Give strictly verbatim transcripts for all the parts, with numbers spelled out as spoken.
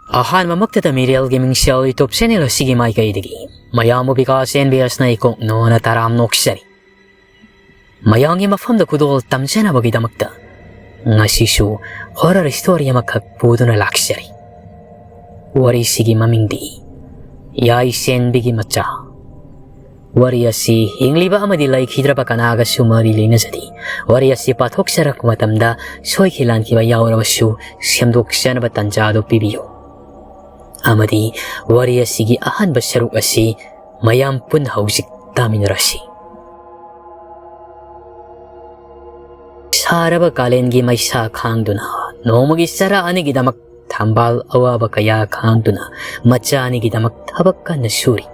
ꯑꯍꯥꯟꯕꯃꯛꯇꯗ ꯃꯤꯔꯦꯜꯒꯤ ꯃꯤꯡꯁꯦꯜ YouTube channel ꯑꯁꯤꯒꯤ ꯃꯥꯏꯀꯩꯗꯒꯤ ꯃꯌꯥꯝꯕꯨ ꯕꯤꯀꯥꯁ ꯑꯦꯟ ꯕꯤ ꯑꯦꯁꯅ ꯏꯀꯣꯛ ꯅꯣꯅ ꯇꯔꯥꯝ ꯅꯣꯛꯆꯔꯤ꯫ ꯃꯌꯥꯝꯒꯤ ꯃꯐꯝꯗ ꯈꯨꯗꯣꯜ ꯇꯝꯖꯅꯕꯒꯤꯗꯃꯛꯇ ꯉꯁꯤꯁꯨ horror story ꯑꯃꯈꯛ ꯄꯨꯗꯨꯅ ꯂꯥꯛꯆꯔꯤ꯫ ꯋꯥꯔꯤꯁꯤꯒꯤ ꯃꯃꯤꯡꯗꯤ ꯌꯥꯏꯁꯦꯟꯕꯤꯒꯤ ꯃꯆꯥ꯫ ꯋꯥꯔꯤ ꯑꯁꯤ ꯍꯤꯡꯂꯤꯕ ꯑꯃꯗꯤ ꯂꯩꯈꯤꯗ꯭ꯔꯕ ꯀꯅꯥꯒꯁꯨ ꯃꯔꯤ ꯂꯩꯅꯖꯗꯦ꯫ ꯋꯥꯔꯤ ꯑꯁꯤ ꯄꯥꯊꯣꯛꯆꯔꯛꯄ ꯃꯇꯝꯗ ꯁꯣꯏꯈꯤ ꯂꯥꯟꯈꯤꯕ ꯌꯥꯎꯔꯕꯁꯨ ꯁꯦꯝꯗꯣꯛꯆꯅꯕ ꯇꯟꯖꯥ ꯑꯗꯨ ꯄꯤꯕꯤꯌꯨ꯫ ꯑꯃꯗꯤ ꯋꯥꯔꯤ ꯑꯁꯤꯒꯤ ꯑꯍꯥꯟꯕ ꯁꯔꯨꯛ ꯑꯁꯤ ꯃꯌꯥꯝ ꯄꯨꯟꯅ ꯍꯧꯖꯤꯛ ꯇꯥꯃꯤꯟꯅꯔꯁꯤ꯫ ꯁꯥꯔꯕ ꯀꯥꯂꯦꯟꯒꯤ ꯃꯩꯁꯥ ꯈꯥꯡꯗꯨꯅ ꯅꯣꯡꯃꯒꯤ ꯆꯔꯥ ꯑꯅꯤꯒꯤꯗꯃꯛ ꯊꯝꯕꯥꯜ ꯑꯋꯥꯕ ꯀꯌꯥ ꯈꯥꯡꯗꯨꯅ ꯃꯆꯥ ꯑꯅꯤꯒꯤꯗꯃꯛ ꯊꯕꯛ ꯀꯟꯅ ꯁꯨꯔꯤ꯫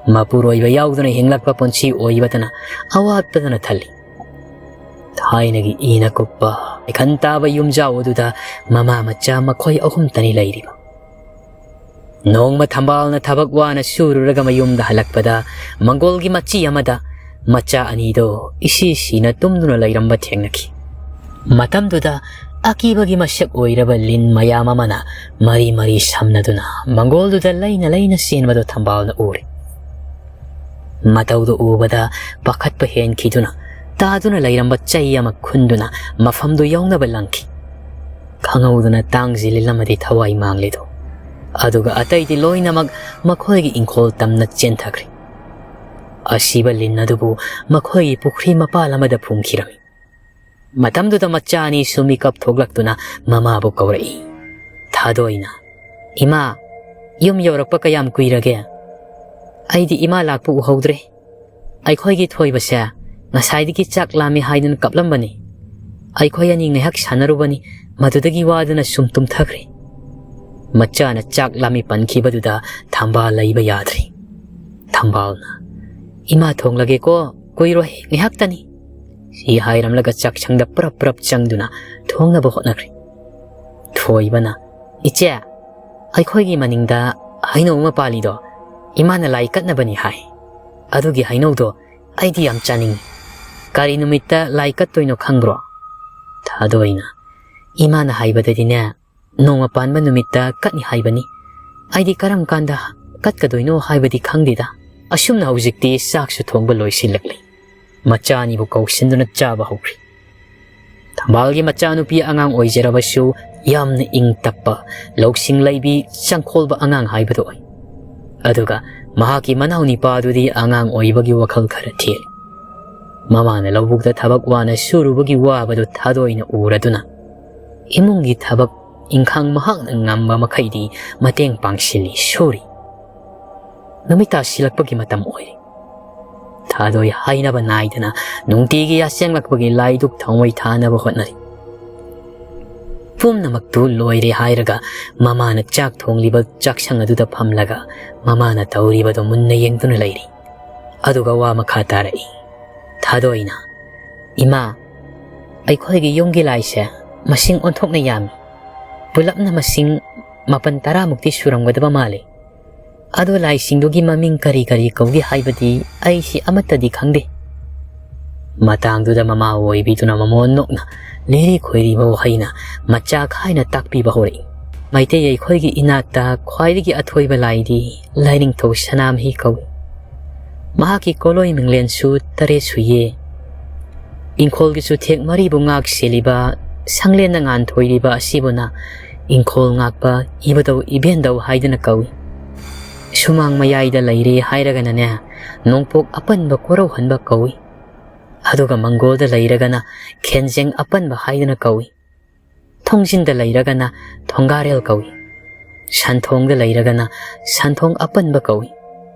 ꯃꯄꯨꯔꯣꯏꯕ ꯌꯥꯎꯗꯅ ꯍꯤꯡꯂꯛꯄ ꯄꯨꯟꯁꯤ ꯑꯣꯏꯕꯗꯅ ꯑꯋꯥꯠꯄꯗꯅ ꯊꯜꯂꯤ꯫ ꯊꯥꯏꯅꯒꯤ ꯏꯅ ꯀꯨꯞꯄ ꯏꯈꯟ ꯇꯥꯕ ꯌꯨꯝꯖꯥꯎ ꯑꯗꯨꯗ ꯃꯃꯥ ꯃꯆꯥ ꯃꯈꯣꯏ ꯑꯍꯨꯝꯇꯅꯤ ꯂꯩꯔꯤꯕ꯫ ꯅꯣꯡꯃ ꯊꯝꯕꯥꯜꯅ ꯊꯕꯛ ꯋꯥꯅ ꯁꯨꯔꯨꯔꯒ ꯃꯌꯨꯝꯗ ꯍꯜꯂꯛꯄꯗ ꯃꯪꯒꯣꯜꯒꯤ ꯃꯆꯤ ꯑꯃꯗ ꯃꯆꯥ ꯑꯅꯤꯗꯣ ꯏꯁꯤ ꯁꯤꯅ ꯇꯨꯝꯗꯨꯅ ꯂꯩꯔꯝꯕ ꯊꯦꯡꯅꯈꯤ꯫ ꯃꯇꯝꯗꯨꯗ ꯑꯀꯤꯕꯒꯤ ꯃꯁꯛ ꯑꯣꯏꯔꯕ ꯂꯤꯟ ꯃꯌꯥꯝ ꯑꯃꯅ ꯃꯔꯤ ꯃꯔꯤ ꯁꯝꯅꯗꯨꯅ ꯃꯪꯒꯣꯜꯗꯨꯗ ꯂꯩꯅ ꯂꯩꯅ ꯆꯦꯟꯕꯗꯨ ꯊꯝꯕꯥꯜꯅ ꯎꯔꯦ꯫ ꯃꯇꯧꯗꯨ ꯎꯕꯗ ꯄꯥꯈꯠꯄ ꯍꯦꯟꯈꯤꯗꯨꯅ ꯇꯥꯗꯨꯅ ꯂꯩꯔꯝꯕ ꯆꯩ ꯑꯃ ꯈꯨꯟꯗꯨꯅ ꯃꯐꯝꯗꯨ ꯌꯧꯅꯕ ꯂꯪꯈꯤ꯫ ꯈꯪꯍꯧꯗꯅ ꯇꯥꯡꯖꯤꯜ ꯂꯤꯟ ꯑꯃꯗꯤ ꯊꯋꯥꯏ ꯃꯥꯡꯂꯤꯗꯨ꯫ ꯑꯗꯨꯒ ꯑꯇꯩꯗꯤ ꯂꯣꯏꯅꯃꯛ ꯃꯈꯣꯏꯒꯤ ꯏꯪꯈꯣꯜ ꯇꯝꯅ ꯆꯦꯟꯊꯈ꯭ꯔꯦ꯫ ꯑꯁꯤꯕ ꯂꯤꯟ ꯑꯗꯨꯕꯨ ꯃꯈꯣꯏꯒꯤ ꯄꯨꯈ꯭ꯔꯤ ꯃꯄꯥꯜ ꯑꯃꯗ ꯐꯨꯝꯈꯤꯔꯝꯃꯤ꯫ ꯃꯇꯝꯗꯨꯗ ꯃꯆꯥ ꯑꯅꯤꯁꯨ ꯃꯤꯀꯞ ꯊꯣꯛꯂꯛꯇꯨꯅ ꯃꯃꯥꯕꯨ ꯀꯧꯔꯛꯏ꯫ ꯊꯥꯗꯣꯏꯅ, "ꯏꯃꯥ, ꯌꯨꯝ ꯌꯧꯔꯛꯄ ꯀꯌꯥꯝ ꯀꯨꯏꯔꯒꯦ?" "ꯑꯩꯗꯤ ꯏꯃꯥ ꯂꯥꯛꯄ ꯎꯍꯧꯗ꯭ꯔꯦ꯫ ꯑꯩꯈꯣꯏꯒꯤ ꯊꯣꯏꯕꯁꯦ ꯉꯁꯥꯏꯗꯒꯤ ꯆꯥꯛ ꯂꯥꯝꯃꯤ ꯍꯥꯏꯗꯨꯅ ꯀꯞꯂꯝꯕꯅꯤ꯫ ꯑꯩꯈꯣꯏ ꯑꯅꯤ ꯉꯥꯏꯍꯥꯛ ꯁꯥꯟꯅꯔꯨꯕꯅꯤ, ꯃꯗꯨꯗꯒꯤ ꯋꯥꯗꯨꯅ ꯁꯨꯝ ꯇꯨꯝꯊꯈ꯭ꯔꯦ꯫" ꯃꯆꯥꯅ ꯆꯥꯛ ꯂꯥꯝꯃꯤ ꯄꯟꯈꯤꯕꯗꯨꯗ ꯊꯝꯕꯥꯜ ꯂꯩꯕ ꯌꯥꯗ꯭ꯔꯦ꯫ ꯊꯝꯕꯥꯜꯅ, "ꯏꯃꯥ ꯊꯣꯡꯂꯒꯦꯀꯣ, ꯀꯨꯏꯔꯣꯏ, ꯉꯥꯏꯍꯥꯛꯇꯅꯤ꯫" ꯁꯤ ꯍꯥꯏꯔꯝꯂꯒ ꯆꯥꯛꯁꯪꯗ ꯄ꯭ꯔꯞ ꯄ꯭ꯔꯞ ꯆꯪꯗꯨꯅ ꯊꯣꯡꯅꯕ ꯍꯣꯠꯅꯈ꯭ꯔꯦ꯫ ꯊꯣꯏꯕꯅ, "ꯏꯆꯦ, ꯑꯩꯈꯣꯏꯒꯤ ꯃꯅꯤꯡꯗ ꯍꯩꯅꯧ ꯑꯃ ꯄꯥꯜꯂꯤꯗꯣ ꯏꯃꯥꯅ ꯂꯥꯏ ꯀꯠꯅꯕꯅꯤ ꯍꯥꯏ꯫ ꯑꯗꯨꯒꯤ ꯍꯩꯅꯧꯗꯣ ꯑꯩꯗꯤ ꯌꯥꯝ ꯆꯥꯅꯤꯡꯉꯤ꯫ ꯀꯔꯤ ꯅꯨꯃꯤꯠꯇ ꯂꯥꯏ ꯀꯠꯇꯣꯏꯅꯣ ꯈꯪꯕ꯭ꯔꯣ?" ꯊꯥꯗꯣꯏꯅ, "ꯏꯃꯥꯅ ꯍꯥꯏꯕꯗꯗꯤꯅꯦ, ꯅꯣꯡꯃ ꯄꯥꯟꯕ ꯅꯨꯃꯤꯠꯇ ꯀꯠꯅꯤ ꯍꯥꯏꯕꯅꯤ꯫ ꯑꯩꯗꯤ ꯀꯔꯝ ꯀꯥꯟꯗ ꯀꯠꯀꯗꯣꯏꯅꯣ ꯍꯥꯏꯕꯗꯤ ꯈꯪꯗꯦꯗ꯫ ꯑꯁꯨꯝꯅ ꯍꯧꯖꯤꯛꯇꯤ ꯆꯥꯛꯁꯨ ꯊꯣꯡꯕ ꯂꯣꯏꯁꯤꯜꯂꯛꯂꯤ꯫ ꯃꯆꯥ ꯑꯅꯤꯕꯨ ꯀꯧꯁꯤꯟꯗꯨꯅ ꯆꯥꯕ ꯍꯧꯈ꯭ꯔꯤ꯫ ꯊꯝꯕꯥꯜꯒꯤ ꯃꯆꯥꯅꯨꯄꯤ ꯑꯉꯥꯡ ꯑꯣꯏꯖꯔꯕꯁꯨ ꯌꯥꯝꯅ ꯏꯪ ꯇꯞꯄ, ꯂꯧꯁꯤꯡ ꯂꯩꯕꯤ, ꯆꯪꯈꯣꯜꯕ ꯑꯉꯥꯡ ꯍꯥꯏꯕꯗꯨ ꯑꯣꯏ꯫ ꯑꯗꯨꯒ ꯃꯍꯥꯛꯀꯤ ꯃꯅꯥꯎ ꯅꯤꯄꯥꯗꯨꯗꯤ ꯑꯉꯥꯡ ꯑꯣꯏꯕꯒꯤ ꯋꯥꯈꯜ ꯈꯔ ꯊꯦꯜꯂꯤ꯫ ꯃꯃꯥꯅ ꯂꯧꯕꯨꯛꯇ ꯊꯕꯛ ꯋꯥꯅ ꯁꯨꯔꯨꯕꯒꯤ ꯋꯥꯕꯗꯨ ꯊꯥꯗꯣꯏꯅ ꯎꯔꯗꯨꯅ ꯏꯃꯨꯡꯒꯤ ꯊꯕꯛ ꯏꯪꯈꯥꯡ ꯃꯍꯥꯛꯅ ꯉꯝꯕ ꯃꯈꯩꯗꯤ ꯃꯇꯦꯡ ꯄꯥꯡꯁꯤꯜꯂꯤ, ꯁꯨꯔꯤ꯫ ꯅꯨꯃꯤꯠ ꯇꯥꯁꯤꯜꯂꯛꯄꯒꯤ ꯃꯇꯝ ꯑꯣꯏꯔꯦ꯫ ꯊꯥꯗꯣꯏ ꯍꯥꯏꯅꯕ ꯅꯥꯏꯗꯅ ꯅꯨꯡꯇꯤꯒꯤ ꯌꯥꯆꯦꯡꯂꯛꯄꯒꯤ ꯂꯥꯏꯗꯨꯛ ꯊꯥꯎꯃꯩ ꯊꯥꯅꯕ ꯍꯣꯠꯅꯔꯤ꯫ ꯄꯨꯝꯅꯃꯛꯇꯨ ꯂꯣꯏꯔꯦ ꯍꯥꯏꯔꯒ ꯃꯃꯥꯅ ꯆꯥꯛ ꯊꯣꯡꯂꯤꯕ ꯆꯥꯛꯁꯪ ꯑꯗꯨꯗ ꯐꯝꯂꯒ ꯃꯃꯥꯅ ꯇꯧꯔꯤꯕꯗꯨ ꯃꯨꯟꯅ ꯌꯦꯡꯗꯨꯅ ꯂꯩꯔꯤ꯫ ꯑꯗꯨꯒ ꯋꯥ ꯃꯈꯥ ꯇꯥꯔꯛꯏ꯫ ꯊꯥꯗꯣꯏꯅ, "ꯏꯃꯥ, ꯑꯩꯈꯣꯏꯒꯤ ꯌꯨꯝꯒꯤ ꯂꯥꯏꯁꯦ ꯃꯁꯤꯡ ꯑꯣꯟꯊꯣꯛꯅ ꯌꯥꯝꯃꯤ꯫ ꯄꯨꯂꯞꯅ ꯃꯁꯤꯡ ꯃꯥꯄꯟ ꯇꯔꯥꯃꯨꯛꯇꯤ ꯁꯨꯔꯝꯒꯗꯕ ꯃꯥꯜꯂꯤ꯫ ꯑꯗꯣ ꯂꯥꯏꯁꯤꯡꯗꯨꯒꯤ ꯃꯃꯤꯡ ꯀꯔꯤ ꯀꯔꯤ ꯀꯧꯒꯦ ꯍꯥꯏꯕꯗꯤ ꯑꯩꯁꯤ ꯑꯃꯠꯇꯗꯤ ꯈꯪꯗꯦ꯫" ꯃꯇꯥꯡꯗꯨꯗ ꯃꯃꯥ ꯑꯣꯏꯕꯤꯗꯨꯅ ꯃꯃꯣꯟ ꯅꯣꯛꯅ ꯂꯤꯔꯤ ꯈꯣꯏꯔꯤꯕ ꯋꯥꯍꯩꯅ ꯃꯆꯥ ꯈꯥꯏꯅ ꯇꯥꯛꯄꯤꯕ ꯍꯧꯔꯛꯏ꯫ ꯃꯩꯇꯩ ꯑꯩꯈꯣꯏꯒꯤ ꯏꯅꯥꯠꯇ ꯈ꯭ꯋꯥꯏꯗꯒꯤ ꯑꯊꯣꯏꯕ ꯂꯥꯏꯗꯤ ꯂꯥꯏꯅꯤꯡꯊꯧ ꯁꯅꯥꯃꯍꯤ ꯀꯧꯏ꯫ ꯃꯍꯥꯛꯀꯤ ꯀꯣꯂꯣꯏ ꯃꯤꯡꯂꯦꯟꯁꯨ ꯇꯔꯦꯠ ꯁꯨꯏꯌꯦ꯫ ꯏꯪꯈꯣꯜꯒꯤ ꯆꯨꯊꯦꯛ ꯃꯔꯤꯕꯨ ꯉꯥꯛ ꯁꯦꯜꯂꯤꯕ ꯁꯪꯂꯦꯟꯅ ꯉꯥꯟꯊꯣꯏꯔꯤꯕ ꯑꯁꯤꯕꯨꯅ ꯏꯪꯈꯣꯜ ꯉꯥꯛꯄ ꯏꯕꯨꯙꯧ ꯏꯕꯦꯟꯗꯧ ꯍꯥꯏꯗꯨꯅ ꯀꯧꯏ꯫ ꯁꯨꯃꯥꯡ ꯃꯌꯥꯏꯗ ꯂꯩꯔꯦ ꯍꯥꯏꯔꯒꯅꯅꯦ, ꯅꯣꯡꯄꯣꯛ ꯑꯄꯟꯕ ꯀꯣꯔꯧꯍꯟꯕ ꯀꯧꯏ꯫ ꯑꯗꯨꯒ ꯃꯪꯒꯣꯜꯗ ꯂꯩꯔꯒꯅ ꯈꯦꯟꯖꯦꯡ ꯑꯄꯟꯕ ꯍꯥꯏꯗꯨꯅ ꯀꯧꯏ꯫ ꯊꯣꯡꯖꯤꯟꯗ ꯂꯩꯔꯒꯅ ꯊꯣꯡꯒꯥꯔꯦꯜ ꯀꯧꯏ꯫ ꯁꯟꯊꯣꯡꯗ ꯂꯩꯔꯒꯅ ꯁꯟꯊꯣꯡ ꯑꯄꯟꯕ ꯀꯧꯏ꯫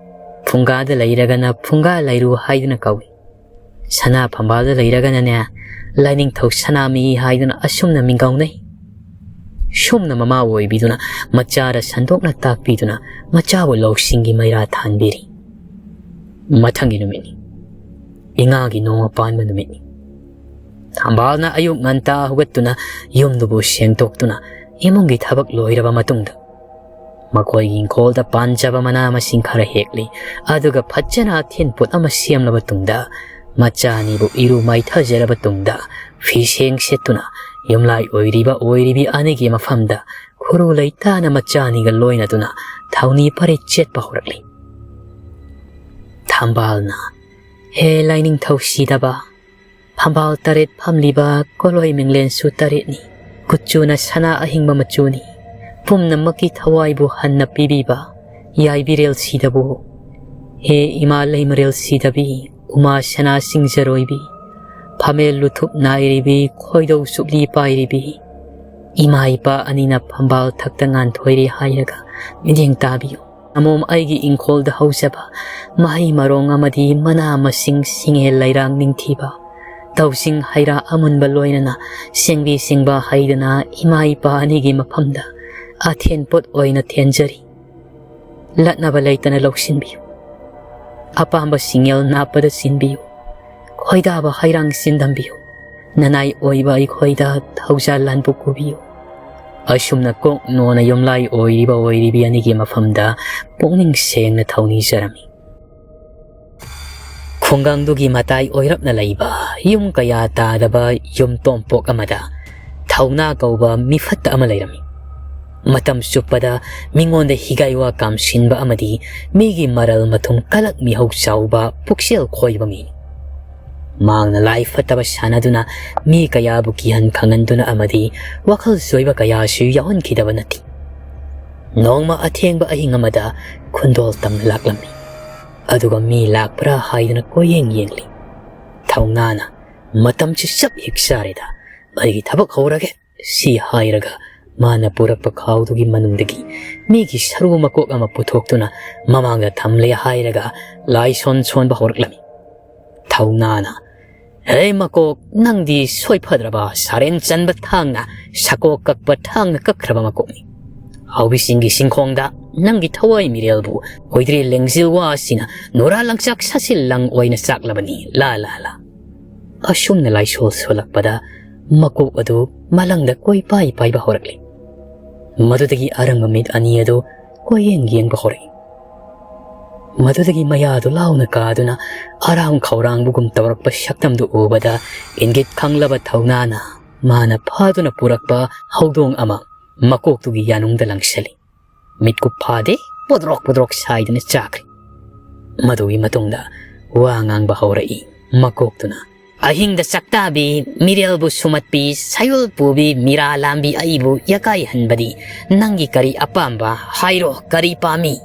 ꯐꯨꯡꯒꯥꯗ ꯂꯩꯔꯒꯅ ꯐꯨꯡꯒꯥ ꯂꯩꯔꯨ ꯍꯥꯏꯗꯨꯅ ꯀꯧꯏ꯫ ꯁꯅꯥ ꯐꯝꯕꯥꯜꯗ ꯂꯩꯔꯒꯅꯅꯦ, ꯂꯥꯏꯅꯤꯡꯊꯧ ꯁꯅꯥꯃꯍꯤ ꯍꯥꯏꯗꯨꯅ ꯑꯁꯨꯝꯅ ꯃꯤꯡꯒꯧꯅꯩ꯫ ꯁꯨꯝꯅ ꯃꯃꯥ ꯑꯣꯏꯕꯤꯗꯨꯅ ꯃꯆꯥꯗ ꯁꯟꯗꯣꯛꯅ ꯇꯥꯛꯄꯤꯗꯨꯅ ꯃꯆꯥꯕꯨ ꯂꯧꯁꯤꯡꯒꯤ ꯃꯩꯔꯥ ꯊꯥꯟꯕꯤꯔꯤ꯫ ꯃꯊꯪꯒꯤ ꯅꯨꯃꯤꯠꯅꯤ꯫ ꯏꯉꯥꯒꯤ ꯅꯣꯡꯃ ꯄꯥꯟꯕ ꯅꯨꯃꯤꯠꯅꯤ꯫ ꯊꯝꯕꯥꯜꯅ ꯑꯌꯨꯛ ꯉꯟꯇꯥ ꯍꯧꯒꯠꯇꯨꯅ ꯌꯨꯝꯗꯨꯕꯨ ꯁꯦꯡꯗꯣꯛꯇꯨꯅ ꯏꯃꯨꯡꯒꯤ ꯊꯕꯛ ꯂꯣꯏꯔꯕ ꯃꯇꯨꯡꯗ ꯃꯈꯣꯏꯒꯤ ꯏꯪꯈꯣꯜꯗ ꯄꯥꯟꯖꯕ ꯃꯅꯥ ꯃꯁꯤꯡ ꯈꯔ ꯍꯦꯛꯂꯤ꯫ ꯑꯗꯨꯒ ꯐꯖꯅ ꯑꯊꯦꯟ ꯄꯣꯠ ꯑꯃ ꯁꯦꯝꯂꯕ ꯇꯨꯡꯗ ꯃꯆꯥ ꯑꯅꯤꯕꯨ ꯏꯔꯨ ꯃꯥꯏꯊꯖꯔꯕ ꯇꯨꯡꯗ ꯐꯤꯁꯦꯡ ꯁꯦꯠꯇꯨꯅ ꯌꯨꯝꯂꯥꯏ ꯑꯣꯏꯔꯤꯕ ꯑꯣꯏꯔꯤꯕꯤ ꯑꯅꯤꯒꯤ ꯃꯐꯝꯗ ꯈꯨꯔꯨ ꯂꯩꯇꯥꯅ ꯃꯆꯥꯅꯤꯒ ꯂꯣꯏꯅꯗꯨꯅ ꯊꯧꯅꯤ ꯄꯔꯦ ꯆꯦꯠꯄ ꯍꯧꯔꯛꯂꯤ꯫ ꯊꯝꯕꯥꯜꯅ, "ꯍꯦ ꯂꯥꯏꯅꯤꯡꯊꯧ ꯁꯤꯗꯕ, ꯐꯝꯕꯥꯜ ꯇꯔꯦꯠ ꯐꯝꯂꯤꯕ ꯀꯣꯂꯣꯏ ꯃꯤꯡꯂꯦꯟꯁꯨ ꯇꯔꯦꯠꯅꯤ꯫ ꯀꯨꯆꯨꯅ ꯁꯅꯥ ꯑꯍꯤꯡꯕ ꯃꯆꯨꯅꯤ꯫ ꯄꯨꯝꯅꯃꯛꯀꯤ ꯊꯋꯥꯏꯕꯨ ꯍꯟꯅ ꯄꯤꯕꯤꯕ ꯌꯥꯏꯕꯤꯔꯦꯜ ꯁꯤꯗꯕꯨ꯫ ꯍꯦ ꯏꯃꯥ ꯂꯩꯃꯔꯦꯜ ꯁꯤꯗꯕꯤ, ꯎꯃꯥ ꯁꯅꯥ ꯁꯤꯡꯖꯔꯣꯏꯕꯤ, ꯐꯝꯃꯦꯜ ꯂꯨꯊꯨꯞ ꯅꯥꯏꯔꯤꯕꯤ, ꯈꯣꯏꯗꯧ ꯁꯨꯛꯂꯤ ꯄꯥꯏꯔꯤꯕꯤ, ꯏꯃꯥ ꯏꯄꯥ ꯑꯅꯤꯅ ꯐꯝꯕꯥꯜ ꯊꯛꯇ ꯉꯥꯟꯊꯣꯏꯔꯤ ꯍꯥꯏꯔꯒ ꯃꯤꯠꯌꯦꯡ ꯇꯥꯕꯤꯌꯨ꯫ ꯑꯃꯣꯝ ꯑꯩꯒꯤ ꯏꯪꯈꯣꯜꯗ ꯍꯧꯖꯕ ꯃꯍꯩ ꯃꯔꯣꯡ ꯑꯃꯗꯤ ꯃꯅꯥ ꯃꯁꯤꯡ, ꯁꯤꯡꯉꯦ ꯂꯩꯔꯥꯡ ꯅꯤꯡꯊꯤꯕ, ꯇꯧꯁꯤꯡ ꯍꯩꯔꯥ ꯑꯃꯨꯟꯕ ꯂꯣꯏꯅꯅ ꯁꯦꯡꯕꯤ ꯁꯦꯡꯕ ꯍꯩꯗꯅ ꯏꯃꯥ ꯏꯄꯥ ꯑꯅꯤꯒꯤ ꯃꯐꯝꯗ ꯑꯊꯦꯟ ꯄꯣꯠ ꯑꯣꯏꯅ ꯊꯦꯟꯖꯔꯤ꯫ ꯂꯠꯅꯕ ꯂꯩꯇꯅ ꯂꯧꯁꯤꯟꯕꯤꯌꯨ꯫ ꯑꯄꯥꯝꯕ ꯁꯤꯡꯉꯦꯜ ꯅꯥꯞꯄꯗ ꯆꯤꯟꯕꯤꯌꯨ꯫ ꯈꯣꯏꯗꯥꯕ ꯍꯩꯔꯥꯡ ꯆꯤꯟꯗꯝꯕꯤꯌꯨ꯫ ꯅꯅꯥꯏ ꯑꯣꯏꯕ ꯑꯩꯈꯣꯏꯗ ꯊꯧꯖꯥꯜ ꯂꯥꯟꯕꯨ ꯀꯨꯕꯤꯌꯨ꯫" ꯑꯁꯨꯝꯅ ꯀꯣꯛ ꯅꯣꯟꯅ ꯌꯨꯝꯂꯥꯏ ꯑꯣꯏꯔꯤꯕ ꯑꯣꯏꯔꯤꯕꯤ ꯑꯅꯤꯒꯤ ꯃꯐꯝꯗ ꯄꯨꯛꯅꯤꯡ ꯁꯦꯡꯅ ꯊꯧꯅꯤꯖꯔꯝꯃꯤ꯫ ꯈꯨꯡꯒꯪꯗꯨꯒꯤ ꯃꯇꯥꯏ ꯑꯣꯏꯔꯞꯅ ꯂꯩꯕ ꯌꯨꯝ ꯀꯌꯥ ꯇꯥꯗꯕ ꯌꯨꯝ ꯇꯣꯝꯄꯣꯛ ꯑꯃꯗ ꯊꯧꯅꯥ ꯀꯧꯕ ꯃꯤꯐꯠꯇ ꯑꯃ ꯂꯩꯔꯝꯃꯤ꯫ ꯃꯇꯝ ꯆꯨꯞꯄꯗ ꯃꯤꯉꯣꯟꯗ ꯍꯤꯒꯥꯏ ꯋꯥ ꯀꯥꯝꯁꯤꯟꯕ ꯑꯃꯗꯤ ꯃꯤꯒꯤ ꯃꯔꯜ ꯃꯊꯨꯝ ꯀꯂꯛ ꯃꯤꯍꯧ ꯆꯥꯎꯕ ꯄꯨꯛꯆꯦꯜ ꯈꯣꯏꯕ ꯃꯤꯅꯤ꯫ ꯃꯍꯥꯛꯅ ꯂꯥꯏ ꯐꯠꯇꯕ ꯁꯥꯟꯅꯗꯨꯅ ꯃꯤ ꯀꯌꯥꯕꯨ ꯀꯤꯍꯟ ꯈꯪꯍꯟꯗꯨꯅ ꯑꯃꯗꯤ ꯋꯥꯈꯜ ꯆꯣꯏꯕ ꯀꯌꯥꯁꯨ ꯌꯥꯎꯍꯟꯈꯤꯗꯕ ꯅꯠꯇꯦ꯫ ꯅꯣꯡꯃ ꯑꯊꯦꯡꯕ ꯑꯍꯤꯡ ꯑꯃꯗ ꯈꯨꯟꯗꯣꯜ ꯇꯝꯅ ꯂꯥꯛꯂꯝꯃꯤ꯫ ꯑꯗꯨꯒ ꯃꯤ ꯂꯥꯛꯄ꯭ꯔꯥ ꯍꯥꯏꯗꯨꯅ ꯀꯣꯏꯌꯦꯡ ꯌꯦꯡꯂꯤ꯫ ꯊꯧꯅꯥꯅ, "ꯃꯇꯝꯁꯤ ꯆꯞ ꯍꯦꯛ ꯆꯥꯔꯦꯗ, ꯑꯩꯒꯤ ꯊꯕꯛ ꯍꯧꯔꯒꯦ" ꯁꯤ ꯍꯥꯏꯔꯒ ꯃꯥꯅ ꯄꯨꯔꯛꯄ ꯈꯥꯎꯗꯨꯒꯤ ꯃꯅꯨꯡꯗꯒꯤ ꯃꯤꯒꯤ ꯁꯔꯨ ꯃꯀꯣꯛ ꯑꯃ ꯄꯨꯊꯣꯛꯇꯨꯅ ꯃꯃꯥꯡꯗ ꯊꯝꯂꯦ ꯍꯥꯏꯔꯒ ꯂꯥꯏ ꯁꯣꯟ ꯁꯣꯟꯕ ꯍꯧꯔꯛꯂꯝꯃꯤ꯫ ꯊꯧꯅꯥꯅ, "ꯍꯦ ꯃꯀꯣꯛ, ꯅꯪꯗꯤ ꯁꯣꯏꯐꯗ꯭ꯔꯕ ꯁꯥꯔꯦꯟ ꯆꯟꯕ ꯊꯥꯡꯅ, ꯁꯀꯣꯛ ꯀꯛꯄ ꯊꯥꯡꯅ ꯀꯛꯈ꯭ꯔꯕ ꯃꯀꯣꯛꯅꯤ꯫ ꯍꯥꯎꯕꯤꯁꯤꯡꯒꯤ ꯁꯤꯡꯈꯣꯡꯗ ꯅꯪꯒꯤ ꯊꯋꯥꯏ ꯃꯤꯔꯦꯜꯕꯨ ꯑꯣꯏꯗ꯭ꯔꯦ ꯂꯦꯡꯖꯤꯜ ꯋꯥ ꯑꯁꯤꯅ ꯅꯨꯔꯥ ꯂꯪꯆꯥꯛ ꯁꯥꯁꯤꯜ ꯂꯪ ꯑꯣꯏꯅ ꯆꯥꯛꯂꯕꯅꯤ, ꯂꯥ ꯂꯥ ꯂꯥ꯫" ꯑꯁꯨꯝꯅ ꯂꯥꯏꯁꯣꯜ ꯁꯣꯜꯂꯛꯄꯗ ꯃꯀꯣꯛ ꯑꯗꯨ ꯃꯂꯪꯗ ꯀꯣꯏꯄꯥꯏ ꯄꯥꯏꯕ ꯍꯧꯔꯛꯂꯤ꯫ ꯃꯗꯨꯗꯒꯤ ꯑꯔꯪꯕ ꯃꯤꯠ ꯑꯅꯤ ꯑꯗꯨ ꯀꯣꯏꯌꯦꯡ ꯌꯦꯡꯕ ꯍꯧꯔꯛꯏ꯫ ꯃꯗꯨꯗꯒꯤ ꯃꯌꯥꯗꯨ ꯂꯥꯎꯅ ꯀꯥꯗꯨꯅ ꯑꯔꯥꯡ ꯈꯧꯔꯥꯡꯕꯒꯨꯝ ꯇꯧꯔꯛꯄ ꯁꯛꯇꯝꯗꯨ ꯎꯕꯗ ꯏꯪꯒꯤꯠ ꯈꯪꯂꯕ ꯊꯧꯅꯥꯅ, ꯃꯥꯅ ꯐꯥꯗꯨꯅ ꯄꯨꯔꯛꯄ ꯍꯧꯗꯣꯡ ꯑꯃ ꯃꯀꯣꯛꯇꯨꯒꯤ ꯌꯥꯅꯨꯡꯗ ꯂꯪꯁꯤꯜꯂꯤ꯫ ꯃꯤꯠꯀꯨꯞ ꯐꯥꯗꯦ, ꯄꯣꯗ꯭ꯔꯣꯛ ꯄꯣꯗ꯭ꯔꯣꯛ ꯁꯥꯏꯗꯨꯅ ꯆꯥꯈ꯭ꯔꯦ꯫ ꯃꯗꯨꯒꯤ ꯃꯇꯨꯡꯗ ꯋꯥ ꯉꯥꯡꯕ ꯍꯧꯔꯛꯏ ꯃꯀꯣꯛꯇꯨꯅ꯫ "ꯑꯍꯤꯡꯗ ꯆꯥꯛꯇꯥꯕꯤ, ꯃꯤꯔꯦꯜꯕꯨ ꯁꯨꯃꯠꯄꯤ, ꯁꯌꯨꯜ ꯄꯨꯕꯤ, ꯃꯤꯔꯥ ꯂꯥꯝꯕꯤ ꯑꯩꯕꯨ ꯌꯥꯀꯥꯏꯍꯟꯕꯗꯤ ꯅꯪꯒꯤ ꯀꯔꯤ ꯑꯄꯥꯝꯕ? ꯍꯥꯏꯔꯣ, ꯀꯔꯤ ꯄꯥꯝꯃꯤ?"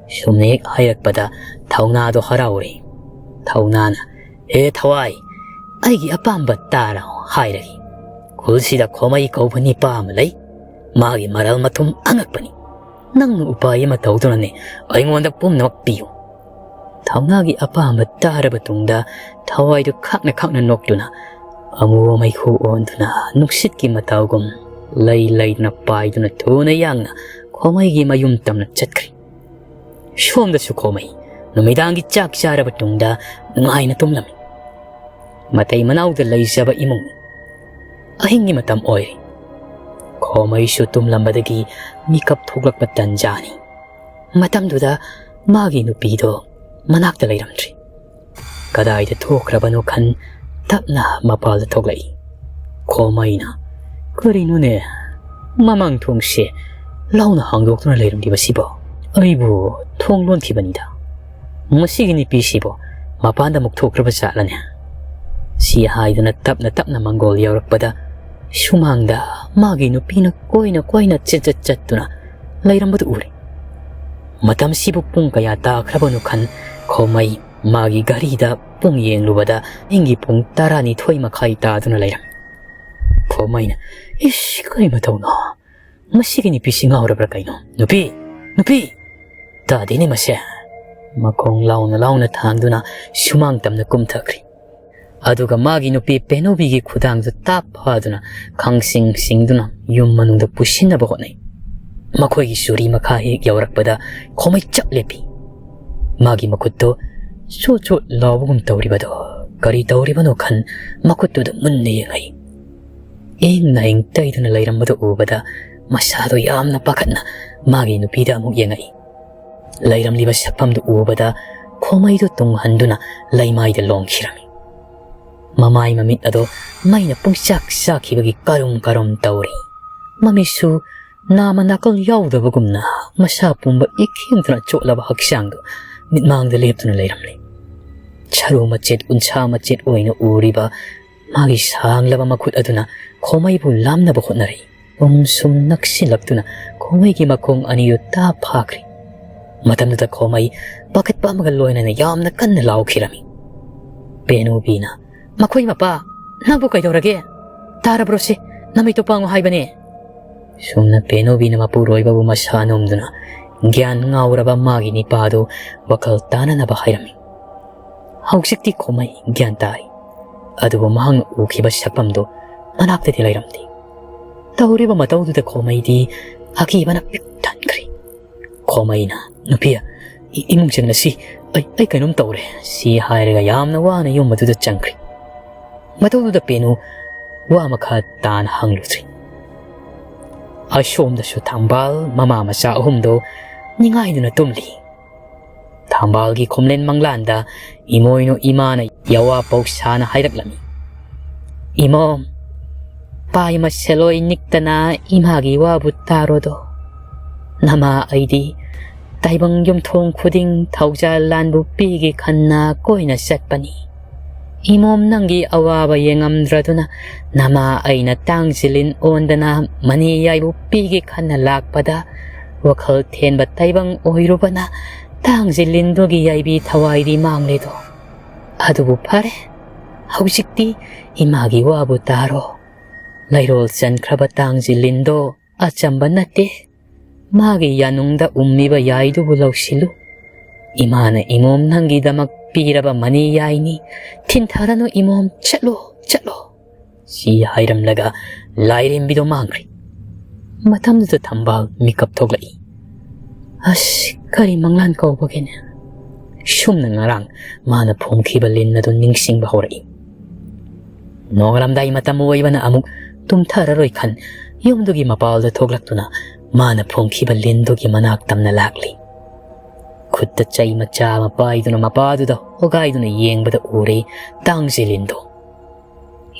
ꯁꯨꯝꯅ ꯍꯦꯛ ꯍꯥꯏꯔꯛꯄꯗ ꯊꯧꯅꯥꯗꯣ ꯍꯔꯥꯎꯔꯦ꯫ ꯊꯧꯅꯥꯅ, "ꯍꯦ ꯊꯋꯥꯏ, ꯑꯩꯒꯤ ꯑꯄꯥꯝꯕ ꯇꯥꯔꯣ ꯍꯥꯏꯔꯒꯦ꯫ ꯈꯨꯜꯁꯤꯗ ꯈꯣꯃꯩ ꯀꯧꯕ ꯅꯤꯄꯥ ꯑꯃ ꯂꯩ꯫ ꯃꯥꯒꯤ ꯃꯔꯜ ꯃꯊꯨꯝ ꯑꯉꯛꯄꯅꯤ꯫ ꯅꯪꯅ ꯎꯄꯥꯏ ꯑꯃ ꯇꯧꯗꯨꯅꯅꯦ ꯑꯩꯉꯣꯟꯗ ꯄꯨꯝꯅꯃꯛ ꯄꯤꯌꯨ꯫" ꯊꯧꯅꯥꯒꯤ ꯑꯄꯥꯝꯕ ꯇꯥꯔꯕ ꯇꯨꯡꯗ ꯊꯋꯥꯏꯗꯨ ꯈꯥꯛꯅ ꯈꯥꯛꯅ ꯅꯣꯛꯇꯨꯅ ꯑꯃꯨꯕ ꯃꯩꯈꯨ ꯑꯣꯟꯗꯨꯅ ꯅꯨꯡꯁꯤꯠꯀꯤ ꯃꯇꯥꯎꯒꯨꯝ ꯂꯩ ꯂꯩꯗꯨꯅ ꯄꯥꯏꯗꯨꯅ ꯊꯨꯅ ꯌꯥꯡꯅ ꯈꯣꯃꯩꯒꯤ ꯃꯌꯨꯝ ꯇꯝꯅ ꯆꯠꯈ꯭ꯔꯦ꯫ ꯁꯣꯝꯗꯁꯨ ꯈꯣꯃꯩ ꯅꯨꯃꯤꯗꯥꯡꯒꯤ ꯆꯥꯛ ꯆꯥꯔꯕ ꯇꯨꯡꯗ ꯅꯨꯡꯉꯥꯏꯅ ꯇꯨꯝꯂꯝꯃꯤ꯫ ꯃꯇꯩ ꯃꯅꯥꯎꯗ ꯂꯩꯖꯕ ꯏꯃꯨꯡ꯫ ꯑꯍꯤꯡꯒꯤ ꯃꯇꯝ ꯑꯣꯏꯔꯦ꯫ ꯈꯣꯃꯩꯁꯨ ꯇꯨꯝꯂꯝꯕꯗꯒꯤ ꯃꯤꯀꯞ ꯊꯣꯛꯂꯛꯄ ꯇꯟꯖꯥꯅꯤ꯫ ꯃꯇꯝꯗꯨꯗ ꯃꯥꯒꯤ ꯅꯨꯄꯤꯗꯣ ꯃꯅꯥꯛꯇ ꯂꯩꯔꯝꯗ꯭ꯔꯦ꯫ ꯀꯗꯥꯏꯗ ꯊꯣꯛꯈ꯭ꯔꯕꯅꯣ ꯈꯟ ꯇꯞꯅ ꯃꯄꯥꯜꯗ ꯊꯣꯛꯂꯛꯏ꯫ ꯈꯣꯃꯩꯅ, "ꯀꯔꯤꯅꯣꯅꯦ, ꯃꯃꯥꯡ ꯊꯣꯡꯁꯦ ꯂꯥꯎꯅ ꯍꯥꯡꯗꯣꯛꯇꯨꯅ ꯂꯩꯔꯝꯂꯤꯕꯁꯤꯕꯣ? ꯑꯩꯕꯨ ꯊꯣꯡ ꯂꯣꯟꯈꯤꯕꯅꯤꯗ꯫ ꯃꯁꯤꯒꯤ ꯅꯨꯄꯤꯁꯤꯕꯨ ꯃꯄꯥꯟꯗ ꯑꯃꯨꯛ ꯊꯣꯛꯈ꯭ꯔꯕ ꯖꯥꯠꯂꯅꯦ?" ꯁꯤ ꯍꯥꯏꯗꯨꯅ ꯇꯞꯅ ꯇꯞꯅ ꯃꯪꯒꯣꯜ ꯌꯧꯔꯛꯄꯗ ꯁꯨꯃꯥꯡꯗ ꯃꯥꯒꯤ ꯅꯨꯄꯤꯅ ꯀꯣꯏꯅ ꯀꯣꯏꯅ ꯆꯠ ꯆꯠ ꯆꯠꯇꯨꯅ ꯂꯩꯔꯝꯕꯗꯨ ꯎꯔꯦ꯫ ꯃꯇꯝꯁꯤꯕꯨ ꯄꯨꯡ ꯀꯌꯥ ꯇꯥꯈ꯭ꯔꯕꯅꯣ ꯈꯟ ꯈꯣꯃꯩ ꯃꯥꯒꯤ ꯘꯔꯤꯗ ꯄꯨꯡ ꯌꯦꯡꯂꯨꯕꯗ ꯑꯍꯤꯡꯒꯤ ꯄꯨꯡ ꯇꯔꯥꯅꯤꯊꯣꯏ ꯃꯈꯥꯏ ꯇꯥꯗꯨꯅ ꯂꯩꯔꯝꯃꯤ꯫ ꯈꯣꯃꯩꯅ, "ꯏꯁ, ꯀꯔꯤ ꯃꯇꯧꯅꯣ? ꯃꯁꯤꯒꯤ ꯅꯨꯄꯤꯁꯤ ꯉꯥꯎꯔꯕ꯭ꯔꯥ ꯀꯩꯅꯣ? ꯅꯨꯄꯤ! ꯅꯨꯄꯤ!" "ꯇꯥꯗꯦꯅꯦ ꯃꯁꯦ!" ꯃꯈꯣꯡ ꯂꯥꯎꯅ ꯂꯥꯎꯅ ꯊꯥꯡꯗꯨꯅ ꯁꯨꯃꯥꯡ ꯇꯝꯅ ꯀꯨꯝꯊꯈ꯭ꯔꯦ꯫ ꯑꯗꯨꯒ ꯃꯥꯒꯤ ꯅꯨꯄꯤ ꯄꯦꯅꯧꯕꯤꯒꯤ ꯈꯨꯗꯥꯡꯗꯨ ꯇꯥꯞ ꯐꯥꯗꯨꯅ ꯈꯪꯁꯤꯡ ꯁꯤꯡꯗꯨꯅ ꯌꯨꯝ ꯃꯅꯨꯡꯗ ꯄꯨꯁꯤꯟꯅꯕ ꯍꯣꯠꯅꯩ꯫ ꯃꯈꯣꯏꯒꯤ ꯆꯨꯔꯤ ꯃꯈꯥ ꯍꯦꯛ ꯌꯧꯔꯛꯄꯗ ꯈꯣꯃꯩ ꯆꯞ ꯂꯦꯞꯄꯤ꯫ ꯃꯥꯒꯤ ꯃꯈꯨꯠꯇꯣ ꯆꯣꯠ ꯆꯣꯠ ꯂꯥꯎꯕꯒꯨꯝ ꯇꯧꯔꯤꯕꯗꯣ ꯀꯔꯤ ꯇꯧꯔꯤꯕꯅꯣ ꯈꯟ ꯃꯈꯨꯠꯇꯨꯗ ꯃꯨꯟꯅ ꯌꯦꯡꯉꯛꯏ꯫ ꯏꯪ ꯅꯥꯏꯪ ꯇꯩꯗꯨꯅ ꯂꯩꯔꯝꯕꯗꯨ ꯎꯕꯗ ꯃꯁꯥꯗꯣ ꯌꯥꯝꯅ ꯄꯥꯈꯠꯅ ꯃꯥꯒꯤ ꯅꯨꯄꯤꯗ ꯑꯃꯨꯛ ꯌꯦꯡꯉꯛꯏ꯫ ꯂꯩꯔꯝꯂꯤꯕ ꯁꯛꯐꯝꯗꯨ ꯎꯕꯗ ꯈꯣꯃꯩꯗꯨ ꯇꯨꯡꯍꯟꯗꯨꯅ ꯂꯩꯃꯥꯏꯗ ꯂꯣꯡꯈꯤꯔꯝꯃꯤ꯫ ꯃꯃꯥꯏ ꯃꯃꯤꯠ ꯑꯗꯣ ꯃꯩꯅ ꯄꯨꯡꯆꯥꯛ ꯆꯥꯛꯈꯤꯕꯒꯤ ꯀꯔꯨꯝ ꯀꯔꯨꯝ ꯇꯧꯔꯤ꯫ ꯃꯃꯤꯠꯁꯨ ꯅꯥꯃ ꯅꯥꯀꯜ ꯌꯥꯎꯗꯕꯒꯨꯝꯅ ꯃꯁꯥ ꯄꯨꯝꯕ ꯏꯈꯦꯡꯗꯨꯅ ꯆꯣꯠꯂꯕ ꯍꯛꯆꯥꯡꯗꯨ ꯃꯤꯠꯃꯥꯡꯗ ꯂꯦꯞꯇꯨꯅ ꯂꯩꯔꯝꯂꯤ꯫ ꯁꯔꯨ ꯃꯆꯦꯠ ꯎꯟꯁꯥ ꯃꯆꯦꯠ ꯑꯣꯏꯅ ꯎꯔꯤꯕ ꯃꯥꯒꯤ ꯁꯥꯡꯂꯕ ꯃꯈꯨꯠ ꯑꯗꯨꯅ ꯈꯣꯃꯩꯕꯨ ꯂꯥꯝꯅꯕ ꯍꯣꯠꯅꯔꯤ꯫ ꯄꯨꯡ ꯁꯨꯝ ꯅꯛꯁꯤꯜꯂꯛꯇꯨꯅ ꯈꯣꯃꯩꯒꯤ ꯃꯈꯣꯡ ꯑꯅꯤꯗꯨ ꯇꯥ ꯐꯥꯈ꯭ꯔꯤ꯫ ꯃꯇꯝꯗꯨꯗ ꯈꯣꯃꯩ ꯄꯥꯈꯠꯄ ꯑꯃꯒ ꯂꯣꯏꯅꯅ ꯌꯥꯝꯅ ꯀꯟꯅ ꯂꯥꯎꯈꯤꯔꯝꯃꯤ꯫ ꯄꯦꯅꯨꯕꯤꯅ, "ꯃꯈꯣꯏ ꯃꯄꯥ, ꯅꯪꯕꯨ ꯀꯩꯗꯧꯔꯒꯦ? ꯇꯥꯔꯕ꯭ꯔꯣ ꯁꯤ? ꯅꯃꯤꯠꯇꯨ ꯄꯥꯡꯉꯨ ꯍꯥꯏꯕꯅꯦ!" ꯁꯨꯝꯅ ꯄꯦꯅꯨꯕꯤꯅ ꯃꯄꯨꯔꯣꯏꯕꯕꯨ ꯃꯁꯥ ꯅꯣꯝꯗꯨꯅ ꯒ꯭ꯌꯥꯟ ꯉꯥꯎꯔꯕ ꯃꯥꯒꯤ ꯅꯤꯄꯥꯗꯨ ꯋꯥꯈꯜ ꯇꯥꯅꯅꯕ ꯍꯥꯏꯔꯝꯃꯤ꯫ ꯍꯧꯖꯤꯛꯇꯤ ꯈꯣꯃꯩ ꯒ꯭ꯌꯥꯟ ꯇꯥꯔꯤ꯫ ꯑꯗꯨꯕꯨ ꯃꯍꯥꯛꯅ ꯎꯈꯤꯕ ꯁꯛꯐꯝꯗꯨ ꯃꯅꯥꯛꯇꯗꯤ ꯂꯩꯔꯝꯗꯦ꯫ ꯇꯧꯔꯤꯕ ꯃꯇꯧꯗꯨꯗ ꯈꯣꯃꯩꯗꯤ ꯑꯀꯤꯕꯅ ꯄꯤꯛ ꯊꯟꯈ꯭ꯔꯦ꯫ ꯈꯣꯃꯩꯅ, "ꯅꯨꯄꯤ, ꯏ-, ꯏꯃꯨꯡ ꯆꯪꯂꯁꯤ, ꯑꯩ, ꯑꯩ ꯀꯩꯅꯣꯝ ꯇꯧꯔꯦ," ꯁꯤ ꯍꯥꯏꯔꯒ ꯌꯥꯝꯅ ꯋꯥꯅ ꯌꯨꯝ ꯑꯗꯨꯗ ꯆꯪꯈ꯭ꯔꯦ꯫ ꯃꯇꯧꯗꯨꯗ ꯄꯦꯅꯨ ꯋꯥ ꯃꯈꯥ ꯇꯥꯅ ꯍꯪꯂꯨꯗ꯭ꯔꯤ꯫ ꯑꯁꯣꯝꯗꯁꯨ ꯊꯝꯕꯥꯜ ꯃꯃꯥ ꯃꯆꯥ ꯑꯍꯨꯝꯗꯣ ꯅꯤꯡꯉꯥꯏꯗꯨꯅ ꯇꯨꯝꯂꯤ꯫ ꯊꯝꯕꯥꯜꯒꯤ ꯈꯣꯝꯂꯦꯟ ꯃꯪꯂꯥꯟꯗ ꯏꯃꯣꯏꯅꯨ ꯏꯃꯥꯅ ꯌꯥꯋꯥ ꯄꯧꯁꯥꯅ ꯍꯥꯏꯔꯛꯂꯝꯃꯤ, "ꯏꯃꯣꯝ, ꯄꯥꯏ ꯃꯁꯦꯂꯣꯏ ꯅꯤꯛꯇꯅ ꯏꯃꯥꯒꯤ ꯋꯥꯕꯨ ꯇꯥꯔꯣꯗꯣ꯫ ꯅꯃꯥ ꯑꯩꯗꯤ ꯇꯥꯏꯕꯪ ꯌꯨꯝꯊꯣꯡ ꯈꯨꯗꯤꯡ ꯊꯧꯖꯥꯜ ꯂꯥꯟꯕꯨ ꯄꯤꯒꯦ ꯈꯟꯅ ꯀꯣꯏꯅ ꯆꯠꯄꯅꯤ꯫ ꯏꯃꯣꯝ ꯅꯪꯒꯤ ꯑꯋꯥꯕ ꯌꯦꯡꯉꯝꯗ꯭ꯔꯗꯨꯅ ꯅꯃꯥ ꯑꯩꯅ ꯇꯥꯡꯖꯤꯂꯤꯟ ꯑꯣꯟꯗꯅ ꯃꯅꯤ ꯌꯥꯏꯕꯨ ꯄꯤꯒꯦ ꯈꯟꯅ ꯂꯥꯛꯄꯗ ꯋꯥꯈꯜ ꯊꯦꯟꯕ ꯇꯥꯏꯕꯪ ꯑꯣꯏꯔꯨꯕꯅ ꯇꯥꯡꯖꯤꯂꯤꯟꯗꯨꯒꯤ ꯌꯥꯏꯕꯤ ꯊꯋꯥꯏꯗꯤ ꯃꯥꯡꯂꯦꯗꯣ꯫ ꯑꯗꯨꯕꯨ ꯐꯔꯦ, ꯍꯧꯖꯤꯛꯇꯤ ꯏꯃꯥꯒꯤ ꯋꯥꯕꯨ ꯇꯥꯔꯣ꯫ ꯂꯩꯔꯣꯜ ꯆꯟꯈ꯭ꯔꯕ ꯇꯥꯡꯖꯤꯂꯤꯟꯗꯣ ꯑꯆꯝꯕ ꯅꯠꯇꯦ꯫ ꯃꯥꯒꯤ ꯌꯥꯅꯨꯡꯗ ꯎꯝꯃꯤꯕ ꯌꯥꯏꯗꯨꯕꯨ ꯂꯧꯁꯤꯜꯂꯨ꯫ ꯏꯃꯥꯅ ꯏꯃꯣꯝ ꯅꯪꯒꯤꯗꯃꯛ ꯄꯤꯔꯕ ꯃꯅꯤ ꯌꯥꯏꯅꯤ꯫ ꯊꯤꯟꯊꯔꯅꯨ ꯏꯃꯣꯝ, ꯆꯠꯂꯣ, ꯆꯠꯂꯣ," ꯁꯤ ꯍꯥꯏꯔꯝꯂꯒ ꯂꯥꯏꯔꯦꯝꯕꯤꯗꯣ ꯃꯥꯡꯈ꯭ꯔꯦ꯫ ꯃꯇꯝꯗꯨꯗ ꯊꯝꯕꯥꯜ ꯃꯤꯀꯞ ꯊꯣꯛꯂꯛꯏ꯫ "ꯑꯁ, ꯀꯔꯤ ꯃꯪꯂꯥꯟ ꯀꯧꯕꯒꯤꯅꯦ?" ꯁꯨꯝꯅ ꯉꯔꯥꯡ ꯃꯥꯅ ꯐꯨꯝꯈꯤꯕ ꯂꯤꯟ ꯑꯗꯨ ꯅꯤꯡꯁꯤꯡꯕ ꯍꯧꯔꯛꯏ꯫ ꯅꯣꯡꯉꯥꯜꯂꯝꯗꯥꯏ ꯃꯇꯝ ꯑꯣꯏꯕꯅ ꯑꯃꯨꯛ ꯇꯨꯝꯊꯔꯔꯣꯏ ꯈꯟ ꯌꯨꯝꯗꯨꯒꯤ ꯃꯄꯥꯜꯗ ꯊꯣꯛꯂꯛꯇꯨꯅ ꯃꯥꯅ ꯐꯨꯝꯈꯤꯕ ꯂꯤꯟꯗꯨꯒꯤ ꯃꯅꯥꯛ ꯇꯝꯅ ꯂꯥꯛꯂꯤ꯫ ꯈꯨꯠꯇ ꯆꯩ ꯃꯆꯥ ꯑꯃ ꯄꯥꯏꯗꯨꯅ ꯃꯄꯥꯗꯨꯗ ꯍꯣꯒꯥꯏꯗꯨꯅ ꯌꯦꯡꯕꯗ ꯎꯔꯦ ꯇꯥꯡꯖꯤꯂꯤꯟꯗꯣ꯫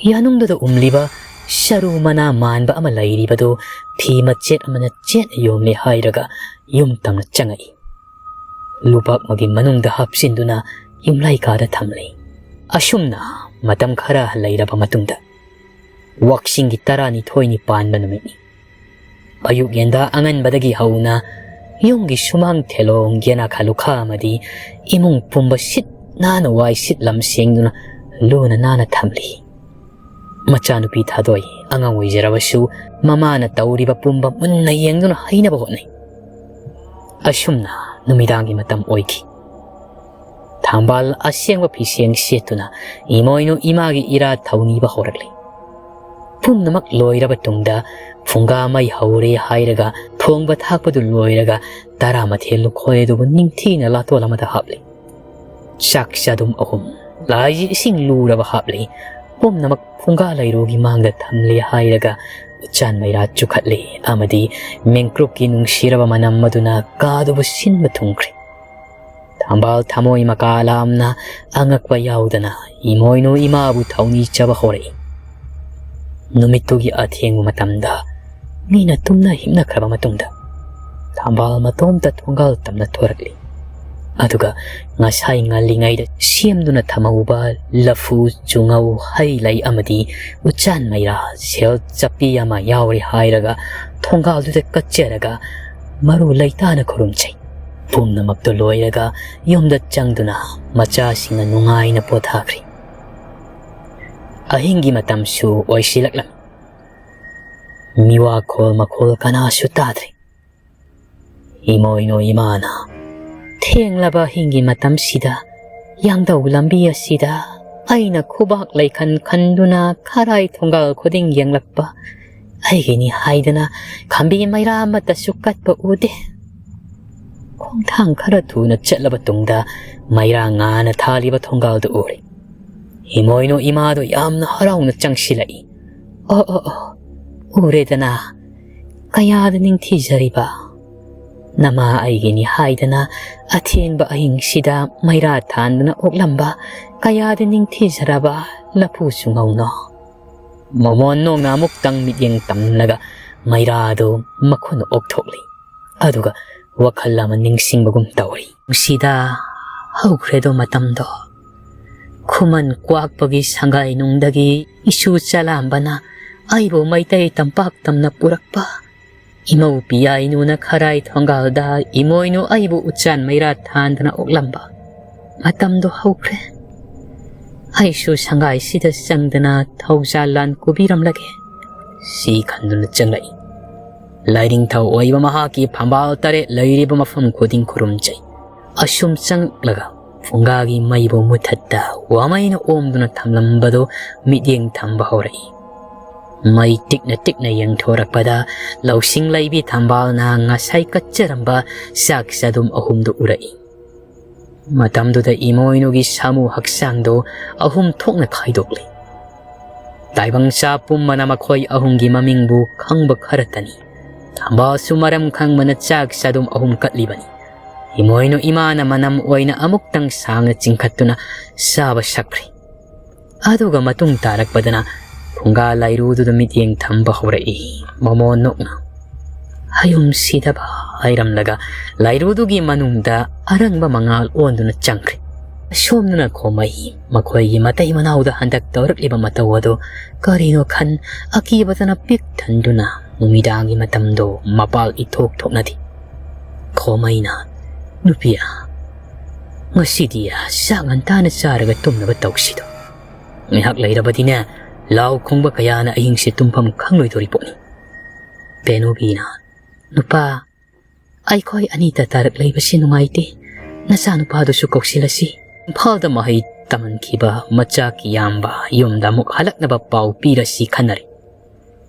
ꯌꯥꯅꯨꯡꯗꯨꯗ ꯎꯝꯂꯤꯕ ꯁꯔꯨ ꯃꯅꯥ ꯃꯥꯟꯕ ꯑꯃ ꯂꯩꯔꯤꯕꯗꯨ ꯐꯤ ꯃꯆꯦꯠ ꯑꯃꯅ ꯆꯦꯠꯅ ꯌꯣꯝꯂꯦ ꯍꯥꯏꯔꯒ ꯌꯨꯝ ꯇꯝꯅ ꯆꯪꯉꯛꯏ꯫ ꯂꯨꯕꯥꯛ ꯑꯃꯒꯤ ꯃꯅꯨꯡꯗ ꯍꯥꯞꯆꯤꯟꯗꯨꯅ ꯌꯨꯝꯂꯥꯏ ꯀꯥꯗ ꯊꯝꯂꯤ꯫ ꯑꯁꯨꯝꯅ ꯃꯇꯝ ꯈꯔ ꯂꯩꯔꯕ ꯃꯇꯨꯡꯗ, ꯋꯥꯛꯆꯤꯡꯒꯤ ꯇꯔꯥꯅꯤꯊꯣꯏꯅꯤ ꯄꯥꯟꯕ ꯅꯨꯃꯤꯠꯅꯤ꯫ ꯑꯌꯨꯛ ꯌꯦꯟꯗꯥ ꯑꯉꯟꯕꯗꯒꯤ ꯍꯧꯅ ꯌꯨꯝꯒꯤ ꯁꯨꯃꯥꯡ ꯊꯦꯂꯣꯡ, ꯌꯦꯅꯥꯈꯥ ꯂꯨꯈꯥ ꯑꯃꯗꯤ ꯏꯃꯨꯡ ꯄꯨꯝꯕ ꯁꯤꯠ ꯅꯥꯟꯅ ꯋꯥꯏ ꯁꯤꯠꯂꯝ ꯁꯦꯡꯗꯨꯅ ꯂꯨꯅ ꯅꯥꯟꯅ ꯊꯝꯂꯤ꯫ ꯃꯆꯥꯅꯨꯄꯤ ꯊꯥꯗꯣꯏ ꯑꯉꯥꯡ ꯑꯣꯏꯖꯔꯕꯁꯨ ꯃꯃꯥꯅ ꯇꯧꯔꯤꯕ ꯄꯨꯝꯕ ꯃꯨꯟꯅ ꯌꯦꯡꯗꯨꯅ ꯍꯩꯅꯕ ꯍꯣꯠꯅꯩ꯫ ꯑꯁꯨꯝꯅ ꯅꯨꯃꯤꯗꯥꯡꯒꯤ ꯃꯇꯝ ꯑꯣꯏꯈꯤ꯫ ꯊꯝꯕꯥꯜ ꯑꯁꯦꯡꯕ ꯐꯤꯁꯦꯡ ꯁꯦꯠꯇꯨꯅ ꯏꯃꯣꯏꯅꯨ ꯏꯃꯥꯒꯤ ꯏꯔꯥꯠ ꯊꯧꯅꯤꯕ ꯍꯧꯔꯛꯂꯤ꯫ ꯄꯨꯝꯅꯃꯛ ꯂꯣꯏꯔꯕ ꯇꯨꯡꯗ ꯐꯨꯡꯒꯥ ꯃꯩ ꯍꯧꯔꯦ ꯍꯥꯏꯔꯒ ꯊꯣꯡꯕ ꯊꯥꯛꯄꯗꯨ ꯂꯣꯏꯔꯒ ꯇꯔꯥꯃꯥꯊꯣꯏ ꯂꯨꯈꯣꯏ ꯑꯗꯨꯕꯨ ꯅꯤꯡꯊꯤꯅ ꯂꯥꯇꯣꯜ ꯑꯃꯗ ꯍꯥꯞꯂꯤ꯫ ꯆꯥꯛ ꯆꯥꯗꯨꯝ ꯑꯍꯨꯝ, ꯂꯥꯏꯒꯤ ꯏꯁꯤꯡ ꯂꯨꯔꯕ ꯍꯥꯞꯂꯤ꯫ ꯄꯨꯝꯅꯃꯛ ꯐꯨꯡꯒꯥ ꯂꯩꯔꯨꯒꯤ ꯃꯥꯡꯗ ꯊꯝꯂꯦ ꯍꯥꯏꯔꯒ ꯎꯆꯥꯟ ꯃꯩꯔꯥ ꯆꯨꯈꯠꯂꯦ ꯑꯃꯗꯤ ꯃꯦꯡꯀ꯭ꯔꯨꯞꯀꯤ ꯅꯨꯡꯁꯤꯔꯕ ꯃꯅꯝ ꯑꯗꯨꯅ ꯀꯥꯗꯨꯕꯨ ꯁꯤꯟꯕ ꯊꯨꯡꯈ꯭ꯔꯦ꯫ ꯊꯝꯕꯥꯜ ꯊꯃꯣꯏ ꯃꯀꯥ ꯂꯥꯝꯅ ꯑꯉꯛꯄ ꯌꯥꯎꯗꯅ ꯏꯃꯣꯏꯅꯨ ꯏꯃꯥꯕꯨ ꯊꯧꯅꯤ ꯆꯥꯕ ꯍꯧꯔꯛꯏ꯫ ꯅꯨꯃꯤꯠꯇꯨꯒꯤ ꯑꯊꯦꯡꯕ ꯃꯇꯝꯗ ꯃꯤꯅ ꯇꯨꯝꯅ ꯍꯤꯞꯅꯈ꯭ꯔꯕ ꯃꯇꯨꯡꯗ ꯊꯝꯕꯥꯜ ꯃꯇꯣꯝꯇ ꯊꯣꯡꯒꯥꯜ ꯇꯝꯅ ꯊꯣꯔꯛꯂꯤ꯫ ꯑꯗꯨꯒ ꯉꯁꯥꯏ ꯉꯜꯂꯤꯉꯩꯗ ꯁꯦꯝꯗꯨꯅ ꯊꯝꯍꯧꯕ ꯂꯐꯨ, ꯆꯨꯉꯧ, ꯍꯩ ꯂꯩ ꯑꯃꯗꯤ ꯎꯆꯥꯟ ꯃꯩꯔꯥ ꯁꯦꯜ ꯆꯞꯄꯤ ꯑꯃ ꯌꯥꯎꯔꯦ ꯍꯥꯏꯔꯒ ꯊꯣꯡꯒꯥꯜꯗꯨꯗ ꯀꯠꯆꯔꯒ ꯃꯔꯨ ꯂꯩꯇꯥꯅ ꯈꯨꯔꯨꯝꯖꯩ꯫ ꯄꯨꯝꯅꯃꯛꯇꯨ ꯂꯣꯏꯔꯒ ꯌꯨꯝꯗ ꯆꯪꯗꯨꯅ ꯃꯆꯥꯁꯤꯡꯅ ꯅꯨꯡꯉꯥꯏꯅ ꯄꯣꯊꯥꯈ꯭ꯔꯦ꯫ ꯑꯍꯤꯡꯒꯤ ꯃꯇꯝꯁꯨ ꯑꯣꯏꯁꯤꯜꯂꯛꯂꯝꯃꯤ꯫ ꯃꯤꯋꯥꯈꯣꯜ ꯃꯈꯣꯜ ꯀꯅꯥꯁꯨ ꯇꯥꯗ꯭ꯔꯦ꯫ ꯏꯃꯣꯏꯅꯨ ꯏꯃꯥꯅ ꯊꯦꯡꯂꯕ ꯑꯍꯤꯡꯒꯤ ꯃꯇꯝꯁꯤꯗ ꯌꯥꯡꯗꯧ ꯂꯝꯕꯤ ꯑꯁꯤꯗ ꯑꯩꯅ ꯈꯨꯕꯥꯛ ꯂꯩꯈꯟ ꯈꯟꯗꯨꯅ ꯈꯔꯥꯏ ꯊꯣꯡꯒꯥꯜ ꯈꯨꯗꯤꯡ ꯌꯦꯡꯂꯛꯄ ꯑꯩꯒꯤꯅꯤ ꯍꯥꯏꯗꯅ ꯈꯝꯕꯤ ꯃꯩꯔꯥ ꯑꯃꯠꯇꯁꯨ ꯀꯠꯄ ꯎꯗꯦ꯫ ꯈꯣꯡꯊꯥꯡ ꯈꯔ ꯊꯨꯅ ꯆꯠꯂꯕ ꯇꯨꯡꯗ ꯃꯩꯔꯥ ꯉꯥꯅ ꯊꯥꯜꯂꯤꯕ ꯊꯣꯡꯒꯥꯜꯗꯨ ꯎꯔꯦ꯫ ꯏꯃꯣꯏꯅꯨ ꯏꯃꯥꯗꯨ ꯌꯥꯝꯅ ꯍꯔꯥꯎꯅ ꯆꯪꯁꯤꯜꯂꯛꯏ꯫ "ꯑꯣ, ꯑꯣ, ꯑꯣ, ꯎꯔꯦꯗꯅ, ꯀꯌꯥꯗ ꯅꯤꯡꯊꯤꯖꯔꯤꯕ!" ꯅꯃꯥ ꯑꯩꯒꯤꯅꯤ ꯍꯥꯏꯗꯅ ꯑꯊꯦꯡꯕ ꯑꯍꯤꯡꯁꯤꯗ ꯃꯩꯔꯥ ꯊꯥꯟꯗꯨꯅ ꯑꯣꯛꯂꯝꯕ ꯀꯌꯥꯗꯤ ꯅꯤꯡꯊꯤꯖꯔꯕ ꯂꯐꯨꯁꯨ ꯉꯧꯅꯣ꯫ ꯃꯣꯃꯣꯟ ꯅꯣꯛꯅ ꯑꯃꯨꯛꯇꯪ ꯃꯤꯠꯌꯦꯡ ꯇꯝꯂꯒ ꯃꯩꯔꯥꯗꯨ ꯃꯈꯨꯟ ꯑꯣꯛꯊꯣꯛꯂꯤ꯫ ꯑꯗꯨꯒ ꯋꯥꯈꯜ ꯑꯃ ꯅꯤꯡꯁꯤꯡꯕꯒꯨꯝ ꯇꯧꯔꯤ꯫ ꯅꯨꯡꯁꯤꯗ, ꯍꯧꯈ꯭ꯔꯦꯗꯣ ꯃꯇꯝꯗꯣ꯫ ꯈꯨꯃꯟ ꯀ꯭ꯋꯥꯛꯄꯒꯤ ꯁꯪꯒꯥꯏꯅꯨꯡꯗꯒꯤ ꯏꯁꯨ ꯆꯂꯥꯝꯕꯅ ꯑꯩꯕꯨ ꯃꯩꯇꯩ ꯇꯝꯄꯥꯛ ꯇꯝꯅ ꯄꯨꯔꯛꯄ꯫ ꯏꯃꯧ ꯄꯤꯌꯥꯏꯅꯨꯅ ꯈꯔꯥꯏ ꯊꯣꯡꯒꯥꯜꯗ ꯏꯃꯣꯏꯅꯨ ꯑꯩꯕꯨ ꯎꯆꯥꯟ ꯃꯩꯔꯥ ꯊꯥꯟꯗꯅ ꯑꯣꯛꯂꯝꯕ꯫ ꯃꯇꯝꯗꯣ ꯍꯧꯈ꯭ꯔꯦ꯫ ꯑꯩꯁꯨ ꯁꯪꯒꯥꯏꯁꯤꯗ ꯆꯪꯗꯅ ꯊꯧꯖꯥꯜ ꯂꯥꯟ ꯀꯨꯕꯤꯔꯝꯂꯒꯦ꯫ ꯁꯤ ꯈꯟꯗꯨꯅ ꯆꯪꯂꯛꯏ꯫ ꯂꯥꯏꯅꯤꯡꯊꯧ ꯑꯣꯏꯕ ꯃꯍꯥꯛꯀꯤ ꯐꯝꯕꯥꯜ ꯇꯔꯦꯠ ꯂꯩꯔꯤꯕ ꯃꯐꯝ ꯈꯨꯗꯤꯡ ꯈꯨꯔꯨꯝꯖꯩ꯫ ꯑꯁꯨꯝ ꯆꯪꯂꯛꯂꯒ ꯐꯨꯡꯒꯥꯒꯤ ꯃꯩꯕꯨ ꯃꯨꯊꯠꯇ ꯋꯥꯃꯩꯅ ꯑꯣꯝꯗꯨꯅ ꯊꯝꯂꯝꯕꯗꯨ ꯃꯤꯠꯌꯦꯡ ꯊꯝꯕ ꯍꯧꯔꯛꯏ꯫ ꯃꯩ ꯇꯤꯛꯅ ꯇꯤꯛꯅ ꯌꯦꯡꯊꯣꯔꯛꯄꯗ ꯂꯧꯁꯤꯡ ꯂꯩꯕꯤ ꯊꯝꯕꯥꯜꯅ ꯉꯁꯥꯏ ꯀꯠꯆꯔꯝꯕ ꯆꯥꯛ ꯆꯗꯨꯝ ꯑꯍꯨꯝꯗꯨ ꯎꯔꯛꯏ꯫ ꯃꯇꯝꯗꯨꯗ ꯏꯃꯣꯏꯅꯨꯒꯤ ꯁꯥꯃꯨ ꯍꯛꯆꯥꯡꯗꯨ ꯑꯍꯨꯝ ꯊꯣꯛꯅ ꯈꯥꯏꯗꯣꯛꯂꯤ꯫ ꯇꯥꯏꯕꯪ ꯆꯥ ꯄꯨꯝꯕꯅ ꯃꯈꯣꯏ ꯑꯍꯨꯝꯒꯤ ꯃꯃꯤꯡꯕꯨ ꯈꯪꯕ ꯈꯔꯇꯅꯤ꯫ ꯊꯝꯕꯥꯜꯁꯨ ꯃꯔꯝ ꯈꯪꯕꯅ ꯆꯥꯛ ꯆꯗꯨꯝ ꯑꯍꯨꯝ ꯀꯠꯂꯤꯕꯅꯤ꯫ ꯏꯃꯣꯏꯅꯨ ꯏꯃꯥꯅ ꯃꯅꯝ ꯑꯣꯏꯅ ꯑꯃꯨꯛꯇꯪ ꯁꯥꯡꯅ ꯆꯤꯡꯈꯠꯇꯨꯅ ꯆꯥꯕ ꯁꯛꯈ꯭ꯔꯤ꯫ ꯑꯗꯨꯒ ꯃꯇꯨꯡ ꯇꯥꯔꯛꯄꯗꯅ ꯐꯨꯡꯒꯥ ꯂꯥꯏꯔꯨꯗꯨꯗ ꯃꯤꯠꯌꯦꯡ ꯊꯝꯕ ꯍꯧꯔꯛꯏ꯫ ꯃꯣꯃꯣꯟ ꯅꯣꯛꯅ ꯍꯌꯨꯝ ꯁꯤꯗꯕ ꯍꯥꯏꯔꯝꯂꯒ ꯂꯥꯏꯔꯨꯗꯨꯒꯤ ꯃꯅꯨꯡꯗ ꯑꯔꯪꯕ ꯃꯉꯥꯜ ꯑꯣꯟꯗꯨꯅ ꯆꯪꯈ꯭ꯔꯦ꯫ ꯑꯁꯣꯝꯗꯅ ꯈꯣꯃꯩ ꯃꯈꯣꯏꯒꯤ ꯃꯇꯩ ꯃꯅꯥꯎꯗ ꯍꯟꯗꯛ ꯇꯧꯔꯛꯂꯤꯕ ꯃꯇꯧ ꯑꯗꯨ ꯀꯔꯤꯅꯣ ꯈꯟ ꯑꯀꯤꯕꯗꯅ ꯄꯤꯛ ꯊꯟꯗꯨꯅ ꯅꯨꯃꯤꯗꯥꯡꯒꯤ ꯃꯇꯝꯗꯣ ꯃꯄꯥꯜ ꯏꯊꯣꯛ ꯊꯣꯛꯅꯗꯦ꯫ ꯈꯣꯃꯩꯅ, "ꯅꯨꯄꯤ, ꯉꯁꯤꯗꯤ ꯆꯥꯛ ꯉꯟꯇꯥꯅ ꯆꯥꯔꯒ ꯇꯨꯝꯅꯕ ꯇꯧꯁꯤꯗꯣ꯫ ꯉꯥꯏꯍꯥꯛ ꯂꯩꯔꯕꯗꯤꯅꯦ, ꯂꯥꯎ ꯈꯣꯡꯕ ꯀꯌꯥꯅ ꯑꯍꯤꯡꯁꯦ ꯇꯨꯝꯐꯝ ꯈꯪꯂꯣꯏꯗꯧꯔꯤ ꯄꯣꯠꯅꯤ꯫" ꯄꯦꯅꯨꯕꯤꯅ, "ꯅꯨꯄꯥ, ꯑꯩꯈꯣꯏ ꯑꯅꯤꯇ ꯇꯥꯔꯛ ꯂꯩꯕꯁꯤ ꯅꯨꯡꯉꯥꯏꯇꯦ꯫ ꯅꯆꯥꯅꯨꯄꯥꯗꯨꯁꯨ ꯀꯧꯁꯤꯜꯂꯁꯤ꯫" ꯏꯝꯐꯥꯜꯗ ꯃꯍꯩ ꯇꯝꯍꯟꯈꯤꯕ ꯃꯆꯥ ꯀꯤꯌꯥꯝꯕ ꯌꯨꯝꯗ ꯑꯃꯨꯛ ꯍꯜꯂꯛꯅꯕ ꯄꯥꯎ ꯄꯤꯔꯁꯤ ꯈꯟꯅꯔꯤ꯫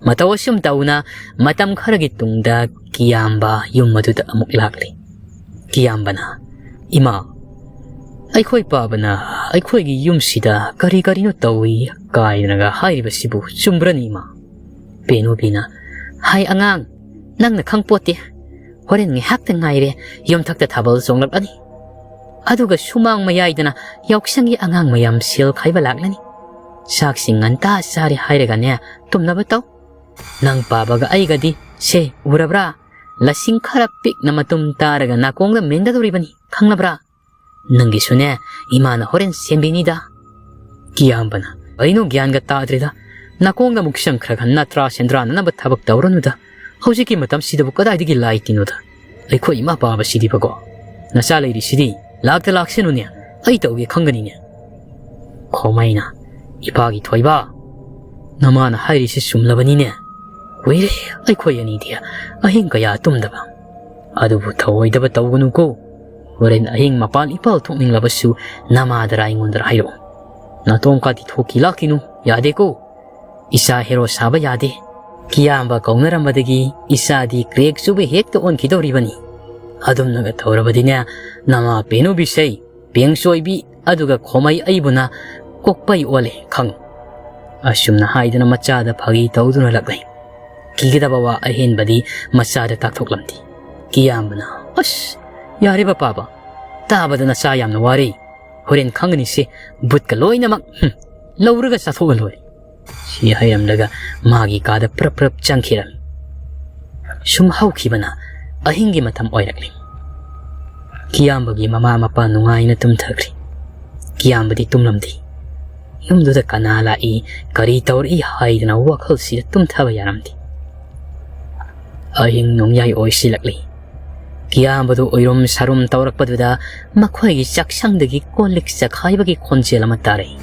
ꯃꯇꯧ ꯑꯁꯨꯝ ꯇꯧꯅ ꯃꯇꯝ ꯈꯔꯒꯤ ꯇꯨꯡꯗ ꯀꯤꯌꯥꯝꯕ ꯌꯨꯝ ꯑꯗꯨꯗ ꯑꯃꯨꯛ ꯂꯥꯛꯂꯤ꯫ ꯀꯤꯌꯥꯝꯕꯅ, "ꯏꯃꯥ, ꯑꯩꯈꯣꯏ ꯄꯥꯕꯅ ꯑꯩꯈꯣꯏꯒꯤ ꯌꯨꯝꯁꯤꯗ ꯀꯔꯤ ꯀꯔꯤꯅꯣ ꯇꯧꯏ ꯀꯥꯏꯅꯒ ꯍꯥꯏꯔꯤꯕꯁꯤꯕꯨ ꯆꯨꯝꯕ꯭ꯔꯅꯤ, ꯏꯃꯥ?" ꯄꯦꯅꯨꯕꯤꯅ, "ꯍꯥꯏ ꯑꯉꯥꯡ, ꯅꯪꯅ ꯈꯪꯄꯣꯠꯇꯦ꯫ ꯍꯣꯔꯦꯟ ꯉꯥꯏꯍꯥꯛꯇ ꯉꯥꯏꯔꯦ, ꯌꯨꯝꯊꯛꯇ ꯊꯥꯕꯜ ꯆꯣꯡꯂꯛꯂꯅꯤ꯫ ꯑꯗꯨꯒ ꯁꯨꯃꯥꯡ ꯃꯌꯥꯏꯗꯅ ꯌꯥꯎꯁꯪꯒꯤ ꯑꯉꯥꯡ ꯃꯌꯥꯝ ꯁꯦꯜ ꯈꯥꯏꯕ ꯂꯥꯛꯂꯅꯤ꯫ ꯆꯥꯛꯁꯤꯡ ꯉꯟꯇꯥ ꯆꯥꯔꯦ ꯍꯥꯏꯔꯒꯅꯦ, ꯇꯨꯝꯅꯕ ꯇꯧ꯫ ꯅꯪ ꯄꯥꯕꯒ ꯑꯩꯒꯗꯤ, ꯁꯦ, ꯎꯔꯕ꯭ꯔꯥ? ꯂꯁꯤꯡ ꯈꯔ ꯄꯤꯛꯅ ꯃꯇꯨꯝ ꯇꯥꯔꯒ ꯅꯥꯀꯣꯡꯗ ꯃꯦꯟꯒꯗꯧꯔꯤꯕꯅꯤ, ꯈꯪꯂꯕ꯭ꯔꯥ? ꯅꯪꯒꯤꯁꯨꯅꯦ, ꯏꯃꯥꯅ ꯍꯣꯔꯦꯟ ꯁꯦꯝꯕꯤꯅꯤꯗ꯫ ꯀꯤꯌꯥꯝꯕꯅ, ꯀꯩꯅꯣ ꯒ꯭ꯌꯥꯟꯒ ꯇꯥꯗ꯭ꯔꯦꯗ꯫ ꯅꯥꯀꯣꯡꯗ ꯑꯃꯨꯛ ꯆꯪꯈ꯭ꯔꯒ ꯅꯇ꯭ꯔꯥ ꯁꯦꯟꯗ꯭ꯔꯥꯅꯅꯕ ꯊꯕꯛ ꯇꯧꯔꯅꯨꯗ꯫ ꯍꯧꯖꯤꯛꯀꯤ ꯃꯇꯝꯁꯤꯗꯕꯨ ꯀꯗꯥꯏꯗꯒꯤ ꯂꯥꯏ ꯇꯤꯟꯅꯣꯗ? ꯑꯩꯈꯣꯏ ꯏꯃꯥ ꯄꯥꯕꯁꯤꯗꯤꯕꯀꯣ꯫ ꯅꯆꯥ ꯂꯩꯔꯤꯁꯤꯗꯤ ꯂꯥꯛꯇ ꯂꯥꯛꯁꯅꯨꯅꯦ, ꯑꯩ ꯇꯧꯒꯦ ꯈꯪꯒꯅꯤꯅꯦ꯫ ꯈꯣꯃꯩꯅ, ꯏꯄꯥꯒꯤ ꯊꯣꯏꯕ, ꯅꯃꯥꯅ ꯍꯥꯏꯔꯤꯁꯤ ꯆꯨꯝꯂꯕꯅꯤꯅꯦ꯫ ꯀꯨꯏꯔꯦ ꯑꯩꯈꯣꯏ ꯑꯅꯤꯗꯤ ꯑꯍꯤꯡ ꯀꯌꯥ ꯇꯨꯝꯗꯕ꯫ ꯑꯗꯨꯕꯨ ꯊꯧꯑꯣꯏꯗꯕ ꯇꯧꯒꯅꯨꯀꯣ꯫ ꯍꯣꯔꯦꯟ ꯑꯍꯤꯡ ꯃꯄꯥꯟ ꯏꯄꯥꯜ ꯊꯣꯛꯅꯤꯡꯂꯕꯁꯨ ꯅꯃꯥꯗꯔ ꯑꯩꯉꯣꯟꯗꯔ ꯍꯥꯏꯔꯛꯑꯣ꯫ ꯅꯥꯇꯣꯡ ꯀꯥꯇꯤ ꯊꯣꯛꯈꯤ ꯂꯥꯛꯈꯤꯅꯨ, ꯌꯥꯗꯦꯀꯣ꯫ ꯏꯆꯥ ꯍꯦꯔꯣ ꯁꯥꯕ ꯌꯥꯗꯦ꯫ ꯀꯤꯌꯥꯝꯕ ꯀꯧꯅꯔꯝꯕꯗꯒꯤ ꯏꯆꯥꯗꯤ ꯀ꯭ꯔꯦꯛ ꯆꯨꯕ ꯍꯦꯛꯇ ꯑꯣꯟꯈꯤꯗꯧꯔꯤꯕꯅꯤ꯫ ꯑꯗꯨꯝꯅꯒ ꯇꯧꯔꯕꯗꯤꯅꯦ, ꯅꯃꯥ ꯄꯦꯅꯨꯕꯤꯁꯩ, ꯄꯦꯡꯁꯣꯏꯕꯤ, ꯑꯗꯨꯒ ꯈꯣꯃꯩ ꯑꯩꯕꯨꯅ ꯀꯣꯛꯄꯩ ꯑꯣꯜꯂꯦ ꯈꯪꯉꯨ꯫ ꯑꯁꯨꯝꯅ ꯍꯥꯏꯗꯨꯅ ꯃꯆꯥꯗ ꯐꯥꯒꯤ ꯇꯧꯗꯨꯅ ꯂꯛꯅꯩ꯫ ꯀꯤꯒꯗꯕ ꯋꯥ ꯑꯍꯦꯟꯕꯗꯤ ꯃꯆꯥꯗ ꯇꯥꯛꯊꯣꯛꯂꯝꯗꯦ꯫ ꯀꯤꯌꯥꯝꯕꯅ, "ꯑꯁ, ꯌꯥꯔꯦꯕ ꯄꯥꯕ, ꯇꯥꯕꯗ ꯅꯆꯥ ꯌꯥꯝꯅ ꯋꯥꯔꯦ꯫ ꯍꯣꯔꯦꯟ ꯈꯪꯒꯅꯤꯁꯦ, ꯕꯨꯠꯀ ꯂꯣꯏꯅꯃꯛ, ꯍꯨꯝ, ꯂꯧꯔꯒ ꯆꯥꯊꯣꯛꯑ ꯂꯣꯏꯔꯦ"꯫ ꯁꯤ ꯍꯥꯏꯔꯝꯂꯒ ꯃꯥꯒꯤ ꯀꯥꯗ ꯄ꯭ꯔꯞ ꯄ꯭ꯔꯞ ꯆꯪꯈꯤꯔꯝꯃꯤ꯫ ꯁꯨꯝ ꯍꯧꯈꯤꯕꯅ ꯑꯍꯤꯡꯒꯤ ꯃꯇꯝ ꯑꯣꯏꯔꯛꯂꯤ꯫ ꯀꯤꯌꯥꯝꯕꯒꯤ ꯃꯃꯥ ꯃꯄꯥ ꯅꯨꯡꯉꯥꯏꯅ ꯇꯨꯝꯊꯈ꯭ꯔꯤ꯫ ꯀꯤꯌꯥꯝꯕꯗꯤ ꯇꯨꯝꯂꯝꯗꯦ꯫ ꯌꯨꯝꯗꯨꯗ ꯀꯅꯥ ꯂꯥꯛꯏ, ꯀꯔꯤ ꯇꯧꯔꯛꯏ ꯍꯥꯏꯗꯅ ꯋꯥꯈꯜꯁꯤꯗ ꯇꯨꯝꯊꯕ ꯌꯥꯔꯝꯗꯦ꯫ ꯑꯍꯤꯡ ꯅꯣꯡꯌꯥꯏ ꯑꯣꯏꯁꯤꯜꯂꯛꯂꯤ꯫ ꯀꯤꯌꯥꯝꯕꯗꯨ ꯑꯣꯏꯔꯨꯝ ꯁꯥꯔꯨꯝ ꯇꯧꯔꯛꯄꯗꯨꯗ ꯃꯈꯣꯏꯒꯤ ꯆꯥꯛꯁꯪꯗꯒꯤ ꯀꯣꯜ ꯂꯤꯛ ꯆꯈꯥꯏꯕꯒꯤ ꯈꯣꯟꯖꯦꯜ ꯑꯃ ꯇꯥꯔꯛꯏ꯫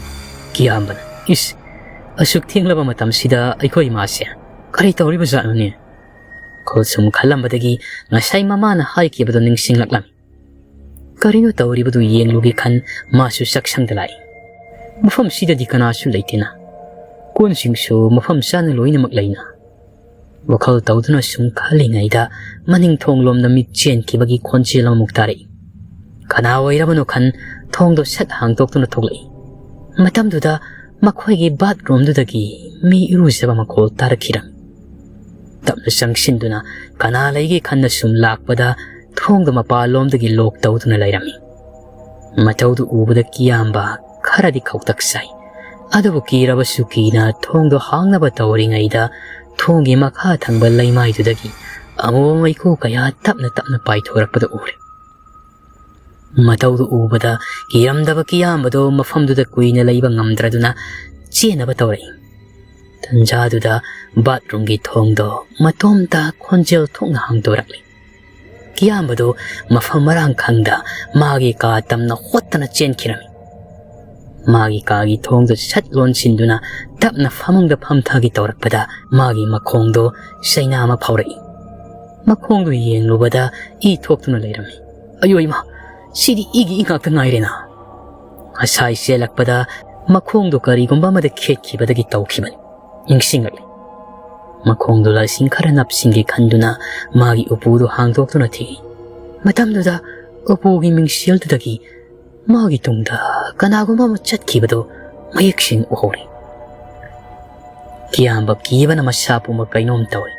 ꯀꯤꯌꯥꯝꯕꯅ, "ꯏꯁ, ꯑꯁꯨꯛ ꯊꯦꯡꯂꯕ ꯃꯇꯝꯁꯤꯗ ꯑꯩꯈꯣꯏ ꯏꯃꯥꯁꯦ ꯀꯔꯤ ꯇꯧꯔꯤꯕ ꯖꯥꯠꯅꯣꯅꯦ?" ꯈꯨꯜ ꯁꯨꯝ ꯈꯜꯂꯝꯕꯗꯒꯤ ꯉꯁꯥꯏ ꯃꯃꯥꯅ ꯍꯥꯏꯈꯤꯕꯗꯨ ꯅꯤꯡꯁꯤꯡꯂꯛꯂꯝꯃꯤ꯫ ꯀꯔꯤꯅꯣ ꯇꯧꯔꯤꯕꯗꯨ ꯌꯦꯡꯂꯨꯒꯦ ꯈꯟ ꯃꯥꯁꯨ ꯆꯥꯛꯁꯪꯗ ꯂꯥꯛꯏ꯫ ꯃꯐꯝꯁꯤꯗꯗꯤ ꯀꯅꯥꯁꯨ ꯂꯩꯇꯦꯅ꯫ ꯀꯣꯟꯁꯤꯡꯁꯨ ꯃꯐꯝ ꯆꯥꯅ ꯂꯣꯏꯅꯃꯛ ꯂꯩꯅ꯫ ꯋꯥꯈꯜ ꯇꯧꯗꯨꯅ ꯁꯨꯝ ꯈꯜꯂꯤꯉꯩꯗ ꯃꯅꯤꯡ ꯊꯣꯡꯂꯣꯝꯗ ꯃꯤꯠ ꯆꯦꯟꯈꯤꯕꯒꯤ ꯈꯣꯟꯖꯦꯜ ꯑꯃꯃꯨꯛ ꯇꯥꯔꯛꯏ꯫ ꯀꯅꯥ ꯑꯣꯏꯔꯕꯅꯣ ꯈꯟ ꯊꯣꯡꯗꯣ ꯁꯠ ꯍꯥꯡꯗꯣꯛꯇꯨꯅ ꯊꯣꯛꯂꯛꯏ꯫ ꯃꯇꯝꯗꯨꯗ ꯃꯈꯣꯏꯒꯤ ꯕꯥꯠꯔꯨꯝꯗꯨꯗꯒꯤ ꯃꯤ ꯏꯔꯨꯖꯕ ꯃꯈꯣꯜ ꯇꯥꯔꯛꯈꯤꯔꯝꯃꯤ꯫ ꯇꯞꯅ ꯆꯪꯁꯤꯟꯗꯨꯅ ꯀꯅꯥ ꯂꯩꯒꯦ ꯈꯟꯅ ꯁꯨꯝ ꯂꯥꯛꯄꯗ ꯊꯣꯡꯗꯣ ꯃꯄꯥꯟꯂꯣꯝꯗꯒꯤ ꯂꯣꯛ ꯇꯧꯗꯨꯅ ꯂꯩꯔꯝꯃꯤ꯫ ꯃꯇꯧꯗꯨ ꯎꯕꯗ ꯀꯤꯌꯥꯝꯕ ꯈꯔꯗꯤ ꯈꯧꯇꯛ ꯆꯥꯏ꯫ ꯑꯗꯨꯕꯨ ꯀꯤꯔꯕꯁꯨ ꯀꯤꯅ ꯊꯣꯡꯗꯣ ꯍꯥꯡꯅꯕ ꯇꯧꯔꯤꯉꯩꯗ ꯊꯣꯡꯒꯤ ꯃꯈꯥ ꯊꯪꯕ ꯂꯩꯃꯥꯏꯗꯨꯗꯒꯤ ꯑꯃꯨꯕ ꯃꯩꯈꯨ ꯀꯌꯥ ꯇꯞꯅ ꯇꯞꯅ ꯄꯥꯏꯊꯣꯔꯛꯄꯗꯨ ꯎꯔꯦ꯫ ꯃꯇꯧꯗꯨ ꯎꯕꯗ ꯀꯤꯔꯝꯗꯕ ꯀꯤꯌꯥꯝꯕꯗꯣ ꯃꯐꯝꯗꯨꯗ ꯀꯨꯏꯅ ꯂꯩꯕ ꯉꯝꯗ꯭ꯔꯗꯨꯅ ꯆꯦꯟꯅꯕ ꯇꯧꯔꯛꯏ꯫ ꯇꯟꯖꯥꯗꯨꯗ ꯕꯥꯠꯔꯨꯝꯒꯤ ꯊꯣꯡꯗꯣ ꯃꯇꯣꯝꯇ ꯈꯣꯟꯖꯦꯜ ꯊꯣꯛꯅ ꯍꯥꯡꯗꯣꯔꯛꯂꯤ꯫ ꯀꯤꯌꯥꯝꯕꯗꯨ ꯃꯐꯝ ꯃꯔꯥꯡ ꯈꯪꯗ ꯃꯥꯒꯤ ꯀꯥ ꯇꯝꯅ ꯍꯣꯠꯇꯅ ꯆꯦꯟꯈꯤꯔꯝꯃꯤ꯫ ꯃꯥꯒꯤ ꯀꯥꯒꯤ ꯊꯣꯡꯗꯨ ꯁꯠ ꯂꯣꯟꯁꯤꯟꯗꯨꯅ ꯇꯞꯅ ꯐꯃꯨꯡꯗ ꯐꯝꯊꯒꯦ ꯇꯧꯔꯛꯄꯗ ꯃꯥꯒꯤ ꯃꯈꯣꯡꯗꯣ ꯆꯩꯅꯥ ꯑꯃ ꯐꯥꯎꯔꯛꯏ꯫ ꯃꯈꯣꯡꯗꯨ ꯌꯦꯡꯂꯨꯕꯗ ꯏ ꯊꯣꯛꯇꯨꯅ ꯂꯩꯔꯝꯃꯤ꯫ "ꯑꯌꯣ ꯏꯃꯥ, ꯁꯤꯗꯤ ꯏꯒꯤ ꯏ ꯉꯥꯛꯇ ꯉꯥꯏꯔꯦꯅ!" ꯉꯁꯥꯏ ꯆꯦꯜꯂꯛꯄꯗ ꯃꯈꯣꯡꯗꯨ ꯀꯔꯤꯒꯨꯝꯕ ꯑꯃꯗ ꯈꯦꯠꯈꯤꯕꯗꯒꯤ ꯇꯧꯈꯤꯕꯅꯤ꯫ ꯅꯤꯡꯁꯤꯡꯂꯛꯂꯤ꯫ ꯃꯈꯣꯡꯗꯨ ꯂꯁꯤꯡ ꯈꯔ ꯅꯞꯁꯤꯟꯒꯦ ꯈꯟꯗꯨꯅ ꯃꯥꯒꯤ ꯎꯄꯨꯗꯨ ꯍꯥꯡꯗꯣꯛꯇꯨꯅ ꯊꯤꯔꯤ꯫ ꯃꯇꯝꯗꯨꯗ ꯎꯄꯨꯒꯤ ꯃꯤꯡꯁꯦꯜꯗꯨꯗꯒꯤ ꯃꯥꯒꯤ ꯇꯨꯡꯗ ꯀꯅꯥꯒꯨꯝꯕ ꯑꯃ ꯆꯠꯈꯤꯕꯗꯨ ꯃꯌꯦꯛ ꯁꯦꯡꯅ ꯎꯍꯧꯔꯤ꯫ ꯀꯤꯌꯥꯝꯕ ꯀꯤꯕꯅ ꯃꯁꯥ ꯄꯨꯝꯕ ꯀꯩꯅꯣꯝ ꯇꯧꯔꯤ꯫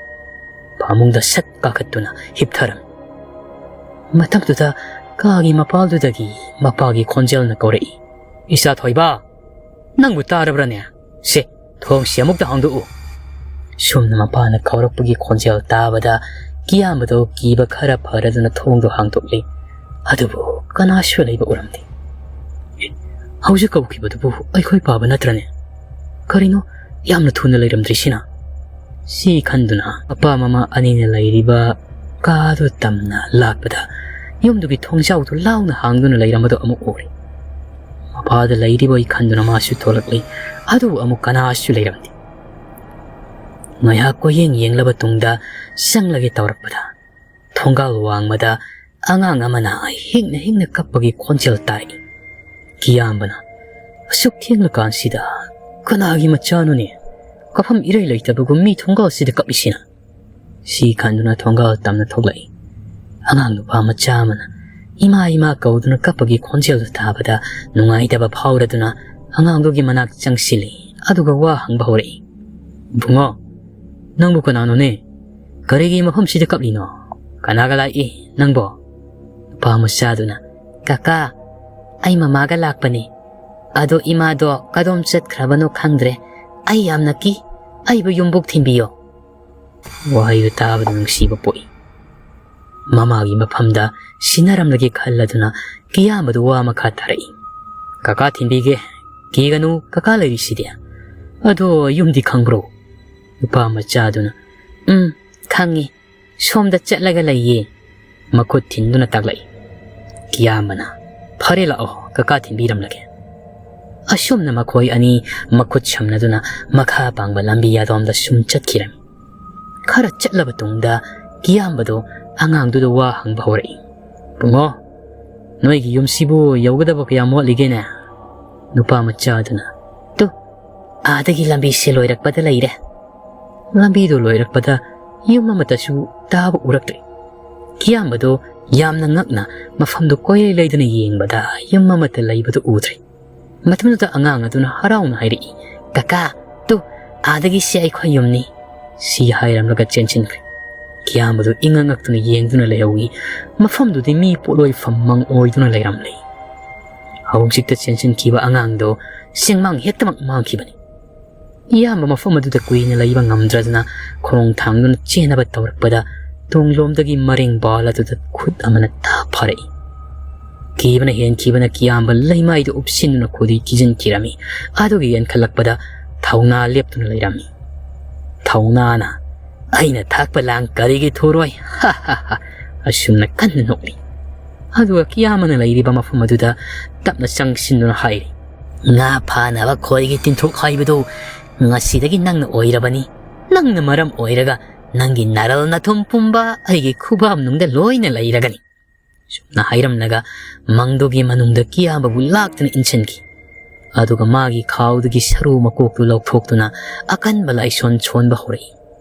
ꯐꯃꯨꯡꯗ ꯁꯠ ꯀꯥꯈꯠꯇꯨꯅ ꯍꯤꯞꯊꯔꯝꯃꯤ꯫ ꯃꯇꯝꯗꯨꯗ ꯀꯥꯒꯤ ꯃꯄꯥꯜꯗꯨꯗꯒꯤ ꯃꯄꯥꯒꯤ ꯈꯣꯟꯖꯦꯜꯅ ꯀꯧꯔꯛꯏ, "ꯏꯆꯥ ꯊꯣꯏꯕ, ꯅꯪꯕꯨ ꯇꯥꯔꯕ꯭ꯔꯅꯦ? ꯁꯦ, ꯊꯣꯡꯁꯤ ꯑꯃꯨꯛꯇ ꯍꯥꯡꯗꯣꯛꯎ!" ꯁꯨꯝꯅ ꯃꯄꯥꯅ ꯀꯧꯔꯛꯄꯒꯤ ꯈꯣꯟꯖꯦꯜ ꯇꯥꯕꯗ ꯀꯤꯌꯥꯝꯕꯗꯣ ꯀꯤꯕ ꯈꯔ ꯐꯔꯗꯨꯅ ꯊꯣꯡꯗꯣ ꯍꯥꯡꯗꯣꯛꯂꯤ꯫ ꯑꯗꯨꯕꯨ ꯀꯅꯥꯁꯨ ꯂꯩꯕ ꯎꯔꯝꯗꯦ꯫ "ꯑꯦ, ꯍꯧꯖꯤꯛ ꯀꯧꯈꯤꯕꯗꯨꯕꯨ ꯑꯩꯈꯣꯏ ꯄꯥꯕ ꯅꯠꯇ꯭ꯔꯅꯦ? ꯀꯔꯤꯅꯣ ꯌꯥꯝꯅ ꯊꯨꯅ ꯂꯩꯔꯝꯗ꯭ꯔꯤꯁꯤꯅ?" ꯁꯤ ꯈꯟꯗꯨꯅ ꯃꯄꯥ ꯃꯃꯥ ꯑꯅꯤꯅ ꯂꯩꯔꯤꯕ ꯀꯥꯗꯨ ꯇꯝꯅ ꯂꯥꯛꯄꯗ ꯌꯨꯝꯗꯨꯒꯤ ꯊꯣꯡꯖꯥꯎꯗꯨ ꯂꯥꯎꯅ ꯍꯥꯡꯗꯨꯅ ꯂꯩꯔꯝꯕꯗꯨ ꯑꯃꯨꯛ ꯎꯔꯦ꯫ ꯃꯄꯥꯗ ꯂꯩꯔꯤꯕꯣꯏ ꯈꯟꯗꯨꯅ ꯃꯥꯁꯨ ꯊꯣꯛꯂꯛꯂꯤ꯫ ꯑꯗꯨꯕꯨ ꯑꯃꯨꯛ ꯀꯅꯥꯁꯨ ꯂꯩꯔꯝꯗꯦ꯫ ꯉꯥꯏꯍꯥꯛ ꯀꯣꯏꯌꯦꯡ ꯌꯦꯡꯂꯕ ꯇꯨꯡꯗ ꯆꯪꯂꯒꯦ ꯇꯧꯔꯛꯄꯗ ꯊꯣꯡꯒꯥꯜ ꯋꯥꯡꯃꯗ ꯑꯉꯥꯡ ꯑꯃꯅ ꯍꯤꯡꯅ ꯍꯤꯡꯅ ꯀꯞꯄꯒꯤ ꯈꯣꯟꯖꯦꯜ ꯇꯥꯔꯛꯏ꯫ ꯀꯤꯌꯥꯝꯕꯅ, "ꯑꯁꯨꯛ ꯊꯦꯡꯂꯀꯥꯟꯁꯤꯗ ꯀꯅꯥꯒꯤ ꯃꯆꯥꯅꯣꯅꯦ? ꯀꯥꯐꯝ ꯏꯔꯩ ꯂꯩꯇꯕꯒꯨꯝ ꯃꯤ ꯊꯣꯡꯒꯥꯜꯁꯤꯗ ꯀꯞꯂꯤꯁꯤꯅ?" ꯁꯤ ꯈꯟꯗꯨꯅ ꯊꯣꯡꯒꯥꯜ ꯇꯝꯅ ꯊꯣꯛꯂꯛꯏ꯫ ꯑꯉꯥꯡ ꯅꯨꯄꯥ ꯃꯆꯥ ꯑꯃꯅ ꯏꯃꯥ ꯏꯃꯥ ꯀꯧꯗꯨꯅ ꯀꯞꯄꯒꯤ ꯈꯣꯟꯖꯦꯜꯗꯨ ꯇꯥꯕꯗ ꯅꯨꯡꯉꯥꯏꯇꯕ ꯐꯥꯎꯔꯗꯨꯅ ꯑꯉꯥꯡꯗꯨꯒꯤ ꯃꯅꯥꯛ ꯆꯪꯁꯤꯜꯂꯤ꯫ ꯑꯗꯨꯒ ꯋꯥ ꯍꯪꯕ ꯍꯧꯔꯛꯏ, "ꯏꯕꯨꯡꯉꯣ, ꯅꯪꯕꯨ ꯀꯅꯥꯅꯣꯅꯦ? "ꯀꯔꯤꯒꯤ ꯃꯐꯝꯁꯤꯗ ꯀꯞꯂꯤꯅꯣ? ꯀꯅꯥꯒ ꯂꯥꯛꯏ ꯅꯪꯕꯣ?" ꯅꯨꯄꯥ ꯃꯆꯥꯗꯨꯅ, "ꯀꯀꯥ, ꯑꯩ ꯃꯃꯥꯒ ꯂꯥꯛꯄꯅꯤ꯫ ꯑꯗꯣ ꯏꯃꯥꯗꯣ ꯀꯗꯣꯝ ꯆꯠꯈ꯭ꯔꯕꯅꯣ ꯈꯪꯗ꯭ꯔꯦ꯫ ꯑꯩ ꯌꯥꯝꯅ ꯀꯤ꯫ ꯑꯩꯕꯨ ꯌꯨꯝꯕꯨꯛ ꯊꯤꯟꯕꯤꯌꯣ꯫" ꯋꯥꯍꯩꯗꯨ ꯇꯥꯕꯗ ꯅꯨꯡꯁꯤꯕ ꯄꯣꯛꯏ꯫ ꯃꯃꯥꯒꯤ ꯃꯐꯝꯗ ꯁꯤꯟꯅꯔꯝꯂꯒꯦ ꯈꯜꯂꯗꯨꯅ ꯀꯤꯌꯥꯝꯕꯗꯨ ꯋꯥ ꯃꯈꯥ ꯇꯥꯔꯛꯏ꯫ "ꯀꯀꯥ ꯊꯤꯟꯕꯤꯒꯦ꯫ ꯀꯤꯒꯅꯨ, ꯀꯀꯥ ꯂꯩꯔꯤꯁꯤꯗꯤ꯫ ꯑꯗꯣ ꯌꯨꯝꯗꯤ ꯈꯪꯕ꯭ꯔꯣ?" ꯅꯨꯄꯥ ꯃꯆꯥꯗꯨꯅ, "ꯎꯝ, ꯈꯪꯉꯤ꯫ ꯁꯣꯝꯗ ꯆꯠꯂꯒ ꯂꯩꯌꯦ꯫" ꯃꯈꯨꯠ ꯊꯤꯟꯗꯨꯅ ꯇꯥꯛꯂꯛꯏ꯫ ꯀꯤꯌꯥꯝꯕꯅ, "ꯐꯔꯦ, ꯂꯥꯛꯑꯣ, ꯀꯀꯥ ꯊꯤꯟꯕꯤꯔꯝꯂꯒꯦ꯫" ꯑꯁꯨꯝꯅ ꯃꯈꯣꯏ ꯑꯅꯤ ꯃꯈꯨꯠ ꯁꯝꯅꯗꯨꯅ ꯃꯈꯥ ꯄꯥꯡꯕ ꯂꯝꯕꯤ ꯑꯗꯣꯝꯗ ꯁꯨꯝ ꯆꯠꯈꯤꯔꯝꯃꯤ꯫ ꯈꯔ ꯆꯠꯂꯕ ꯇꯨꯡꯗ ꯀꯤꯌꯥꯝꯕꯗꯣ ꯑꯉꯥꯡꯗꯨꯗ ꯋꯥ ꯍꯪꯕ ꯍꯧꯔꯛꯏ꯫ "ꯕꯨꯡꯉꯣ, ꯅꯣꯏꯒꯤ ꯌꯨꯝꯁꯤꯕꯨ ꯌꯧꯒꯗꯕ ꯀꯌꯥꯝ ꯋꯥꯠꯂꯤꯒꯦꯅꯦ?" ꯅꯨꯄꯥ ꯃꯆꯥꯗꯨꯅ, "ꯇꯨ, ꯑꯥꯗꯒꯤ ꯂꯝꯕꯤꯁꯦ ꯂꯣꯏꯔꯛꯄꯗ ꯂꯩꯔꯦ꯫" ꯂꯝꯕꯤꯗꯨ ꯂꯣꯏꯔꯛꯄꯗ ꯌꯨꯝ ꯑꯃꯠꯇꯁꯨ ꯇꯥꯕ ꯎꯔꯛꯇ꯭ꯔꯦ꯫ ꯀꯤꯌꯥꯝꯕꯗꯣ ꯌꯥꯝꯅ ꯉꯛꯅ ꯃꯐꯝꯗꯨ ꯀꯣꯏꯂꯩ ꯂꯩꯗꯨꯅ ꯌꯦꯡꯕꯗ ꯌꯨꯝ ꯑꯃꯠꯇ ꯂꯩꯕꯗꯨ ꯎꯗ꯭ꯔꯦ꯫ ꯃꯇꯝꯗꯨꯗ ꯑꯉꯥꯡ ꯑꯗꯨꯅ ꯍꯔꯥꯎꯅ ꯍꯥꯏꯔꯛꯏ, "ꯀꯀꯥ, ꯇꯨ, ꯑꯥꯗꯒꯤꯁꯦ ꯑꯩꯈꯣꯏ ꯌꯨꯝꯅꯤ꯫" ꯁꯤ ꯍꯥꯏꯔꯝꯂꯒ ꯆꯦꯟꯁꯤꯟꯈ꯭ꯔꯦ꯫ ꯀꯤꯌꯥꯝꯕꯗꯨ ꯏꯉꯛ ꯉꯛꯇꯨꯅ ꯌꯦꯡꯗꯨꯅ ꯂꯩꯍꯧꯏ꯫ ꯃꯐꯝꯗꯨꯗꯤ ꯃꯤ ꯄꯣꯠꯂꯣꯏꯐꯝ ꯃꯪ ꯑꯣꯏꯗꯨꯅ ꯂꯩꯔꯝꯂꯦ꯫ ꯍꯧꯖꯤꯛꯇ ꯆꯦꯟꯁꯤꯟꯈꯤꯕ ꯑꯉꯥꯡꯗꯣ ꯆꯦꯡꯃꯥꯡ ꯍꯦꯛꯇꯃꯛ ꯃꯥꯡꯈꯤꯕꯅꯤ꯫ ꯏꯌꯥꯝꯕ ꯃꯐꯝ ꯑꯗꯨꯗ ꯀꯨꯏꯅ ꯂꯩꯕ ꯉꯝꯗ꯭ꯔꯗꯨꯅ ꯈꯣꯡ ꯊꯥꯡꯗꯨꯅ ꯆꯦꯟꯅꯕ ꯇꯧꯔꯛꯄꯗ ꯇꯨꯡꯂꯣꯝꯗꯒꯤ ꯃꯔꯦꯡ ꯕꯥꯜ ꯑꯗꯨꯗ ꯈꯨꯠ ꯑꯃꯅ ꯇꯥ ꯐꯥꯔꯛꯏ꯫ ꯀꯤꯕꯅ ꯍꯦꯟꯈꯤꯕꯅ ꯀꯤꯌꯥꯝꯕ ꯂꯩꯃꯥꯏꯗꯨ ꯎꯞꯁꯤꯟꯗꯨꯅ ꯈꯨꯗꯤ ꯀꯤꯖꯤꯟꯈꯤꯔꯝꯃꯤ꯫ ꯑꯗꯨꯒꯤ ꯌꯦꯟꯈꯠꯂꯛꯄꯗ ꯊꯧꯅꯥ ꯂꯦꯞꯇꯨꯅ ꯂꯩꯔꯝꯃꯤ꯫ ꯊꯧꯅꯥꯅ, "ꯑꯩꯅ ꯊꯥꯛꯄ ꯂꯥꯡ ꯀꯔꯤꯒꯤ ꯊꯨꯔꯣꯏ? ꯍꯥ, ꯍꯥ, ꯍꯥ!" ꯑꯁꯨꯝꯅ ꯀꯟꯅ ꯅꯣꯛꯂꯤ꯫ ꯑꯗꯨꯒ ꯀꯤꯌꯥꯝꯕꯅ ꯂꯩꯔꯤꯕ ꯃꯐꯝ ꯑꯗꯨꯗ ꯇꯞꯅ ꯆꯪꯁꯤꯟꯗꯨꯅ ꯍꯥꯏꯔꯤ, "ꯉꯥ ꯐꯥꯅꯕ ꯈꯣꯏꯒꯤ ꯇꯤꯟꯊ꯭ꯔꯣꯛ ꯍꯥꯏꯕꯗꯨ ꯉꯁꯤꯗꯒꯤ ꯅꯪꯅ ꯑꯣꯏꯔꯕꯅꯤ꯫ ꯅꯪꯅ ꯃꯔꯝ ꯑꯣꯏꯔꯒ ꯅꯪꯒꯤ ꯅꯔꯜ ꯅꯊꯨꯝ ꯄꯨꯝꯕ ꯑꯩꯒꯤ ꯈꯨꯕꯥꯛ ꯃꯅꯨꯡꯗ ꯂꯣꯏꯅ ꯂꯩꯔꯒꯅꯤ꯫" ꯁꯨꯝꯅ ꯍꯥꯏꯔꯝꯂꯒ ꯃꯪꯗꯨꯒꯤ ꯃꯅꯨꯡꯗ ꯀꯤꯌꯥꯝꯕꯕꯨ ꯂꯥꯛꯇꯨꯅ ꯏꯟꯁꯤꯟꯈꯤ꯫ ꯑꯗꯨꯒ ꯃꯥꯒꯤ ꯈꯥꯎꯗꯒꯤ ꯁꯔꯨ ꯃꯀꯣꯛꯇꯨ ꯂꯧꯊꯣꯛꯇꯨꯅ ꯑꯀꯟꯕ ꯂꯥꯏꯁꯣꯟ ꯁꯣꯟꯕ ꯍꯧꯔꯛꯏ꯫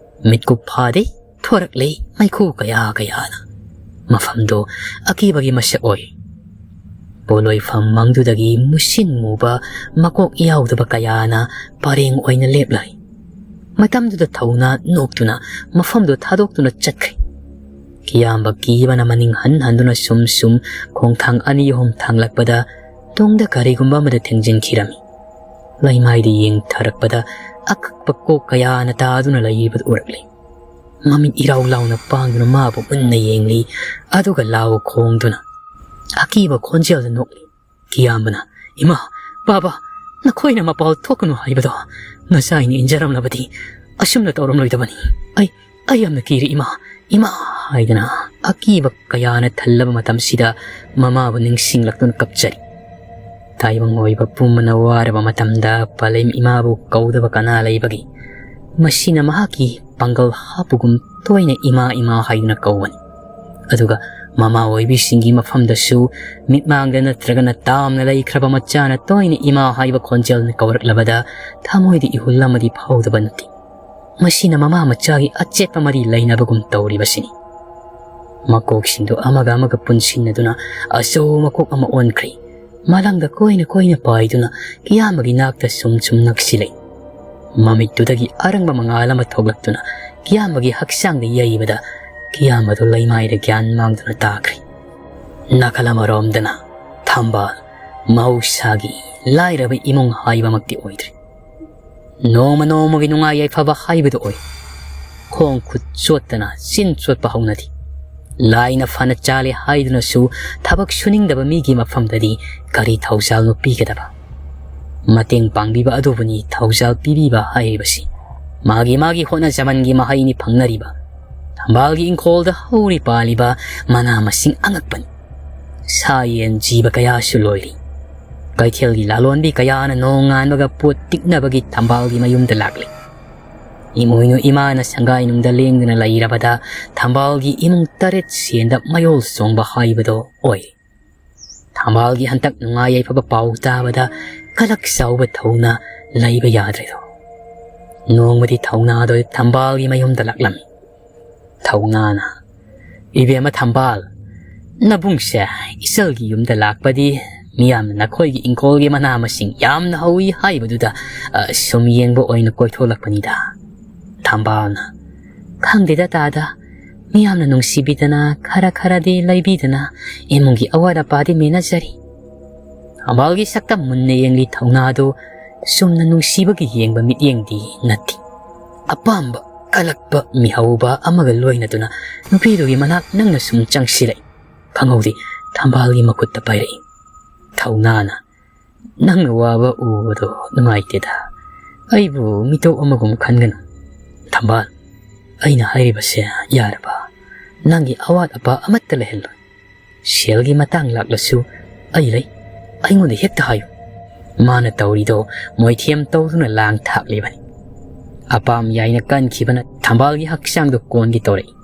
ꯃꯤꯠꯀꯨꯞ ꯐꯥꯗꯦ ꯊꯣꯔꯛꯂꯦ ꯃꯩꯈꯨ ꯀꯌꯥ ꯀꯌꯥꯅ꯫ ꯃꯐꯝꯗꯣ ꯑꯀꯤꯕꯒꯤ ꯃꯁꯛ ꯑꯣꯏ꯫ ꯄꯣꯠꯂꯣꯏꯐꯝ ꯃꯪꯗꯨꯗꯒꯤ ꯃꯨꯁꯤꯟ ꯃꯨꯕ ꯃꯀꯣꯛ ꯌꯥꯎꯗꯕ ꯀꯌꯥꯅ ꯄꯔꯦꯡ ꯑꯣꯏꯅ ꯂꯦꯞꯂꯩ꯫ ꯃꯇꯝꯗꯨꯗ ꯊꯧꯅꯥ ꯅꯣꯛꯇꯨꯅ ꯃꯐꯝꯗꯨ ꯊꯥꯗꯣꯛꯇꯨꯅ ꯆꯠꯈ꯭ꯔꯦ꯫ ꯀꯤꯌꯥꯝꯕ ꯀꯤꯕꯅ ꯃꯅꯤꯡ ꯍꯟ ꯍꯟꯗꯨꯅ ꯁꯨꯝ ꯁꯨꯝ ꯈꯣꯡꯊꯥꯡ ꯑꯅꯤ ꯑꯍꯨꯝ ꯊꯥꯡꯂꯛꯄꯗ ꯇꯨꯡꯗ ꯀꯔꯤꯒꯨꯝꯕ ꯑꯃꯗ ꯊꯦꯡꯖꯤꯟꯈꯤꯔꯝꯃꯤ꯫ ꯂꯩꯃꯥꯏꯗ ꯌꯦꯡꯊꯔꯛꯄꯗ ꯑꯀꯛꯄ ꯀꯣꯛ ꯀꯌꯥꯅ ꯇꯥꯗꯨꯅ ꯂꯩꯔꯤꯕꯗꯨ ꯎꯔꯛꯂꯦ꯫ ꯃꯃꯤꯠ ꯏꯔꯥꯎ ꯂꯥꯎꯅ ꯄꯥꯡꯗꯨꯅ ꯃꯥꯕꯨ ꯃꯨꯟꯅ ꯌꯦꯡꯂꯤ꯫ ꯑꯗꯨꯒ ꯂꯥꯎ ꯈꯣꯡꯗꯨꯅ ꯑꯀꯤꯕ ꯈꯣꯟꯖꯦꯜꯗ ꯅꯣꯛꯂꯤ꯫ ꯀꯤꯌꯥꯝꯕꯅ, "ꯏꯃꯥ, ꯕꯥꯕꯥ, ꯅꯈꯣꯏꯅ ꯃꯄꯥꯜ ꯊꯣꯛꯀꯅꯨ ꯍꯥꯏꯕꯗꯣ ꯅꯆꯥ ꯑꯩꯅ ꯏꯟꯖꯔꯝꯂꯕꯗꯤ ꯑꯁꯨꯝꯅ ꯇꯧꯔꯝꯂꯣꯏꯗꯕꯅꯤ꯫ ꯑꯩ, ꯑꯩ ꯌꯥꯝꯅ ꯀꯤꯔꯦ ꯏꯃꯥ, ꯏꯃꯥ" ꯍꯥꯏꯗꯅ ꯑꯀꯤꯕ ꯀꯌꯥꯅ ꯊꯜꯂꯕ ꯃꯇꯝꯁꯤꯗ ꯃꯃꯥꯕꯨ ꯅꯤꯡꯁꯤꯡꯂꯛꯇꯨꯅ ꯀꯞꯆꯔꯤ꯫ ꯇꯥꯏꯕꯪ ꯑꯣꯏꯕ ꯄꯨꯝꯕꯅ ꯋꯥꯔꯕ ꯃꯇꯝꯗ ꯄꯂꯦꯝ ꯏꯃꯥꯕꯨ ꯀꯧꯗꯕ ꯀꯅꯥ ꯂꯩꯕꯒꯦ? ꯃꯁꯤꯅ ꯃꯍꯥꯛꯀꯤ ꯄꯥꯡꯒꯜ ꯍꯥꯞꯄꯨꯒꯨꯝ ꯇꯣꯏꯅ ꯏꯃꯥ ꯏꯃꯥ ꯍꯥꯏꯗꯨꯅ ꯀꯧꯕꯅꯤ꯫ ꯑꯗꯨꯒ ꯃꯃꯥ ꯑꯣꯏꯕꯤꯁꯤꯡꯒꯤ ꯃꯐꯝꯗꯁꯨ ꯃꯤꯠꯃꯥꯡꯗ ꯅꯠꯇ꯭ꯔꯒꯅ ꯇꯥꯝꯅ ꯂꯩꯈ꯭ꯔꯕ ꯃꯆꯥꯅ ꯇꯣꯏꯅ ꯏꯃꯥ ꯍꯥꯏꯕ ꯈꯣꯟꯖꯦꯜꯅ ꯀꯧꯔꯛꯂꯕꯗ ꯊꯃꯣꯏꯗ ꯏꯍꯨꯜ ꯑꯃꯗꯤ ꯐꯥꯎꯗꯕ ꯅꯠꯇꯦ꯫ ꯃꯁꯤꯅ ꯃꯃꯥ ꯃꯆꯥꯒꯤ ꯑꯆꯦꯠꯄ ꯃꯔꯤ ꯂꯩꯅꯕꯒꯨꯝ ꯇꯧꯔꯤꯕꯁꯤꯅꯤ꯫ ꯃꯀꯣꯛꯁꯤꯡꯗꯨ ꯑꯃꯒ ꯑꯃꯒ ꯄꯨꯟꯁꯤꯟꯅꯗꯨꯅ ꯑꯆꯧꯕ ꯃꯀꯣꯛ ꯑꯃ ꯑꯣꯟꯈ꯭ꯔꯦ꯫ ꯃꯥꯂꯪꯗ ꯀꯣꯏꯅ ꯀꯣꯏꯅ ꯄꯥꯏꯗꯨꯅ ꯀꯤꯌꯥꯝꯕꯒꯤ ꯅꯥꯛꯇ ꯁꯨꯝ ꯁꯨꯝ ꯅꯛꯁꯤꯜꯂꯛꯏ꯫ ꯃꯃꯤꯠꯇꯨꯗꯒꯤ ꯑꯔꯪꯕ ꯃꯉꯥꯜ ꯑꯃ ꯊꯣꯛꯂꯛꯇꯨꯅ ꯀꯤꯌꯥꯝꯕꯒꯤ ꯍꯛꯆꯥꯡꯗ ꯌꯩꯕꯗ ꯀꯤꯌꯥꯝꯕꯗꯨ ꯂꯩꯃꯥꯏꯗ ꯒ꯭ꯌꯥꯟ ꯃꯥꯡꯗꯨꯅ ꯇꯥꯈ꯭ꯔꯦ꯫ ꯅꯥꯀꯜ ꯑꯃꯔꯣꯝꯗꯅ ꯊꯝꯕꯥꯜ ꯃꯍꯧꯁꯥꯒꯤ ꯂꯥꯏꯔꯕ ꯏꯃꯨꯡ ꯍꯥꯏꯕꯃꯛꯇꯤ ꯑꯣꯏꯗ꯭ꯔꯤ꯫ ꯅꯣꯡꯃ ꯅꯣꯡꯃꯒꯤ ꯅꯨꯡꯉꯥꯏ ꯌꯥꯏꯐꯕ ꯍꯥꯏꯕꯗꯨ ꯑꯣꯏ꯫ ꯈꯣꯡ ꯈꯨꯠ ꯆꯣꯠꯇꯅ ꯆꯤꯟ ꯆꯣꯠꯄ ꯍꯧꯅꯗꯦ꯫ ꯂꯥꯏꯅ ꯐꯅ ꯆꯥꯂꯦ ꯍꯥꯏꯗꯨꯅꯁꯨ ꯊꯕꯛ ꯁꯨꯅꯤꯡꯗꯕ ꯃꯤꯒꯤ ꯃꯐꯝꯗꯗꯤ ꯀꯔꯤ ꯊꯧꯖꯥꯜꯅꯣ ꯄꯤꯒꯗꯕ? ꯃꯇꯦꯡ ꯄꯥꯡꯕꯤꯕ ꯑꯗꯨꯕꯨꯅꯤ ꯊꯧꯖꯥꯜ ꯄꯤꯕꯤꯕ ꯍꯥꯏꯔꯤꯕꯁꯤ꯫ ꯃꯥꯒꯤ ꯃꯥꯒꯤ ꯍꯣꯠꯅꯖꯃꯟꯒꯤ ꯃꯍꯩꯅꯤ ꯐꯪꯅꯔꯤꯕ꯫ ꯊꯝꯕꯥꯜꯒꯤ ꯏꯪꯈꯣꯜꯗ ꯍꯧꯔꯤ ꯄꯥꯜꯂꯤꯕ ꯃꯅꯥ ꯃꯁꯤꯡ ꯑꯉꯛꯄꯅꯤ꯫ ꯁꯥ ꯌꯦꯟ ꯖꯤꯕ ꯀꯌꯥꯁꯨ ꯂꯣꯏꯔꯤ꯫ ꯀꯩꯊꯦꯜꯒꯤ ꯂꯥꯂꯣꯟꯕꯤ ꯀꯌꯥꯅ ꯅꯣꯡ ꯉꯥꯟꯕꯒ ꯄꯣꯠ ꯇꯤꯛꯅꯕꯒꯤ ꯊꯝꯕꯥꯜꯒꯤ ꯃꯌꯨꯝꯗ ꯂꯥꯛꯂꯤ꯫ ꯏꯃꯣꯏꯅꯨ ꯏꯃꯥꯅ ꯁꯪꯒꯥꯏꯅꯨꯡꯗ ꯂꯦꯡꯗꯨꯅ ꯂꯩꯔꯕꯗ ꯊꯝꯕꯥꯜꯒꯤ ꯏꯃꯨꯡ ꯇꯔꯦꯠ ꯁꯦꯟꯗ ꯃꯌꯣꯜ ꯆꯣꯡꯕ ꯍꯥꯏꯕꯗꯣ ꯑꯣꯏꯔꯦ꯫ ꯊꯝꯕꯥꯜꯒꯤ ꯍꯟꯇꯛ ꯅꯨꯡꯉꯥꯏ ꯌꯥꯏꯐꯕ ꯄꯥꯎ ꯇꯥꯕꯗ ꯀꯂꯛ ꯆꯥꯎꯕ ꯊꯧꯅ ꯂꯩꯕ ꯌꯥꯗ꯭ꯔꯦꯗꯣ꯫ ꯅꯣꯡꯃꯗꯤ ꯊꯧꯅꯥꯗꯣ ꯊꯝꯕꯥꯜꯒꯤ ꯃꯌꯨꯝꯗ ꯂꯥꯛꯂꯝꯃꯤ꯫ ꯊꯧꯅꯥꯅ, "ꯏꯕꯦꯝꯃ ꯊꯝꯕꯥꯜ, ꯅꯕꯨꯡꯁꯦ ꯏꯆꯜꯒꯤ ꯌꯨꯝꯗ ꯂꯥꯛꯄꯗꯤ ꯃꯤꯌꯥꯝꯅ ꯅꯈꯣꯏꯒꯤ ꯏꯪꯈꯣꯜꯒꯤ ꯃꯅꯥ ꯃꯁꯤꯡ ꯌꯥꯝꯅ ꯍꯧꯋꯤ ꯍꯥꯏꯕꯗꯨꯗ, ꯑ, ꯁꯨꯝ ꯌꯦꯡꯕ ꯑꯣꯏꯅ ꯀꯣꯏꯊꯣꯛꯂꯛꯄꯅꯤꯗ꯫ ꯊꯝꯕꯥꯜꯅ, "ꯈꯪꯗꯦꯗ ꯇꯥꯗ, ꯃꯤꯌꯥꯝꯅ ꯅꯨꯡꯁꯤꯕꯤꯗꯅ, ꯈꯔ ꯈꯔꯗꯤ ꯂꯩꯕꯤꯗꯅ, ꯏꯃꯨꯡꯒꯤ ꯑꯋꯥꯠ ꯑꯄꯥꯗꯤ ꯃꯦꯟꯅꯖꯔꯤ꯫" ꯊꯝꯕꯥꯜꯒꯤ ꯁꯛꯇꯝ ꯃꯨꯟꯅ ꯌꯦꯡꯂꯤ꯫ ꯊꯧꯅꯥꯗꯨ ꯆꯨꯝꯅ ꯅꯨꯡꯁꯤꯕꯒꯤ ꯌꯦꯡꯕ ꯃꯤꯠꯌꯦꯡꯗꯤ ꯅꯠꯇꯦ꯫ ꯑꯄꯥꯝꯕ ꯀꯜꯂꯛꯄ ꯃꯤꯍꯧꯕ ꯑꯃꯒ ꯂꯣꯏꯅꯗꯨꯅ ꯅꯨꯄꯤꯗꯨꯒꯤ ꯃꯅꯥꯛ ꯅꯪꯅ ꯁꯨꯝ ꯆꯪꯁꯤꯜꯂꯛꯏ꯫ ꯈꯪꯍꯧꯗꯦ ꯊꯝꯕꯥꯜꯒꯤ ꯃꯈꯨꯠꯇ ꯄꯥꯏꯔꯛꯏ꯫ ꯊꯧꯅꯥꯅ, "ꯅꯪꯅ ꯋꯥꯕ ꯎꯕꯗꯣ ꯅꯨꯡꯉꯥꯏꯇꯦꯗ꯫ ꯑꯩꯕꯨ ꯃꯤꯇꯣꯞ ꯑꯃꯒꯨꯝ ꯈꯟꯒꯅꯨ꯫" "ꯊꯝꯕꯥꯜ, ꯑꯩꯅ ꯍꯥꯏꯔꯤꯕꯁꯦ ꯌꯥꯔꯕ? ꯅꯪꯒꯤ ꯑꯋꯥꯠ ꯑꯄꯥ ꯑꯃꯠꯇ ꯂꯩꯍꯜꯂꯣꯏ꯫ ꯁꯦꯜꯒꯤ ꯃꯇꯥꯡ ꯂꯥꯛꯂꯁꯨ ꯑꯩ ꯂꯩ꯫ ꯑꯩꯉꯣꯟꯗ ꯍꯦꯛꯇ ꯍꯥꯏꯌꯨ꯫" ꯃꯥꯅ ꯇꯧꯔꯤꯗꯣ ꯃꯣꯏꯊꯦꯝ ꯇꯧꯗꯨꯅ ꯂꯥꯡ ꯊꯥꯛꯂꯤꯕꯅꯤ꯫ ꯑꯄꯥꯝ ꯌꯥꯏꯅ ꯀꯟꯈꯤꯕꯅ ꯊꯝꯕꯥꯜꯒꯤ ꯍꯛꯆꯥꯡꯗꯣ ꯀꯣꯟꯒꯦ ꯇꯧꯔꯛꯏ꯫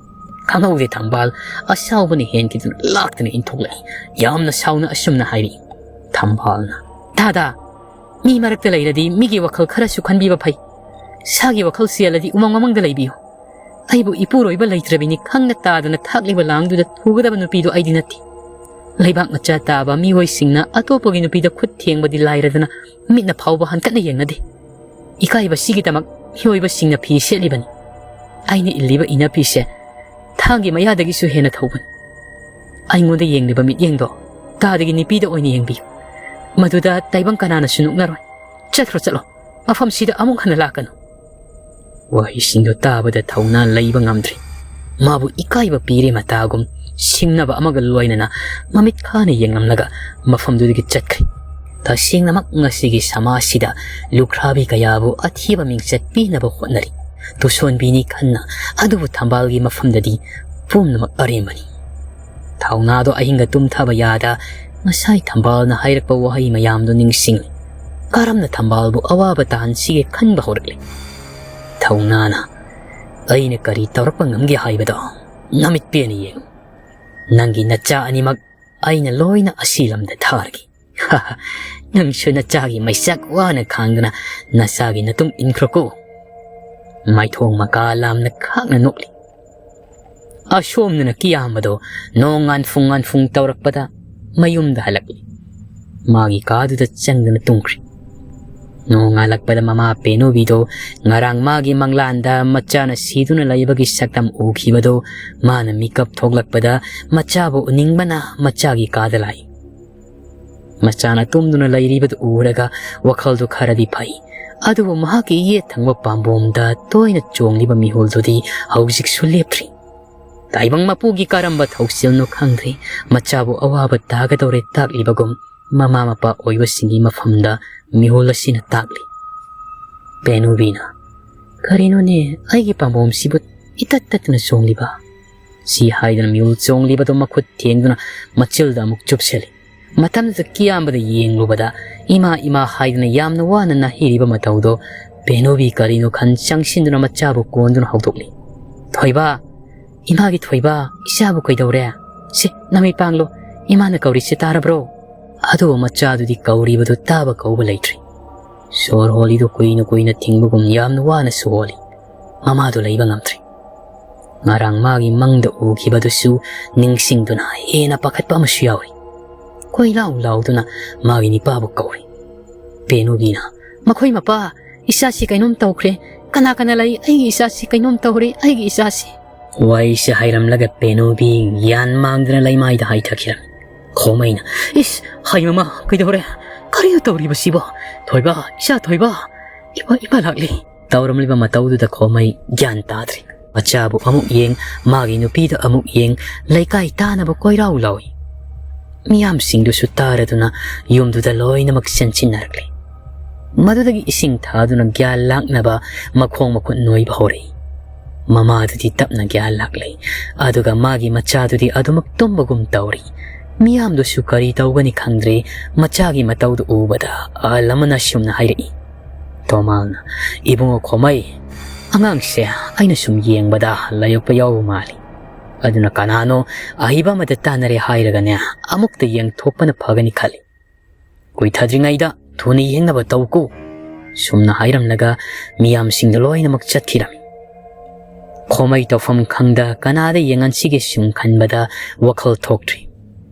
ꯈꯪꯍꯧꯗꯦ ꯊꯝꯕꯥꯜ ꯑꯁꯥꯎꯕꯅ ꯍꯦꯟꯈꯤꯗꯨꯅ ꯂꯥꯛꯇꯅ ꯏꯟꯊꯣꯛꯂꯛꯏ꯫ ꯌꯥꯝꯅ ꯁꯥꯎꯅ ꯑꯁꯨꯝꯅ ꯍꯥꯏꯔꯛꯏ꯫ ꯊꯝꯕꯥꯜꯅ, "ꯇꯥꯗ, ꯃꯤ ꯃꯔꯛꯇ ꯂꯩꯔꯗꯤ ꯃꯤꯒꯤ ꯋꯥꯈꯜ ꯈꯔꯁꯨ ꯈꯟꯕꯤꯕ ꯐꯩ꯫ ꯁꯥꯒꯤ ꯋꯥꯈꯜ ꯆꯦꯜꯂꯗꯤ ꯎꯃꯪ ꯋꯥꯃꯪꯗ ꯂꯩꯕꯤꯌꯨ꯫ ꯑꯩꯕꯨ ꯏꯄꯨꯔꯣꯏꯕ ꯂꯩꯇ꯭ꯔꯕꯤꯅꯤ ꯈꯪꯅ ꯇꯥꯗꯅ ꯊꯥꯛꯂꯤꯕ ꯂꯥꯡꯗꯨꯗ ꯊꯨꯒꯗꯕ ꯅꯨꯄꯤꯗꯨ ꯑꯩꯗꯤ ꯅꯠꯇꯦ꯫ ꯂꯩꯕꯥꯛ ꯃꯆꯥ ꯇꯥꯕ ꯃꯤꯑꯣꯏꯁꯤꯡꯅ ꯑꯇꯣꯞꯄꯒꯤ ꯅꯨꯄꯤꯗ ꯈꯨꯠ ꯊꯦꯡꯕꯗꯤ ꯂꯥꯏꯔꯗꯅ ꯃꯤꯠꯅ ꯐꯥꯎꯕ ꯍꯟꯀꯠꯅ ꯌꯦꯡꯅꯗꯦ꯫ ꯏꯀꯥꯏꯕꯁꯤꯒꯤꯗꯃꯛ ꯃꯤꯑꯣꯏꯕꯁꯤꯡꯅ ꯐꯤ ꯁꯦꯠꯂꯤꯕꯅꯤ꯫ ꯑꯩꯅ ꯏꯜꯂꯤꯕ ꯏꯅꯐꯤꯁꯦ ꯊꯥꯡꯒꯤ ꯃꯌꯥꯗꯒꯤꯁꯨ ꯍꯦꯟꯅ ꯊꯧꯕꯅꯤ꯫ ꯑꯩꯉꯣꯟꯗ ꯌꯦꯡꯂꯤꯕ ꯃꯤꯠꯌꯦꯡꯗꯣ ꯇꯥꯗꯒꯤ ꯅꯨꯄꯤꯗ ꯑꯣꯏꯅ ꯌꯦꯡꯕꯤꯌꯨ꯫ ꯃꯗꯨꯗ ꯇꯥꯏꯕꯪ ꯀꯅꯥꯅꯁꯨ ꯅꯣꯛꯅꯔꯣꯏ꯫ ꯆꯠꯈ꯭ꯔꯣ, ꯆꯠꯂꯣ꯫ ꯃꯐꯝꯁꯤꯗ ꯑꯃꯨꯛ ꯍꯟꯅ ꯂꯥꯛꯀꯅꯨ꯫" ꯋꯥꯍꯩꯁꯤꯡꯗꯨ ꯇꯥꯕꯗ ꯊꯧꯅꯥ ꯂꯩꯕ ꯉꯝꯗ꯭ꯔꯦ꯫ ꯃꯥꯕꯨ ꯏꯀꯥꯏꯕ ꯄꯤꯔꯦ ꯃꯇꯥꯒꯨꯝ ꯁꯤꯡꯅꯕ ꯑꯃꯒ ꯂꯣꯏꯅꯅ ꯃꯃꯤꯠ ꯈꯥꯅ ꯌꯦꯡꯂꯝꯂꯒ ꯃꯐꯝꯗꯨꯗꯒꯤ ꯆꯠꯈ꯭ꯔꯦ꯫ ꯇꯁꯦꯡꯅꯃꯛ ꯉꯁꯤꯒꯤ ꯁꯃꯥꯖꯁꯤꯗ ꯂꯨꯈ꯭ꯔꯥꯕꯤ ꯀꯌꯥꯕꯨ ꯑꯊꯤꯕ ꯃꯤꯡꯆꯠ ꯄꯤꯅꯕ ꯍꯣꯠꯅꯔꯤ꯫ ꯇꯨꯁꯣꯟꯕꯤꯅꯤ ꯈꯟꯅ, ꯑꯗꯨꯕꯨ ꯊꯝꯕꯥꯜꯒꯤ ꯃꯐꯝꯗꯗꯤ ꯄꯨꯝꯅꯃꯛ ꯑꯔꯦꯝꯕꯅꯤ꯫ ꯊꯧꯅꯥꯗꯣ ꯑꯍꯤꯡꯒ ꯇꯨꯝꯊꯕ ꯌꯥꯗ ꯉꯁꯥꯏ ꯊꯝꯕꯥꯜꯅ ꯍꯥꯏꯔꯛꯄ ꯋꯥꯍꯩ ꯃꯌꯥꯝꯗꯣ ꯅꯤꯡꯁꯤꯡꯂꯤ꯫ ꯀꯔꯝꯅ ꯊꯝꯕꯥꯜꯕꯨ ꯑꯋꯥꯕ ꯇꯥꯍꯟꯁꯤꯒꯦ ꯈꯟꯕ ꯍꯧꯔꯛꯂꯤ꯫ ꯊꯧꯅꯥꯅ, "ꯑꯩꯅ ꯀꯔꯤ ꯇꯧꯔꯛꯄ ꯉꯝꯒꯦ ꯍꯥꯏꯕꯗꯣ ꯅꯃꯤꯠ ꯄꯦꯟꯅ ꯌꯦꯡꯉꯨ꯫ ꯅꯪꯒꯤ ꯅꯆꯥ ꯑꯅꯤꯃꯛ ꯑꯩꯅ ꯂꯣꯏꯅ ꯑꯁꯤ ꯂꯝꯗ ꯊꯥꯔꯒꯦ꯫" "ꯅꯪꯁꯨ ꯅꯆꯥꯒꯤ ꯃꯩꯆꯥꯛ ꯋꯥꯅ ꯈꯥꯡꯗꯨꯅ ꯅꯆꯥꯒꯤ ꯅꯇꯨꯡ ꯏꯟꯈ꯭ꯔꯣꯀꯣ꯫" ꯃꯥꯏꯊꯣꯡ ꯃꯀꯥ ꯂꯥꯝꯅ ꯈꯥꯛꯅ ꯅꯣꯛꯂꯤ꯫ ꯑꯁꯣꯝꯗꯅ ꯀꯤꯌꯥꯝꯕꯗꯣ ꯅꯣꯡ ꯉꯥꯟꯐꯨꯡ ꯉꯥꯟꯐꯨꯡ ꯇꯧꯔꯛꯄꯗ ꯃꯌꯨꯝꯗ ꯍꯜꯂꯛꯂꯤ꯫ ꯃꯥꯒꯤ ꯀꯥꯗꯨꯗ ꯆꯪꯗꯨꯅ ꯇꯨꯝꯈ꯭ꯔꯦ꯫ ꯅꯣꯡꯉꯥꯜꯂꯛꯄꯗ ꯃꯃꯥ ꯄꯦꯅꯨꯕꯤꯗꯣ ꯉꯔꯥꯡ ꯃꯥꯒꯤ ꯃꯪꯂꯥꯟꯗ ꯃꯆꯥꯅ ꯁꯤꯗꯨꯅ ꯂꯩꯕꯒꯤ ꯁꯛꯇꯝ ꯎꯈꯤꯕꯗꯣ ꯃꯥꯅ ꯃꯤꯀꯞ ꯊꯣꯛꯂꯛꯄꯗ ꯃꯆꯥꯕꯨ ꯎꯅꯤꯡꯕꯅ ꯃꯆꯥꯒꯤ ꯀꯥꯗ ꯂꯥꯛꯏ꯫ ꯃꯆꯥꯅ ꯇꯨꯝꯗꯨꯅ ꯂꯩꯔꯤꯕꯗꯨ ꯎꯔꯒ ꯋꯥꯈꯜꯗꯨ ꯈꯔꯗꯤ ꯐꯩ꯫ ꯑꯗꯨꯕꯨ ꯃꯍꯥꯛꯀꯤ ꯌꯦꯠ ꯊꯪꯕ ꯄꯥꯝꯕꯣꯝꯗ ꯇꯣꯏꯅ ꯆꯣꯡꯂꯤꯕ ꯃꯤꯍꯨꯜꯗꯨꯗꯤ ꯍꯧꯖꯤꯛꯁꯨ ꯂꯦꯞꯇ꯭ꯔꯤ꯫ ꯇꯥꯏꯕꯪ ꯃꯄꯨꯒꯤ ꯀꯔꯝꯕ ꯊꯧꯁꯤꯜꯅꯣ ꯈꯪꯗ꯭ꯔꯤ, ꯃꯆꯥꯕꯨ ꯑꯋꯥꯕ ꯇꯥꯒꯗꯧꯔꯦ ꯇꯥꯛꯂꯤꯕꯒꯨꯝ ꯃꯃꯥ ꯃꯄꯥ ꯑꯣꯏꯕꯁꯤꯡꯒꯤ ꯃꯐꯝꯗ ꯃꯤꯍꯨꯜ ꯑꯁꯤꯅ ꯇꯥꯛꯂꯤ꯫ ꯄꯦꯅꯨꯕꯤꯅ, "ꯀꯔꯤꯅꯣꯅꯦ ꯑꯩꯒꯤ ꯄꯥꯝꯕꯣꯝꯁꯤꯕꯨ ꯏꯇꯠ ꯇꯠꯇꯅ ꯆꯣꯡꯂꯤꯕ?" ꯁꯤ ꯍꯥꯏꯗꯨꯅ ꯃꯤꯍꯨꯜ ꯆꯣꯡꯂꯤꯕꯗꯨ ꯃꯈꯨꯠ ꯊꯦꯡꯗꯨꯅ ꯃꯆꯤꯜꯗ ꯑꯃꯨꯛ ꯆꯨꯞꯁꯤꯜꯂꯤ꯫ ꯃꯇꯝꯗꯨꯗ ꯀꯤꯌꯥꯝꯕꯗ ꯌꯦꯡꯂꯨꯕꯗ ꯏꯃꯥ, ꯏꯃꯥ ꯍꯥꯏꯗꯨꯅ ꯌꯥꯝꯅ ꯋꯥꯅ ꯅꯥꯍꯩꯔꯤꯕ ꯃꯇꯧꯗꯣ ꯄꯦꯅꯨꯕꯤ ꯀꯔꯤꯅꯣ ꯈꯟ ꯆꯪꯁꯤꯟꯗꯨꯅ ꯃꯆꯥꯕꯨ ꯀꯣꯟꯗꯨꯅ ꯍꯧꯗꯣꯛꯂꯤ꯫ "ꯊꯣꯏꯕ, ꯏꯃꯥꯒꯤ ꯊꯣꯏꯕ, ꯏꯆꯥꯕꯨ ꯀꯩꯗꯧꯔꯦ? ꯁꯦ, ꯅꯃꯤꯠ ꯄꯥꯡꯂꯣ, ꯏꯃꯥꯅ ꯀꯧꯔꯤꯁꯦ ꯇꯥꯔꯕ꯭ꯔꯣ?" ꯑꯗꯨꯕꯨ ꯃꯆꯥꯗꯨꯗꯤ ꯀꯧꯔꯤꯕꯗꯨ ꯇꯥꯕ ꯀꯧꯕ ꯂꯩꯇ꯭ꯔꯤ꯫ ꯁꯣꯔ ꯍꯣꯜꯂꯤꯗꯨ ꯀꯨꯏꯅ ꯀꯨꯏꯅ ꯊꯤꯡꯕꯒꯨꯝ ꯌꯥꯝꯅ ꯋꯥꯅꯁꯨ ꯍꯣꯜꯂꯤ꯫ ꯃꯃꯥꯗꯨ ꯂꯩꯕ ꯉꯝꯗ꯭ꯔꯤ꯫ ꯉꯔꯥꯡ ꯃꯥꯒꯤ ꯃꯪꯗ ꯎꯈꯤꯕꯗꯨꯁꯨ ꯅꯤꯡꯁꯤꯡꯗꯨꯅ ꯍꯦꯟꯅ ꯄꯥꯈꯠꯄ ꯑꯃꯁꯨ ꯌꯥꯎꯔꯤ꯫ ꯀꯣꯏ ꯂꯥꯎ ꯂꯥꯎꯗꯨꯅ ꯃꯥꯒꯤ ꯅꯤꯄꯥꯕꯨ ꯀꯧꯔꯤ꯫ ꯄꯦꯅꯨꯕꯤꯅ, "ꯃꯈꯣꯏ ꯃꯄꯥ, ꯏꯆꯥꯁꯤ ꯀꯩꯅꯣꯝ ꯇꯧꯈ꯭ꯔꯦ꯫ ꯀꯅꯥ ꯀꯅꯥ ꯂꯩ? ꯑꯩꯒꯤ ꯏꯆꯥꯁꯤ ꯀꯩꯅꯣꯝ ꯇꯧꯔꯦ, ꯑꯩꯒꯤ ꯏꯆꯥꯁꯤ꯫" ꯋꯥꯔꯤꯁꯦ ꯍꯥꯏꯔꯝꯂꯒ ꯄꯦꯅꯨꯕꯤ ꯒ꯭ꯌꯥꯟ ꯃꯥꯡꯗꯨꯅ ꯂꯩꯃꯥꯏꯗ ꯍꯥꯏꯊꯈꯤꯔꯝꯃꯤ꯫ ꯈꯣꯃꯩꯅ, "ꯏꯁ, ꯍꯩ ꯃꯃꯥ, ꯀꯩꯗꯧꯔꯦ? ꯀꯔꯤꯅꯣ ꯇꯧꯔꯤꯕꯁꯤꯕꯣ? ꯊꯣꯏꯕ, ꯏꯆꯥ ꯊꯣꯏꯕ, ꯏꯃꯥ, ꯏꯃꯥ ꯂꯥꯛꯂꯤ!" ꯇꯧꯔꯝꯂꯤꯕ ꯃꯇꯧꯗꯨꯗ ꯈꯣꯃꯩ ꯒ꯭ꯌꯥꯟ ꯇꯥꯗ꯭ꯔꯦ꯫ ꯃꯆꯥꯕꯨ ꯑꯃꯨꯛ ꯌꯦꯡ, ꯃꯥꯒꯤ ꯅꯨꯄꯤꯗ ꯑꯃꯨꯛ ꯌꯦꯡ, ꯂꯩꯀꯥꯏ ꯇꯥꯅꯕ ꯀꯣꯏꯔꯥꯎ ꯂꯥꯎꯏ꯫ ꯃꯤꯌꯥꯝꯁꯤꯡꯗꯨꯁꯨ ꯇꯥꯔꯗꯨꯅ ꯌꯨꯝꯗꯨꯗ ꯂꯣꯏꯅꯃꯛ ꯆꯦꯟꯁꯤꯟꯅꯔꯛꯂꯦ꯫ ꯃꯗꯨꯗꯒꯤ ꯏꯁꯤꯡ ꯊꯥꯗꯨꯅ ꯒ꯭ꯌꯥꯟ ꯂꯥꯛꯅꯕ ꯃꯈꯣꯡ ꯃꯈꯨꯠ ꯅꯣꯏꯕ ꯍꯧꯔꯛꯏ꯫ ꯃꯃꯥꯗꯨꯗꯤ ꯇꯞꯅ ꯒ꯭ꯌꯥꯟ ꯂꯥꯛꯂꯦ, ꯑꯗꯨꯒ ꯃꯥꯒꯤ ꯃꯆꯥꯗꯨꯗꯤ ꯑꯗꯨꯃꯛ ꯇꯨꯝꯕꯒꯨꯝ ꯇꯧꯔꯤ꯫ ꯃꯤꯌꯥꯝꯗꯨꯁꯨ ꯀꯔꯤ ꯇꯧꯒꯅꯤ ꯈꯪꯗ꯭ꯔꯦ꯫ ꯃꯆꯥꯒꯤ ꯃꯇꯧꯗꯨ ꯎꯕꯗ ꯑꯍꯜ ꯑꯃꯅ ꯁꯨꯝꯅ ꯍꯥꯏꯔꯛꯏ, ꯇꯣꯃꯥꯜꯅ, "ꯏꯕꯨꯡꯉꯣ ꯈꯣꯃꯩ, ꯑꯉꯥꯡꯁꯦ ꯑꯩꯅ ꯁꯨꯝ ꯌꯦꯡꯕꯗ ꯂꯥꯏꯌꯣꯛꯄ ꯌꯥꯎꯕ ꯃꯥꯜꯂꯤ꯫ ꯑꯗꯨꯅ ꯀꯅꯥꯅꯣ ꯑꯍꯩꯕ ꯑꯃꯗ ꯇꯥꯟꯅꯔꯦ ꯍꯥꯏꯔꯒꯅꯦ, ꯑꯃꯨꯛꯇ ꯌꯦꯡꯊꯣꯛꯄꯅ ꯐꯒꯅꯤ ꯈꯜꯂꯤ꯫ ꯀꯨꯏꯊꯗ꯭ꯔꯤꯉꯩꯗ ꯊꯨꯅ ꯌꯦꯡꯅꯕ ꯇꯧꯀꯣ꯫" ꯁꯨꯝꯅ ꯍꯥꯏꯔꯝꯂꯒ ꯃꯤꯌꯥꯝꯁꯤꯡꯗꯨ ꯂꯣꯏꯅꯃꯛ ꯆꯠꯈꯤꯔꯝꯃꯤ꯫ ꯈꯣꯃꯩ ꯇꯧꯐꯝ ꯈꯪꯗ ꯀꯅꯥꯗ ꯌꯦꯡꯍꯟꯁꯤꯒꯦ ꯁꯨꯝ ꯈꯟꯕꯗ ꯋꯥꯈꯜ ꯊꯣꯛꯇ꯭ꯔꯤ꯫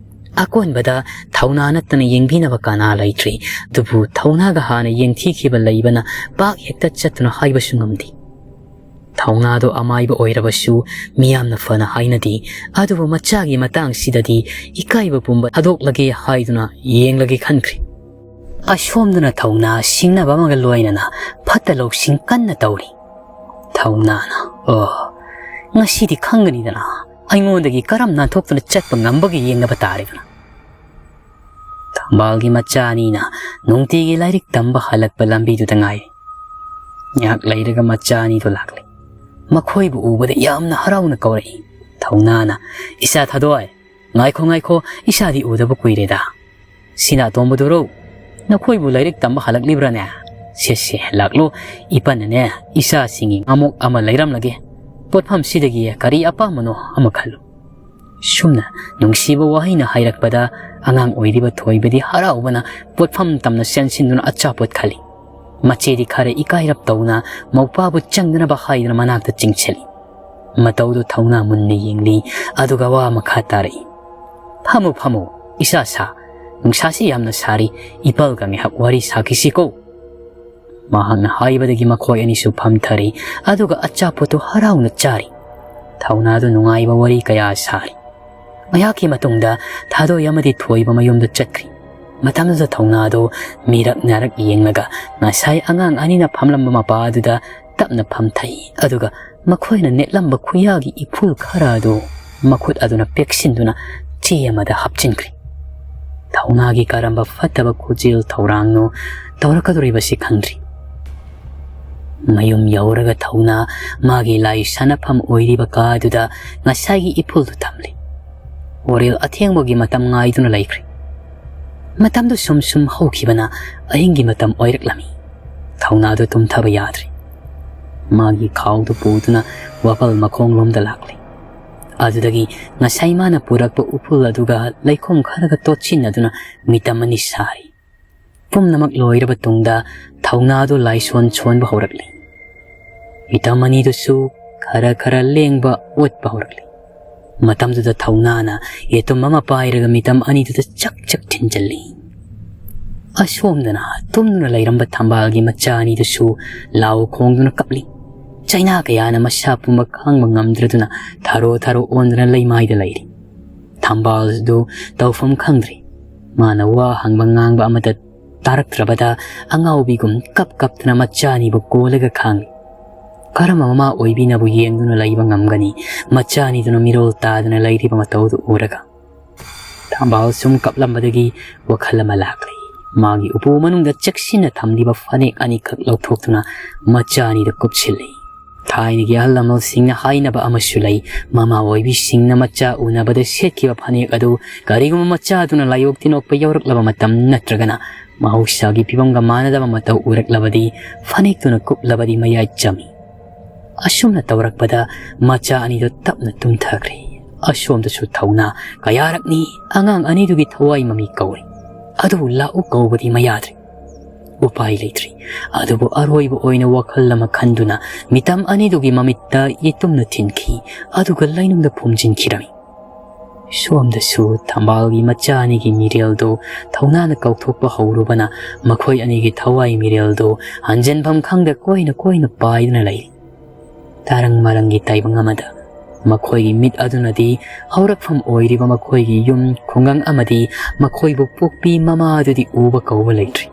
ꯑꯀꯣꯟꯕꯗ ꯊꯧꯅꯥ ꯅꯠꯇꯅ ꯌꯦꯡꯕꯤꯅꯕ ꯀꯅꯥ ꯂꯩꯇ꯭ꯔꯤ꯫ ꯑꯗꯨꯕꯨ ꯊꯧꯅꯥꯒ ꯍꯥꯟꯅ ꯌꯦꯡꯊꯤꯈꯤꯕ ꯂꯩꯕꯅ ꯄꯥꯛ ꯍꯦꯛꯇ ꯆꯠꯇꯨꯅ ꯍꯥꯏꯕꯁꯨ ꯉꯝꯗꯦ꯫ ꯊꯧꯅꯥꯗꯣ ꯑꯃꯥꯏꯕ ꯑꯣꯏꯔꯕꯁꯨ ꯃꯤꯌꯥꯝꯅ ꯐꯅ ꯍꯥꯏꯅꯗꯦ꯫ ꯑꯗꯨꯕꯨ ꯃꯆꯥꯒꯤ ꯃꯇꯥꯡꯁꯤꯗꯗꯤ ꯏꯀꯥꯏꯕ ꯄꯨꯝꯕ ꯊꯥꯗꯣꯛꯂꯒꯦ ꯍꯥꯏꯗꯨꯅ ꯌꯦꯡꯂꯒꯦ ꯈꯟꯈ꯭ꯔꯦ꯫ ꯑꯁꯣꯝꯗꯅ ꯊꯧꯅꯥ ꯁꯤꯡꯅꯕ ꯑꯃꯒ ꯂꯣꯏꯅꯅ ꯐꯠꯇ ꯂꯧꯁꯤꯡ ꯀꯟꯅ ꯇꯧꯔꯤ꯫ ꯊꯧꯅꯥꯅ, "ꯑꯣ, ꯉꯁꯤꯗꯤ ꯈꯪꯒꯅꯤꯗꯅ, ꯑꯩꯉꯣꯟꯗꯒꯤ ꯀꯔꯝ ꯅꯥꯟꯊꯣꯛꯇꯨꯅ ꯆꯠꯄ ꯉꯝꯕꯒꯦ ꯌꯦꯡꯅꯕ ꯇꯥꯔꯦꯗꯅ"꯫ ꯊꯝꯕꯥꯜꯒꯤ ꯃꯆꯥ ꯑꯅꯤꯅ ꯅꯨꯡꯇꯤꯒꯤ ꯂꯥꯏꯔꯤꯛ ꯇꯝꯕ ꯍꯜꯂꯛꯄ ꯂꯝꯕꯤꯗꯨꯗ ꯉꯥꯏꯔꯤ꯫ ꯉꯥꯏꯍꯥꯛ ꯂꯩꯔꯒ ꯃꯆꯥ ꯑꯅꯤꯗꯨ ꯂꯥꯛꯂꯦ꯫ ꯃꯈꯣꯏꯕꯨ ꯎꯕꯗ ꯌꯥꯝꯅ ꯍꯔꯥꯎꯅ ꯀꯧꯔꯛꯏ꯫ ꯊꯧꯅꯥꯅ, "ꯏꯆꯥ ꯊꯥꯗꯣꯏ, ꯉꯥꯏꯈꯣ, ꯉꯥꯏꯈꯣ, ꯏꯆꯥꯗꯤ ꯎꯗꯕ ꯀꯨꯏꯔꯦꯗ꯫ ꯁꯤꯅ ꯑꯇꯣꯝꯕꯗꯨꯔꯣ? ꯅꯈꯣꯏꯕꯨ ꯂꯥꯏꯔꯤꯛ ꯇꯝꯕ ꯍꯜꯂꯛꯂꯤꯕ꯭ꯔꯥꯅꯦ? ꯁꯦ, ꯁꯦ, ꯂꯥꯛꯂꯣ, ꯏꯄꯥꯅꯅꯦ ꯏꯆꯥꯁꯤꯡꯒꯤ ꯉꯥꯃꯣꯛ ꯑꯃ ꯂꯩꯔꯝꯂꯒꯦ꯫ ꯄꯣꯠꯐꯝꯁꯤꯗꯒꯤ ꯀꯔꯤ ꯑꯄꯥꯝꯕꯅꯣ ꯑꯃ ꯈꯜꯂꯨ"꯫ ꯁꯨꯝꯅ ꯅꯨꯡꯁꯤꯕ ꯋꯥꯍꯩꯅ ꯍꯥꯏꯔꯛꯄꯗ ꯑꯉꯥꯡ ꯑꯣꯏꯔꯤꯕ ꯊꯣꯏꯕꯗꯤ ꯍꯔꯥꯎꯕꯅ ꯄꯣꯠꯐꯝ ꯇꯝꯅ ꯆꯦꯟꯁꯤꯟꯗꯨꯅ ꯑꯆꯥꯄꯣꯠ ꯈꯜꯂꯤ꯫ ꯃꯆꯦꯗꯤ ꯈꯔ ꯏꯀꯥꯏꯔꯞ ꯇꯧꯅ ꯃꯧꯄꯥꯕꯨ ꯆꯪꯗꯅꯕ ꯍꯥꯏꯗꯨꯅ ꯃꯅꯥꯛꯇ ꯆꯤꯡꯁꯤꯜꯂꯤ꯫ ꯃꯇꯧꯗꯨ ꯊꯧꯅꯥ ꯃꯨꯟꯅ ꯌꯦꯡꯂꯤ, ꯑꯗꯨꯒ ꯋꯥ ꯃꯈꯥ ꯇꯥꯔꯛꯏ꯫ "ꯐꯝꯃꯨ, ꯐꯝꯃꯨ, ꯏꯆꯥ ꯁꯥ, ꯅꯨꯡꯁꯥꯁꯤ ꯌꯥꯝꯅ ꯁꯥꯔꯤ, ꯏꯄꯜꯒ ꯉꯥꯏꯍꯥꯛ ꯋꯥꯔꯤ ꯁꯥꯈꯤꯁꯤꯀꯣ"꯫ ꯃꯍꯥꯛꯅ ꯍꯥꯏꯕꯗꯒꯤ ꯃꯈꯣꯏ ꯑꯅꯤꯁꯨ ꯐꯝꯊꯔꯤ, ꯑꯗꯨꯒ ꯑꯆꯥꯄꯣꯠꯇꯨ ꯍꯔꯥꯎꯅ ꯆꯥꯔꯤ꯫ ꯊꯧꯅꯥꯗꯨ ꯅꯨꯡꯉꯥꯏꯕ ꯋꯥꯔꯤ ꯀꯌꯥ ꯁꯥꯔꯤ꯫ ꯉꯥꯏꯍꯥꯛꯀꯤ ꯃꯇꯨꯡꯗ ꯊꯥꯗꯣꯏ ꯑꯃꯗꯤ ꯊꯣꯏꯕ ꯃꯌꯨꯝꯗ ꯆꯠꯈ꯭ꯔꯤ꯫ ꯃꯇꯝꯗꯨꯗ ꯊꯧꯅꯥꯗꯨ ꯃꯤꯔꯛ ꯅꯥꯔꯛ ꯌꯦꯡꯂꯒ ꯉꯁꯥꯏ ꯑꯉꯥꯡ ꯑꯅꯤꯅ ꯐꯝꯂꯝꯕ ꯃꯄꯥ ꯑꯗꯨꯗ ꯇꯞꯅ ꯐꯝꯊꯩ, ꯑꯗꯨꯒ ꯃꯈꯣꯏꯅ ꯅꯦꯠꯂꯝꯕ ꯈꯨꯌꯥꯒꯤ ꯏꯐꯨꯜ ꯈꯔ ꯑꯗꯨ ꯃꯈꯨꯠ ꯑꯗꯨꯅ ꯄꯦꯛꯁꯤꯟꯗꯨꯅ ꯆꯦ ꯑꯃꯗ ꯍꯥꯞꯆꯤꯟꯈ꯭ꯔꯦ꯫ ꯊꯧꯅꯥꯒꯤ ꯀꯔꯝꯕ ꯐꯠꯇꯕ ꯈꯨꯖꯦꯜ ꯊꯧꯔꯥꯡꯅꯣ ꯇꯧꯔꯛꯀꯗꯧꯔꯤꯕꯁꯤ ꯈꯪꯗ꯭ꯔꯤ꯫ ꯃꯌꯨꯝ ꯌꯧꯔꯒ ꯊꯧꯅꯥ ꯃꯥꯒꯤ ꯂꯥꯏ ꯁꯥꯟꯅꯐꯝ ꯑꯣꯏꯔꯤꯕ ꯀꯥ ꯑꯗꯨꯗ ꯉꯁꯥꯏꯒꯤ ꯏꯐꯨꯜꯗꯨ ꯊꯝꯂꯤ꯫ ꯍꯣꯔꯦꯜ ꯑꯊꯦꯡꯕꯒꯤ ꯃꯇꯝ ꯉꯥꯏꯗꯨꯅ ꯂꯩꯈ꯭ꯔꯦ꯫ ꯃꯇꯝꯗꯨ ꯁꯨꯝ ꯁꯨꯝ ꯍꯧꯈꯤꯕꯅ ꯑꯍꯤꯡꯒꯤ ꯃꯇꯝ ꯑꯣꯏꯔꯛꯂꯝꯃꯤ꯫ ꯊꯧꯅꯥꯗꯨ ꯇꯨꯝꯊꯕ ꯌꯥꯗ꯭ꯔꯦ꯫ ꯃꯥꯒꯤ ꯈꯥꯎꯗꯨ ꯄꯨꯗꯨꯅ ꯋꯥꯄꯜ ꯃꯈꯣꯡꯂꯣꯝꯗ ꯂꯥꯛꯂꯦ꯫ ꯑꯗꯨꯗꯒꯤ ꯉꯁꯥꯏ ꯃꯥꯅ ꯄꯨꯔꯛꯄ ꯎꯐꯨꯜ ꯑꯗꯨꯒ ꯂꯩꯈꯣꯝ ꯈꯔꯒ ꯇꯣꯠꯁꯤꯟꯅꯗꯨꯅ ꯃꯤꯇꯝ ꯑꯅꯤ ꯁꯥꯔꯤ꯫ ꯄꯨꯝꯅꯃꯛ ꯂꯣꯏꯔꯕ ꯇꯨꯡꯗ ꯊꯧꯅꯥꯗꯨ ꯂꯥꯏꯁꯣꯟ ꯁꯣꯟꯕ ꯍꯧꯔꯛꯂꯤ꯫ ꯃꯤꯇꯝ ꯑꯅꯤꯗꯨꯁꯨ ꯈꯔ ꯈꯔ ꯂꯦꯡꯕ ꯑꯣꯠꯄ ꯍꯧꯔꯛꯂꯤ꯫ ꯃꯇꯝꯗꯨꯗ ꯊꯧꯅꯥꯅ ꯌꯦꯇꯨꯝ ꯑꯃ ꯄꯥꯏꯔꯒ ꯃꯤꯇꯝ ꯑꯅꯤꯗꯨꯗ ꯆꯛ ꯆꯛ ꯊꯤꯟꯖꯜꯂꯤ꯫ ꯑꯁꯣꯝꯗꯅ ꯇꯨꯝꯗꯨꯅ ꯂꯩꯔꯝꯕ ꯊꯝꯕꯥꯜꯒꯤ ꯃꯆꯥ ꯑꯅꯤꯗꯨꯁꯨ ꯂꯥꯎ ꯈꯣꯡꯗꯨꯅ ꯀꯞꯂꯤ꯫ ꯆꯩꯅꯥ ꯀꯌꯥꯅ ꯃꯁꯥ ꯄꯨꯝꯕ ꯈꯥꯡꯕ ꯉꯝꯗ꯭ꯔꯗꯨꯅ ꯊꯥꯔꯣ ꯊꯥꯔꯣ ꯑꯣꯟꯗꯨꯅ ꯂꯩꯃꯥꯏꯗ ꯂꯩꯔꯤ꯫ ꯊꯝꯕꯥꯜꯗꯨ ꯇꯧꯐꯝ ꯈꯪꯗ꯭ꯔꯤ꯫ ꯃꯥꯅ ꯋꯥ ꯍꯪꯕ ꯉꯥꯡꯕ ꯑꯃꯠꯇ ꯇꯥꯔꯛꯇ꯭ꯔꯕꯗ ꯑꯉꯥꯎꯕꯤꯒꯨꯝ ꯀꯞ ꯀꯞꯇꯅ ꯃꯆꯥ ꯑꯅꯤꯕꯨ ꯀꯣꯜꯂꯒ ꯈꯥꯡꯂꯤ꯫ ꯀꯔꯝꯕ ꯃꯃꯥ ꯑꯣꯏꯕꯤꯅꯕꯨ ꯌꯦꯡꯗꯨꯅ ꯂꯩꯕ ꯉꯝꯒꯅꯤ? ꯃꯆꯥ ꯑꯅꯤꯗꯨꯅ ꯃꯤꯔꯣꯜ ꯇꯥꯗꯅ ꯂꯩꯔꯤꯕ ꯃꯇꯧꯗꯨ ꯎꯔꯒ꯫ ꯊꯝꯕꯥꯜ ꯁꯨꯝ ꯀꯞꯂꯝꯕꯗꯒꯤ ꯋꯥꯈꯜ ꯑꯃ ꯂꯥꯛꯂꯤ꯫ ꯃꯥꯒꯤ ꯎꯄꯨ ꯃꯅꯨꯡꯗ ꯆꯦꯛꯁꯤꯟꯅ ꯊꯝꯂꯤꯕ ꯐꯅꯦꯛ ꯑꯅꯤꯈꯛ ꯂꯧꯊꯣꯛꯇꯨꯅ ꯃꯆꯥ ꯑꯅꯤꯗ ꯀꯨꯞꯁꯤꯜꯂꯤ꯫ ꯊꯥꯏꯅꯒꯤ ꯑꯍꯜ ꯂꯃꯟꯁꯤꯡꯅ ꯍꯥꯏꯅꯕ ꯑꯃꯁꯨ ꯂꯩ, ꯃꯃꯥ ꯑꯣꯏꯕꯤꯁꯤꯡꯅ ꯃꯆꯥ ꯎꯅꯕꯗ ꯁꯦꯠꯈꯤꯕ ꯐꯅꯦꯛ ꯑꯗꯨ ꯀꯔꯤꯒꯨꯝꯕ ꯃꯆꯥꯗꯨꯅ ꯂꯥꯏꯑꯣꯛ ꯇꯤꯟꯑꯣꯛꯄ ꯌꯥꯎꯔꯛꯂꯕ ꯃꯇꯝ ꯅꯠꯇ꯭ꯔꯒꯅ ꯃꯍꯧꯁꯥꯒꯤ ꯐꯤꯕꯝꯒ ꯃꯥꯟꯅꯗꯕ ꯃꯇꯧ ꯎꯔꯛꯂꯕꯗꯤ ꯐꯅꯦꯛꯇꯨꯅ ꯀꯨꯞꯂꯕꯗꯤ ꯃꯌꯥꯏ ꯆꯝꯃꯤ꯫ ꯑꯁꯨꯝꯅ ꯇꯧꯔꯛꯄꯗ ꯃꯆꯥ ꯑꯅꯤꯗꯨ ꯇꯞꯅ ꯇꯨꯝꯊꯈ꯭ꯔꯦ꯫ ꯑꯁꯣꯝꯗꯁꯨ ꯊꯧꯅꯥ ꯀꯌꯥꯔꯛꯅꯤ ꯑꯉꯥꯡ ꯑꯅꯤꯗꯨꯒꯤ ꯊꯋꯥꯏ ꯃꯃꯤ ꯀꯧꯔꯤ꯫ ꯑꯗꯨꯕꯨ ꯂꯥꯛꯎ ꯀꯧꯕꯗꯤ ꯃꯌꯥꯗ꯭ꯔꯦ꯫ ꯎꯄꯥꯏ ꯂꯩꯇ꯭ꯔꯤ꯫ ꯑꯗꯨꯕꯨ ꯑꯔꯣꯏꯕ ꯑꯣꯏꯅ ꯋꯥꯈꯜ ꯑꯃ ꯈꯟꯗꯨꯅ ꯃꯤꯇꯝ ꯑꯅꯤꯗꯨꯒꯤ ꯃꯃꯤꯠꯇ ꯌꯦꯇꯨꯝꯅ ꯊꯤꯟꯈꯤ, ꯑꯗꯨꯒ ꯂꯩꯅꯨꯡꯗ ꯐꯨꯝꯖꯤꯟꯈꯤꯔꯝꯃꯤ꯫ ꯁꯣꯝꯗꯁꯨ ꯊꯝꯕꯥꯜꯒꯤ ꯃꯆꯥ ꯑꯅꯤꯒꯤ ꯃꯤꯔꯦꯜꯗꯨ ꯊꯧꯅꯥꯅ ꯀꯥꯎꯊꯣꯛꯄ ꯍꯧꯔꯨꯕꯅ ꯃꯈꯣꯏ ꯑꯅꯤꯒꯤ ꯊꯋꯥꯏ ꯃꯤꯔꯦꯜꯗꯨ ꯍꯟꯖꯤꯟꯐꯝ ꯈꯪꯗ ꯀꯣꯏꯅ ꯀꯣꯏꯅ ꯄꯥꯏꯗꯨꯅ ꯂꯩꯔꯤ꯫ ꯇꯥꯔꯪ ꯃꯔꯪꯒꯤ ꯇꯥꯏꯕꯪ ꯑꯃꯗ ꯃꯈꯣꯏꯒꯤ ꯃꯤꯠ ꯑꯗꯨꯅꯗꯤ ꯍꯧꯔꯛꯐꯝ ꯑꯣꯏꯔꯤꯕ ꯃꯈꯣꯏꯒꯤ ꯌꯨꯝ, ꯈꯨꯡꯒꯪ ꯑꯃꯗꯤ ꯃꯈꯣꯏꯕꯨ ꯄꯣꯛꯄꯤ ꯃꯃꯥ ꯑꯗꯨꯗꯤ ꯎꯕ ꯀꯧꯕ ꯂꯩꯇ꯭ꯔꯤ꯫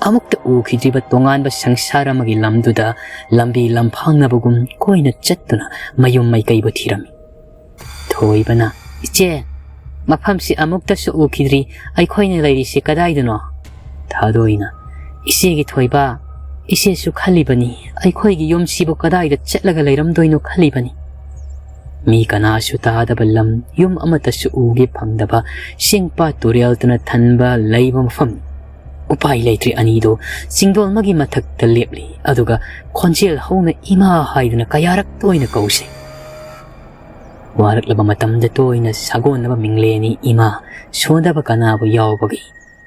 ꯑꯃꯨꯛꯇ ꯎꯈꯤꯗ꯭ꯔꯤꯕ ꯇꯣꯉꯥꯟꯕ ꯁꯪꯁꯥꯔ ꯑꯃꯒꯤ ꯂꯝꯗꯨꯗ ꯂꯝꯕꯤ ꯂꯝꯐꯥꯡꯅꯕꯒꯨꯝ ꯀꯣꯏꯅ ꯆꯠꯇꯨꯅ ꯃꯌꯨꯝ ꯃꯥꯏꯀꯩꯕꯨ ꯊꯤꯔꯝꯃꯤ꯫ ꯊꯣꯏꯕꯅ, "ꯏꯆꯦ, ꯃꯐꯝꯁꯤ ꯑꯃꯨꯛꯇꯁꯨ ꯎꯈꯤꯗ꯭ꯔꯤ, ꯑꯩꯈꯣꯏꯅ ꯂꯩꯔꯤꯁꯤ ꯀꯗꯥꯏꯗꯅꯣ?" ꯊꯥꯗꯣꯏꯅ, "ꯏꯆꯦꯒꯤ ꯊꯣꯏꯕ, ꯏꯆꯦꯁꯨ ꯈꯜꯂꯤꯕꯅꯤ, ꯑꯩꯈꯣꯏꯒꯤ ꯌꯨꯝꯁꯤꯕꯨ ꯀꯗꯥꯏꯗ ꯆꯠꯂꯒ ꯂꯩꯔꯝꯗꯣꯏꯅꯣ ꯈꯜꯂꯤꯕꯅꯤ꯫ ꯃꯤ ꯀꯅꯥꯁꯨ ꯇꯥꯗꯕ ꯂꯝ, ꯌꯨꯝ ꯑꯃꯠꯇꯁꯨ ꯎꯒꯦ ꯐꯪꯗꯕ, ꯆꯤꯡ ꯄꯥꯠ ꯇꯨꯔꯦꯜꯇꯅ ꯊꯟꯕ ꯂꯩꯕ ꯃꯐꯝꯅꯤ꯫" ꯎꯄꯥꯏ ꯂꯩꯇ꯭ꯔꯦ ꯑꯅꯤꯗꯨ ꯆꯤꯡꯗꯣꯜ ꯑꯃꯒꯤ ꯃꯊꯛꯇ ꯂꯦꯞꯂꯤ, ꯑꯗꯨꯒ ꯈꯣꯟꯖꯦꯜ ꯍꯧꯅ "ꯏꯃꯥ" ꯍꯥꯏꯗꯨꯅ ꯀꯌꯥꯔꯛ ꯇꯣꯏꯅ ꯀꯧꯁꯤ꯫ ꯋꯥꯔꯛꯂꯕ ꯃꯇꯝꯗ ꯇꯣꯏꯅ ꯁꯥꯒꯣꯟꯅꯕ ꯃꯤꯡꯂꯦꯟꯅꯤ ꯏꯃꯥ, ꯁꯣꯟꯗꯕ ꯀꯅꯥꯕꯨ ꯌꯥꯎꯕꯒꯤ꯫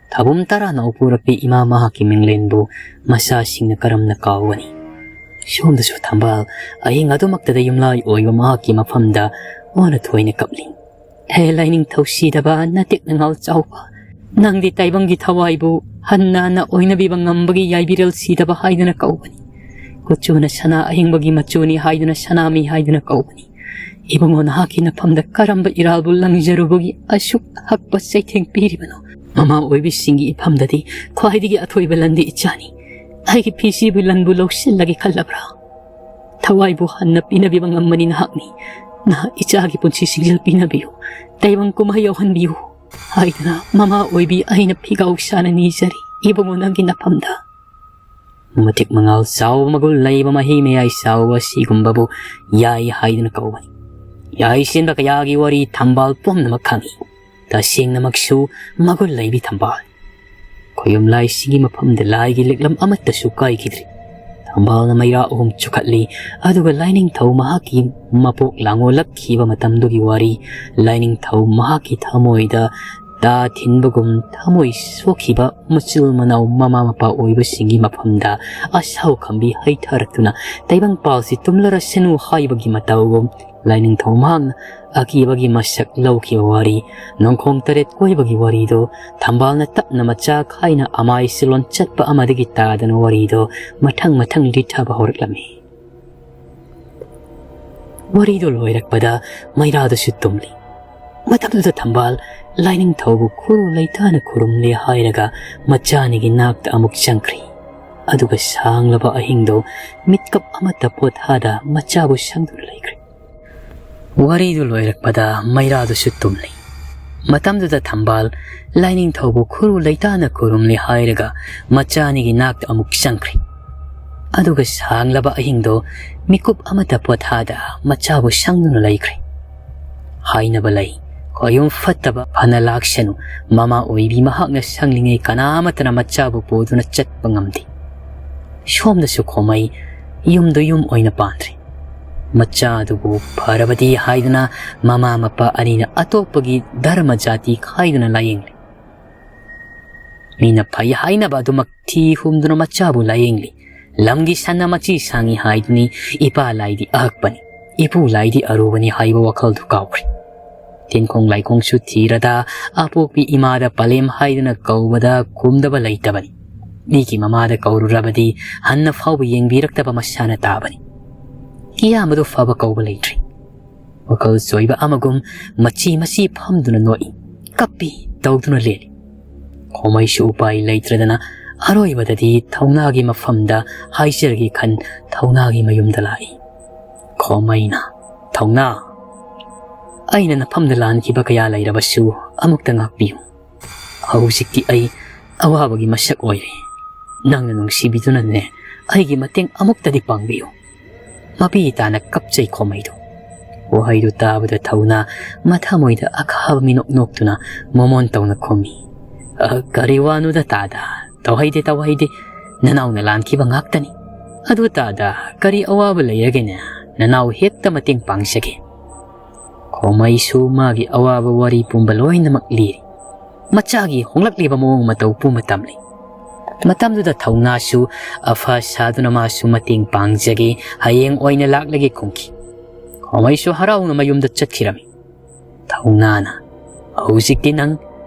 ꯊꯥꯕꯨꯝ ꯇꯔꯥꯅ ꯎꯄꯨꯔꯛꯄꯤ ꯏꯃꯥ ꯃꯍꯥꯛꯀꯤ ꯃꯤꯡꯂꯦꯟꯕꯨ ꯃꯆꯥꯁꯤꯡꯅ ꯀꯔꯝꯅ ꯀꯥꯎꯒꯅꯤ? ꯁꯣꯝꯗꯁꯨ ꯊꯝꯕꯥꯜ ꯑꯍꯤꯡ ꯑꯗꯨꯃꯛꯇꯗ ꯌꯨꯝꯂꯥꯏ ꯑꯣꯏꯕ ꯃꯍꯥꯛꯀꯤ ꯃꯐꯝꯗ ꯑꯣꯟꯅ ꯊꯣꯏꯅ ꯀꯞꯂꯤ꯫ "ꯍꯦ ꯂꯥꯏꯅꯤꯡꯊꯧ ꯁꯤꯗꯕ, ꯅꯇꯦꯛ ꯅꯉꯥꯜ ꯆꯥꯎꯕ, ꯅꯪꯗꯤ ꯇꯥꯏꯕꯪꯒꯤ ꯊꯋꯥꯏꯕꯨ ꯍꯟꯅ ꯍꯟꯅ ꯑꯣꯏꯅꯕꯤꯕ ꯉꯝꯕꯒꯤ ꯌꯥꯏꯕꯤꯔꯦꯜ ꯁꯤꯗꯕ ꯍꯥꯏꯗꯨꯅ ꯀꯧꯕꯅꯤ꯫ ꯀꯨꯆꯨꯅ ꯁꯅꯥ ꯑꯍꯤꯡꯕꯒꯤ ꯃꯆꯨꯅꯤ ꯍꯥꯏꯗꯨꯅ ꯁꯅꯥꯃꯤ ꯍꯥꯏꯗꯨꯅ ꯀꯧꯕꯅꯤ꯫ ꯏꯕꯨꯡꯉꯣ, ꯅꯍꯥꯛꯀꯤ ꯅꯐꯝꯗ ꯀꯔꯝꯕ ꯏꯔꯥꯜꯕꯨ ꯂꯪꯖꯔꯨꯕꯒꯤ ꯑꯁꯨꯛ ꯍꯛꯄ ꯆꯩꯊꯦꯡ ꯄꯤꯔꯤꯕꯅꯣ? ꯃꯃꯥ ꯑꯣꯏꯕꯤꯁꯤꯡꯒꯤ ꯏꯐꯝꯗꯗꯤ ꯈ꯭ꯋꯥꯏꯗꯒꯤ ꯑꯊꯣꯏꯕ ꯂꯟꯗꯤ ꯏꯆꯥꯅꯤ꯫ ꯑꯩꯒꯤ ꯐꯤꯁꯤꯕꯨ ꯂꯟꯕꯨ ꯂꯧꯁꯤꯜꯂꯒꯦ ꯈꯜꯂꯕ꯭ꯔꯥ? ꯊꯋꯥꯏꯕꯨ ꯍꯟꯅ ꯄꯤꯅꯕꯤꯕ ꯉꯝꯕꯅꯤ ꯅꯍꯥꯛꯅꯤ꯫ ꯅꯍꯥꯛ ꯏꯆꯥꯒꯤ ꯄꯨꯟꯁꯤ ꯁꯤꯡꯖꯤꯜ ꯄꯤꯅꯕꯤꯌꯨ, ꯇꯥꯏꯕꯪ ꯀꯨꯝꯍꯩ ꯌꯥꯎꯍꯟꯕꯤꯌꯨ" ꯍꯥꯏꯗꯨꯅ ꯃꯃꯥ ꯑꯣꯏꯕꯤ ꯑꯩꯅ ꯐꯤꯒꯥꯎ ꯁꯥꯅ ꯅꯤꯖꯔꯤ, ꯏꯕꯨꯡꯉꯣ, ꯅꯪꯒꯤ ꯅꯐꯝꯗ꯫ ꯃꯇꯤꯛ ꯃꯉꯥꯜ ꯆꯥꯎꯕ, ꯃꯒꯨꯟ ꯂꯩꯕ, ꯃꯍꯤ ꯃꯌꯥꯏ ꯆꯥꯎꯕ ꯑꯁꯤꯒꯨꯝꯕꯕꯨ ꯌꯥꯏ ꯍꯥꯏꯗꯨꯅ ꯀꯧꯕꯅꯤ꯫ ꯌꯥꯏ ꯁꯤꯟꯕ ꯀꯌꯥꯒꯤ ꯋꯥꯔꯤ ꯊꯝꯕꯥꯜ ꯄꯨꯝꯅꯃꯛ ꯈꯪꯏ꯫ ꯇꯁꯦꯡꯅꯃꯛꯁꯨ ꯃꯒꯨꯟ ꯂꯩꯕꯤ ꯊꯝꯕꯥꯜ꯫ ꯈꯣꯌꯨꯝ ꯂꯥꯏꯁꯤꯒꯤ ꯃꯐꯝꯗ ꯂꯥꯏꯒꯤ ꯂꯤꯛꯂꯝ ꯑꯃꯠꯇꯁꯨ ꯀꯥꯏꯈꯤꯗ꯭ꯔꯤ꯫ ꯊꯝꯕꯥꯜꯅ ꯃꯩꯔꯥ ꯑꯍꯨꯝ ꯆꯨꯈꯠꯂꯤ, ꯑꯗꯨꯒ ꯂꯥꯏꯅꯤꯡꯊꯧ ꯃꯍꯥꯛꯀꯤ ꯃꯄꯣꯛ ꯂꯥꯡꯑꯣꯜꯂꯛꯈꯤꯕ ꯃꯇꯝꯗꯨꯒꯤ ꯋꯥꯔꯤ, ꯂꯥꯏꯅꯤꯡꯊꯧ ꯃꯍꯥꯛꯀꯤ ꯊꯃꯣꯏꯗ ꯇꯥ ꯊꯤꯟꯕꯒꯨꯝ ꯊꯃꯣꯏ ꯁꯣꯛꯈꯤꯕ ꯃꯆꯤꯜ ꯃꯅꯥꯎ ꯃꯃꯥ ꯃꯄꯥ ꯑꯣꯏꯕꯁꯤꯡꯒꯤ ꯃꯐꯝꯗ ꯑꯁꯥꯎ ꯈꯝꯕꯤ ꯍꯩꯊꯔꯛꯇꯨꯅ ꯇꯥꯏꯕꯪ ꯄꯥꯜꯁꯤ ꯇꯨꯝꯂꯔꯁꯅꯨ ꯍꯥꯏꯕꯒꯤ ꯃꯇꯧꯒꯨꯝ, ꯂꯥꯏꯅꯤꯡꯊꯧ ꯃꯍꯥꯛꯅ ꯑꯀꯤꯕꯒꯤ ꯃꯁꯛ ꯂꯧꯈꯤꯕ ꯋꯥꯔꯤ, ꯅꯣꯡꯈꯣꯡ ꯇꯔꯦꯠ ꯀꯣꯏꯕꯒꯤ ꯋꯥꯔꯤꯗꯣ, ꯊꯝꯕꯥꯜꯅ ꯇꯞꯅ ꯃꯆꯥ ꯈꯥꯏꯅ ꯑꯃꯥꯏ ꯁꯤꯂꯣꯟ ꯆꯠꯄ ꯑꯃꯗꯒꯤ ꯇꯥꯗꯅ ꯋꯥꯔꯤꯗꯣ ꯃꯊꯪ ꯃꯊꯪ ꯂꯤꯊꯕ ꯍꯧꯔꯛꯂꯝꯃꯤ꯫ ꯋꯥꯔꯤꯗꯨ ꯂꯣꯏꯔꯛꯄꯗ ꯃꯩꯔꯥꯗꯨꯁꯨ ꯇꯨꯝꯂꯤ꯫ ꯃꯇꯝꯗꯨꯗ ꯊꯝꯕꯥꯜ ꯂꯥꯏꯅꯤꯡꯊꯧꯕꯨ ꯈꯨꯔꯨ ꯂꯩꯇꯥꯅ ꯈꯨꯔꯨꯝꯂꯦ ꯍꯥꯏꯔꯒ ꯃꯆꯥꯅꯤꯒꯤ ꯅꯥꯛꯇ ꯑꯃꯨꯛ ꯆꯪꯈ꯭ꯔꯤ꯫ ꯑꯗꯨꯒ ꯁꯥꯡꯂꯕ ꯑꯍꯤꯡꯗꯨ ꯃꯤꯠꯀꯞ ꯑꯃꯠꯇ ꯄꯣꯊꯥꯗ ꯃꯆꯥꯕꯨ ꯁꯪꯗꯨꯅ ꯂꯩꯈ꯭ꯔꯦ꯫ ꯋꯥꯔꯤꯗꯨ ꯂꯣꯏꯔꯛꯄꯗ ꯃꯩꯔꯥꯗꯨꯁꯨ ꯇꯨꯝꯂꯤ꯫ ꯃꯇꯝꯗꯨꯗ ꯊꯝꯕꯥꯜ ꯂꯥꯏꯅꯤꯡꯊꯧꯕꯨ ꯈꯨꯔꯨ ꯂꯩꯇꯥꯅ ꯈꯨꯔꯨꯝꯂꯦ ꯍꯥꯏꯔꯒ ꯃꯆꯥꯅꯤꯒꯤ ꯅꯥꯛꯇ ꯑꯃꯨꯛ ꯆꯪꯈ꯭ꯔꯤ꯫ ꯑꯗꯨꯒ ꯁꯥꯡꯂꯕ ꯑꯍꯤꯡꯗꯣ ꯃꯤꯀꯨꯞ ꯑꯃꯠꯇ ꯄꯣꯊꯥꯗ ꯃꯆꯥꯕꯨ ꯁꯪꯗꯨꯅ ꯂꯩꯈ꯭ꯔꯦ꯫ ꯍꯥꯏꯅꯕ ꯂꯩ, ꯈꯣꯌꯨꯝ ꯐꯠꯇꯕ ꯐꯅ ꯂꯥꯛꯁꯅꯨ, ꯃꯃꯥ ꯑꯣꯏꯕꯤ ꯃꯍꯥꯛꯅ ꯁꯪꯂꯤꯉꯩ ꯀꯅꯥ ꯑꯃꯠꯇꯅ ꯃꯆꯥꯕꯨ ꯄꯨꯗꯨꯅ ꯆꯠꯄ ꯉꯝꯗꯦ꯫ ꯁꯣꯝꯗꯁꯨ ꯈꯣꯃꯩ ꯌꯨꯝꯗꯨ ꯌꯨꯝ ꯑꯣꯏꯅ ꯄꯥꯟꯗ꯭ꯔꯦ꯫ ꯃꯆꯥꯗꯨꯕꯨ ꯐꯔꯕꯗꯤ ꯍꯥꯏꯗꯨꯅ ꯃꯃꯥ ꯃꯄꯥ ꯑꯅꯤꯅ ꯑꯇꯣꯞꯄꯒꯤ ꯙꯔꯃ ꯖꯥꯇꯤ ꯈꯥꯏꯗꯨꯅ ꯂꯥꯌꯦꯡꯂꯤ꯫ ꯃꯤꯅ ꯐꯩ ꯍꯥꯏꯅꯕ ꯑꯗꯨꯃꯛ ꯊꯤ ꯍꯨꯝꯗꯨꯅ ꯃꯆꯥꯕꯨ ꯂꯥꯌꯦꯡꯂꯤ꯫ "ꯂꯝꯒꯤ ꯁꯟꯅ ꯃꯆꯤ ꯁꯥꯡꯉꯤ ꯍꯥꯏꯗꯨꯅꯤ, ꯏꯄꯥ ꯂꯥꯏꯗꯤ ꯑꯍꯛꯄꯅꯤ, ꯏꯄꯨ ꯂꯥꯏꯗꯤ ꯑꯔꯨꯕꯅꯤ" ꯍꯥꯏꯕ ꯋꯥꯈꯜꯗꯨ ꯀꯥꯎꯈ꯭ꯔꯦ꯫ ꯇꯤꯟꯈꯣꯡ ꯂꯥꯏꯈꯣꯡꯁꯨ ꯊꯤꯔꯗ ꯑꯄꯣꯛꯄꯤ ꯏꯃꯥꯗ ꯄꯂꯦꯝ ꯍꯥꯏꯗꯨꯅ ꯀꯧꯕꯗ ꯈꯨꯝꯗꯕ ꯂꯩꯇꯕꯅꯤ꯫ ꯃꯤꯒꯤ ꯃꯃꯥꯗ ꯀꯧꯔꯨꯔꯕꯗꯤ ꯍꯟꯅ ꯐꯥꯎꯕ ꯌꯦꯡꯕꯤꯔꯛꯇꯕ ꯃꯁꯥꯅ ꯇꯥꯕꯅꯤ꯫ ꯀꯤꯌꯥꯝꯕꯗꯨ ꯐꯕ ꯀꯧꯕ ꯂꯩꯇ꯭ꯔꯤ꯫ ꯋꯥꯈꯜ ꯆꯣꯏꯕ ꯑꯃꯒꯨꯝ ꯃꯆꯤ ꯃꯆꯤ ꯐꯝꯗꯨꯅ ꯅꯣꯛꯏ, ꯀꯞꯄꯤ ꯇꯧꯗꯨꯅ ꯂꯦꯜꯂꯤ꯫ ꯈꯣꯃꯩꯁꯨ ꯎꯄꯥꯏ ꯂꯩꯇ꯭ꯔꯗꯅ ꯑꯔꯣꯏꯕꯗꯗꯤ ꯊꯧꯅꯥꯒꯤ ꯃꯐꯝꯗ ꯍꯥꯏꯖꯔꯒꯦ ꯈꯟ ꯊꯧꯅꯥꯒꯤ ꯃꯌꯨꯝꯗ ꯂꯥꯛꯏ꯫ ꯈꯣꯃꯩꯅ, "ꯊꯧꯅꯥ, ꯑꯩꯅ ꯅꯐꯝꯗ ꯂꯥꯟꯈꯤꯕ ꯀꯌꯥ ꯂꯩꯔꯕꯁꯨ ꯑꯃꯨꯛꯇ ꯉꯥꯛꯄꯤꯌꯨ꯫ ꯍꯧꯖꯤꯛꯇꯤ ꯑꯩ ꯑꯋꯥꯕꯒꯤ ꯃꯁꯛ ꯑꯣꯏꯔꯦ꯫ ꯅꯪꯅ ꯅꯨꯡꯁꯤꯕꯤꯗꯨꯅꯅꯦ ꯑꯩꯒꯤ ꯃꯇꯦꯡ ꯑꯃꯨꯛꯇꯗꯤ ꯄꯥꯡꯕꯤꯌꯨ"꯫ ꯃꯄꯤ ꯇꯥꯅ ꯀꯞꯆꯩ ꯈꯣꯃꯩꯗꯨ꯫ ꯋꯥꯍꯩꯗꯨ ꯇꯥꯕꯗ ꯊꯧꯅꯥ ꯃꯊꯃꯣꯏꯗ ꯑꯈꯥꯕ ꯃꯤꯅꯣꯛ ꯅꯣꯛꯇꯨꯅ ꯃꯣꯃꯣꯟ ꯇꯧꯅ ꯈꯨꯝꯃꯤ, "ꯑ, ꯀꯔꯤ ꯋꯥꯅꯣꯗ ꯇꯥꯗ? ꯇꯧꯍꯩꯗꯦ, ꯇꯧꯍꯩꯗꯦ꯫ ꯅꯅꯥꯎꯅ ꯂꯥꯟꯈꯤꯕ ꯉꯥꯛꯇꯅꯤ꯫ ꯑꯗꯨ ꯇꯥꯗ ꯀꯔꯤ ꯑꯋꯥꯕ ꯂꯩꯔꯒꯦꯅꯦ? ꯅꯅꯥꯎ ꯍꯦꯛꯇ ꯃꯇꯦꯡ ꯄꯥꯡꯖꯒꯦ"꯫ ꯈꯣꯃꯩꯁꯨ ꯃꯥꯒꯤ ꯑꯋꯥꯕ ꯋꯥꯔꯤ ꯄꯨꯝꯕ ꯂꯣꯏꯅꯃꯛ ꯂꯤꯔꯤ꯫ ꯃꯆꯥꯒꯤ ꯍꯣꯡꯂꯛꯂꯤꯕ ꯃꯑꯣꯡ ꯃꯇꯧ ꯄꯨꯝꯕ ꯇꯝꯂꯤ꯫ ꯃꯇꯝꯗꯨꯗ ꯊꯧꯅꯥꯁꯨ ꯑꯐ ꯁꯥꯗꯨꯅ ꯃꯥꯁꯨ ꯃꯇꯦꯡ ꯄꯥꯡꯖꯒꯦ, ꯍꯌꯦꯡ ꯑꯣꯏꯅ ꯂꯥꯛꯂꯒꯦ ꯈꯨꯝꯈꯤ꯫ ꯈꯣꯃꯩꯁꯨ ꯍꯔꯥꯎꯅ ꯃꯌꯨꯝꯗ ꯆꯠꯈꯤꯔꯝꯃꯤ꯫ ꯊꯧꯅꯥꯅ, "ꯍꯧꯖꯤꯛꯇꯤ ꯅꯪ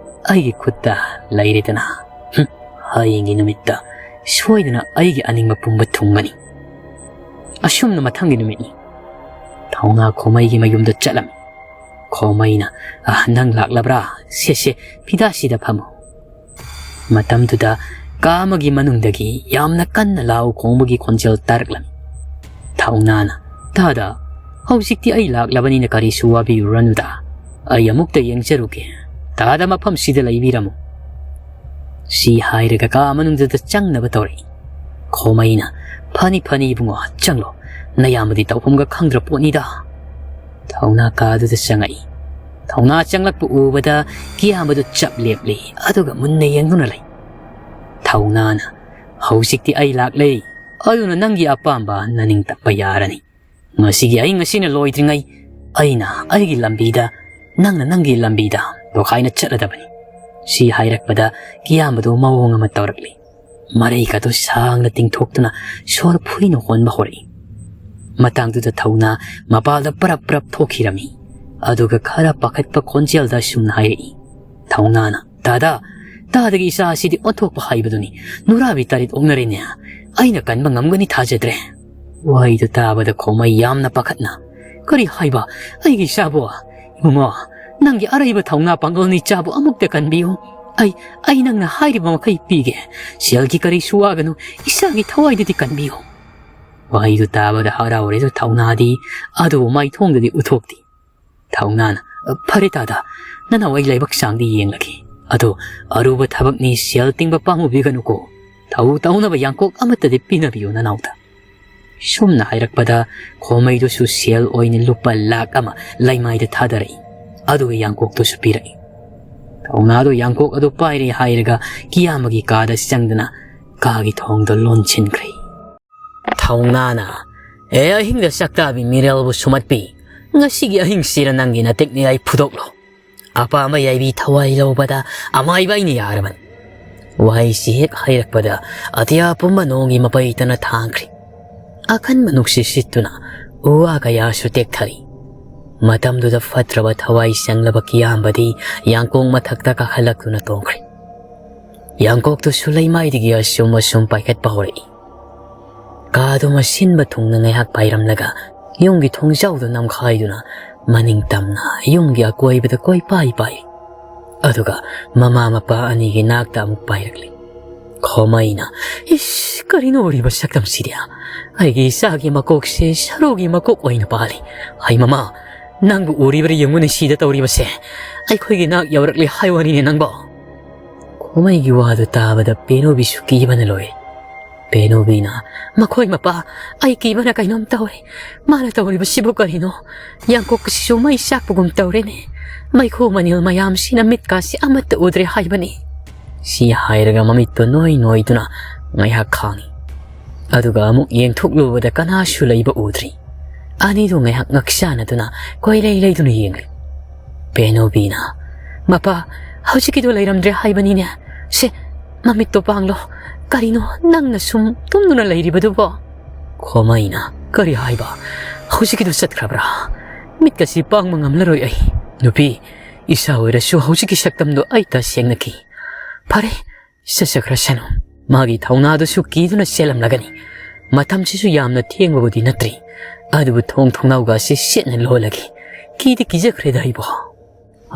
ꯑꯩꯒꯤ ꯈꯨꯠꯇ ꯂꯩꯔꯦꯗꯅ꯫ ꯍꯨꯝ, ꯍꯌꯦꯡꯒꯤ ꯅꯨꯃꯤꯠꯇ ꯁꯣꯏꯗꯅ ꯑꯩꯒꯤ ꯑꯅꯤꯡꯕ ꯄꯨꯝꯕ ꯊꯨꯡꯒꯅꯤ"꯫ ꯑꯁꯨꯝꯅ ꯃꯊꯪꯒꯤ ꯅꯨꯃꯤꯠꯅꯤ꯫ ꯊꯧꯅꯥ ꯈꯣꯃꯩꯒꯤ ꯃꯌꯨꯝꯗ ꯆꯠꯂꯝꯃꯤ꯫ ꯈꯣꯃꯩꯅ, "ꯑ, ꯅꯪ ꯂꯥꯛꯂꯕ꯭ꯔꯥ? ꯁꯦ, ꯁꯦ, ꯐꯤꯗꯥꯁꯤꯗ ꯐꯝꯃꯨ"꯫ ꯃꯇꯝꯗꯨꯗ ꯀꯥ ꯑꯃꯒꯤ ꯃꯅꯨꯡꯗꯒꯤ ꯌꯥꯝꯅ ꯀꯟꯅ ꯂꯥꯎ ꯈꯣꯡꯕꯒꯤ ꯈꯣꯟꯖꯦꯜ ꯇꯥꯔꯛꯂꯝꯃꯤ꯫ ꯊꯧꯅꯥꯅ, "ꯇꯥꯗ, ꯍꯧꯖꯤꯛꯇꯤ ꯑꯩ ꯂꯥꯛꯂꯕꯅꯤꯅ ꯀꯔꯤꯁꯨ ꯋꯥꯕꯤꯔꯨꯔꯅꯨꯗ꯫ ꯑꯩ ꯑꯃꯨꯛꯇ ꯌꯦꯡꯖꯔꯨꯒꯦ꯫ ꯇꯥꯗ ꯃꯐꯝꯁꯤꯗ ꯂꯩꯕꯤꯔꯝꯃꯨ"꯫ ꯁꯤ ꯍꯥꯏꯔꯒ ꯀꯥ ꯃꯅꯨꯡꯗꯨꯗ ꯆꯪꯅꯕ ꯇꯧꯔꯛꯏ꯫ ꯈꯣꯃꯩꯅ, "ꯐꯅꯤ, ꯐꯅꯤ ꯏꯕꯨꯡꯉꯣ, ꯆꯪꯂꯣ꯫ ꯅꯌꯥꯝꯕꯗꯤ ꯇꯧꯐꯝꯒ ꯈꯪꯗ꯭ꯔ ꯄꯣꯠꯅꯤꯗ"꯫ ꯊꯧꯅꯥ ꯀꯥꯗꯨꯗ ꯆꯪꯉꯛꯏ꯫ ꯊꯧꯅꯥ ꯆꯪꯂꯛꯄ ꯎꯕꯗ ꯀꯤꯌꯥꯝꯕꯗꯨ ꯆꯞ ꯂꯦꯞꯂꯤ, ꯑꯗꯨꯒ ꯃꯨꯟꯅ ꯌꯦꯡꯗꯨꯅ ꯂꯩ꯫ ꯊꯧꯅꯥꯅ, "ꯍꯧꯖꯤꯛꯇꯤ ꯑꯩ ꯂꯥꯛꯂꯦ, ꯑꯗꯨꯅ ꯅꯪꯒꯤ ꯑꯄꯥꯝꯕ ꯅꯅꯤꯡ ꯇꯞꯄ ꯌꯥꯔꯅꯤ꯫ ꯉꯁꯤꯒꯤ ꯑꯍꯤꯡ ꯑꯁꯤꯅ ꯂꯣꯏꯗ꯭ꯔꯤꯉꯩ ꯑꯩꯅ ꯑꯩꯒꯤ ꯂꯝꯕꯤꯗ, ꯅꯪꯅ ꯅꯪꯒꯤ ꯂꯝꯕꯤꯗ ꯇꯣꯈꯥꯏꯅ ꯆꯠꯂꯗꯕꯅꯤ"꯫ ꯁꯤ ꯍꯥꯏꯔꯛꯄꯗ ꯀꯤꯌꯥꯝꯕꯗꯨ ꯃꯑꯣꯡ ꯑꯃ ꯇꯧꯔꯛꯂꯤ꯫ ꯃꯔꯩꯒꯗꯨ ꯁꯥꯡꯅ ꯇꯤꯡꯊꯣꯛꯇꯨꯅ ꯁꯣꯔ ꯐꯨꯏꯅ ꯍꯣꯟꯕ ꯍꯧꯔꯛꯏ꯫ ꯃꯇꯥꯡꯗꯨꯗ ꯊꯧꯅꯥ ꯃꯄꯥꯜꯗ ꯄꯔꯞ ꯄꯔꯞ ꯊꯣꯛꯈꯤꯔꯝꯃꯤ꯫ ꯑꯗꯨꯒ ꯈꯔ ꯄꯥꯈꯠꯄ ꯈꯣꯟꯖꯦꯜꯗ ꯑꯁꯨꯝꯅ ꯍꯥꯏꯔꯛꯏ꯫ ꯊꯧꯅꯥꯅ, "ꯇꯥꯗ, ꯇꯥꯗꯒꯤ ꯏꯆꯥ ꯑꯁꯤꯗꯤ ꯑꯣꯟꯊꯣꯛꯄ ꯍꯥꯏꯕꯗꯨꯅꯤ꯫ ꯅꯨꯔꯥꯕꯤ ꯇꯔꯦꯠ ꯑꯣꯛꯅꯔꯦꯅꯦ꯫ ꯑꯩꯅ ꯀꯟꯕ ꯉꯝꯒꯅꯤ ꯊꯥꯖꯗ꯭ꯔꯦ꯫" ꯋꯥꯍꯩꯗꯨ ꯇꯥꯕꯗ ꯈꯣꯃꯩ ꯌꯥꯝꯅ ꯄꯥꯈꯠꯅ, "ꯀꯔꯤ ꯍꯥꯏꯕ? ꯑꯩꯒꯤ ꯏꯆꯥꯕꯨ? ꯏꯕꯨꯡꯉꯣ, ꯅꯪꯒꯤ ꯑꯔꯩꯕ ꯊꯧꯅꯥ ꯄꯥꯡꯒꯜꯅ ꯏꯆꯥꯕꯨ ꯑꯃꯨꯛꯇ ꯀꯟꯕꯤꯌꯨ꯫ ꯑꯩ, ꯑꯩ ꯅꯪꯅ ꯍꯥꯏꯔꯤꯕ ꯃꯈꯩ ꯄꯤꯒꯦ꯫ ꯁꯦꯜꯒꯤ ꯀꯔꯤꯁꯨ ꯋꯥꯒꯅꯨ, ꯏꯆꯥꯒꯤ ꯊꯋꯥꯏꯗꯨꯗꯤ ꯀꯟꯕꯤꯌꯨ꯫" ꯋꯥꯍꯩꯗꯨ ꯇꯥꯕꯗ ꯍꯔꯥꯎꯔꯦꯁꯨ ꯊꯧꯅꯥꯗꯤ ꯑꯗꯨꯕꯨ ꯃꯥꯏꯊꯣꯡꯗꯗꯤ ꯎꯠꯊꯣꯛꯇꯦ꯫ ꯊꯧꯅꯥꯅ, "ꯐꯔꯦ ꯇꯥꯗ, ꯅꯅꯥꯎ ꯑꯩ ꯂꯥꯏꯕꯛ ꯆꯥꯡꯗꯤ ꯌꯦꯡꯂꯒꯦ꯫ ꯑꯗꯣ ꯑꯔꯨꯕ ꯊꯕꯛꯅꯤ, ꯁꯦꯜ ꯇꯤꯡꯕ ꯄꯥꯝꯃꯨꯕꯤꯒꯅꯨꯀꯣ꯫ ꯊꯧ ꯇꯧꯅꯕ ꯌꯥꯡꯀꯣꯛ ꯑꯃꯠꯇꯗꯤ ꯄꯤꯅꯕꯤꯌꯨ ꯅꯅꯥꯎꯗ꯫" ꯁꯨꯝꯅ ꯍꯥꯏꯔꯛꯄꯗ ꯈꯣꯃꯩꯗꯨꯁꯨ ꯁꯦꯜ ꯑꯣꯏꯅ ꯂꯨꯄꯥ ꯂꯥꯈ ꯑꯃ ꯂꯩꯃꯥꯏꯗ ꯊꯥꯗꯔꯛꯏ꯫ ꯑꯗꯨꯒ ꯌꯥꯡꯀꯣꯛꯇꯨꯁꯨ ꯄꯤꯔꯛꯏ꯫ ꯊꯧꯅꯥꯗꯨ ꯌꯥꯡꯀꯣꯛ ꯑꯗꯨ ꯄꯥꯏꯔꯦ ꯍꯥꯏꯔꯒ ꯀꯤꯌꯥꯝꯕꯒꯤ ꯀꯥꯗ ꯆꯪꯗꯨꯅ ꯀꯥꯒꯤ ꯊꯣꯡꯗꯣ ꯂꯣꯟꯁꯤꯟꯈ꯭ꯔꯦ꯫ ꯊꯧꯅꯥꯅ, "ꯑꯦ ꯑꯍꯤꯡꯗ ꯆꯥꯛꯇꯥꯕꯤ ꯃꯤꯔꯦꯜꯕꯨ ꯁꯨꯃꯠꯄꯤ, ꯉꯁꯤꯒꯤ ꯑꯍꯤꯡꯁꯤꯗ ꯅꯪꯒꯤ ꯅꯇꯤꯛꯅꯤ ꯑꯩ ꯐꯨꯗꯣꯛꯂꯣ꯫ ꯑꯄꯥꯝꯕ ꯌꯥꯏꯕꯤ ꯊꯋꯥꯏ ꯂꯧꯕꯗ ꯑꯃꯥꯏꯕ ꯑꯩꯅ ꯌꯥꯔꯕꯅꯤ꯫" ꯋꯥꯍꯩꯁꯤ ꯍꯦꯛ ꯍꯥꯏꯔꯛꯄꯗ ꯑꯇꯤꯌꯥ ꯄꯨꯝꯕ ꯅꯣꯡꯒꯤ ꯃꯄꯩꯇꯅ ꯊꯥꯡꯈ꯭ꯔꯦ꯫ ꯑꯀꯟꯕ ꯅꯨꯡꯁꯤꯠ ꯁꯤꯠꯇꯨꯅ ꯎ ꯋꯥ ꯀꯌꯥꯁꯨ ꯇꯦꯛꯊꯔꯤ꯫ ꯃꯇꯝꯗꯨꯗ ꯐꯠꯇ꯭ꯔꯕ ꯊꯋꯥꯏ ꯆꯪꯂꯕ ꯀꯤꯌꯥꯝꯕꯗꯤ ꯌꯥꯡꯀꯣꯛ ꯃꯊꯛꯇ ꯀꯥꯈꯠꯂꯛꯇꯨꯅ ꯇꯣꯡꯈ꯭ꯔꯦ꯫ ꯌꯥꯡꯀꯣꯛꯇꯨꯁꯨ ꯂꯩꯃꯥꯏꯗꯒꯤ ꯑꯁꯨꯝ ꯑꯁꯨꯝ ꯄꯥꯏꯈꯠꯄ ꯍꯧꯔꯛꯏ꯫ ꯀꯥꯗꯨ ꯃꯁꯤꯟꯕ ꯊꯨꯡꯅ ꯉꯥꯏꯍꯥꯛ ꯄꯥꯏꯔꯝꯂꯒ ꯌꯨꯝꯒꯤ ꯊꯣꯡꯖꯥꯎꯗꯨ ꯅꯝꯈꯥꯏꯗꯨꯅ ꯃꯅꯤꯡ ꯇꯝꯅ ꯌꯨꯝꯒꯤ ꯑꯀꯣꯏꯕꯗ ꯀꯣꯏꯄꯥꯏ ꯄꯥꯏꯔꯤ꯫ ꯑꯗꯨꯒ ꯃꯃꯥ ꯃꯄꯥ ꯑꯅꯤꯒꯤ ꯅꯥꯛꯇ ꯑꯃꯨꯛ ꯄꯥꯏꯔꯛꯂꯤ꯫ ꯈꯣꯃꯩꯅ, "ꯏꯁ, ꯀꯔꯤꯅꯣ ꯎꯔꯤꯕ ꯁꯛꯇꯝꯁꯤꯗꯤ? ꯑꯩꯒꯤ ꯏꯆꯥꯒꯤ ꯃꯀꯣꯛꯁꯦ ꯁꯔꯨꯒꯤ ꯃꯀꯣꯛ ꯑꯣꯏꯅ ꯄꯥꯜꯂꯤ꯫ ꯍꯩ ꯃꯃꯥ, ꯅꯪꯕꯨ ꯎꯔꯤꯕ꯭ꯔꯥ ꯌꯦꯡꯉꯨꯅꯦ ꯁꯤꯗ ꯇꯧꯔꯤꯕꯁꯦ꯫ ꯑꯩꯈꯣꯏꯒꯤ ꯅꯥꯛ ꯌꯧꯔꯛꯂꯤ ꯍꯥꯏ ꯋꯥꯅꯤꯅꯦ ꯅꯪꯕꯣ?" ꯈꯣꯃꯩꯒꯤ ꯋꯥꯗꯨ ꯇꯥꯕꯗ ꯄꯦꯅꯨꯕꯤꯁꯨ ꯀꯤꯕꯅ ꯂꯣꯏꯔꯦ꯫ ꯄꯦꯅꯨꯕꯤꯅ, "ꯃꯈꯣꯏ ꯃꯄꯥ, ꯑꯩ ꯀꯤꯕꯅ ꯀꯩꯅꯣꯝ ꯇꯧꯔꯦ꯫ ꯃꯥꯅ ꯇꯧꯔꯤꯕꯁꯤꯕꯨ ꯀꯔꯤꯅꯣ? ꯌꯥꯡꯀꯣꯛ ꯑꯁꯤꯁꯨ ꯃꯩ ꯆꯥꯛꯄꯒꯨꯝ ꯇꯧꯔꯦꯅꯦ꯫ ꯃꯩꯈꯨ ꯃꯅꯤꯜ ꯃꯌꯥꯝꯁꯤꯅ ꯃꯤꯠꯀꯥꯁꯤ ꯑꯃꯠꯇ ꯎꯗ꯭ꯔꯦ ꯍꯥꯏꯕꯅꯤ꯫" ꯁꯤ ꯍꯥꯏꯔꯒ ꯃꯃꯤꯠꯇꯨ ꯅꯣꯏ ꯅꯣꯏꯗꯨꯅ ꯉꯥꯏꯍꯥꯛ ꯈꯥꯡꯉꯤ꯫ ꯑꯗꯨꯒ ꯑꯃꯨꯛ ꯌꯦꯡꯊꯣꯛꯂꯨꯕꯗ ꯀꯅꯥꯁꯨ ꯂꯩꯕ ꯎꯗ꯭ꯔꯤ꯫ ꯑꯅꯤꯗꯨ ꯉꯥꯏꯍꯥꯛ ꯉꯛꯁꯥꯅꯗꯨꯅ ꯀꯣꯏꯂꯩ ꯂꯩꯗꯨꯅ ꯌꯦꯡꯂꯤ꯫ ꯄꯦꯅꯨꯕꯤꯅ, "ꯃꯄꯥ, ꯍꯧꯖꯤꯛꯀꯤꯗꯣ ꯂꯩꯔꯝꯗ꯭ꯔꯦ ꯍꯥꯏꯕꯅꯤꯅꯦ꯫ ꯁꯦ, ꯃꯃꯤꯠꯇꯣ ꯄꯥꯡꯂꯣ꯫ "ꯀꯔꯤꯅꯣ ꯅꯪꯅ ꯁꯨꯝ ꯇꯨꯝꯗꯨꯅ ꯂꯩꯔꯤꯕꯗꯨꯕꯣ?" ꯈꯣꯃꯩꯅ, "ꯀꯔꯤ ꯍꯥꯏꯕ? ꯍꯧꯖꯤꯛꯀꯤꯗꯨ ꯆꯠꯈ꯭ꯔꯕ꯭ꯔꯥ? ꯃꯤꯠꯀꯁꯤ ꯄꯥꯡꯕ ꯉꯝꯂꯔꯣꯏ ꯑꯩ꯫ ꯅꯨꯄꯤ, ꯏꯆꯥ ꯑꯣꯏꯔꯁꯨ ꯍꯧꯖꯤꯛꯀꯤ ꯁꯛꯇꯝꯗꯣ ꯑꯩ ꯇꯁꯦꯡꯅ ꯀꯤ꯫ ꯐꯔꯦ, ꯆꯠꯆꯈ꯭ꯔꯁꯅꯨ꯫ ꯃꯥꯒꯤ ꯊꯧꯅꯥꯗꯨꯁꯨ ꯀꯤꯗꯨꯅ ꯆꯦꯜꯂꯝꯂꯒꯅꯤ꯫ ꯃꯇꯝꯁꯤꯁꯨ ꯌꯥꯝꯅ ꯊꯦꯡꯕꯕꯨꯗꯤ ꯅꯠꯇ꯭ꯔꯤ, ꯑꯗꯨꯕꯨ ꯊꯣꯡ ꯊꯣꯡꯅꯥꯎꯒꯁꯤ ꯆꯦꯠꯅ ꯂꯣꯜꯂꯒꯦ꯫ ꯀꯤꯗꯤ ꯀꯤꯖꯈ꯭ꯔꯦꯗ ꯑꯩꯕꯣ꯫"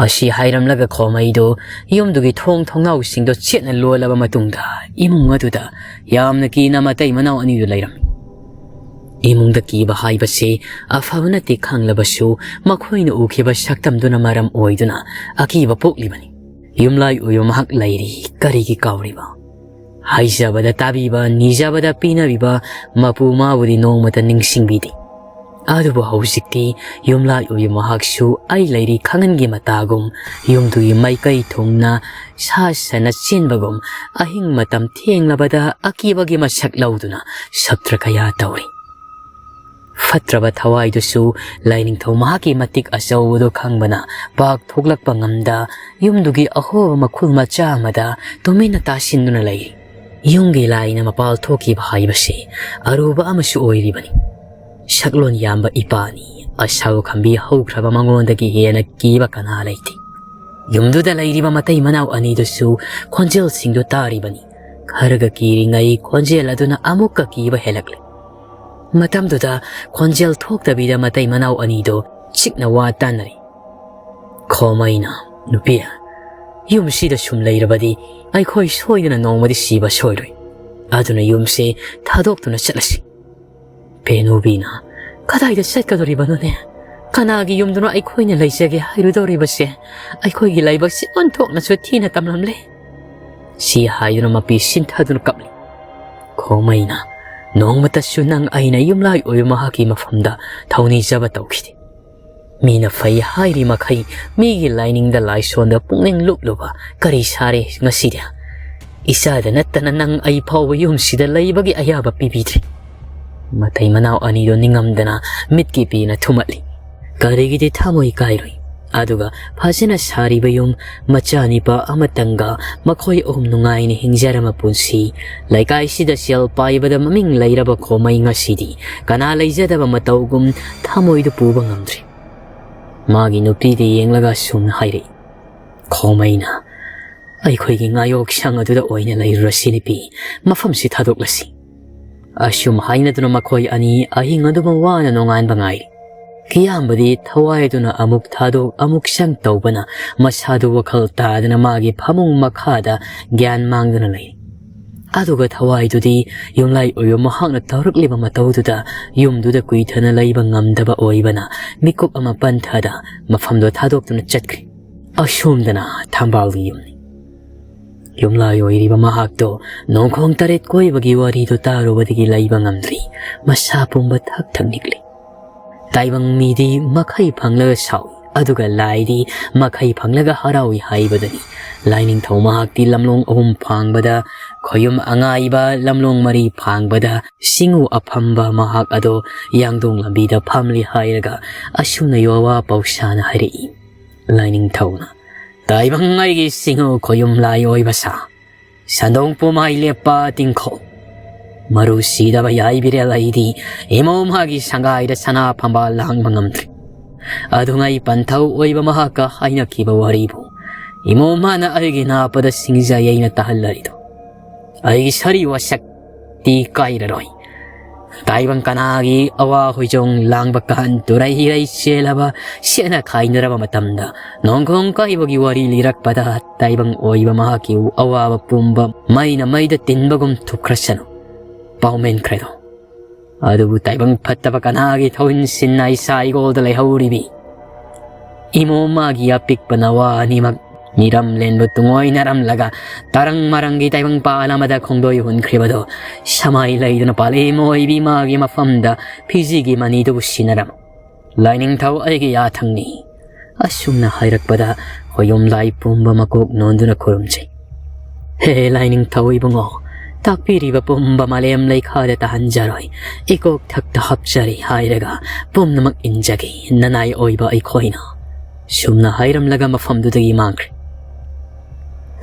ꯑꯁꯤ ꯍꯥꯏꯔꯝꯂꯒ ꯈꯣꯃꯩꯗꯨ ꯌꯨꯝꯗꯨꯒꯤ ꯊꯣꯡ ꯊꯣꯡꯅꯥꯎꯁꯤꯡꯗꯣ ꯆꯦꯠꯅ ꯂꯣꯜꯂꯕ ꯃꯇꯨꯡꯗ, ꯏꯃꯨꯡ ꯑꯗꯨꯗ ꯌꯥꯝꯅ ꯀꯤꯅ ꯃꯇꯩ ꯃꯅꯥꯎ ꯑꯅꯤꯗꯨ ꯂꯩꯔꯝꯃꯤ꯫ ꯏꯃꯨꯡꯗ ꯀꯤꯕ ꯍꯥꯏꯕꯁꯤ ꯑꯐꯕ ꯅꯠꯇꯦ ꯈꯪꯂꯕꯁꯨ, ꯃꯈꯣꯏꯅ ꯎꯈꯤꯕ ꯁꯛꯇꯝꯗꯨꯅ ꯃꯔꯝ ꯑꯣꯏꯗꯨꯅ ꯑꯀꯤꯕ ꯄꯣꯛꯂꯤꯕꯅꯤ꯫ ꯌꯨꯝꯂꯥꯏ ꯑꯣꯏꯕ ꯃꯍꯥꯛ ꯂꯩꯔꯤ, ꯀꯔꯤꯒꯤ ꯀꯥꯎꯔꯤꯕ? ꯍꯥꯏꯖꯕꯗ ꯇꯥꯕꯤꯕ, ꯅꯤꯖꯕꯗ ꯄꯤꯅꯕꯤꯕ ꯃꯄꯨ ꯃꯥꯕꯨꯗꯤ ꯅꯣꯡꯃꯇ ꯅꯤꯡꯁꯤꯡꯕꯤꯗꯦ꯫ ꯑꯗꯨꯕꯨ ꯍꯧꯖꯤꯛꯇꯤ ꯌꯨꯝꯂꯥꯏ ꯑꯣꯏꯕ ꯃꯍꯥꯛꯁꯨ ꯑꯩ ꯂꯩꯔꯤ ꯈꯪꯍꯟꯒꯤ ꯃꯇꯥꯒꯨꯝ, ꯌꯨꯝꯗꯨꯒꯤ ꯃꯥꯏꯀꯩ ꯊꯨꯡꯅ ꯁꯥ ꯁꯟꯅ ꯆꯦꯟꯕꯒꯨꯝ, ꯑꯍꯤꯡ ꯃꯇꯝ ꯊꯦꯡꯂꯕꯗ ꯑꯀꯤꯕꯒꯤ ꯃꯁꯛ ꯂꯧꯗꯨꯅ ꯁꯞꯇ꯭ꯔ ꯀꯌꯥ ꯇꯧꯔꯤ꯫ ꯐꯠꯇ꯭ꯔꯕ ꯊꯋꯥꯏꯗꯨꯁꯨ ꯂꯥꯏꯅꯤꯡꯊꯧ ꯃꯍꯥꯛꯀꯤ ꯃꯇꯤꯛ ꯑꯆꯧꯕꯗꯨ ꯈꯪꯕꯅ ꯄꯥꯛ ꯊꯣꯛꯂꯛꯄ ꯉꯝꯗ, ꯌꯨꯝꯗꯨꯒꯤ ꯑꯍꯣꯕ ꯃꯈꯨꯜ ꯃꯆꯥ ꯑꯃꯗ ꯇꯨꯃꯤꯟꯅ ꯇꯥꯁꯤꯟꯗꯨꯅ ꯂꯩꯔꯤ꯫ ꯌꯨꯝꯒꯤ ꯂꯥꯏꯅ ꯃꯄꯥꯜ ꯊꯣꯛꯈꯤꯕ ꯍꯥꯏꯕꯁꯤ ꯑꯔꯨꯕ ꯑꯃꯁꯨ ꯑꯣꯏꯔꯤꯕꯅꯤ꯫ ꯁꯛꯂꯣꯟ ꯌꯥꯝꯕ ꯏꯄꯥꯅꯤ, ꯑꯁꯥꯎ ꯈꯝꯕꯤ ꯍꯧꯈ꯭ꯔꯕ ꯃꯉꯣꯟꯗꯒꯤ ꯍꯦꯟꯅ ꯀꯤꯕ ꯀꯅꯥ ꯂꯩꯇꯦ꯫ ꯌꯨꯝꯗꯨꯗ ꯂꯩꯔꯤꯕ ꯃꯇꯩ ꯃꯅꯥꯎ ꯑꯅꯤꯗꯨꯁꯨ ꯈꯣꯟꯖꯦꯜꯁꯤꯡꯗꯨ ꯇꯥꯔꯤꯕꯅꯤ꯫ ꯈꯔꯒ ꯀꯤꯔꯤꯉꯩ ꯈꯣꯟꯖꯦꯜ ꯑꯗꯨꯅ ꯑꯃꯨꯛꯀ ꯀꯤꯕ ꯍꯦꯜꯂꯛꯂꯦ꯫ ꯃꯇꯝꯗꯨꯗ ꯈꯣꯟꯖꯦꯜ ꯊꯣꯛꯇꯕꯤꯗ ꯃꯇꯩ ꯃꯅꯥꯎ ꯑꯅꯤꯗꯨ ꯆꯤꯛꯅ ꯋꯥ ꯇꯥꯅꯔꯤ꯫ ꯈꯣꯃꯩꯅ, "ꯅꯨꯄꯤ, ꯌꯨꯝꯁꯤꯗ ꯁꯨꯝ ꯂꯩꯔꯕꯗꯤ ꯑꯩꯈꯣꯏ ꯁꯣꯏꯗꯅ ꯅꯣꯡꯃꯗꯤ ꯁꯤꯕ ꯁꯣꯏꯔꯣꯏ꯫ ꯑꯗꯨꯅ ꯌꯨꯝꯁꯦ ꯊꯥꯗꯣꯛꯇꯨꯅ ꯆꯠꯂꯁꯤ꯫" ꯄꯦꯅꯨꯕꯤꯅ, "ꯀꯗꯥꯏꯗ ꯆꯠꯀꯗꯧꯔꯤꯕꯅꯣꯅꯦ? ꯀꯅꯥꯒꯤ ꯌꯨꯝꯗꯅꯣ ꯑꯩꯈꯣꯏꯅ ꯂꯩꯖꯒꯦ ꯍꯥꯏꯔꯨꯗꯧꯔꯤꯕꯁꯦ? ꯑꯩꯈꯣꯏꯒꯤ ꯂꯥꯏꯕꯛꯁꯦ ꯑꯣꯟꯊꯣꯛꯅꯁꯨ ꯊꯤꯅ ꯇꯝꯂꯝꯂꯦ꯫" ꯁꯤ ꯍꯥꯏꯗꯨꯅ ꯃꯄꯤ ꯁꯤꯟꯊꯗꯨꯅ ꯀꯞꯂꯤ꯫ ꯈꯣꯃꯩꯅ, "ꯅꯣꯡꯃꯇꯁꯨ ꯅꯪ ꯑꯩꯅ ꯌꯨꯝꯂꯥꯏ ꯑꯣꯏꯕ ꯃꯍꯥꯛꯀꯤ ꯃꯐꯝꯗ ꯊꯧꯅꯤꯖꯕ ꯇꯧꯈꯤꯗꯦ꯫ ꯃꯤꯅ ꯐꯩ ꯍꯥꯏꯔꯤ ꯃꯈꯩ ꯃꯤꯒꯤ ꯂꯥꯏꯅꯤꯡꯗ ꯂꯥꯏꯁꯣꯟꯗ ꯄꯨꯛꯅꯤꯡ ꯂꯨꯞꯂꯨꯕ ꯀꯔꯤ ꯁꯥꯔꯦ ꯉꯁꯤꯗꯤ? ꯏꯆꯥꯗ ꯅꯠꯇꯅ ꯅꯪ ꯑꯩ ꯐꯥꯎꯕ ꯌꯨꯝꯁꯤꯗ ꯂꯩꯕꯒꯤ ꯑꯌꯥꯕ ꯄꯤꯕꯤꯗ꯭ꯔꯤ꯫" ꯃꯇꯩ ꯃꯅꯥꯎ ꯑꯅꯤꯗꯨ ꯅꯤꯡꯉꯝꯗꯅ ꯃꯤꯠꯀꯤ ꯄꯤꯅ ꯊꯨꯝꯃꯠꯂꯤ꯫ "ꯀꯔꯤꯒꯤꯗꯤ ꯊꯃꯣꯏ ꯀꯥꯏꯔꯣꯏ? ꯑꯗꯨꯒ ꯐꯖꯅ ꯁꯥꯔꯤꯕ ꯌꯨꯝ, ꯃꯆꯥꯅꯤꯄꯥ ꯑꯃꯇꯪꯒ ꯃꯈꯣꯏ ꯑꯍꯨꯝ ꯅꯨꯡꯉꯥꯏꯅ ꯍꯤꯡꯖꯔꯝꯕ ꯄꯨꯟꯁꯤ꯫ ꯂꯩꯀꯥꯏꯁꯤꯗ ꯁꯦꯜ ꯄꯥꯏꯕꯗ ꯃꯃꯤꯡ ꯂꯩꯔꯕ ꯈꯣꯃꯩ ꯉꯁꯤꯗꯤ ꯀꯅꯥ ꯂꯩꯖꯗꯕ ꯃꯇꯧꯒꯨꯝ ꯊꯃꯣꯏꯗꯨ ꯄꯨꯕ ꯉꯝꯗ꯭ꯔꯦ꯫ ꯃꯥꯒꯤ ꯅꯨꯄꯤꯗ ꯌꯦꯡꯂꯒ ꯑꯁꯨꯝꯅ ꯍꯥꯏꯔꯛꯏ, "ꯈꯣꯃꯩꯅ ꯑꯩꯈꯣꯏꯒꯤ ꯉꯥꯌꯣꯛꯁꯪ ꯑꯗꯨꯗ ꯑꯣꯏꯅ ꯂꯩꯔꯨꯔꯁꯤ ꯅꯨꯄꯤ, ꯃꯐꯝꯁꯤ ꯊꯥꯗꯣꯛꯂꯁꯤ"꯫ ꯑꯁꯨꯝ ꯍꯥꯏꯅꯗꯨꯅ ꯃꯈꯣꯏ ꯑꯅꯤ ꯑꯍꯤꯡ ꯑꯗꯨꯃ ꯋꯥꯅ ꯅꯣꯡꯉꯥꯟꯕ ꯉꯥꯏꯔꯤ꯫ ꯀꯤꯌꯥꯝꯕꯗꯤ ꯊꯋꯥꯏꯗꯨꯅ ꯑꯃꯨꯛ ꯊꯥꯗꯣꯛ ꯑꯃꯨꯛ ꯆꯪ ꯇꯧꯕꯅ ꯃꯁꯥꯗꯨ ꯋꯥꯈꯜ ꯇꯥꯗꯅ ꯃꯥꯒꯤ ꯐꯃꯨꯡ ꯃꯈꯥꯗ ꯒ꯭ꯌꯥꯟ ꯃꯥꯡꯗꯨꯅ ꯂꯩ꯫ ꯑꯗꯨꯒ ꯊꯋꯥꯏꯗꯨꯗꯤ ꯌꯨꯝꯂꯥꯏ ꯑꯣꯏꯕ ꯃꯍꯥꯛꯅ ꯇꯧꯔꯛꯂꯤꯕ ꯃꯇꯧꯗꯨꯗ ꯌꯨꯝꯗꯨꯗ ꯀꯨꯏꯊꯅ ꯂꯩꯕ ꯉꯝꯗꯕ ꯑꯣꯏꯕꯅ ꯃꯤꯀꯨꯞ ꯑꯃ ꯄꯟꯊꯗ ꯃꯐꯝꯗꯣ ꯊꯥꯗꯣꯛꯇꯨꯅ ꯆꯠꯈ꯭ꯔꯦ꯫ ꯑꯁꯣꯝꯗꯅ ꯊꯝꯕꯥꯜꯒꯤ ꯌꯨꯝꯅꯤ꯫ ꯌꯨꯝꯂꯥꯏ ꯑꯣꯏꯔꯤꯕ ꯃꯍꯥꯛꯇꯣ ꯅꯣꯡꯈꯣꯡ ꯇꯔꯦꯠ ꯀꯣꯏꯕꯒꯤ ꯋꯥꯔꯤꯗꯨ ꯇꯥꯔꯨꯕꯗꯒꯤ ꯂꯩꯕ ꯉꯝꯗ꯭ꯔꯤ꯫ ꯃꯁꯥ ꯄꯨꯝꯕ ꯊꯛ ꯊꯛ ꯅꯤꯛꯂꯤ꯫ ꯇꯥꯏꯕꯪ ꯃꯤꯗꯤ ꯃꯈꯩ ꯐꯪꯂꯒ ꯁꯥꯎꯏ, ꯑꯗꯨꯒ ꯂꯥꯏꯗꯤ ꯃꯈꯩ ꯐꯪꯂꯒ ꯍꯔꯥꯎꯏ ꯍꯥꯏꯕꯗꯨꯅꯤ꯫ ꯂꯥꯏꯅꯤꯡꯊꯧ ꯃꯍꯥꯛꯇꯤ ꯂꯝꯂꯣꯡ ꯑꯍꯨꯝ ꯐꯥꯡꯕꯗ, ꯈꯣꯌꯨꯝ ꯑꯉꯥꯏꯕ ꯂꯝꯂꯣꯡ ꯃꯔꯤ ꯐꯥꯡꯕꯗ, ꯁꯤꯡꯎ ꯑꯐꯝꯕ ꯃꯍꯥꯛ ꯑꯗꯣ ꯌꯥꯡꯗꯣꯡ ꯂꯝꯕꯤꯗ ꯐꯝꯂꯤ ꯍꯥꯏꯔꯒ ꯑꯁꯨꯝꯅ ꯌꯣꯋꯥ ꯄꯧꯁꯥꯅ ꯍꯥꯏꯔꯛꯏ꯫ ꯂꯥꯏꯅꯤꯡꯊꯧꯅ, "ꯇꯥꯏꯕꯪ ꯑꯩꯒꯤ ꯁꯤꯡꯎ ꯈꯣꯌꯨꯝ ꯂꯥꯏ ꯑꯣꯏꯕ ꯁꯥ, ꯁꯟꯗꯣꯡ ꯄꯨꯝꯍꯥꯏ ꯂꯦꯞꯄ ꯇꯤꯡꯈꯣ꯫ ꯃꯔꯨ ꯁꯤꯗꯕ ꯌꯥꯏꯕꯤꯔꯦꯜ ꯑꯩꯗꯤ ꯏꯃꯣꯝꯍꯥꯒꯤ ꯁꯪꯒꯥꯏꯗ ꯁꯅꯥ ꯐꯝꯕꯥꯜ ꯂꯥꯡꯕ ꯉꯝꯗ꯭ꯔꯤ꯫ ꯑꯗꯨꯉꯩ ꯄꯟꯊꯧ ꯑꯣꯏꯕ ꯃꯍꯥꯛꯀ ꯍꯥꯏꯅꯈꯤꯕ ꯋꯥꯔꯤꯕꯨ ꯏꯃꯣꯝꯍꯥꯅ ꯑꯩꯒꯤ ꯅꯥꯄꯗ ꯁꯤꯡꯖ ꯌꯩꯅ ꯇꯥꯍꯜꯂꯔꯤꯗꯣ꯫ ꯑꯩꯒꯤ ꯁꯔꯤ ꯋꯥꯁꯛꯇꯤ ꯀꯥꯏꯔꯔꯣꯏ꯫ ꯇꯥꯏꯕꯪ ꯀꯅꯥꯒꯤ ꯑꯋꯥ ꯍꯣꯏꯖꯣꯡ ꯂꯥꯡꯕ ꯀꯥꯟ ꯇꯨꯔꯩ ꯍꯤꯔꯩ ꯆꯦꯜꯂꯕ ꯁꯦꯠꯅ ꯈꯥꯏꯅꯔꯕ ꯃꯇꯝꯗ ꯅꯣꯡꯈꯣꯡ ꯀꯥꯏꯕꯒꯤ ꯋꯥꯔꯤ ꯂꯤꯔꯛꯄꯗ ꯇꯥꯏꯕꯪ ꯑꯣꯏꯕ ꯃꯍꯥꯛꯀꯤ ꯑꯋꯥꯕ ꯄꯨꯝꯕ ꯃꯩꯅ ꯃꯩꯗ ꯇꯤꯟꯕꯒꯨꯝ ꯊꯨꯞꯈ꯭ꯔꯁꯅꯨ꯫ ꯄꯥꯎꯃꯦꯟꯈ꯭ꯔꯦꯗꯣ꯫ ꯑꯗꯨꯕꯨ ꯇꯥꯏꯕꯪ ꯐꯠꯇꯕ ꯀꯅꯥꯒꯤ ꯊꯧꯍꯤꯟ ꯁꯤꯟꯅ ꯏꯁꯥ ꯏꯒꯣꯜꯗ ꯂꯩꯍꯧꯔꯤꯕꯤ? ꯏꯃꯣꯝꯍꯥꯒꯤ ꯑꯄꯤꯛꯄ ꯅꯋꯥ ꯑꯅꯤꯃꯛ ꯃꯤꯔꯝ ꯂꯦꯟꯕ ꯇꯨꯡꯑꯣꯏꯅꯔꯝꯂꯒ ꯇꯔꯪ ꯃꯔꯪꯒꯤ ꯇꯥꯏꯕꯪ ꯄꯥꯜ ꯑꯃꯗ ꯈꯣꯡꯗꯣꯏ ꯍꯨꯟꯈ꯭ꯔꯤꯕꯗꯣ ꯁꯃꯥꯏ ꯂꯩꯗꯨꯅ ꯄꯥꯂꯦꯝ ꯑꯣꯏꯕꯤ ꯃꯥꯒꯤ ꯃꯐꯝꯗ ꯐꯤꯖꯤꯒꯤ ꯃꯅꯤꯗꯨꯕꯨ ꯁꯤꯟꯅꯔꯝ꯫ ꯂꯥꯏꯅꯤꯡꯊꯧ ꯑꯩꯒꯤ ꯌꯥꯊꯪꯅꯤ꯫ ꯑꯁꯨꯝꯅ ꯍꯥꯏꯔꯛꯄꯗ ꯈꯣꯌꯨꯝ ꯂꯥꯏ ꯄꯨꯝꯕ ꯃꯀꯣꯛ ꯅꯣꯟꯗꯨꯅ ꯈꯨꯔꯨꯝꯖꯩ꯫ "ꯍꯦ ꯂꯥꯏꯅꯤꯡꯊꯧ ꯏꯕꯨꯡꯉꯣ, ꯇꯥꯛꯄꯤꯔꯤꯕ ꯄꯨꯝꯕ ꯃꯥꯂꯦꯝ ꯂꯩꯈꯥꯗ ꯇꯥꯍꯟꯖꯔꯣꯏ, ꯏꯀꯣꯛ ꯊꯛꯇ ꯍꯥꯞꯆꯔꯤ ꯍꯥꯏꯔꯒ ꯄꯨꯝꯅꯃꯛ ꯏꯟꯖꯒꯦ ꯅꯅꯥꯏ ꯑꯣꯏꯕ ꯑꯩꯈꯣꯏꯅ"꯫ ꯁꯨꯝꯅ ꯍꯥꯏꯔꯝꯂꯒ ꯃꯐꯝꯗꯨꯗꯒꯤ ꯃꯥꯡꯈ꯭ꯔꯦ꯫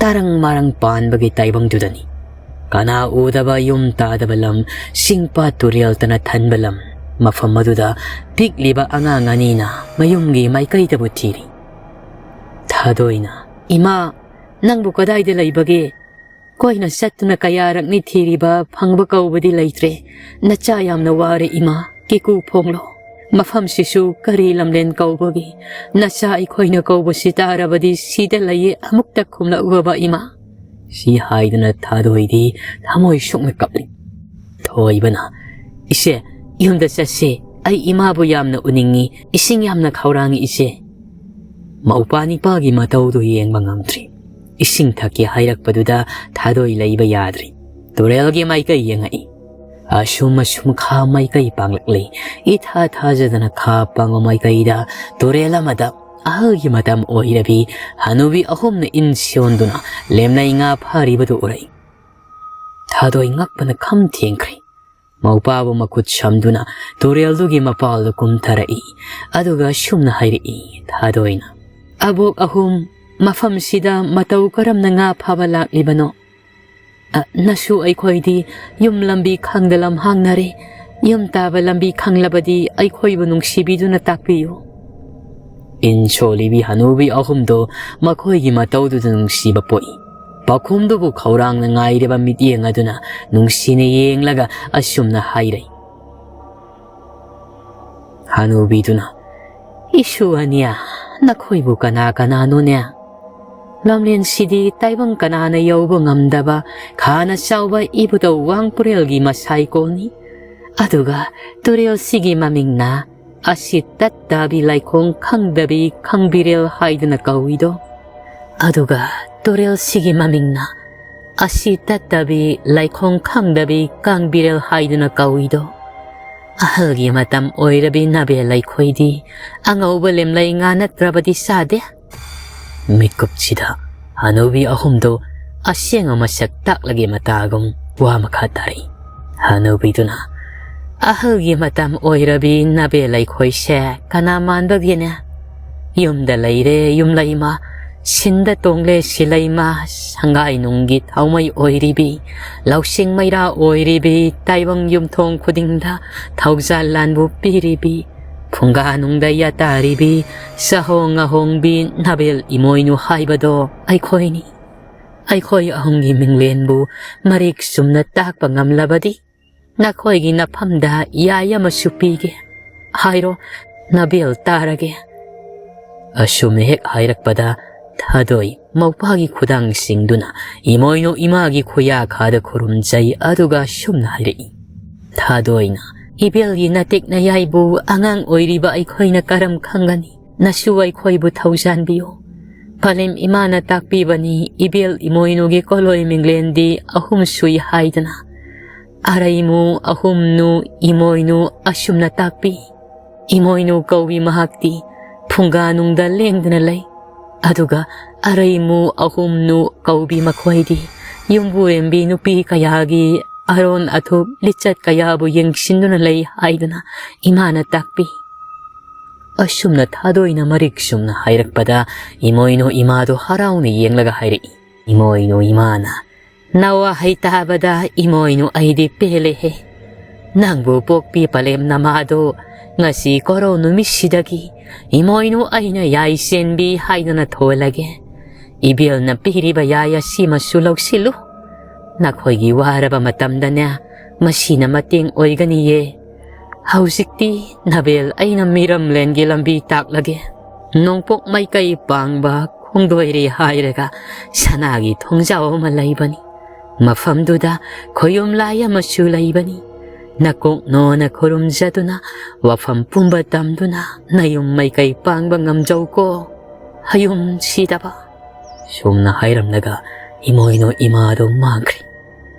ꯇꯔꯪ ꯃꯔꯪ ꯄꯥꯟꯕꯒꯤ ꯇꯥꯏꯕꯪꯗꯨꯗꯅꯤ꯫ ꯀꯅꯥ ꯎꯗꯕ, ꯌꯨꯝ ꯇꯥꯗꯕ ꯂꯝ, ꯁꯤꯡꯄꯥ ꯇꯨꯔꯦꯜꯇꯅ ꯊꯟꯕ ꯂꯝ꯫ ꯃꯐꯝ ꯑꯗꯨꯗ ꯄꯤꯛꯂꯤꯕ ꯑꯉꯥꯡ ꯑꯅꯤꯅ ꯃꯌꯨꯝꯒꯤ ꯃꯥꯏꯀꯩꯗꯕꯨ ꯊꯤꯔꯤ꯫ ꯊꯥꯗꯣꯏꯅ, "ꯏꯃꯥ, ꯅꯪꯕꯨ ꯀꯗꯥꯏꯗ ꯂꯩꯕꯒꯦ? ꯑꯩꯈꯣꯏꯅ ꯆꯠꯇꯨꯅ ꯀꯌꯥꯔꯛꯅꯤ ꯊꯤꯔꯤꯕ, ꯐꯪꯕ ꯀꯧꯕꯗꯤ ꯂꯩꯇ꯭ꯔꯦ꯫ ꯅꯆꯥ ꯌꯥꯝꯅ ꯋꯥꯔꯦ ꯏꯃꯥ, ꯀꯦꯀꯨ ꯐꯣꯡꯂꯣ꯫ ꯃꯐꯝꯁꯤꯁꯨ ꯀꯔꯤ ꯂꯝꯂꯦꯟ ꯀꯧꯕꯒꯦ? ꯅꯆꯥ ꯑꯩꯈꯣꯏꯅ ꯀꯧꯕꯁꯤ ꯇꯥꯔꯕꯗꯤ ꯁꯤꯗ ꯂꯩꯌꯦ, ꯑꯃꯨꯛꯇ ꯈꯨꯝꯂꯛꯎꯕ ꯏꯃꯥ꯫" ꯁꯤ ꯍꯥꯏꯗꯨꯅ ꯊꯥꯗꯣꯏꯗꯤ ꯊꯃꯣꯏ ꯁꯣꯛꯅ ꯀꯞꯂꯤ꯫ ꯊꯣꯏꯕꯅ, "ꯏꯆꯦ, ꯌꯨꯝꯗ ꯆꯠꯁꯦ꯫ ꯑꯩ ꯏꯃꯥꯕꯨ ꯌꯥꯝꯅ ꯎꯅꯤꯡꯉꯤ꯫ ꯏꯁꯤꯡ ꯌꯥꯝꯅ ꯈꯧꯔꯥꯡꯉꯤ ꯏꯆꯦ꯫" ꯃꯧꯄꯥ ꯅꯤꯄꯥꯒꯤ ꯃꯇꯧꯗꯨ ꯌꯦꯡꯕ ꯉꯝꯗ꯭ꯔꯤ꯫ ꯏꯁꯤꯡ ꯊꯛꯀꯦ ꯍꯥꯏꯔꯛꯄꯗꯨꯗ ꯊꯥꯗꯣꯏ ꯂꯩꯕ ꯌꯥꯗ꯭ꯔꯤ꯫ ꯇꯨꯔꯦꯜꯒꯤ ꯃꯥꯏꯀꯩ ꯌꯦꯡꯉꯛꯏ꯫ ꯑꯁꯨꯝ ꯑꯁꯨꯝ ꯈꯥ ꯃꯥꯏꯀꯩ ꯄꯥꯡꯂꯛꯂꯤ꯫ ꯏꯊꯥ ꯊꯥꯖꯗꯅ ꯈꯥ ꯄꯥꯡꯕ ꯃꯥꯏꯀꯩꯗ ꯇꯨꯔꯦꯜ ꯑꯃꯗ ꯑꯍꯜꯒꯤ ꯃꯇꯝ ꯑꯣꯏꯔꯕꯤ ꯍꯅꯨꯕꯤ ꯑꯍꯨꯝꯅ ꯏꯟ ꯁꯣꯟꯗꯨꯅ ꯂꯦꯝꯅꯩ ꯉꯥ ꯐꯥꯔꯤꯕꯗꯨ ꯎꯔꯛꯏ꯫ ꯊꯥꯗꯣꯏ ꯉꯛꯄꯅ ꯈꯝ ꯊꯦꯡꯈ꯭ꯔꯦ꯫ ꯃꯧꯄꯥꯕꯨ ꯃꯈꯨꯠ ꯁꯝꯗꯨꯅ ꯇꯨꯔꯦꯜꯗꯨꯒꯤ ꯃꯄꯥꯜꯗ ꯀꯨꯝꯊꯔꯛꯏ꯫ ꯑꯗꯨꯒ ꯑꯁꯨꯝꯅ ꯍꯥꯏꯔꯛꯏ ꯊꯥꯗꯣꯏꯅ, "ꯑꯕꯣꯛ ꯑꯍꯨꯝ, ꯃꯐꯝꯁꯤꯗ ꯃꯇꯧ ꯀꯔꯝꯅ ꯉꯥ ꯐꯥꯕ ꯂꯥꯛꯂꯤꯕꯅꯣ? ꯑ, ꯅꯁꯨ ꯑꯩꯈꯣꯏꯗꯤ ꯌꯨꯝ ꯂꯝꯕꯤ ꯈꯪꯗ ꯂꯝꯍꯥꯡꯅꯔꯦ꯫ ꯌꯨꯝ ꯇꯥꯕ ꯂꯝꯕꯤ ꯈꯪꯂꯕꯗꯤ ꯑꯩꯈꯣꯏꯕꯨ ꯅꯨꯡꯁꯤꯕꯤꯗꯨꯅ ꯇꯥꯛꯄꯤꯌꯨ꯫" ꯏꯟ ꯁꯣꯜꯂꯤꯕꯤ ꯍꯅꯨꯕꯤ ꯑꯍꯨꯝꯗꯣ ꯃꯈꯣꯏꯒꯤ ꯃꯇꯧꯗꯨꯗ ꯅꯨꯡꯁꯤꯕ ꯄꯣꯛꯏ꯫ ꯄꯥꯎꯈꯨꯝꯗꯨꯕꯨ ꯈꯧꯔꯥꯡꯅ ꯉꯥꯏꯔꯤꯕ ꯃꯤꯠꯌꯦꯡ ꯑꯗꯨꯅ ꯅꯨꯡꯁꯤꯅ ꯌꯦꯡꯂꯒ ꯑꯁꯨꯝꯅ ꯍꯥꯏꯔꯩ꯫ ꯍꯅꯨꯕꯤꯗꯨꯅ, "ꯏꯁꯨ ꯑꯅꯤꯌꯥ, ꯅꯈꯣꯏꯕꯨ ꯀꯅꯥ ꯀꯅꯥꯅꯣꯅꯦ? ꯂꯝꯂꯦꯟꯁꯤꯗꯤ ꯇꯥꯏꯕꯪ ꯀꯅꯥꯅ ꯌꯧꯕ ꯉꯝꯗꯕ ꯈꯥꯅ ꯆꯥꯎꯕ ꯏꯕꯨꯙꯧ ꯋꯥꯡꯄꯨꯔꯦꯜꯒꯤ ꯃꯁꯥꯏꯀꯣꯜꯅꯤ꯫ ꯑꯗꯨꯒ ꯇꯨꯔꯦꯜꯁꯤꯒꯤ ꯃꯃꯤꯡꯅ ꯑꯁꯤ ꯇꯠꯇꯕꯤ ꯂꯥꯏꯈꯣꯡ ꯈꯪꯗꯕꯤ ꯈꯪꯕꯤꯔꯦꯜ ꯍꯥꯏꯗꯨꯅ ꯀꯧꯏꯗꯣ꯫ ꯑꯗꯨꯒ ꯇꯨꯔꯦꯜꯁꯤꯒꯤ ꯃꯃꯤꯡꯅ ꯑꯁꯤ ꯇꯠꯇꯕꯤ ꯂꯥꯏꯈꯣꯡ ꯈꯪꯗꯕꯤ ꯀꯥꯡꯕꯤꯔꯦꯜ ꯍꯥꯏꯗꯨꯅ ꯀꯧꯏꯗꯣ꯫ ꯑꯍꯜꯒꯤ ꯃꯇꯝ ꯑꯣꯏꯔꯕꯤ ꯅꯥꯕꯦꯜ ꯑꯩꯈꯣꯏꯗꯤ ꯑꯉꯧꯕ ꯂꯦꯝꯂꯩ ꯉꯥ ꯅꯠꯇ꯭ꯔꯕꯗꯤ ꯆꯥꯗꯦ꯫" ꯃꯤꯀꯨꯞꯁꯤꯗ ꯍꯅꯨꯕꯤ ꯑꯍꯨꯝꯗꯣ ꯑꯁꯦꯡꯕ ꯃꯁꯛ ꯇꯥꯛꯂꯒꯦ ꯃꯇꯥꯒꯨꯝ ꯋꯥ ꯃꯈꯥ ꯇꯥꯔꯛꯏ꯫ ꯍꯅꯨꯕꯤꯗꯨꯅ, "ꯑꯍꯜꯒꯤ ꯃꯇꯝ ꯑꯣꯏꯔꯕꯤ ꯅꯥꯕꯦꯜ ꯑꯩꯈꯣꯏꯁꯦ ꯀꯅꯥ ꯃꯥꯟꯕꯒꯦꯅꯦ? ꯌꯨꯝꯗ ꯂꯩꯔꯦ ꯌꯨꯝꯂꯩꯃ, ꯁꯤꯟꯗ ꯇꯣꯡꯂꯦ ꯁꯤꯂꯩꯃ, ꯁꯪꯒꯥꯏ ꯅꯨꯡꯒꯤ ꯊꯥꯎꯃꯩ ꯑꯣꯏꯔꯤꯕꯤ, ꯂꯧꯁꯤꯡ ꯃꯩꯔꯥ ꯑꯣꯏꯔꯤꯕꯤ, ꯇꯥꯏꯕꯪ ꯌꯨꯝꯊꯣꯡ ꯈꯨꯗꯤꯡꯗ ꯊꯧꯖꯥꯜ ꯂꯥꯟꯕꯨ ꯄꯤꯔꯤꯕꯤ, ꯐꯨꯡꯒꯥ ꯅꯨꯡꯗ ꯌꯥꯇꯥꯔꯤꯕꯤ, ꯆꯥꯍꯣꯡ ꯉꯥꯍꯣꯡꯕꯤ ꯅꯥꯕꯦꯜ ꯏꯃꯣꯏꯅꯨ ꯍꯥꯏꯕꯗꯣ ꯑꯩꯈꯣꯏꯅꯤ꯫ ꯑꯩꯈꯣꯏ ꯑꯍꯨꯝꯒꯤ ꯃꯤꯡꯂꯦꯟꯕꯨ ꯃꯔꯤꯛ ꯆꯨꯝꯅ ꯇꯥꯛꯄ ꯉꯝꯂꯕꯗꯤ ꯅꯈꯣꯏꯒꯤ ꯅꯐꯝꯗ ꯌꯥꯏ ꯑꯃꯁꯨ ꯄꯤꯒꯦ꯫ ꯍꯥꯏꯔꯣ, ꯅꯥꯕꯦꯜ ꯇꯥꯔꯒꯦ꯫ ꯑꯁꯨꯝꯅ ꯍꯦꯛ ꯍꯥꯏꯔꯛꯄꯗ ꯊꯥꯗꯣꯏ ꯃꯧꯄꯥꯒꯤ ꯈꯨꯗꯥꯡ ꯁꯤꯡꯗꯨꯅ ꯏꯃꯣꯏꯅꯨ ꯏꯃꯥꯒꯤ ꯈꯨꯌꯥꯈꯥꯗ ꯈꯨꯔꯨꯝꯖꯩ, ꯑꯗꯨꯒ ꯑꯁꯨꯝꯅ ꯍꯥꯏꯔꯛꯏ꯫ ꯊꯥꯗꯣꯏꯅ, "ꯏꯕꯦꯜꯒꯤ ꯅꯇꯤꯛ ꯅꯌꯥꯏꯕꯨ ꯑꯉꯥꯡ ꯑꯣꯏꯔꯤꯕ ꯑꯩꯈꯣꯏꯅ ꯀꯔꯝ ꯈꯪꯒꯅꯤ? ꯅꯁꯨ ꯑꯩꯈꯣꯏꯕꯨ ꯊꯧꯖꯥꯟꯕꯤꯌꯨ꯫ ꯐꯂꯦꯝ ꯏꯃꯥꯅ ꯇꯥꯛꯄꯤꯕꯅꯤ, ꯏꯕꯦꯜ ꯏꯃꯣꯏꯅꯨꯒꯤ ꯀꯣꯂꯣꯏ ꯃꯤꯡꯂꯦꯟꯗꯤ ꯑꯍꯨꯝ ꯁꯨꯏ ꯍꯥꯏꯗꯅ꯫ ꯑꯔꯩꯃꯨ, ꯑꯍꯨꯝꯅꯨ, ꯏꯃꯣꯏꯅꯨ ꯑꯁꯨꯝꯅ ꯇꯥꯛꯄꯤ꯫ ꯏꯃꯣꯏꯅꯨ ꯀꯧꯕꯤ ꯃꯍꯥꯛꯇꯤ ꯐꯨꯡꯒꯥꯅꯨꯡꯗ ꯂꯦꯡꯗꯅ ꯂꯩ꯫ ꯑꯗꯨꯒ ꯑꯔꯩꯃꯨ, ꯑꯍꯨꯝꯅꯨ ꯀꯧꯕꯤ ꯃꯈꯣꯏꯗꯤ ꯌꯨꯝꯕꯨꯔꯦꯝꯕꯤ ꯅꯨꯄꯤ ꯀꯌꯥꯒꯤ ꯑꯔꯣꯟ ꯑꯊꯨꯞ ꯂꯤꯆꯠ ꯀꯌꯥꯕꯨ ꯌꯦꯡꯁꯤꯟꯗꯨꯅ ꯂꯩ ꯍꯥꯏꯗꯅ ꯏꯃꯥꯅ ꯇꯥꯛꯄꯤ꯫" ꯑꯁꯨꯝꯅ ꯊꯥꯗꯣꯏꯅ ꯃꯔꯤꯛ ꯆꯨꯝꯅ ꯍꯥꯏꯔꯛꯄꯗ ꯏꯃꯣꯏꯅꯨ ꯏꯃꯥꯗꯣ ꯍꯔꯥꯎꯅ ꯌꯦꯡꯂꯒ ꯍꯥꯏꯔꯛꯏ꯫ ꯏꯃꯣꯏꯅꯨ ꯏꯃꯥꯅ, "ꯅꯋꯥ ꯍꯩ ꯇꯥꯕꯗ ꯏꯃꯣꯏꯅꯨ ꯑꯩꯗꯤ ꯄꯦꯜꯂꯦꯍꯦ꯫ ꯅꯪꯕꯨ ꯄꯣꯛꯄꯤ ꯄꯂꯦꯝ ꯅꯃꯥꯗꯣ ꯉꯁꯤ ꯀꯣꯔꯧ ꯅꯨꯃꯤꯠꯁꯤꯗꯒꯤ ꯏꯃꯣꯏꯅꯨ ꯑꯩꯅ ꯌꯥꯏ ꯆꯦꯟꯕꯤ ꯍꯥꯏꯗꯨꯅ ꯊꯣꯜꯂꯒꯦ꯫ ꯏꯕꯦꯜꯅ ꯄꯤꯔꯤꯕ ꯌꯥꯏ ꯑꯁꯤꯃꯁꯨ ꯂꯧꯁꯤꯜꯂꯨ꯫ ꯅꯈꯣꯏꯒꯤ ꯋꯥꯔꯕ ꯃꯇꯝꯗꯅꯦ ꯃꯁꯤꯅ ꯃꯇꯦꯡ ꯑꯣꯏꯒꯅꯤꯌꯦ꯫ ꯍꯧꯖꯤꯛꯇꯤ ꯅꯥꯕꯦꯜ ꯑꯩꯅ ꯃꯤꯔꯝꯂꯦꯟꯒꯤ ꯂꯝꯕꯤ ꯇꯥꯛꯂꯒꯦ꯫ ꯅꯣꯡꯄꯣꯛ ꯃꯥꯏꯀꯩ ꯄꯥꯡꯕ ꯈꯣꯡꯗꯣꯏꯔꯦ ꯍꯥꯏꯔꯒ ꯁꯅꯥꯒꯤ ꯊꯣꯡꯖꯥꯎ ꯑꯃ ꯂꯩꯕꯅꯤ꯫ ꯃꯐꯝꯗꯨꯗ ꯈꯣꯌꯨꯝ ꯂꯥꯏ ꯑꯃꯁꯨ ꯂꯩꯕꯅꯤ꯫ ꯅꯀꯣꯛ ꯅꯣꯟꯅ ꯈꯨꯔꯨꯝꯖꯗꯨꯅ ꯋꯥꯐꯝ ꯄꯨꯝꯕ ꯇꯝꯗꯨꯅ ꯅꯌꯨꯝ ꯃꯥꯏꯀꯩ ꯄꯥꯡꯕ ꯉꯝꯖꯧꯀꯣ, ꯍꯌꯨꯝ ꯁꯤꯗꯕ꯫" ꯁꯨꯝꯅ ꯍꯥꯏꯔꯝꯂꯒ ꯏꯃꯣꯏꯅꯨ ꯏꯃꯥꯗꯨ ꯃꯥꯡꯈ꯭ꯔꯦ꯫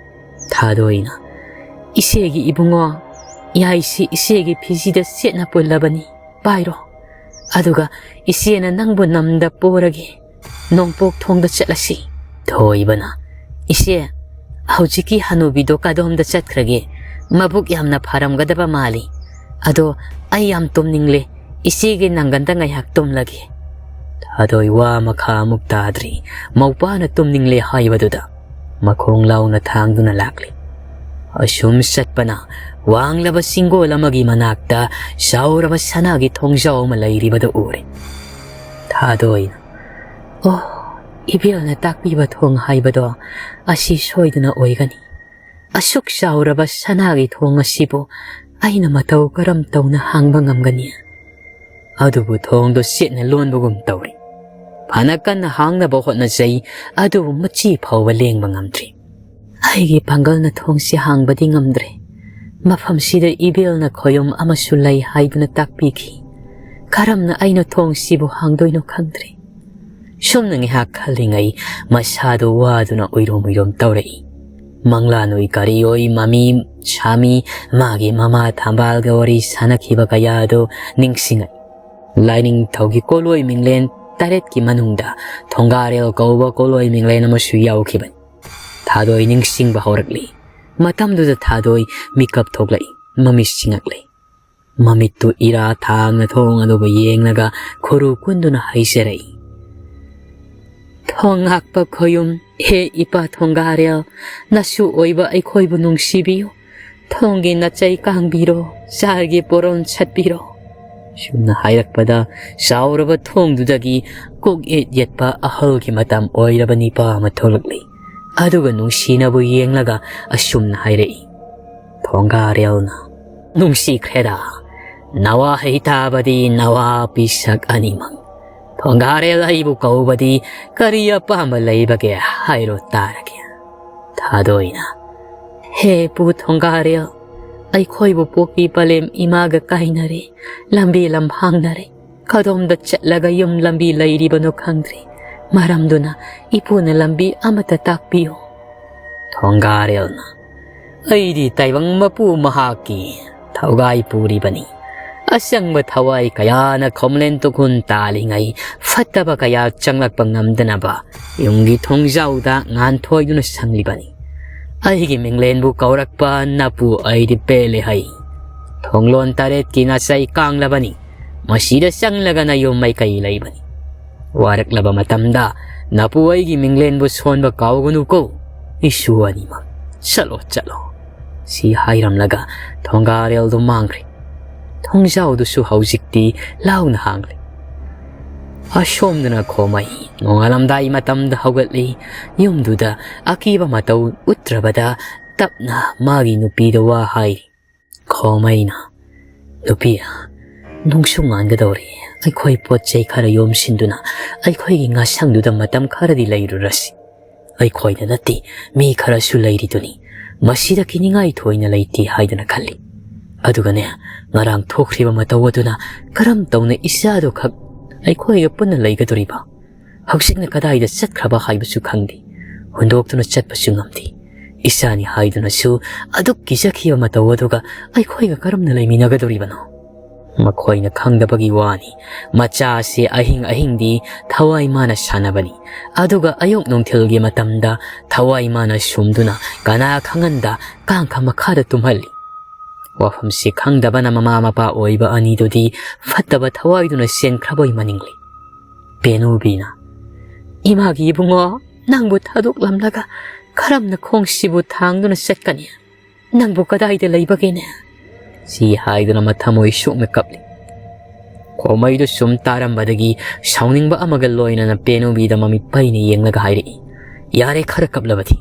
ꯊꯥꯗꯣꯏꯅ, "ꯏꯆꯦꯒꯤ ꯏꯕꯨꯡꯉꯣ, ꯌꯥꯏꯁꯤ ꯏꯆꯦꯒꯤ ꯐꯤꯖꯤꯗ ꯆꯦꯠꯅ ꯄꯨꯜꯂꯕꯅꯤ, ꯄꯥꯏꯔꯣ꯫ ꯑꯗꯨꯒ ꯏꯆꯦꯅ ꯅꯪꯕꯨ ꯅꯝꯗ ꯄꯣꯔꯒꯦ, ꯅꯣꯡꯄꯣꯛ ꯊꯣꯡꯗ ꯆꯠꯂꯁꯤ꯫" ꯊꯣꯏꯕꯅ, "ꯏꯆꯦ, ꯍꯧꯖꯤꯛꯀꯤ ꯍꯅꯨꯕꯤꯗꯣ ꯀꯗꯣꯝꯗ ꯆꯠꯈ꯭ꯔꯒꯦ? ꯃꯕꯨꯛ ꯌꯥꯝꯅ ꯐꯔꯝꯒꯗꯕ ꯃꯥꯜꯂꯤ꯫ ꯑꯗꯣ ꯑꯩ ꯌꯥꯝ ꯇꯨꯝꯅꯤꯡꯂꯦ, ꯏꯆꯦꯒꯤ ꯅꯥꯡꯒꯟꯗ ꯉꯥꯏꯍꯥꯛ ꯇꯨꯝꯂꯒꯦ꯫" ꯊꯥꯗꯣꯏ ꯋꯥ ꯃꯈꯥ ꯑꯃꯨꯛ ꯇꯥꯗ꯭ꯔꯤ꯫ ꯃꯧꯄꯥꯅ ꯇꯨꯝꯅꯤꯡꯂꯦ ꯍꯥꯏꯕꯗꯨꯗ ꯃꯈꯣꯡ ꯂꯥꯎꯅ ꯊꯥꯡꯗꯨꯅ ꯂꯥꯛꯂꯤ꯫ ꯑꯁꯨꯝ ꯆꯠꯄꯅ ꯋꯥꯡꯂꯕ ꯁꯤꯡꯒꯣꯜ ꯑꯃꯒꯤ ꯃꯅꯥꯛꯇ ꯆꯥꯎꯔꯕ ꯁꯅꯥꯒꯤ ꯊꯣꯡꯖꯥꯎ ꯑꯃ ꯂꯩꯔꯤꯕꯗꯨ ꯎꯔꯦ꯫ ꯊꯥꯗꯣꯏꯅ, "ꯑꯣ, ꯏꯕꯦꯜꯅ ꯇꯥꯛꯄꯤꯕ ꯊꯣꯡ ꯍꯥꯏꯕꯗꯣ ꯑꯁꯤ ꯁꯣꯏꯗꯅ ꯑꯣꯏꯒꯅꯤ꯫ ꯑꯁꯨꯛ ꯆꯥꯎꯔꯕ ꯁꯅꯥꯒꯤ ꯊꯣꯡ ꯑꯁꯤꯕꯨ ꯑꯩꯅ ꯃꯇꯧ ꯀꯔꯝ ꯇꯧꯅ ꯍꯥꯡꯕ ꯉꯝꯒꯅꯤ?" ꯑꯗꯨꯕꯨ ꯊꯣꯡꯗꯣ ꯆꯦꯠꯅ ꯂꯣꯟꯕꯒꯨꯝ ꯇꯧꯔꯤ꯫ ꯐꯅ ꯀꯟꯅ ꯍꯥꯡꯅꯕ ꯍꯣꯠꯅꯖꯩ, ꯑꯗꯨꯕꯨ ꯃꯆꯤ ꯐꯥꯎꯕ ꯂꯦꯡꯕ ꯉꯝꯗ꯭ꯔꯤ꯫ "ꯑꯩꯒꯤ ꯄꯥꯡꯒꯜꯅ ꯊꯣꯡꯁꯤ ꯍꯥꯡꯕꯗꯤ ꯉꯝꯗ꯭ꯔꯦ꯫ ꯃꯐꯝꯁꯤꯗ ꯏꯕꯦꯜꯅ ꯈꯣꯌꯨꯝ ꯑꯃꯁꯨ ꯂꯩ ꯍꯥꯏꯗꯨꯅ ꯇꯥꯛꯄꯤꯈꯤ꯫ ꯀꯔꯝꯅ ꯑꯩꯅ ꯊꯣꯡꯁꯤꯕꯨ ꯍꯥꯡꯗꯣꯏꯅꯣ ꯈꯪꯗ꯭ꯔꯦ꯫" ꯁꯨꯝꯅ ꯉꯥꯏꯍꯥꯛ ꯈꯜꯂꯤꯉꯩ ꯃꯁꯥꯗꯨ ꯋꯥꯗꯨꯅ ꯎꯏꯔꯨꯝ ꯎꯏꯔꯨꯝ ꯇꯧꯔꯛꯏ꯫ ꯃꯪꯂꯥꯟ ꯑꯣꯏ ꯀꯔꯤ ꯑꯣꯏ ꯃꯃꯤ ꯁꯥꯃꯤ ꯃꯥꯒꯤ ꯃꯃꯥ ꯊꯝꯕꯥꯜꯒ ꯋꯥꯔꯤ ꯁꯥꯟꯅꯈꯤꯕ ꯀꯌꯥ ꯑꯗꯨ ꯅꯤꯡꯁꯤꯡꯉꯛꯏ꯫ ꯂꯥꯏꯅꯤꯡꯊꯧꯒꯤ ꯀꯣꯂꯣꯏ ꯃꯤꯡꯂꯦꯟ ꯇꯔꯦꯠꯀꯤ ꯃꯅꯨꯡꯗ ꯊꯣꯡꯒꯥꯔꯦꯜ ꯀꯧꯕ ꯀꯣꯂꯣꯏ ꯃꯤꯡꯂꯦꯟ ꯑꯃꯁꯨ ꯌꯥꯎꯈꯤꯕꯅꯤ꯫ ꯊꯥꯗꯣꯏ ꯅꯤꯡꯁꯤꯡꯕ ꯍꯧꯔꯛꯂꯤ꯫ ꯃꯇꯝꯗꯨꯗ ꯊꯥꯗꯣꯏ ꯃꯤꯀꯞ ꯊꯣꯛꯂꯛꯏ, ꯃꯃꯤꯠ ꯁꯤꯡꯉꯛꯂꯤ꯫ ꯃꯃꯤꯠꯇꯨ ꯏꯔꯥ ꯊꯥꯡꯅ ꯊꯣꯡ ꯑꯗꯨꯕꯨ ꯌꯦꯡꯂꯒ ꯈꯨꯔꯨ ꯀꯨꯟꯗꯨꯅ ꯍꯥꯏꯖꯔꯛꯏ, "ꯊꯣꯡ ꯉꯥꯛꯄ ꯈꯣꯌꯨꯝ, ꯍꯦ ꯏꯄꯥ ꯊꯣꯡꯒꯥꯔꯦꯜ, ꯅꯁꯨ ꯑꯣꯏꯕ ꯑꯩꯈꯣꯏꯕꯨ ꯅꯨꯡꯁꯤꯕꯤꯌꯨ꯫ ꯊꯣꯡꯒꯤ ꯅꯆꯩ ꯀꯥꯡꯕꯤꯔꯣ, ꯆꯥꯔꯒꯤ ꯄꯣꯔꯣꯟ ꯁꯠꯄꯤꯔꯣ꯫" ꯁꯨꯝꯅ ꯍꯥꯏꯔꯛꯄꯗ ꯆꯥꯎꯔꯕ ꯊꯣꯡꯗꯨꯗꯒꯤ ꯀꯣꯛ ꯌꯦꯠ ꯌꯦꯠꯄ ꯑꯍꯜꯒꯤ ꯃꯇꯝ ꯑꯣꯏꯔꯕ ꯅꯤꯄꯥ ꯑꯃ ꯊꯣꯛꯂꯛꯂꯤ꯫ ꯑꯗꯨꯒ ꯅꯨꯡꯁꯤꯅꯕꯨ ꯌꯦꯡꯂꯒ ꯑꯁꯨꯝꯅ ꯍꯥꯏꯔꯛꯏ, ꯊꯣꯡꯒꯥꯔꯦꯜꯅ, "ꯅꯨꯡꯁꯤꯈ꯭ꯔꯦꯗ, ꯅꯋꯥ ꯍꯩ ꯇꯥꯕꯗꯤ ꯅꯋꯥ ꯄꯤꯁꯛ ꯑꯅꯤꯃꯛ꯫ ꯊꯣꯡꯒꯥꯔꯦꯜ ꯑꯩꯕꯨ ꯀꯧꯕꯗꯤ ꯀꯔꯤ ꯑꯄꯥꯝꯕ ꯂꯩꯕꯒꯦ ꯍꯥꯏꯔꯣ ꯇꯥꯔꯒꯦ꯫" ꯊꯥꯗꯣꯏꯅ, "ꯍꯦ ꯄꯨ ꯊꯣꯡꯒꯥꯔꯦꯜ, ꯑꯩꯈꯣꯏꯕꯨ ꯄꯣꯛꯄꯤ ꯄꯂꯦꯝ ꯏꯃꯥꯒ ꯀꯥꯏꯅꯔꯦ, ꯂꯝꯕꯤ ꯂꯝꯍꯥꯡꯅꯔꯦ꯫ ꯀꯗꯣꯝꯗ ꯆꯠꯂꯒ ꯌꯨꯝ ꯂꯝꯕꯤ ꯂꯩꯔꯤꯕꯅꯣ ꯈꯪꯗ꯭ꯔꯦ꯫ ꯃꯔꯝꯗꯨꯅ ꯏꯄꯨꯅ ꯂꯝꯕꯤ ꯑꯃꯠꯇ ꯇꯥꯛꯄꯤꯌꯨ꯫" ꯊꯣꯡꯒꯥꯔꯦꯜꯅ, "ꯑꯩꯗꯤ ꯇꯥꯏꯕꯪ ꯃꯄꯨ ꯃꯍꯥꯛꯀꯤ ꯊꯧꯒꯥꯏ ꯄꯨꯔꯤꯕꯅꯤ꯫ ꯑꯆꯪꯕ ꯊꯋꯥꯏ ꯀꯌꯥꯅ ꯈꯣꯝꯂꯦꯟ ꯇꯨꯈꯨꯟ ꯇꯥꯜꯂꯤꯉꯩ ꯐꯠꯇꯕ ꯀꯌꯥ ꯆꯪꯂꯛꯄ ꯉꯝꯗꯅꯕ ꯌꯨꯝꯒꯤ ꯊꯣꯡꯖꯥꯎꯗ ꯉꯥꯟꯊꯣꯏꯗꯨꯅ ꯁꯪꯂꯤꯕꯅꯤ꯫ ꯑꯩꯒꯤ ꯃꯤꯡꯂꯦꯟꯕꯨ ꯀꯧꯔꯛꯄ ꯅꯄꯨ ꯑꯩꯗꯤ ꯄꯦꯜꯂꯦ ꯍꯩ꯫ ꯊꯣꯡꯂꯣꯟ ꯇꯔꯦꯠꯀꯤ ꯅꯥꯆꯩ ꯀꯥꯡꯂꯕꯅꯤ꯫ ꯃꯁꯤꯗ ꯆꯪꯂꯒꯅ ꯌꯨꯝ ꯃꯥꯏꯀꯩ ꯂꯩꯕꯅꯤ꯫ ꯋꯥꯔꯛꯂꯕ ꯃꯇꯝꯗ ꯅꯄꯨ ꯑꯩꯒꯤ ꯃꯤꯡꯂꯦꯟꯕꯨ ꯁꯣꯟꯕ ꯀꯥꯎꯒꯅꯨꯀꯣ꯫ ꯏꯁꯨ ꯑꯅꯤꯃꯛ ꯆꯠꯂꯣ, ꯆꯠꯂꯣ꯫ ꯁꯤ ꯍꯥꯏꯔꯝꯂꯒ ꯊꯣꯡꯒꯥꯔꯦꯜꯗꯨ ꯃꯥꯡꯈ꯭ꯔꯦ꯫ ꯊꯣꯡꯖꯥꯎꯗꯨꯁꯨ ꯍꯧꯖꯤꯛꯇꯤ ꯂꯥꯎꯅ ꯍꯥꯡꯂꯦ꯫ ꯑꯁꯣꯝꯗꯅ ꯈꯣꯃꯩ ꯅꯣꯡꯉꯥꯜꯂꯝꯗꯥꯏ ꯃꯇꯝꯗ ꯍꯧꯒꯠꯂꯤ꯫ ꯌꯨꯝꯗꯨꯗ ꯑꯀꯤꯕ ꯃꯇꯧ ꯎꯠꯇ꯭ꯔꯕꯗ ꯇꯞꯅ ꯃꯥꯒꯤ ꯅꯨꯄꯤꯗ ꯋꯥ ꯍꯥꯏꯔꯤ꯫ ꯈꯣꯃꯩꯅ, "ꯅꯨꯄꯤ, ꯅꯨꯡꯁꯨ ꯉꯥꯟꯒꯗꯧꯔꯦ꯫ ꯑꯩꯈꯣꯏ ꯄꯣꯠ ꯆꯩ ꯈꯔ ꯌꯣꯝꯁꯤꯟꯗꯨꯅ ꯑꯩꯈꯣꯏꯒꯤ ꯉꯥꯁꯪꯗꯨꯗ ꯃꯇꯝ ꯈꯔꯗꯤ ꯂꯩꯔꯨꯔꯁꯤ꯫ ꯑꯩꯈꯣꯏꯗ ꯅꯠꯇꯦ, ꯃꯤ ꯈꯔꯁꯨ ꯂꯩꯔꯤꯗꯨꯅꯤ꯫ ꯃꯁꯤꯗ ꯀꯤꯅꯤꯡꯉꯥꯏ ꯊꯣꯏꯅ ꯂꯩꯇꯦ" ꯍꯥꯏꯗꯨꯅ ꯈꯜꯂꯤ꯫ ꯑꯗꯨꯒꯅꯦ, ꯉꯔꯥꯡ ꯊꯣꯛꯈ꯭ꯔꯤꯕ ꯃꯇꯧ ꯑꯗꯨꯅ ꯀꯔꯝ ꯇꯧꯅ ꯏꯆꯥꯗꯨ ꯈꯛ ꯑꯩꯈꯣꯏꯒ ꯄꯨꯟꯅ ꯂꯩꯒꯗꯧꯔꯤꯕ? ꯍꯧꯖꯤꯛꯅ ꯀꯗꯥꯏꯗ ꯆꯠꯈ꯭ꯔꯕ ꯍꯥꯏꯕꯁꯨ ꯈꯪꯗꯦ꯫ ꯍꯨꯟꯗꯣꯛꯇꯨꯅ ꯆꯠꯄꯁꯨ ꯉꯝꯗꯦ꯫ ꯏꯆꯥꯅꯤ ꯍꯥꯏꯗꯨꯅꯁꯨ ꯑꯗꯨꯛ ꯀꯤꯖꯈꯤꯕ ꯃꯇꯧ ꯑꯗꯨꯒ ꯑꯩꯈꯣꯏꯒ ꯀꯔꯝꯅ ꯂꯩꯃꯤꯟꯅꯒꯗꯧꯔꯤꯕꯅꯣ? ꯃꯈꯣꯏꯅ ꯈꯪꯗꯕꯒꯤ ꯋꯥꯅꯤ꯫ ꯃꯆꯥꯁꯤ ꯑꯍꯤꯡ ꯑꯍꯤꯡꯗꯤ ꯊꯋꯥꯏ ꯃꯥꯅ ꯁꯥꯟꯅꯕꯅꯤ꯫ ꯑꯗꯨꯒ ꯑꯌꯨꯛ ꯅꯨꯡꯊꯤꯜꯒꯤ ꯃꯇꯝꯗ ꯊꯋꯥꯏ ꯃꯥꯅ ꯁꯨꯝꯗꯨꯅ ꯀꯅꯥ ꯈꯪꯍꯟꯗ ꯀꯥꯡꯈ ꯃꯈꯥꯗ ꯇꯨꯝꯍꯜꯂꯤ꯫ ꯋꯥꯐꯝꯁꯤ ꯈꯪꯗꯕꯅ ꯃꯃꯥ ꯃꯄꯥ ꯑꯣꯏꯕ ꯑꯅꯤꯗꯨꯗꯤ ꯐꯠꯇꯕ ꯊꯋꯥꯏꯗꯨꯅ ꯆꯦꯟꯈ꯭ꯔꯕꯣꯏ ꯃꯅꯤꯡꯂꯤ꯫ ꯄꯦꯅꯨꯕꯤꯅ, "ꯏꯃꯥꯒꯤ ꯏꯕꯨꯡꯉꯣ, ꯅꯪꯕꯨ ꯊꯥꯗꯣꯛꯂꯝꯂꯒ ꯀꯔꯝꯅ ꯈꯣꯡꯁꯤꯕꯨ ꯊꯥꯡꯗꯨꯅ ꯆꯠꯀꯅꯤ? ꯅꯪꯕꯨ ꯀꯗꯥꯏꯗ ꯂꯩꯕꯒꯦꯅꯦ?" ꯁꯤ ꯍꯥꯏꯗꯨꯅ ꯃꯊꯃꯣꯏ ꯁꯣꯛꯅ ꯀꯞꯂꯤ꯫ ꯈꯣꯃꯩꯗꯨ ꯁꯨꯝ ꯇꯥꯔꯝꯕꯗꯒꯤ ꯁꯥꯎꯅꯤꯡꯕ ꯑꯃꯒ ꯂꯣꯏꯅꯅ ꯄꯦꯅꯨꯕꯤꯗ ꯃꯃꯤꯠ ꯄꯩꯅ ꯌꯦꯡꯂꯒ ꯍꯥꯏꯔꯛꯏ, "ꯌꯥꯔꯦ, ꯈꯔ ꯀꯞꯂꯕꯗꯤ꯫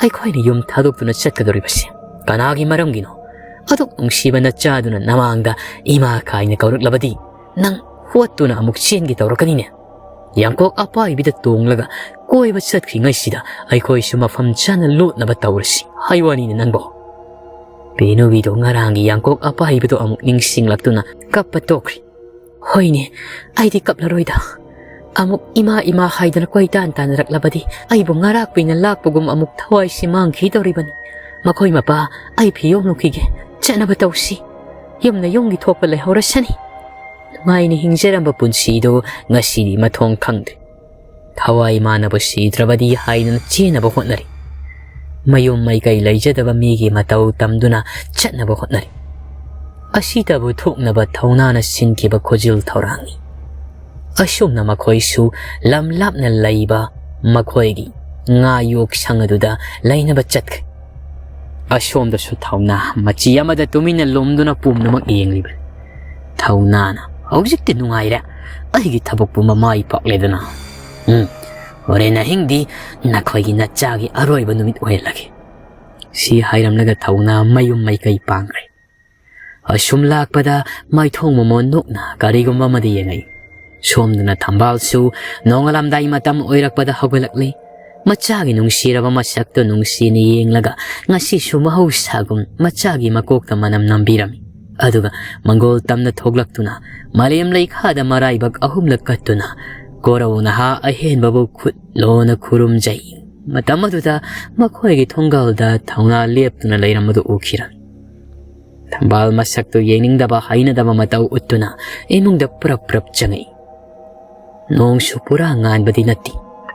ꯑꯩꯈꯣꯏꯅ ꯌꯨꯝ ꯊꯥꯗꯣꯛꯇꯨꯅ ꯆꯠꯀꯗꯧꯔꯤꯕꯁꯦ ꯀꯅꯥꯒꯤ ꯃꯔꯝꯒꯤꯅꯣ? ꯑꯗꯨꯛ ꯅꯨꯡꯁꯤꯕ ꯅꯆꯥꯗꯨꯅ ꯅꯃꯥꯡꯗ ꯏꯃꯥ ꯀꯥꯏꯅ ꯀꯧꯔꯛꯂꯕꯗꯤ ꯅꯪ ꯍꯣꯠꯇꯨꯅ ꯑꯃꯨꯛ ꯆꯦꯟꯒꯦ ꯇꯧꯔꯛꯀꯅꯤꯅꯦ꯫ ꯌꯥꯡꯀꯣꯛ ꯑꯄꯥꯏꯕꯤꯗ ꯇꯣꯡꯂꯒ ꯀꯣꯏꯕ ꯆꯠꯈ꯭ꯔꯤꯉꯩꯁꯤꯗ ꯑꯩꯈꯣꯏꯁꯨ ꯃꯐꯝ ꯆꯥꯅ ꯂꯣꯠꯅꯕ ꯇꯧꯔꯁꯤ ꯍꯥꯏ ꯋꯥꯅꯤꯅꯦ ꯅꯪꯕꯣ?" ꯄꯦꯅꯨꯕꯤꯗꯣ ꯉꯔꯥꯡꯒꯤ ꯌꯥꯡꯀꯣꯛ ꯑꯄꯥꯏꯕꯤꯗꯣ ꯑꯃꯨꯛ ꯅꯤꯡꯁꯤꯡꯂꯛꯇꯨꯅ ꯀꯞꯄ ꯇꯣꯛꯈ꯭ꯔꯤ꯫ "ꯍꯣꯏꯅꯦ, ꯑꯩꯗꯤ ꯀꯞꯂꯔꯣꯏꯗ꯫ ꯑꯃꯨꯛ ꯏꯃꯥ ꯏꯃꯥ ꯍꯥꯏꯗꯅ ꯀꯣꯏꯇꯥꯟ ꯇꯥꯟꯅꯔꯛꯂꯕꯗꯤ ꯑꯩꯕꯨ ꯉꯔꯥꯛꯄꯤꯅ ꯂꯥꯛꯄꯒꯨꯝ ꯑꯃꯨꯛ ꯊꯋꯥꯏꯁꯤ ꯃꯥꯡꯈꯤꯗꯧꯔꯤꯕꯅꯤ꯫ ꯃꯈꯣꯏ ꯃꯄꯥ, ꯑꯩ ꯐꯤꯌꯣꯡ ꯂꯨꯈꯤꯒꯦ, ꯆꯠꯅꯕ ꯇꯧꯁꯤ꯫ ꯌꯨꯝꯅ ꯌꯨꯝꯒꯤ ꯊꯣꯛꯄ ꯂꯩꯍꯧꯔꯁꯅꯤ꯫ ꯅꯨꯡꯉꯥꯏꯅ ꯍꯤꯡꯖꯔꯝꯕ ꯄꯨꯟꯁꯤꯗꯨ ꯉꯁꯤꯗꯤ ꯃꯊꯣꯡ ꯈꯪꯗ꯭ꯔꯦ꯫ ꯊꯋꯥꯏ ꯃꯥꯅꯕ ꯁꯤꯗ꯭ꯔꯕꯗꯤ ꯍꯥꯏꯗꯅ ꯆꯦꯟꯅꯕ ꯍꯣꯠꯅꯔꯤ꯫ ꯃꯌꯨꯝ ꯃꯩꯀꯩ ꯂꯩꯖꯗꯕ ꯃꯤꯒꯤ ꯃꯇꯧ ꯇꯝꯗꯨꯅ ꯆꯠꯅꯕ ꯍꯣꯠꯅꯔꯤ꯫ ꯑꯁꯤꯗꯕꯨ ꯊꯣꯛꯅꯕ ꯊꯧꯅꯥꯅ ꯁꯤꯟꯈꯤꯕ ꯈꯨꯖꯤꯜ ꯊꯧꯔꯥꯡꯅꯤ꯫ ꯑꯁꯨꯝꯅ ꯃꯈꯣꯏꯁꯨ ꯂꯝ ꯂꯥꯞꯅ ꯂꯩꯕ ꯃꯈꯣꯏꯒꯤ ꯉꯥ ꯌꯣꯛꯁꯪ ꯑꯗꯨꯗ ꯂꯩꯅꯕ ꯆꯠꯈ꯭ꯔꯦ꯫ ꯑꯁꯣꯝꯗꯁꯨ ꯊꯧꯅꯥ ꯃꯆꯤ ꯑꯃꯗ ꯇꯨꯃꯤꯟꯅ ꯂꯨꯝꯗꯨꯅ ꯄꯨꯝꯅꯃꯛ ꯌꯦꯡꯂꯤꯕꯅꯤ꯫ ꯊꯧꯅꯥꯅ, "ꯍꯧꯖꯤꯛꯇꯤ ꯅꯨꯡꯉꯥꯏꯔꯦ, ꯑꯩꯒꯤ ꯊꯕꯛ ꯄꯨꯝꯕ ꯃꯥꯏ ꯄꯥꯛꯂꯦꯗꯅ꯫ ꯎꯝ, ꯍꯣꯔꯦꯟ ꯑꯍꯤꯡꯗꯤ ꯅꯈꯣꯏꯒꯤ ꯅꯆꯥꯒꯤ ꯑꯔꯣꯏꯕ ꯅꯨꯃꯤꯠ ꯑꯣꯏꯍꯜꯂꯒꯦ"꯫ ꯁꯤ ꯍꯥꯏꯔꯝꯂꯒ ꯊꯧꯅꯥ ꯃꯌꯨꯝ ꯃꯥꯏꯀꯩ ꯄꯥꯡꯈ꯭ꯔꯦ꯫ ꯑꯁꯨꯝ ꯂꯥꯛꯄꯗ ꯃꯥꯏꯊꯣꯡ ꯃꯃꯣꯟ ꯅꯣꯛꯅ ꯀꯔꯤꯒꯨꯝꯕ ꯑꯃꯗꯤ ꯌꯦꯡꯉꯛꯏ꯫ ꯁꯣꯝꯗꯅ ꯊꯝꯕꯥꯜꯁꯨ ꯅꯣꯡꯉꯥꯜꯂꯝꯗꯥꯏ ꯃꯇꯝ ꯑꯣꯏꯔꯛꯄꯗ ꯍꯧꯒꯠꯂꯛꯂꯤ꯫ ꯃꯆꯥꯒꯤ ꯅꯨꯡꯁꯤꯔꯕ ꯃꯁꯛꯇꯨ ꯅꯨꯡꯁꯤꯅ ꯌꯦꯡꯂꯒ ꯉꯁꯤꯁꯨ ꯃꯍꯧꯁꯥꯒꯨꯝ ꯃꯆꯥꯒꯤ ꯃꯀꯣꯛꯇ ꯃꯅꯝ ꯅꯝꯕꯤꯔꯝꯃꯤ꯫ ꯑꯗꯨꯒ ꯃꯪꯒꯣꯜ ꯇꯝꯅ ꯊꯣꯛꯂꯛꯇꯨꯅ ꯃꯥꯂꯦꯝ ꯂꯩꯈꯥꯗ ꯃꯔꯥꯏꯕꯛ ꯑꯍꯨꯝꯂꯛ ꯀꯠꯇꯨꯅ ꯀꯣꯔꯧ ꯅꯍꯥ ꯑꯍꯦꯟꯕꯕꯨ ꯈꯨꯠ ꯂꯣꯟꯅ ꯈꯨꯔꯨꯝꯖꯩ꯫ ꯃꯇꯝ ꯑꯗꯨꯗ ꯃꯈꯣꯏꯒꯤ ꯊꯣꯡꯒꯥꯜꯗ ꯊꯧꯅꯥ ꯂꯦꯞꯇꯨꯅ ꯂꯩꯔꯝꯕꯗꯨ ꯎꯈꯤꯔꯝꯃꯤ꯫ ꯊꯝꯕꯥꯜ ꯃꯁꯛꯇꯨ ꯌꯦꯡꯅꯤꯡꯗꯕ ꯍꯩꯅꯗꯕ ꯃꯇꯧ ꯎꯠꯇꯨꯅ ꯏꯃꯨꯡꯗ ꯄ꯭ꯔꯞ ꯄ꯭ꯔꯞ ꯆꯪꯉꯛꯏ꯫ ꯅꯣꯡꯁꯨ ꯄꯨꯔꯥ ꯉꯥꯟꯕꯗꯤ ꯅꯠꯇꯦ,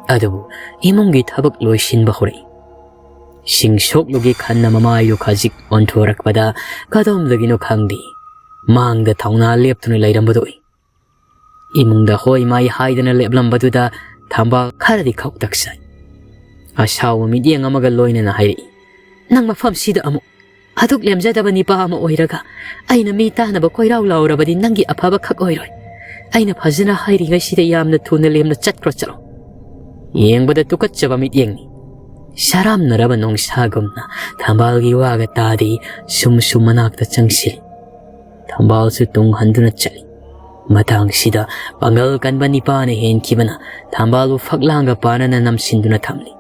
ꯑꯗꯨꯕꯨ ꯏꯃꯨꯡꯒꯤ ꯊꯕꯛ ꯂꯣꯏꯁꯤꯟꯕ ꯍꯧꯔꯛꯏ꯫ ꯁꯤꯡ ꯁꯣꯛꯂꯨꯒꯦ ꯈꯟꯅ ꯃꯃꯥꯏꯗꯨ ꯈꯖꯤꯛ ꯑꯣꯟꯊꯣꯔꯛꯄꯗ ꯀꯗꯣꯝꯗꯒꯤꯅꯣ ꯈꯪꯗꯦ, ꯃꯥꯡꯗ ꯊꯧꯅꯥ ꯂꯦꯞꯇꯨꯅ ꯂꯩꯔꯝꯕꯗꯨ ꯎꯏ꯫ ꯏꯃꯨꯡꯗ ꯍꯣꯏ ꯃꯥꯏ ꯍꯥꯏꯗꯅ ꯂꯦꯞꯂꯝꯕꯗꯨꯗ ꯊꯝꯕꯥꯜ ꯈꯔꯗꯤ ꯈꯧꯇꯛ ꯆꯥꯏ꯫ ꯑꯁꯥꯎꯕ ꯃꯤꯠꯌꯦꯡ ꯑꯃꯒ ꯂꯣꯏꯅꯅ ꯍꯥꯏꯔꯛꯏ, "ꯅꯪ ꯃꯐꯝꯁꯤꯗ ꯑꯃꯨꯛ ꯑꯗꯨꯛ ꯂꯦꯝꯖꯗꯕ ꯅꯤꯄꯥ ꯑꯃ ꯑꯣꯏꯔꯒ ꯑꯩꯅ ꯃꯤ ꯇꯥꯅꯕ ꯀꯣꯏꯔꯥꯎ ꯂꯥꯎꯔꯕꯗꯤ ꯅꯪꯒꯤ ꯑꯐꯕ ꯈꯛ ꯑꯣꯏꯔꯣꯏ꯫ ꯑꯩꯅ ꯐꯖꯅ ꯍꯥꯏꯔꯤꯉꯩꯁꯤꯗ ꯌꯥꯝꯅ ꯊꯨꯅ ꯂꯦꯝꯅ ꯆꯠꯈ꯭ꯔꯣ, ꯆꯠꯂꯣ"꯫ ꯌꯦꯡꯕꯗ ꯇꯨꯀꯠꯆꯕ ꯃꯤꯠꯌꯦꯡꯅꯤ꯫ ꯁꯔꯥꯝꯅꯔꯕ ꯅꯣꯡꯁꯥꯒꯨꯝꯅ ꯊꯝꯕꯥꯜꯒꯤ ꯋꯥꯒ ꯇꯥꯗꯦ, ꯁꯨꯝ ꯁꯨꯝ ꯃꯅꯥꯛꯇ ꯆꯪꯁꯤꯜꯂꯤ꯫ ꯊꯝꯕꯥꯜꯁꯨ ꯇꯨꯡ ꯍꯟꯗꯨꯅ ꯆꯠꯂꯤ꯫ ꯃꯇꯥꯡꯁꯤꯗ ꯄꯥꯡꯒꯜ ꯀꯟꯕ ꯅꯤꯄꯥꯅ ꯍꯦꯟꯈꯤꯕꯅ ꯊꯝꯕꯥꯜꯕꯨ ꯐꯛꯂꯥꯡꯒ ꯄꯥꯅꯅ ꯅꯝꯁꯤꯟꯗꯨꯅ ꯊꯝꯂꯤ꯫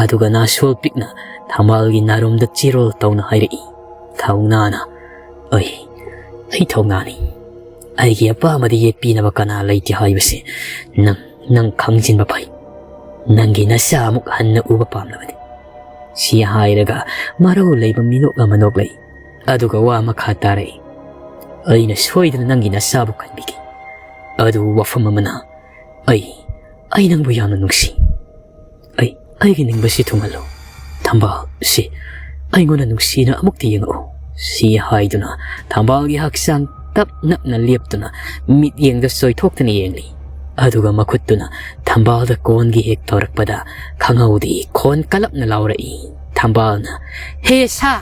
ꯑꯗꯨꯒ ꯅꯥꯁꯣꯜ ꯄꯤꯛꯅ ꯊꯝꯕꯥꯜꯒꯤ ꯅꯥꯔꯨꯝꯗ ꯆꯤꯔꯣꯜ ꯇꯧꯅ ꯍꯥꯏꯔꯛꯏ, "ꯊꯧꯅꯥꯅ, ꯑꯩ, ꯑꯩ ꯊꯧꯅꯥꯅꯤ꯫ ꯑꯩꯒꯤ ꯑꯄꯥꯝꯕꯗ ꯌꯦꯠꯄꯤꯅꯕ ꯀꯅꯥ ꯂꯩꯇꯦ ꯍꯥꯏꯕꯁꯤ ꯅꯪ, ꯅꯪ ꯈꯪꯖꯤꯟꯕ ꯐꯩ꯫ ꯅꯪꯒꯤ ꯅꯆꯥ ꯑꯃꯨꯛ ꯍꯟꯅ ꯎꯕ ꯄꯥꯝꯂꯕꯅꯤ"꯫ ꯁꯤ ꯍꯥꯏꯔꯒ ꯃꯔꯧ ꯂꯩꯕ ꯃꯤꯅꯣꯛ ꯑꯃ ꯅꯣꯛꯂꯛꯏ꯫ ꯑꯗꯨꯒ ꯋꯥ ꯃꯈꯥ ꯇꯥꯔꯛꯏ, "ꯑꯩꯅ ꯁꯣꯏꯗꯅ ꯅꯪꯒꯤ ꯅꯆꯥꯕꯨ ꯈꯟꯕꯤꯒꯦ꯫ ꯑꯗꯨꯕꯨ ꯋꯥꯐꯝ ꯑꯃꯅ, ꯑꯩ, ꯑꯩ ꯅꯪꯕꯨ ꯌꯥꯝꯅ ꯅꯨꯡꯁꯤ꯫ ꯑꯩ, ꯑꯩꯒꯤ ꯅꯤꯡꯕꯁꯤ ꯊꯨꯡꯍꯜꯂꯨ꯫ ꯊꯝꯕꯥꯜ, ꯁꯤ, ꯑꯩꯉꯣꯟꯗ ꯅꯨꯡꯁꯤꯅ ꯑꯃꯨꯛꯇ ꯌꯦꯡꯉꯛꯎ"꯫ ꯁꯤ ꯍꯥꯏꯗꯨꯅ ꯊꯝꯕꯥꯜꯒꯤ ꯍꯛꯆꯥꯡ ꯇꯞ ꯅꯞꯅ ꯂꯦꯞꯇꯨꯅ ꯃꯤꯠꯌꯦꯡꯗ ꯆꯣꯏꯊꯣꯛꯇꯅ ꯌꯦꯡꯂꯤ꯫ ꯑꯗꯨꯒ ꯃꯈꯨꯠꯇꯨꯅ ꯊꯝꯕꯥꯜꯗ ꯀꯣꯟꯒꯦ ꯍꯦꯛ ꯇꯧꯔꯛꯄꯗ ꯈꯪꯍꯧꯗꯦ ꯈꯣꯟ ꯀꯜꯂꯞꯅ ꯂꯥꯎꯔꯛꯏ꯫ ꯊꯝꯕꯥꯜꯅ, "ꯍꯦ ꯁꯥ,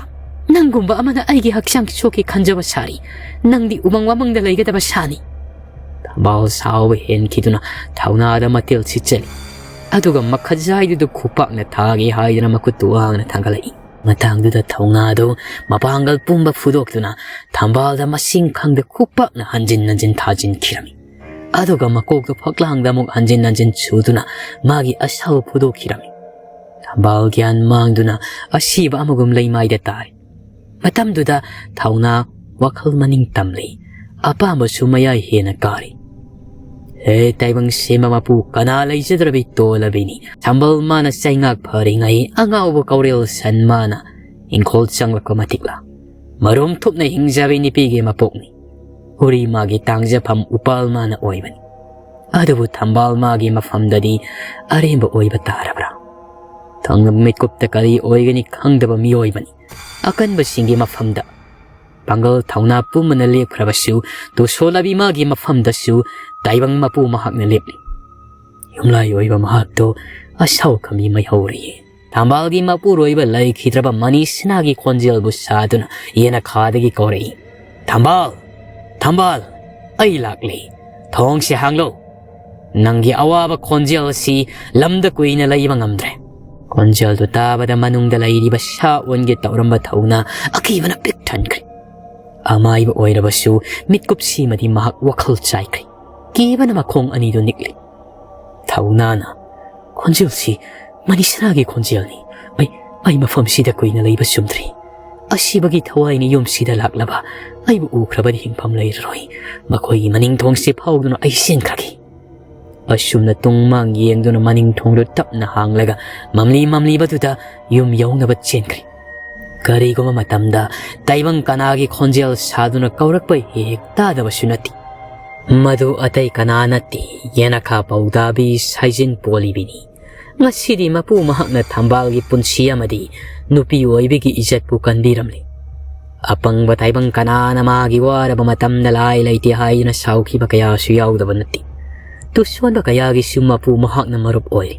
ꯅꯪꯒꯨꯝꯕ ꯑꯃꯅ ꯑꯩꯒꯤ ꯍꯛꯆꯥꯡ ꯁꯣꯛꯀꯦ ꯈꯟꯖꯕ ꯁꯥꯔꯤ꯫ ꯅꯪꯗꯤ ꯎꯃꯪ ꯋꯥꯃꯪꯗ ꯂꯩꯒꯗꯕ ꯁꯥꯅꯤ꯫" ꯊꯝꯕꯥꯜ ꯁꯥꯎꯕ ꯍꯦꯟꯈꯤꯗꯨꯅ ꯊꯧꯅꯥꯗ ꯃꯇꯤꯜ ꯁꯤꯠꯆꯜꯂꯤ꯫ ꯑꯗꯨꯒ ꯃꯈꯖꯥꯏꯗꯨꯗ ꯈꯨꯄꯥꯛꯅ ꯊꯥꯒꯦ ꯍꯥꯏꯗꯨꯅ ꯃꯈꯨꯠꯇꯨ ꯋꯥꯡꯅ ꯊꯥꯡꯒꯠꯂꯛꯏ꯫ ꯃꯇꯥꯡꯗꯨꯗ ꯊꯧꯅꯥꯗꯨ ꯃꯄꯥꯡꯒꯜ ꯄꯨꯝꯕ ꯐꯨꯗꯣꯛꯇꯨꯅ ꯊꯝꯕꯥꯜꯗ ꯃꯁꯤꯡ ꯈꯪꯗ ꯈꯨꯄꯥꯛꯅ ꯍꯟꯖꯤꯟ ꯍꯟꯖꯤꯟ ꯊꯥꯖꯤꯟꯈꯤꯔꯝꯃꯤ꯫ ꯑꯗꯨꯒ ꯃꯀꯣꯛꯇꯨ ꯐꯛꯂꯥꯡꯗ ꯑꯃꯨꯛ ꯍꯟꯖꯤꯟ ꯍꯟꯖꯤꯟ ꯁꯨꯗꯨꯅ ꯃꯥꯒꯤ ꯑꯁꯥꯎ ꯐꯨꯗꯣꯛꯈꯤꯔꯝꯃꯤ꯫ ꯊꯝꯕꯥꯜ ꯒ꯭ꯌꯥꯟ ꯃꯥꯡꯗꯨꯅ ꯑꯁꯤꯕ ꯑꯃꯒꯨꯝ ꯂꯩꯃꯥꯏꯗ ꯇꯥꯔꯤ꯫ ꯃꯇꯝꯗꯨꯗ ꯊꯧꯅꯥ ꯋꯥꯈꯜ ꯃꯅꯤꯡ ꯇꯝꯂꯤ꯫ ꯑꯄꯥꯝꯕꯁꯨ ꯃꯌꯥꯏ ꯍꯦꯟꯅ ꯀꯥꯔꯤ꯫ "ꯍꯦ ꯇꯥꯏꯕꯪ ꯁꯦꯝꯕ ꯃꯄꯨ, ꯀꯅꯥ ꯂꯩꯖꯗ꯭ꯔꯕꯤ ꯇꯣꯜꯂꯕꯤꯅꯤ? ꯊꯝꯕꯥꯜ ꯃꯥꯅ ꯆꯩꯉꯥꯛ ꯐꯔꯤꯉꯩ ꯑꯉꯥꯎꯕ ꯀꯧꯔꯦꯜ ꯁꯟ ꯃꯥꯅ ꯏꯪꯈꯣꯜ ꯆꯪꯂꯛꯄ ꯃꯇꯤꯛꯂꯥ? ꯃꯔꯨꯝ ꯊꯨꯞꯅ ꯍꯤꯡꯖꯕꯤ ꯅꯨꯄꯤꯒꯤ ꯃꯄꯣꯛꯅꯤ꯫ ꯎꯔꯤ ꯃꯥꯒꯤ ꯇꯥꯡꯖꯐꯝ ꯎꯄꯥꯜ ꯃꯥꯅ ꯑꯣꯏꯕꯅꯤ꯫ ꯑꯗꯨꯕꯨ ꯊꯝꯕꯥꯜ ꯃꯥꯒꯤ ꯃꯐꯝꯗꯗꯤ ꯑꯔꯦꯝꯕ ꯑꯣꯏꯕ ꯇꯥꯔꯕ꯭ꯔꯥ? ꯊꯪꯅꯕ ꯃꯤꯠꯀꯨꯞꯇ ꯀꯔꯤ ꯑꯣꯏꯒꯅꯤ ꯈꯪꯗꯕ ꯃꯤꯑꯣꯏꯕꯅꯤ꯫ ꯑꯀꯟꯕꯁꯤꯡꯒꯤ ꯃꯐꯝꯗ ꯄꯥꯡꯒꯜ ꯊꯧꯅꯥ ꯄꯨꯝꯕꯅ ꯂꯦꯞꯈ꯭ꯔꯕꯁꯨ, ꯇꯨꯁꯣꯂꯕꯤ ꯃꯥꯒꯤ ꯃꯐꯝꯗꯁꯨ ꯇꯥꯏꯕꯪ ꯃꯄꯨ ꯃꯍꯥꯛꯅ ꯂꯦꯞꯂꯤ꯫ ꯌꯨꯝꯂꯥꯏ ꯑꯣꯏꯕ ꯃꯍꯥꯛꯇꯣ ꯑꯁꯥꯎ ꯈꯝꯕꯤ ꯃꯩꯍꯧꯔꯤ꯫ ꯊꯝꯕꯥꯜꯒꯤ ꯃꯄꯨꯔꯣꯏꯕ ꯂꯩꯈꯤꯗ꯭ꯔꯕ ꯃꯅꯤ ꯁꯅꯥꯒꯤ ꯈꯣꯟꯖꯦꯜꯕꯨ ꯁꯥꯗꯨꯅ ꯌꯦꯅꯈꯥꯗꯒꯤ ꯀꯧꯔꯛꯏ, "ꯊꯝꯕꯥꯜ! ꯊꯝꯕꯥꯜ! ꯑꯩ ꯂꯥꯛꯂꯦ꯫ ꯊꯣꯡꯁꯦ ꯍꯥꯡꯂꯣ꯫ ꯅꯪꯒꯤ ꯑꯋꯥꯕ ꯈꯣꯟꯖꯦꯜ ꯑꯁꯤ ꯂꯝꯗ ꯀꯨꯏꯅ ꯂꯩꯕ ꯉꯝꯗ꯭ꯔꯦ꯫" ꯈꯣꯟꯖꯦꯜꯗꯨ ꯇꯥꯕꯗ ꯃꯅꯨꯡꯗ ꯂꯩꯔꯤꯕ ꯁꯥ ꯑꯣꯟꯒꯦ ꯇꯧꯔꯝꯕ ꯊꯧꯅꯥ ꯑꯀꯤꯕꯅ ꯄꯤꯛ ꯊꯟꯈ꯭ꯔꯦ꯫ ꯑꯃꯥꯏꯕ ꯑꯣꯏꯔꯕꯁꯨ ꯃꯤꯠꯀꯨꯞꯁꯤꯃꯗꯤ ꯃꯍꯥꯛ ꯋꯥꯈꯜ ꯆꯥꯏꯈ꯭ꯔꯦ꯫ ꯀꯤꯕꯅ ꯃꯈꯣꯡ ꯑꯅꯤꯗꯨ ꯅꯤꯛꯂꯤ꯫ ꯊꯧꯅꯥꯅ, "ꯈꯣꯟꯖꯦꯜꯁꯤ ꯃꯅꯤꯁꯅꯥꯒꯤ ꯈꯣꯟꯖꯦꯜꯅꯤ꯫ ꯑꯩ, ꯑꯩ ꯃꯐꯝꯁꯤꯗ ꯀꯨꯏꯅ ꯂꯩꯕ ꯆꯨꯝꯗ꯭ꯔꯤ꯫ ꯑꯁꯤꯕꯒꯤ ꯊꯋꯥꯏꯅ ꯌꯨꯝꯁꯤꯗ ꯂꯥꯛꯂꯕ ꯑꯩꯕꯨ ꯎꯈ꯭ꯔꯕꯗꯤ ꯍꯤꯡꯐꯝ ꯂꯩꯔꯔꯣꯏ꯫ ꯃꯈꯣꯏꯒꯤ ꯃꯅꯤꯡ ꯊꯣꯡꯁꯤ ꯐꯥꯎꯗꯨꯅ ꯑꯩ ꯆꯦꯟꯈ꯭ꯔꯒꯦ꯫" ꯑꯁꯨꯝꯅ ꯇꯨꯡ ꯃꯥꯡ ꯌꯦꯡꯗꯨꯅ ꯃꯅꯤꯡ ꯊꯣꯡꯗꯨ ꯇꯞꯅ ꯍꯥꯡꯂꯒ ꯃꯝꯂꯤ ꯃꯝꯂꯤꯕꯗꯨꯗ ꯌꯨꯝ ꯌꯧꯅꯕ ꯆꯦꯟꯈ꯭ꯔꯦ꯫ ꯀꯔꯤꯒꯨꯝꯕ ꯃꯇꯝꯗ ꯇꯥꯏꯕꯪ ꯀꯅꯥꯒꯤ ꯈꯣꯟꯖꯦꯜ ꯁꯥꯗꯨꯅ ꯀꯧꯔꯛꯄ ꯍꯦꯛ ꯍꯦꯛ ꯇꯥꯗꯕꯁꯨ ꯅꯠꯇꯦ꯫ ꯃꯗꯨ ꯑꯇꯩ ꯀꯅꯥ ꯅꯠꯇꯦ, ꯌꯦꯅꯈꯥ ꯄꯧꯗꯥꯕꯤ ꯁꯥꯏꯖꯤꯟ ꯄꯣꯂꯤꯕꯤꯅꯤ꯫ ꯉꯁꯤꯗꯤ ꯃꯄꯨ ꯃꯍꯥꯛꯅ ꯊꯝꯕꯥꯜꯒꯤ ꯄꯨꯟꯁꯤ ꯑꯃꯗꯤ ꯅꯨꯄꯤ ꯑꯣꯏꯕꯒꯤ ꯏꯖꯠꯄꯨ ꯀꯟꯕꯤꯔꯝꯂꯤ꯫ ꯑꯄꯪꯕ ꯇꯥꯏꯕꯪ ꯀꯅꯥꯅ ꯃꯥꯒꯤ ꯋꯥꯔꯕ ꯃꯇꯝꯗ ꯂꯥꯏ ꯂꯩꯇꯦ ꯍꯥꯏꯗꯨꯅ ꯁꯥꯎꯈꯤꯕ ꯀꯌꯥꯁꯨ ꯌꯥꯎꯗꯕ ꯅꯠꯇꯦ꯫ ꯇꯨꯁꯣꯟꯕ ꯀꯌꯥꯒꯤꯁꯨ ꯃꯄꯨ ꯃꯍꯥꯛꯅ ꯃꯔꯨꯞ ꯑꯣꯏꯔꯤ꯫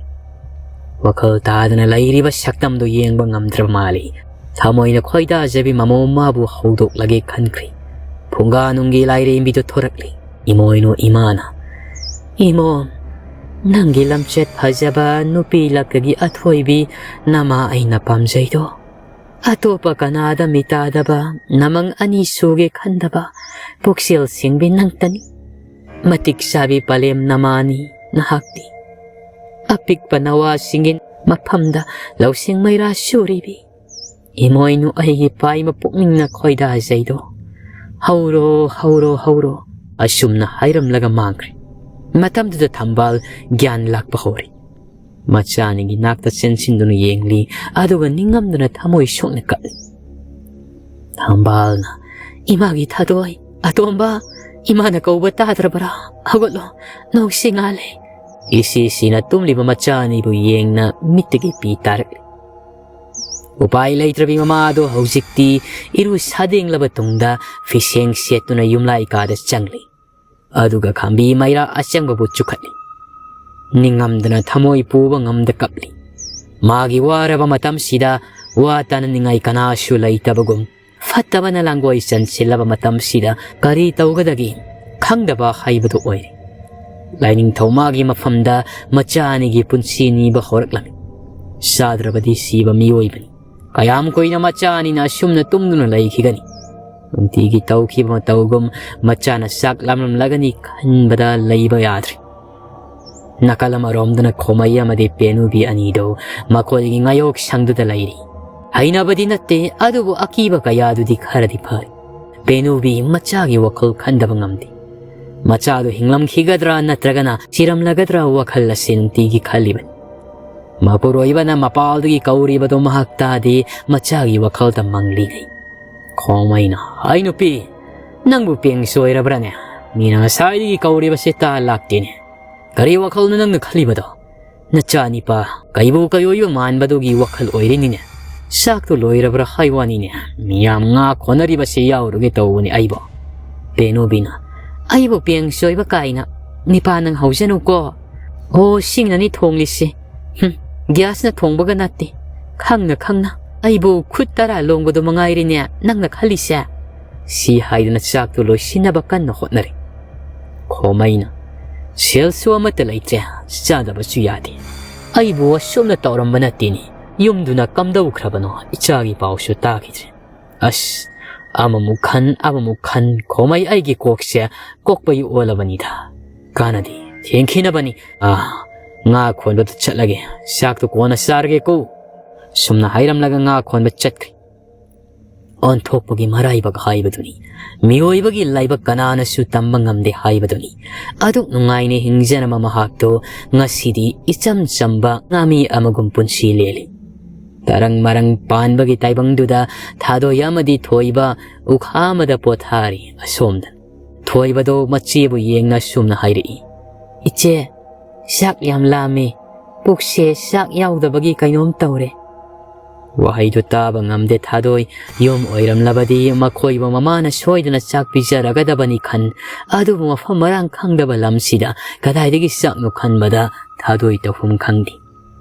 ꯋꯥꯈꯜ ꯇꯥꯗꯅ ꯂꯩꯔꯤꯕ ꯁꯛꯇꯝꯗꯨ ꯌꯦꯡꯕ ꯉꯝꯗ꯭ꯔꯕ ꯃꯥꯜꯂꯤ꯫ ꯊꯃꯣꯏꯅ ꯈꯣꯏꯗꯥꯖꯕꯤ ꯃꯃꯧ ꯃꯥꯕꯨ ꯍꯧꯗꯣꯛꯂꯒꯦ ꯈꯟꯈ꯭ꯔꯤ꯫ ꯐꯨꯡꯒꯥ ꯅꯨꯡꯒꯤ ꯂꯥꯏꯔꯦꯝꯕꯤꯗꯨ ꯊꯣꯔꯛꯂꯤ꯫ ꯏꯃꯣꯏꯅꯨ ꯏꯃꯥꯅ, "ꯏꯃꯣ, ꯅꯪꯒꯤ ꯂꯝꯆꯠ ꯐꯖꯕ, ꯅꯨꯄꯤ ꯂꯛꯇꯒꯤ ꯑꯊꯣꯏꯕꯤ ꯅꯃꯥ ꯑꯩꯅ ꯄꯥꯝꯖꯩꯗꯣ꯫ ꯑꯇꯣꯞꯄ ꯀꯅꯥꯗ ꯃꯤꯇꯥꯗꯕ, ꯅꯃꯪ ꯑꯅꯤ ꯁꯨꯒꯦ ꯈꯟꯗꯕ, ꯄꯨꯛꯆꯦꯜ ꯁꯦꯡꯕꯤ ꯅꯪꯇꯅꯤ꯫ ꯃꯇꯤꯛ ꯆꯥꯕꯤ ꯄꯂꯦꯝ ꯅꯃꯥꯅꯤ ꯅꯍꯥꯛꯇꯤ꯫ ꯑꯄꯤꯛꯄ ꯅꯋꯥꯁꯤꯡꯒꯤ ꯃꯐꯝꯗ ꯂꯧꯁꯤꯡ ꯃꯩꯔꯥ ꯁꯨꯔꯤꯕꯤ꯫ ꯏꯃꯣꯏꯅꯨ ꯑꯩꯒꯤ ꯄꯥꯏꯕ ꯄꯨꯛꯅꯤꯡꯅ ꯈꯣꯏꯗꯥꯖꯩꯗꯣ꯫ ꯍꯧꯔꯣ, ꯍꯧꯔꯣ, ꯍꯧꯔꯣ," ꯑꯁꯨꯝꯅ ꯍꯥꯏꯔꯝꯂꯒ ꯃꯥꯡꯈ꯭ꯔꯦ꯫ ꯃꯇꯝꯗꯨꯗ ꯊꯝꯕꯥꯜ ꯒ꯭ꯌꯥꯟ ꯂꯥꯛꯄ ꯍꯧꯔꯦ꯫ ꯃꯆꯥꯅꯤꯒꯤ ꯅꯥꯛꯇ ꯆꯦꯟꯁꯤꯟꯗꯨꯅ ꯌꯦꯡꯂꯤ, ꯑꯗꯨꯒ ꯅꯤꯡꯉꯝꯗꯅ ꯊꯃꯣꯏ ꯁꯣꯛꯅ ꯀꯞꯂꯤ꯫ ꯊꯝꯕꯥꯜꯅ, "ꯏꯃꯥꯒꯤ ꯊꯥꯗꯣꯏ, ꯑꯇꯣꯝꯕ, ꯏꯃꯥꯅ ꯀꯧꯕ ꯇꯥꯗ꯭ꯔꯕꯔꯥ? ꯍꯧꯒꯠꯂꯣ, ꯅꯣꯡꯁꯤ ꯉꯥꯜꯂꯦ꯫" ꯏꯁꯤ ꯁꯤꯅ ꯇꯨꯝꯂꯤꯕ ꯃꯆꯥ ꯑꯅꯤꯕꯨ ꯌꯦꯡꯅ ꯃꯤꯠꯇꯒꯤ ꯄꯤ ꯇꯥꯔꯛꯂꯤ꯫ ꯎꯄꯥꯏ ꯂꯩꯇ꯭ꯔꯕꯤ ꯃꯃꯥꯗꯣ ꯍꯧꯖꯤꯛꯇꯤ ꯏꯔꯨ ꯁꯥꯗꯦꯡꯂꯕ ꯇꯨꯡꯗ ꯐꯤꯁꯦꯡ ꯁꯦꯠꯇꯨꯅ ꯌꯨꯝꯂꯥꯏ ꯀꯥꯗ ꯆꯪꯂꯤ꯫ ꯑꯗꯨꯒ ꯈꯥꯝꯕꯤ ꯃꯩꯔꯥ ꯑꯆꯪꯕꯕꯨ ꯆꯨꯈꯠꯂꯤ꯫ ꯅꯤꯡꯉꯝꯗꯅ ꯊꯃꯣꯏ ꯄꯨꯕ ꯉꯝꯗ ꯀꯞꯂꯤ꯫ ꯃꯥꯒꯤ ꯋꯥꯔꯕ ꯃꯇꯝꯁꯤꯗ ꯋꯥ ꯇꯥꯅꯅꯤꯡꯉꯥꯏ ꯀꯅꯥꯁꯨ ꯂꯩꯇꯕꯒꯨꯝ, ꯐꯠꯇꯕꯅ ꯂꯥꯡꯒꯣꯏ ꯆꯟꯁꯤꯜꯂꯕ ꯃꯇꯝꯁꯤꯗ ꯀꯔꯤ ꯇꯧꯒꯗꯒꯦ ꯈꯪꯗꯕ ꯍꯥꯏꯕꯗꯨ ꯑꯣꯏꯔꯦ꯫ ꯂꯥꯏꯅꯤꯡꯊꯧ ꯃꯥꯒꯤ ꯃꯐꯝꯗ ꯃꯆꯥ ꯑꯅꯤꯒꯤ ꯄꯨꯟꯁꯤ ꯅꯤꯕ ꯍꯧꯔꯛꯂꯝꯃꯤ꯫ ꯆꯥꯗ꯭ꯔꯕꯗꯤ ꯁꯤꯕ ꯃꯤꯑꯣꯏꯕꯅꯤ꯫ ꯀꯌꯥꯝ ꯀꯨꯏꯅ ꯃꯆꯥ ꯑꯅꯤꯅ ꯑꯁꯨꯝꯅ ꯇꯨꯝꯗꯨꯅ ꯂꯩꯈꯤꯒꯅꯤ? ꯅꯨꯡꯇꯤꯒꯤ ꯇꯧꯈꯤꯕ ꯃꯇꯧꯒꯨꯝ ꯃꯆꯥꯅ ꯆꯥꯛ ꯂꯥꯝꯂꯝꯂꯒꯅꯤ ꯈꯟꯕꯗ ꯂꯩꯕ ꯌꯥꯗ꯭ꯔꯦ꯫ ꯅꯥꯀꯜ ꯑꯃꯔꯣꯝꯗꯅ ꯈꯣꯃꯩ ꯑꯃꯗꯤ ꯄꯦꯅꯨꯕꯤ ꯑꯅꯤꯗꯨ ꯃꯈꯣꯏꯒꯤ ꯉꯥꯌꯣꯛ ꯁꯪꯗꯨꯗ ꯂꯩꯔꯤ꯫ ꯍꯩꯅꯕꯗꯤ ꯅꯠꯇꯦ, ꯑꯗꯨꯕꯨ ꯑꯀꯤꯕ ꯀꯌꯥꯗꯨꯗꯤ ꯈꯔꯗꯤ ꯐꯔꯤ꯫ ꯄꯦꯅꯨꯕꯤ ꯃꯆꯥꯒꯤ ꯋꯥꯈꯜ ꯈꯟꯗꯕ ꯉꯝꯗꯦ꯫ ꯃꯆꯥꯗꯨ ꯍꯤꯡꯂꯝꯈꯤꯒꯗ꯭ꯔꯥ ꯅꯠꯇ꯭ꯔꯒꯅ ꯁꯤꯔꯝꯂꯒꯗ꯭ꯔꯥ ꯋꯥꯈꯜ ꯑꯁꯤ ꯅꯨꯡꯇꯤꯒꯤ ꯈꯜꯂꯤꯕꯅꯤ꯫ ꯃꯄꯨꯔꯣꯏꯕꯅ ꯃꯄꯥꯜꯗꯒꯤ ꯀꯧꯔꯤꯕꯗꯨ ꯃꯍꯥꯛ ꯇꯥꯗꯦ, ꯃꯆꯥꯒꯤ ꯋꯥꯈꯜꯗ ꯃꯪꯂꯤꯉꯩ꯫ ꯈꯣꯃꯩꯅ, "ꯑꯩ ꯅꯨꯄꯤ, ꯅꯪꯕꯨ ꯄꯦꯡꯁꯨ ꯑꯣꯏꯔꯕ꯭ꯔꯥꯅꯦ? ꯃꯤꯅ ꯉꯁꯥꯏꯗꯒꯤ ꯀꯧꯔꯤꯕꯁꯦ ꯇꯥ ꯂꯥꯛꯇꯦꯅꯦ꯫ ꯀꯔꯤ ꯋꯥꯈꯜꯅꯣ ꯅꯪꯅ ꯈꯜꯂꯤꯕꯗꯣ? ꯅꯆꯥꯅꯤꯄꯥ ꯀꯩꯕꯨ ꯀꯩꯑꯣꯏꯕ ꯃꯥꯟꯕꯗꯨꯒꯤ ꯋꯥꯈꯜ ꯑꯣꯏꯔꯤꯅꯤꯅꯦ꯫ ꯆꯥꯛꯇꯣ ꯂꯣꯏꯔꯕ꯭ꯔꯥ ꯍꯥꯏ ꯋꯥꯅꯤꯅꯦ꯫ ꯃꯤꯌꯥꯝ ꯉꯥ ꯈꯣꯟꯅꯔꯤꯕꯁꯦ ꯌꯥꯎꯔꯨꯒꯦ ꯇꯧꯕꯅꯤ ꯑꯩꯕꯣ꯫" ꯄꯦꯅꯨꯕꯤꯅ, "ꯑꯩꯕꯨ ꯄꯦꯡꯁꯣꯏꯕ ꯀꯥꯏꯅ꯫ "ꯅꯤꯄꯥ, ꯅꯪ ꯍꯧꯖꯅꯨꯀꯣ꯫ ꯑꯣ, ꯁꯤꯡꯅꯅꯤ ꯊꯣꯡꯂꯤꯁꯦ꯫ ꯍꯨꯝ, ꯒ꯭ꯌꯥꯁꯅ ꯊꯣꯡꯕꯒ ꯅꯠꯇꯦ꯫ ꯈꯪꯅ ꯈꯪꯅ ꯑꯩꯕꯨ ꯈꯨꯠ ꯇꯔꯥ ꯂꯣꯡꯕꯗꯣ ꯃꯉꯥꯏꯔꯤꯅꯦ ꯅꯪꯅ ꯈꯜꯂꯤꯁꯦ?" ꯁꯤ ꯍꯥꯏꯗꯨꯅ ꯆꯥꯛꯇꯨ ꯂꯣꯏꯁꯤꯟꯅꯕ ꯀꯟꯅ ꯍꯣꯠꯅꯔꯤ꯫ ꯈꯣꯃꯩꯅ, "ꯁꯦꯜꯁꯨ ꯑꯃꯠꯇ ꯂꯩꯇ꯭ꯔꯦ, ꯆꯥꯗꯕꯁꯨ ꯌꯥꯗꯦ꯫ ꯑꯩꯕꯨ ꯑꯁꯨꯝꯅ ꯇꯧꯔꯝꯕ ꯅꯠꯇꯦꯅꯦ꯫ ꯌꯨꯝꯗꯨꯅ ꯀꯝꯗꯧꯈ꯭ꯔꯕꯅꯣ, ꯏꯆꯥꯒꯤ ꯄꯥꯎꯁꯨ ꯇꯥꯈꯤꯗ꯭ꯔꯦ꯫ ꯑꯁ, ꯑꯃꯃꯨꯛ ꯈꯟ, ꯑꯃꯃꯨꯛ ꯈꯟ, ꯈꯣꯃꯩ, ꯑꯩꯒꯤ ꯀꯣꯛꯁꯦ ꯀꯣꯛꯄꯒꯤ ꯑꯣꯜꯂꯕꯅꯤꯗ꯫ ꯀꯥꯟꯅꯗꯦ, ꯊꯦꯡꯈꯤꯅꯕꯅꯤ꯫ ꯑꯥ, ꯉꯥ ꯈꯣꯟꯕꯗ ꯆꯠꯂꯒꯦ, ꯆꯥꯛꯇꯨ ꯀꯣꯟꯅ ꯆꯥꯔꯒꯦꯀꯣ꯫" ꯁꯨꯝꯅ ꯍꯥꯏꯔꯝꯂꯒ ꯉꯥ ꯈꯣꯟꯕ ꯆꯠꯈ꯭ꯔꯦ꯫ ꯑꯣꯟꯊꯣꯛꯄꯒꯤ ꯃꯔꯥꯏꯕꯛ ꯍꯥꯏꯕꯗꯨꯅꯤ꯫ ꯃꯤꯑꯣꯏꯕꯒꯤ ꯂꯥꯏꯕꯛ ꯀꯅꯥꯅꯁꯨ ꯇꯝꯕ ꯉꯝꯗꯦ ꯍꯥꯏꯕꯗꯨꯅꯤ꯫ ꯑꯗꯨꯛ ꯅꯨꯡꯉꯥꯏꯅ ꯍꯤꯡꯖꯔꯝꯕ ꯃꯍꯥꯛꯇꯣ ꯉꯁꯤꯗꯤ ꯏꯆꯝ ꯆꯝꯕ ꯉꯥꯃꯤ ꯑꯃꯒꯨꯝ ꯄꯨꯟꯁꯤ ꯂꯦꯜꯂꯤ꯫ ꯇꯔꯪ ꯃꯔꯪ ꯄꯥꯟꯕꯒꯤ ꯇꯥꯏꯕꯪꯗꯨꯗ ꯊꯥꯗꯣꯏ ꯑꯃꯗꯤ ꯊꯣꯏꯕ ꯎꯈꯥ ꯑꯃꯗ ꯄꯣꯊꯥꯔꯤ꯫ ꯑꯁꯣꯝꯗ ꯊꯣꯏꯕꯗꯣ ꯃꯆꯦꯕꯨ ꯌꯦꯡꯅ ꯁꯨꯝꯅ ꯍꯥꯏꯔꯛꯏ, "ꯏꯆꯦ, ꯆꯥꯛ ꯌꯥꯝ ꯂꯥꯝꯃꯦ꯫ ꯄꯨꯛꯁꯦ ꯆꯥꯛ ꯌꯥꯎꯗꯕꯒꯤ ꯀꯩꯅꯣꯝ ꯇꯧꯔꯦ꯫" ꯋꯥꯍꯩꯗꯨ ꯇꯥꯕ ꯉꯝꯗꯦ ꯊꯥꯗꯣꯏ꯫ ꯌꯨꯝ ꯑꯣꯏꯔꯝꯂꯕꯗꯤ ꯃꯈꯣꯏꯕꯨ ꯃꯃꯥꯅ ꯁꯣꯏꯗꯅ ꯆꯥꯛ ꯄꯤꯖꯔꯒꯗꯕꯅꯤ ꯈꯟ, ꯑꯗꯨꯕꯨ ꯃꯐꯝ ꯃꯔꯥꯡ ꯈꯪꯗꯕ ꯂꯝꯁꯤꯗ ꯀꯗꯥꯏꯗꯒꯤ ꯆꯥꯛꯅꯣ ꯈꯟꯕꯗ ꯊꯥꯗꯣꯏ ꯇꯧꯐꯝ ꯈꯪꯗꯦ꯫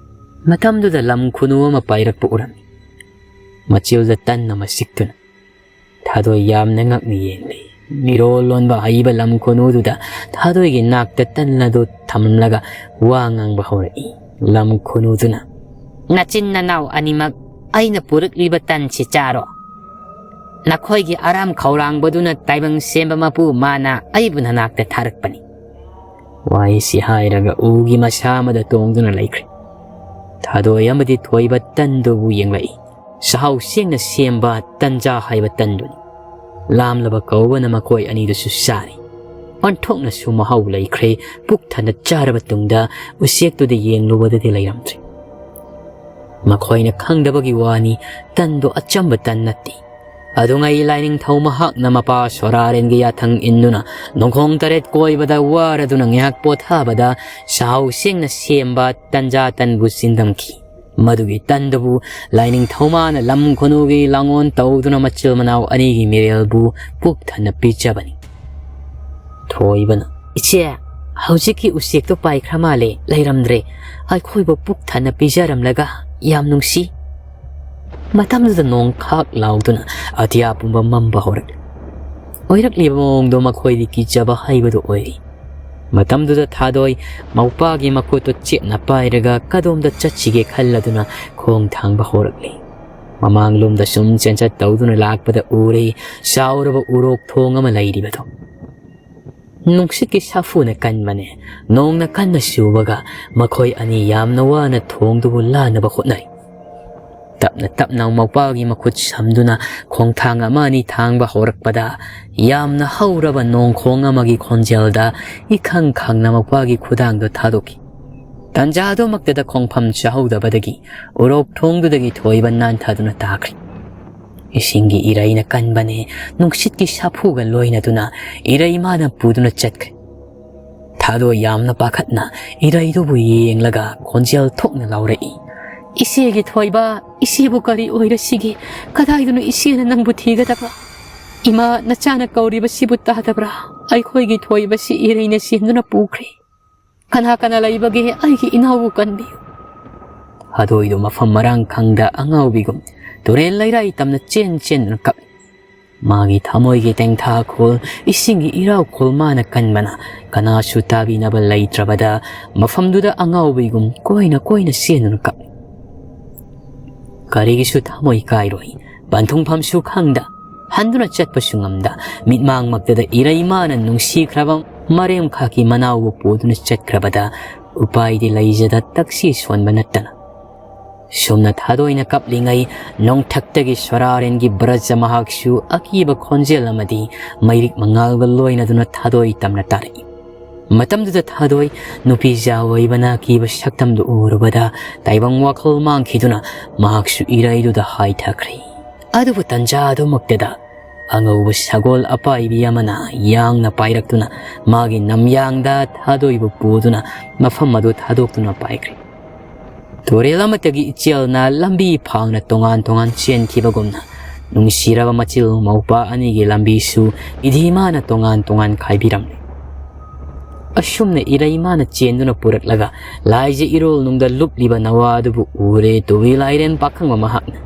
ꯃꯇꯝꯗꯨꯗ ꯂꯝ ꯈꯨꯅꯨ ꯑꯃ ꯄꯥꯏꯔꯛꯄ ꯎꯔꯝꯃꯤ꯫ ꯃꯆꯤꯜꯗ ꯇꯟ ꯑꯃ ꯁꯤꯛꯇꯨꯅ ꯊꯥꯗꯣꯏ ꯌꯥꯝꯅ ꯉꯛꯅ ꯌꯦꯡꯂꯤ꯫ ꯃꯤꯔꯣꯜ ꯂꯣꯟꯕ ꯍꯩꯕ ꯂꯝ ꯈꯨꯅꯨꯗꯨꯗ ꯊꯥꯗꯣꯏꯒꯤ ꯅꯥꯛꯇ ꯇꯟ ꯑꯗꯨ ꯊꯝꯂꯒ ꯋꯥ ꯉꯥꯡꯕ ꯍꯧꯔꯛꯏ꯫ ꯂꯝ ꯈꯨꯅꯨꯗꯨꯅ, "ꯅꯆꯤꯟ ꯅꯅꯥꯎ ꯑꯅꯤꯃꯛ ꯑꯩꯅ ꯄꯨꯔꯛꯂꯤꯕ ꯇꯟꯁꯤ ꯆꯥꯔꯣ꯫ ꯅꯈꯣꯏꯒꯤ ꯑꯔꯥꯝ ꯈꯧꯔꯥꯡꯕꯗꯨꯅ ꯇꯥꯏꯕꯪ ꯁꯦꯝꯕ ꯃꯄꯨ ꯃꯥꯅ ꯑꯩꯕꯨ ꯅꯅꯥꯛꯇ ꯊꯥꯔꯛꯄꯅꯤ꯫" ꯋꯥꯍꯩꯁꯤ ꯍꯥꯏꯔꯒ ꯎꯒꯤ ꯃꯁꯥ ꯑꯃꯗ ꯇꯣꯡꯗꯨꯅ ꯂꯩꯈ꯭ꯔꯦ꯫ ꯊꯥꯗꯣꯏ ꯑꯃꯗꯤ ꯊꯣꯏꯕ ꯇꯟꯗꯨꯕꯨ ꯌꯦꯡꯂꯛꯏ꯫ ꯆꯥꯛꯍꯥꯎ ꯆꯦꯡꯅ ꯁꯦꯝꯕ ꯇꯟꯖꯥ ꯍꯥꯏꯕ ꯇꯟꯗꯨꯅꯤ꯫ ꯂꯥꯝꯂꯕ ꯀꯧꯕꯅ ꯃꯈꯣꯏ ꯑꯅꯤꯗꯨꯁꯨ ꯆꯥꯔꯤ꯫ ꯑꯣꯟꯊꯣꯛꯅꯁꯨ ꯃꯍꯥꯎ ꯂꯩꯈ꯭ꯔꯦ꯫ ꯄꯨꯛ ꯊꯟꯅ ꯆꯥꯔꯕ ꯇꯨꯡꯗ ꯎꯆꯦꯛꯇꯨꯗ ꯌꯦꯡꯂꯨꯕꯗꯗꯤ ꯂꯩꯔꯝꯗ꯭ꯔꯦ꯫ ꯃꯈꯣꯏꯅ ꯈꯪꯗꯕꯒꯤ ꯋꯥꯅꯤ, ꯇꯟꯗꯣ ꯑꯆꯝꯕ ꯇꯟ ꯅꯠꯇꯦ꯫ ꯑꯗꯨꯉꯩ ꯂꯥꯏꯅꯤꯡꯊꯧ ꯃꯍꯥꯛꯅ ꯃꯄꯥ ꯁꯣꯔꯥꯔꯦꯟꯒꯤ ꯌꯥꯊꯪ ꯏꯟꯗꯨꯅ ꯅꯣꯡꯈꯣꯡ ꯇꯔꯦꯠ ꯀꯣꯏꯕꯗ ꯋꯥꯔꯗꯨꯅ ꯉꯥꯏꯍꯥꯛ ꯄꯣꯊꯥꯕꯗ ꯆꯥꯛꯍꯥꯎ ꯆꯦꯡꯅ ꯁꯦꯝꯕ ꯇꯟꯖꯥ ꯇꯟꯕꯨ ꯆꯤꯟꯗꯝꯈꯤ꯫ ꯃꯗꯨꯒꯤ ꯇꯟꯗꯨꯕꯨ ꯂꯥꯏꯅꯤꯡꯊꯧ ꯃꯥꯅ ꯂꯝ ꯈꯨꯅꯨꯒꯤ ꯂꯥꯡꯑꯣꯟ ꯇꯧꯗꯨꯅ ꯃꯆꯤꯜ ꯃꯅꯥꯎ ꯑꯅꯤꯒꯤ ꯃꯤꯔꯦꯜꯕꯨ ꯄꯨꯛ ꯊꯟꯅ ꯄꯤꯖꯕꯅꯤ꯫ ꯊꯣꯏꯕꯅ, "ꯏꯆꯦ, "ꯍꯧꯖꯤꯛꯀꯤ ꯎꯆꯦꯛꯇꯣ ꯄꯥꯏꯈ꯭ꯔ ꯃꯥꯜꯂꯦ, ꯂꯩꯔꯝꯗ꯭ꯔꯦ꯫ ꯑꯩꯈꯣꯏꯕꯨ ꯄꯨꯛ ꯊꯟꯅ ꯄꯤꯖꯔꯝꯂꯒ꯫ ꯌꯥꯝ ꯅꯨꯡꯁꯤ꯫" ꯃꯇꯝꯗꯨꯗ ꯅꯣꯡ ꯈꯥꯛ ꯂꯥꯎꯗꯨꯅ ꯑꯇꯤꯌꯥ ꯄꯨꯝꯕ ꯃꯝꯕ ꯍꯧꯔꯛꯂꯦ꯫ ꯑꯣꯏꯔꯛꯂꯤꯕ ꯃꯑꯣꯡꯗꯣ ꯃꯈꯣꯏꯗꯤ ꯀꯤꯖꯕ ꯍꯩꯕꯗꯨ ꯑꯣꯏꯔꯤ꯫ ꯃꯇꯝꯗꯨꯗ ꯊꯥꯗꯣꯏ ꯃꯧꯄꯥꯒꯤ ꯃꯈꯨꯠꯇꯨ ꯆꯦꯠꯅ ꯄꯥꯏꯔꯒ ꯀꯗꯣꯝꯗ ꯆꯠꯁꯤꯒꯦ ꯈꯜꯂꯗꯨꯅ ꯈꯣꯡ ꯊꯥꯡꯕ ꯍꯧꯔꯛꯂꯤ꯫ ꯃꯃꯥꯡꯂꯣꯝꯗ ꯁꯨꯝ ꯆꯦꯟꯆꯠ ꯇꯧꯗꯨꯅ ꯂꯥꯛꯄꯗ ꯎꯔꯦ, ꯆꯥꯎꯔꯕ ꯎꯔꯣꯛ ꯊꯣꯡ ꯑꯃ ꯂꯩꯔꯤꯕꯗꯣ꯫ ꯅꯨꯡꯁꯤꯠꯀꯤ ꯁꯥꯐꯨꯅ ꯀꯟꯕꯅꯦ, ꯅꯣꯡꯅ ꯀꯟꯅ ꯆꯨꯕꯒ ꯃꯈꯣꯏ ꯑꯅꯤ ꯌꯥꯝꯅ ꯋꯥꯅ ꯊꯣꯡꯗꯨꯕꯨ ꯂꯥꯟꯅꯕ ꯍꯣꯠꯅꯔꯤ꯫ ꯇꯞꯅ ꯇꯞꯅ ꯃꯧꯄꯥꯒꯤ ꯃꯈꯨꯠ ꯁꯝꯗꯨꯅ ꯈꯣꯡꯊꯥꯡ ꯑꯃ ꯑꯅꯤ ꯊꯥꯡꯕ ꯍꯧꯔꯛꯄꯗ, ꯌꯥꯝꯅ ꯍꯧꯔꯕ ꯅꯣꯡꯈꯣꯡ ꯑꯃꯒꯤ ꯈꯣꯟꯖꯦꯜꯗ ꯏꯈꯪ ꯈꯪꯅ ꯃꯧꯄꯥꯒꯤ ꯈꯨꯗꯥꯡꯗꯣ ꯊꯥꯗꯣꯛꯈꯤ꯫ ꯇꯟꯖꯥꯗꯨꯃꯛꯇꯗ ꯈꯣꯡꯐꯝ ꯆꯥꯍꯧꯗꯕꯗꯒꯤ ꯎꯔꯣꯛ ꯊꯣꯡꯗꯨꯗꯒꯤ ꯊꯣꯏꯕ ꯅꯥꯟꯊꯗꯨꯅ ꯇꯥꯈ꯭ꯔꯦ꯫ ꯏꯁꯤꯡꯒꯤ ꯏꯔꯩꯅ ꯀꯟꯕꯅꯦ, ꯅꯨꯡꯁꯤꯠꯀꯤ ꯁꯥꯐꯨꯒ ꯂꯣꯏꯅꯗꯨꯅ ꯏꯔꯩ ꯃꯥꯅ ꯄꯨꯗꯨꯅ ꯆꯠꯈ꯭ꯔꯦ꯫ ꯊꯥꯗꯣꯏ ꯌꯥꯝꯅ ꯄꯥꯈꯠꯅ ꯏꯔꯩꯗꯨꯕꯨ ꯌꯦꯡꯂꯒ ꯈꯣꯟꯖꯦꯜ ꯊꯣꯛꯅ ꯂꯥꯎꯔꯛꯏ, "ꯏꯆꯦꯒꯤ ꯊꯣꯏꯕ, ꯏꯆꯦꯕꯨ ꯀꯔꯤ ꯑꯣꯏꯔꯁꯤꯒꯦ? ꯀꯗꯥꯏꯗꯅꯣ ꯏꯆꯦꯅ ꯅꯪꯕꯨ ꯊꯤꯒꯗꯕ? ꯏꯃꯥ, ꯅꯆꯥꯅ ꯀꯧꯔꯤꯕꯁꯤꯕꯨ ꯇꯥꯗꯕ꯭ꯔꯥ? ꯑꯩꯈꯣꯏꯒꯤ ꯊꯣꯏꯕꯁꯤ ꯏꯔꯩꯅ ꯆꯦꯟꯗꯨꯅ ꯄꯨꯈ꯭ꯔꯦ꯫ ꯀꯅꯥ ꯀꯅꯥ ꯂꯩꯕꯒꯦ? ꯑꯩꯒꯤ ꯏꯅꯥꯎꯕꯨ ꯀꯟꯕꯤꯌꯨ꯫" ꯊꯥꯗꯣꯏꯗꯨ ꯃꯐꯝ ꯃꯔꯥꯡ ꯈꯪꯗ ꯑꯉꯥꯎꯕꯤꯒꯨꯝ ꯇꯨꯔꯦꯜ ꯂꯩꯔꯥꯏ ꯇꯝꯅ ꯆꯦꯟ ꯆꯦꯟꯗꯨꯅ ꯀꯞꯂꯤ꯫ ꯃꯥꯒꯤ ꯊꯃꯣꯏꯒꯤ ꯇꯦꯡꯊꯥꯈꯣꯜ, ꯏꯁꯤꯡꯒꯤ ꯏꯔꯥꯎꯈꯣꯜ ꯃꯥꯅ ꯀꯟꯕꯅ ꯀꯅꯥꯁꯨ ꯇꯥꯕꯤꯅꯕ ꯂꯩꯇ꯭ꯔꯕꯗ ꯃꯐꯝꯗꯨꯗ ꯑꯉꯥꯎꯕꯤꯒꯨꯝ ꯀꯣꯏꯅ ꯀꯣꯏꯅ ꯆꯦꯟꯗꯨꯅ ꯀꯞꯂꯤ꯫ ꯀꯔꯤꯒꯤꯁꯨ ꯊꯃꯣꯏ ꯀꯥꯏꯔꯣꯏ, ꯄꯟꯊꯨꯡꯐꯝꯁꯨ ꯈꯪꯗ ꯍꯟꯗꯨꯅ ꯆꯠꯄꯁꯨ ꯉꯝꯗ, ꯃꯤꯠꯃꯥꯡꯃꯛꯇꯗ ꯏꯔꯩ ꯃꯥꯅ ꯅꯨꯡꯁꯤꯈ꯭ꯔꯕ ꯃꯔꯦꯝꯈꯥꯛꯀꯤ ꯃꯅꯥꯎꯕꯨ ꯄꯨꯗꯨꯅ ꯆꯠꯈ꯭ꯔꯕꯗ ꯎꯄꯥꯏꯗꯤ ꯂꯩꯖꯗ ꯇꯛꯁꯤ ꯁꯣꯟꯕ ꯅꯠꯇꯅ꯫ ꯁꯨꯝꯅ ꯊꯥꯗꯣꯏꯅ ꯀꯞꯂꯤꯉꯩ, ꯅꯣꯡꯊꯛꯇꯒꯤ ꯁꯣꯔꯥꯔꯦꯟꯒꯤ ꯕ꯭ꯔꯖ ꯃꯍꯥꯛꯁꯨ ꯑꯀꯤꯕ ꯈꯣꯟꯖꯦꯜ ꯑꯃꯗꯤ ꯃꯩꯔꯤꯛ ꯃꯉꯥꯜꯒ ꯂꯣꯏꯅꯗꯨꯅ ꯊꯥꯗꯣꯏ ꯇꯝꯅ ꯇꯥꯔꯛꯏ꯫ ꯃꯇꯝꯗꯨꯗ ꯊꯥꯗꯣꯏ ꯅꯨꯄꯤꯖꯥ ꯑꯣꯏꯕꯅ ꯑꯀꯤꯕ ꯁꯛꯇꯝꯗꯨ ꯎꯔꯨꯕꯗ ꯇꯥꯏꯕꯪ ꯋꯥꯈꯜ ꯃꯥꯡꯈꯤꯗꯨꯅ ꯃꯍꯥꯛꯁꯨ ꯏꯔꯩꯗꯨꯗ ꯍꯥꯏꯊꯈ꯭ꯔꯦ꯫ ꯑꯗꯨꯕꯨ ꯇꯟꯖꯥ ꯑꯗꯨꯃꯛꯇꯗ ꯑꯉꯧꯕ ꯁꯒꯣꯜ ꯑꯄꯥꯏꯕꯤ ꯑꯃꯅ ꯌꯥꯡꯅ ꯄꯥꯏꯔꯛꯇꯨꯅ ꯃꯥꯒꯤ ꯅꯝꯌꯥꯡꯗ ꯊꯥꯗꯣꯏꯕꯨ ꯄꯨꯗꯨꯅ ꯃꯐꯝ ꯑꯗꯨ ꯊꯥꯗꯣꯛꯇꯨꯅ ꯄꯥꯏꯈ꯭ꯔꯦ꯫ ꯇꯨꯔꯦꯜ ꯑꯃꯠꯇꯒꯤ ꯏꯆꯦꯜꯅ ꯂꯝꯕꯤ ꯐꯥꯡꯅ ꯇꯣꯉꯥꯟ ꯇꯣꯉꯥꯟ ꯆꯦꯟꯈꯤꯕꯒꯨꯝꯅ ꯅꯨꯡꯁꯤꯔꯕ ꯃꯆꯤꯜ ꯃꯧꯄꯥ ꯑꯅꯤꯒꯤ ꯂꯝꯕꯤꯁꯨ ꯏꯗꯤ ꯃꯥꯅ ꯇꯣꯉꯥꯟ ꯇꯣꯉꯥꯟ ꯈꯥꯏꯕꯤꯔꯝꯂꯦ꯫ ꯑꯁꯨꯝꯅ ꯏꯔꯩ ꯃꯥꯅ ꯆꯦꯟꯗꯨꯅ ꯄꯨꯔꯛꯂꯒ ꯂꯥꯏꯖ ꯏꯔꯣꯜꯅꯨꯡꯗ ꯂꯨꯞꯂꯤꯕ ꯅꯋꯥ ꯑꯗꯨꯕꯨ ꯎꯔꯦ ꯇꯨꯕꯤ ꯂꯥꯏꯔꯦꯟ ꯄꯥꯈꯪꯕ ꯃꯍꯥꯛꯅ꯫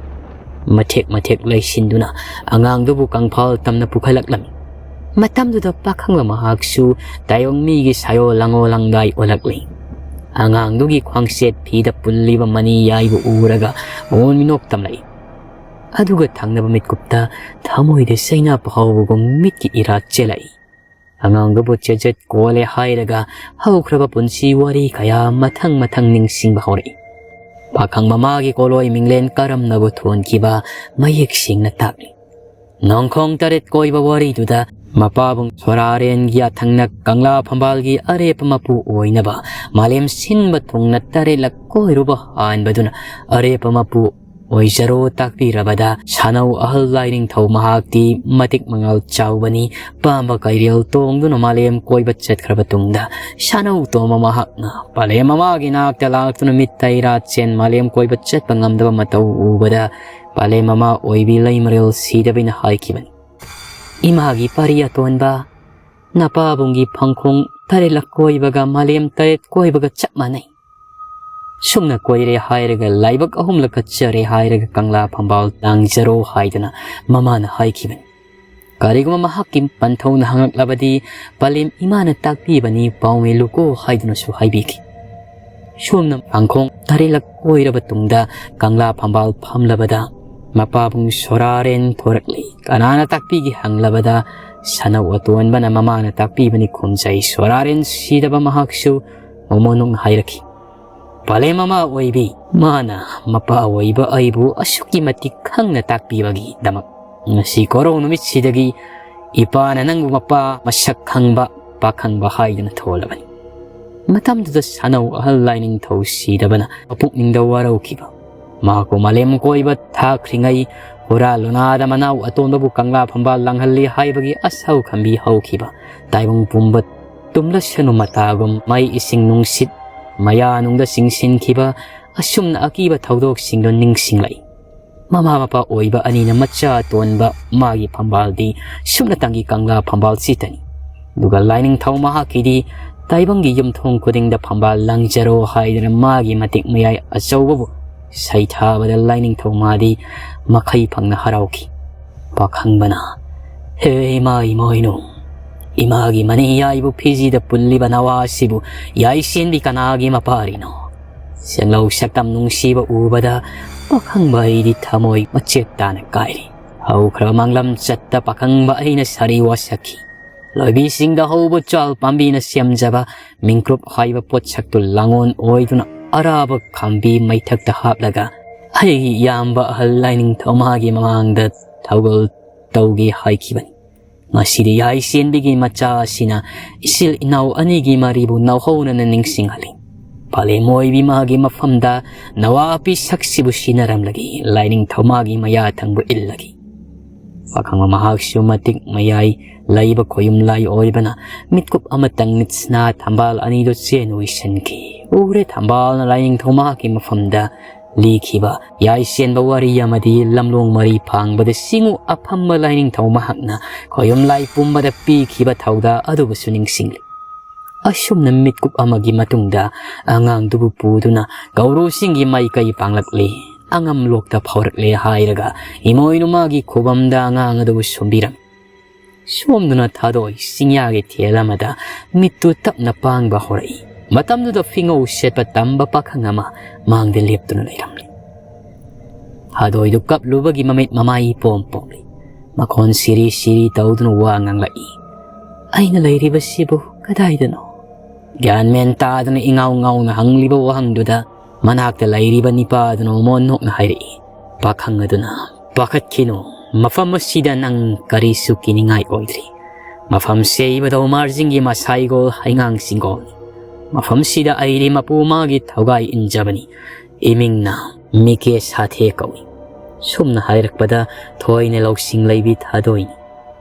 ꯃꯊꯦꯛ ꯃꯊꯦꯛ ꯂꯩꯁꯤꯟꯗꯨꯅ ꯑꯉꯥꯡꯗꯨꯕꯨ ꯀꯪꯐꯥꯜ ꯇꯝꯅ ꯄꯨꯈꯠꯂꯛꯂꯝꯃꯤ꯫ ꯃꯇꯝꯗꯨꯗ ꯄꯥꯈꯪꯕ ꯃꯍꯥꯛꯁꯨ ꯇꯥꯏꯕꯪ ꯃꯤꯒꯤ ꯁꯥꯌꯣꯜ ꯂꯥꯡꯉꯣꯜ ꯂꯥꯡꯗꯥꯏ ꯑꯣꯜꯂꯛꯂꯤ꯫ ꯑꯉꯥꯡꯗꯨꯒꯤ ꯈ꯭ꯋꯥꯡꯁꯦꯠ ꯐꯤꯗ ꯄꯨꯜꯂꯤꯕ ꯃꯅꯤ ꯌꯥꯏꯕꯨ ꯎꯔꯒ ꯃꯉꯣꯟ ꯃꯤꯅꯣꯛ ꯇꯝꯂꯛꯏ꯫ ꯑꯗꯨꯒ ꯊꯪꯅꯕ ꯃꯤꯠꯀꯨꯞꯇ ꯊꯃꯣꯏꯗ ꯆꯩꯅꯥ ꯐꯥꯎꯕꯒꯨꯝ ꯃꯤꯠꯀꯤ ꯏꯔꯥ ꯆꯦꯜꯂꯛꯏ꯫ ꯑꯉꯥꯡꯗꯨꯕꯨ ꯆꯦꯖꯠ ꯀꯣꯜꯂꯦ ꯍꯥꯏꯔꯒ ꯍꯧꯈ꯭ꯔꯕ ꯄꯨꯟꯁꯤ ꯋꯥꯔꯤ ꯀꯌꯥ ꯃꯊꯪ ꯃꯊꯪ ꯅꯤꯡꯁꯤꯡꯕ ꯍꯧꯔꯛꯏ꯫ ꯄꯥꯈꯪ ꯃꯃꯥꯒꯤ ꯀꯣꯂꯣꯏ ꯃꯤꯡꯂꯦꯟ ꯀꯔꯝꯅꯕꯨ ꯊꯣꯟꯈꯤꯕ ꯃꯌꯦꯛ ꯁꯦꯡꯅ ꯇꯥꯛꯂꯤ꯫ ꯅꯣꯡꯈꯣꯡ ꯇꯔꯦꯠ ꯀꯣꯏꯕ ꯋꯥꯔꯤꯗꯨꯗ ꯃꯄꯥꯕꯨꯡ ꯁꯣꯔꯥꯔꯦꯟꯒꯤ ꯌꯥꯊꯪꯅ ꯀꯪꯂꯥ ꯐꯝꯕꯥꯜꯒꯤ ꯑꯔꯦꯞꯄ ꯃꯄꯨ ꯑꯣꯏꯅꯕ ꯃꯥꯂꯦꯝ ꯁꯤꯟꯕ ꯊꯨꯡꯅ ꯇꯔꯦꯠꯂꯛ ꯀꯣꯏꯔꯨꯕ ꯍꯥꯟꯕꯗꯨꯅ ꯑꯔꯦꯞꯄ ꯃꯄꯨ ꯑꯣꯏꯖꯔꯣ ꯇꯥꯛꯄꯤꯔꯕꯗ ꯁꯥꯅꯧ ꯑꯍꯜ ꯂꯥꯏꯅꯤꯡꯊꯧ ꯃꯍꯥꯛꯇꯤ ꯃꯇꯤꯛ ꯃꯉꯥꯜ ꯆꯥꯎꯕꯅꯤ꯫ ꯄꯥꯝꯕ ꯀꯩꯔꯦꯜ ꯇꯣꯡꯗꯨꯅ ꯃꯥꯂꯦꯝ ꯀꯣꯏꯕ ꯆꯠꯈ꯭ꯔꯕ ꯇꯨꯡꯗ ꯁꯥꯅꯧ ꯇꯣꯝꯕ ꯃꯍꯥꯛꯅ ꯄꯂꯦꯝ ꯑꯃꯒꯤ ꯅꯥꯛꯇ ꯂꯥꯛꯇꯨꯅ ꯃꯤꯠꯇꯩ ꯔꯥ ꯆꯦꯟ ꯃꯥꯂꯦꯝ ꯀꯣꯏꯕ ꯆꯠꯄ ꯉꯝꯗꯕ ꯃꯇꯧ ꯎꯕꯗ ꯄꯂꯦꯝ ꯑꯃ ꯑꯣꯏꯕꯤ ꯂꯩꯃꯔꯦꯜ ꯁꯤꯗꯕꯤꯅ ꯍꯥꯏꯈꯤꯕꯅꯤ꯫ ꯏꯃꯥꯒꯤ ꯄꯥꯔꯤ ꯑꯇꯣꯟꯕ, ꯅꯄꯥꯕꯨꯡꯒꯤ ꯐꯪꯈꯣꯡ ꯇꯔꯦꯠꯂꯛ ꯀꯣꯏꯕꯒ ꯃꯥꯂꯦꯝ ꯇꯔꯦꯠ ꯀꯣꯏꯕꯒ ꯆꯞ ꯃꯥꯟꯅꯩ꯫ ꯁꯨꯝꯅ ꯀꯣꯏꯔꯦ ꯍꯥꯏꯔꯒ ꯂꯥꯏꯕꯛ ꯑꯍꯨꯝꯂꯛ ꯀꯠꯆꯔꯦ ꯍꯥꯏꯔꯒ ꯀꯪꯂꯥ ꯐꯝꯕꯥꯜ ꯂꯥꯡꯖꯔꯣ ꯍꯥꯏꯗꯨꯅ ꯃꯃꯥꯅ ꯍꯥꯏꯈꯤꯕꯅꯤ꯫ ꯀꯔꯤꯒꯨꯝꯕ ꯃꯍꯥꯛꯀꯤ ꯄꯟꯊꯧꯅ ꯍꯪꯂꯛꯂꯕꯗꯤ ꯄꯂꯦꯝ ꯏꯃꯥꯅ ꯇꯥꯛꯄꯤꯕꯅꯤ ꯄꯥꯎꯃꯤ ꯂꯨꯀꯣ ꯍꯥꯏꯗꯨꯅꯁꯨ ꯍꯥꯏꯕꯤꯈꯤ꯫ ꯁꯣꯝꯅ ꯐꯪꯈꯣꯡ ꯇꯔꯦꯠꯂꯛ ꯀꯣꯏꯔꯕ ꯇꯨꯡꯗ ꯀꯪꯂꯥ ꯐꯝꯕꯥꯜ ꯐꯝꯂꯕꯗ ꯃꯄꯥꯕꯨꯡ ꯁꯣꯔꯥꯔꯦꯟ ꯊꯣꯔꯛꯂꯤ꯫ ꯀꯅꯥꯅ ꯇꯥꯛꯄꯤꯒꯦ ꯍꯪꯂꯕꯗ ꯁꯥꯅꯧ ꯑꯇꯣꯟꯕꯅ ꯃꯃꯥꯅ ꯇꯥꯛꯄꯤꯕꯅꯤ ꯈꯨꯝꯖꯩ꯫ ꯁꯣꯔꯥꯔꯦꯟ ꯁꯤꯗꯕ ꯃꯍꯥꯛꯁꯨ ꯃꯣꯃꯣꯟ ꯅꯣꯛꯅ ꯍꯥꯏꯔꯛꯈꯤ꯫ ꯄꯂꯦꯝ ꯑꯃ ꯑꯣꯏꯕꯤ, ꯃꯥꯅ ꯃꯄꯥ ꯑꯣꯏꯕ ꯑꯩꯕꯨ ꯑꯁꯨꯛꯀꯤ ꯃꯇꯤꯛ ꯈꯪꯅ ꯇꯥꯛꯄꯤꯕꯒꯤꯗꯃꯛ ꯉꯁꯤ ꯀꯣꯔꯧ ꯅꯨꯃꯤꯠꯁꯤꯗꯒꯤ ꯏꯄꯥꯅ ꯅꯪꯕꯨ ꯃꯄꯥ ꯃꯁꯛ ꯈꯪꯕ ꯄꯥꯈꯪꯕ ꯍꯥꯏꯗꯨꯅ ꯊꯣꯜꯂꯕꯅꯤ꯫ ꯃꯇꯝꯗꯨꯗ ꯁꯥꯅꯧ ꯑꯍꯜ ꯂꯥꯏꯅꯤꯡꯊꯧ ꯁꯤꯗꯕꯅ ꯃꯄꯨꯛꯅꯤꯡꯗ ꯋꯥꯔꯧꯈꯤꯕ꯫ ꯃꯍꯥꯛꯄꯨ ꯃꯥꯂꯦꯝ ꯀꯣꯏꯕ ꯊꯥꯈ꯭ꯔꯤꯉꯩ ꯍꯨꯔꯥꯜ ꯂꯣꯅꯥꯗ ꯃꯅꯥꯎ ꯑꯇꯣꯟꯕꯕꯨ ꯀꯪꯂꯥ ꯐꯝꯕꯥꯜ ꯂꯥꯡꯍꯜꯂꯤ ꯍꯥꯏꯕꯒꯤ ꯑꯁꯥꯎ ꯈꯝꯕꯤ ꯍꯧꯈꯤꯕ꯫ ꯇꯥꯏꯕꯪ ꯄꯨꯝꯕ ꯇꯨꯝꯂꯁꯅꯨ ꯃꯇꯥꯒꯨꯝ ꯃꯩ ꯏꯁꯤꯡ ꯅꯨꯡꯁꯤꯠ ꯃꯌꯥꯅꯨꯡꯗ ꯆꯤꯡꯁꯤꯟꯈꯤꯕ ꯑꯁꯨꯝꯅ ꯑꯀꯤꯕ ꯊꯧꯗꯣꯛꯁꯤꯡꯗꯨ ꯅꯤꯡꯁꯤꯡꯂꯛꯏ꯫ ꯃꯃꯥ ꯃꯄꯥ ꯑꯣꯏꯕ ꯑꯅꯤꯅ ꯃꯆꯥ ꯑꯇꯣꯟꯕ ꯃꯥꯒꯤ ꯐꯝꯕꯥꯜꯗꯤ ꯁꯨꯞꯅꯇꯪꯒꯤ ꯀꯪꯂꯥ ꯐꯝꯕꯥꯜ ꯁꯤꯇꯅꯤ꯫ ꯑꯗꯨꯒ ꯂꯥꯏꯅꯤꯡꯊꯧ ꯃꯍꯥꯛꯀꯤꯗꯤ ꯇꯥꯏꯕꯪꯒꯤ ꯌꯨꯝꯊꯣꯡ ꯈꯨꯗꯤꯡꯗ ꯐꯝꯕꯥꯜ ꯂꯪꯖꯔꯣ ꯍꯥꯏꯗꯨꯅ ꯃꯥꯒꯤ ꯃꯇꯤꯛ ꯃꯌꯥꯏ ꯑꯆꯧꯕꯕꯨ ꯁꯩꯊꯥꯕꯗ ꯂꯥꯏꯅꯤꯡꯊꯧ ꯃꯥꯗꯤ ꯃꯈꯩ ꯐꯪꯅ ꯍꯔꯥꯎꯈꯤ꯫ ꯄꯥꯈꯪꯕꯅ, "ꯍꯦ ꯏꯃꯥ ꯏꯃꯣꯏꯅꯨ, ꯏꯃꯥꯒꯤ ꯃꯅꯤ ꯌꯥꯏꯕꯨ ꯐꯤꯖꯤꯗ ꯄꯨꯜꯂꯤꯕ ꯅꯋꯥꯁꯤꯕꯨ ꯌꯥꯏꯁꯦꯟꯕꯤ ꯀꯅꯥꯒꯤ ꯃꯄꯥꯔꯤꯅꯣ?" ꯁꯦꯡꯂꯧ ꯁꯛꯇꯝ ꯅꯨꯡꯁꯤꯕ ꯎꯕꯗ ꯄꯥꯈꯪꯕ ꯑꯩꯗꯤ ꯊꯃꯣꯏ ꯃꯆꯦꯠ ꯇꯥꯅ ꯀꯥꯏꯔꯤ꯫ ꯍꯧꯈ꯭ꯔꯕ ꯃꯥꯡꯂꯝ ꯆꯠꯇ ꯄꯥꯈꯪꯕ ꯑꯩꯅ ꯁꯥꯔꯤ ꯋꯥꯁꯛꯈꯤ꯫ ꯂꯣꯏꯕꯤꯁꯤꯡꯗ ꯍꯧꯕ ꯆꯥꯜ ꯄꯥꯝꯕꯤꯅ ꯁꯦꯝꯖꯕ ꯃꯤꯡꯀ꯭ꯔꯨꯞ ꯍꯥꯏꯕ ꯄꯣꯠꯁꯛꯇꯨ ꯂꯥꯡꯑꯣꯟ ꯑꯣꯏꯗꯨꯅ ꯑꯔꯥꯕ ꯈꯥꯝꯕꯤ ꯃꯩꯊꯛꯇ ꯍꯥꯞꯂꯒ ꯑꯩꯒꯤ ꯏꯌꯥꯝꯕ ꯑꯍꯜ ꯂꯥꯏꯅꯤꯡꯊꯧ ꯃꯥꯒꯤ ꯃꯃꯥꯡꯗ ꯊꯧꯒꯜ ꯇꯧꯒꯦ ꯍꯥꯏꯈꯤꯕꯅꯤ꯫ ꯉꯁꯤꯗꯤ ꯌꯥꯏꯁꯦꯟꯕꯤꯒꯤ ꯃꯆꯥ ꯑꯁꯤꯅ ꯏꯆꯤꯜ ꯏꯅꯥꯎ ꯑꯅꯤꯒꯤ ꯃꯔꯤꯕꯨ ꯅꯧꯍꯧꯅꯅ ꯅꯤꯡꯁꯤꯡꯍꯜꯂꯤ꯫ ꯄꯥꯂꯦꯝ ꯑꯣꯏꯕꯤ ꯃꯥꯒꯤ ꯃꯐꯝꯗ ꯅꯋꯥ ꯑꯄꯤ ꯁꯛꯁꯤꯕꯨ ꯁꯤꯟꯅꯔꯝꯂꯒꯦ, ꯂꯥꯏꯅꯤꯡꯊꯧ ꯃꯥꯒꯤ ꯃꯌꯥ ꯊꯪꯕ ꯏꯜꯂꯒꯦ꯫ ꯄꯥꯈꯪꯕ ꯃꯍꯥꯛꯁꯨ ꯃꯇꯤꯛ ꯃꯌꯥꯏ ꯂꯩꯕ ꯈꯣꯌꯨꯝ ꯂꯥꯏ ꯑꯣꯏꯕꯅ ꯃꯤꯠꯀꯨꯞ ꯑꯃꯇꯪ ꯃꯤꯠꯁꯅꯥ ꯊꯝꯕꯥꯜ ꯑꯅꯤꯗꯨ ꯆꯦꯟ ꯑꯣꯏꯁꯤꯟꯈꯤ꯫ ꯎꯔꯦ ꯊꯝꯕꯥꯜꯅ ꯂꯥꯏꯅꯤꯡꯊꯧ ꯃꯍꯥꯛꯀꯤ ꯃꯐꯝꯗ ꯂꯤꯈꯤꯕ ꯌꯥꯏꯁꯦꯟꯕ ꯋꯥꯔꯤ ꯑꯃꯗꯤ ꯂꯝꯂꯣꯡ ꯃꯔꯤ ꯐꯥꯡꯕꯗ ꯁꯤꯡꯎ ꯑꯐꯝꯕ ꯂꯥꯏꯅꯤꯡꯊꯧ ꯃꯍꯥꯛꯅ ꯈꯣꯌꯨꯝ ꯂꯥꯏ ꯄꯨꯝꯕꯗ ꯄꯤꯈꯤꯕ ꯊꯧꯗꯥ ꯑꯗꯨꯕꯨꯁꯨ ꯅꯤꯡꯁꯤꯡꯂꯤ꯫ ꯑꯁꯨꯝꯅ ꯃꯤꯠꯀꯨꯞ ꯑꯃꯒꯤ ꯃꯇꯨꯡꯗ ꯑꯉꯥꯡꯗꯨꯕꯨ ꯄꯨꯗꯨꯅ ꯒꯧꯔꯨꯁꯤꯡꯒꯤ ꯃꯥꯏꯀꯩ ꯄꯥꯡꯂꯛꯂꯦ, ꯑꯉꯝꯂꯣꯛꯇ ꯐꯥꯎꯔꯛꯂꯦ ꯍꯥꯏꯔꯒ ꯏꯃꯣꯏꯅꯨ ꯃꯥꯒꯤ ꯈꯨꯕꯝꯗ ꯑꯉꯥꯡ ꯑꯗꯨꯕꯨ ꯁꯣꯝꯕꯤꯔꯝꯃꯤ꯫ ꯁꯣꯝꯗꯨꯅ ꯊꯥꯗꯣꯏ ꯆꯤꯡꯌꯥꯒꯤ ꯊꯦꯜ ꯑꯃꯗ ꯃꯤꯠꯇꯨ ꯇꯞꯅ ꯄꯥꯡꯕ ꯍꯧꯔꯛꯏ꯫ ꯃꯇꯝꯗꯨꯗ ꯐꯤꯉꯧ ꯁꯦꯠꯄ ꯇꯝꯕ ꯄꯥꯈꯪ ꯑꯃ ꯃꯥꯡꯗ ꯂꯦꯞꯇꯨꯅ ꯂꯩꯔꯝꯂꯤ꯫ ꯊꯥꯗꯣꯏꯗꯨ ꯀꯞꯂꯨꯕꯒꯤ ꯃꯃꯤꯠ ꯃꯃꯥꯏ ꯏꯄꯣꯝ ꯄꯣꯝꯂꯤ꯫ ꯃꯈꯣꯟ ꯁꯤꯔꯤ ꯁꯤꯔꯤ ꯇꯧꯗꯨꯅ ꯋꯥ ꯉꯥꯡꯂꯛꯏ꯫ "ꯑꯩꯅ ꯂꯩꯔꯤꯕꯁꯤꯕꯨ ꯀꯗꯥꯏꯗꯅꯣ?" ꯒ꯭ꯌꯥꯟ ꯃꯦꯟ ꯇꯥꯗꯅ ꯏꯉꯥꯎ ꯉꯥꯎꯅ ꯍꯪꯂꯤꯕ ꯋꯥꯍꯪꯗꯨꯗ ꯃꯅꯥꯛꯇ ꯂꯩꯔꯤꯕ ꯅꯤꯄꯥꯗꯨꯅ ꯃꯃꯣꯟ ꯅꯣꯛꯅ ꯍꯥꯏꯔꯛꯏ꯫ ꯄꯥꯈꯪ ꯑꯗꯨꯅ, "ꯄꯥꯈꯠꯈꯤꯅꯨ, ꯃꯐꯝ ꯑꯁꯤꯗ ꯅꯪ ꯀꯔꯤꯁꯨ ꯀꯤꯅꯤꯡꯉꯥꯏ ꯑꯣꯏꯗ꯭ꯔꯤ꯫ ꯃꯐꯝꯁꯦ ꯏꯕꯨꯙꯧ ꯃꯥꯔꯖꯤꯡꯒꯤ ꯃꯁꯥꯏꯒꯣꯜ ꯍꯩꯉꯥꯡ ꯆꯤꯡꯒꯣꯜꯅꯤ꯫ ꯃꯐꯝꯁꯤꯗ ꯑꯩꯗꯤ ꯃꯄꯨ ꯃꯥꯒꯤ ꯊꯧꯒꯥꯏ ꯏꯟꯖꯕꯅꯤ꯫ ꯏꯃꯤꯡꯅ ꯃꯤꯀꯦ ꯁꯥꯊꯦ ꯀꯧꯏ꯫" ꯁꯨꯝꯅ ꯍꯥꯏꯔꯛꯄꯗ ꯊꯣꯏꯅ ꯂꯧꯁꯤꯡ ꯂꯩꯕꯤ ꯊꯥꯗꯣꯏꯅꯤ꯫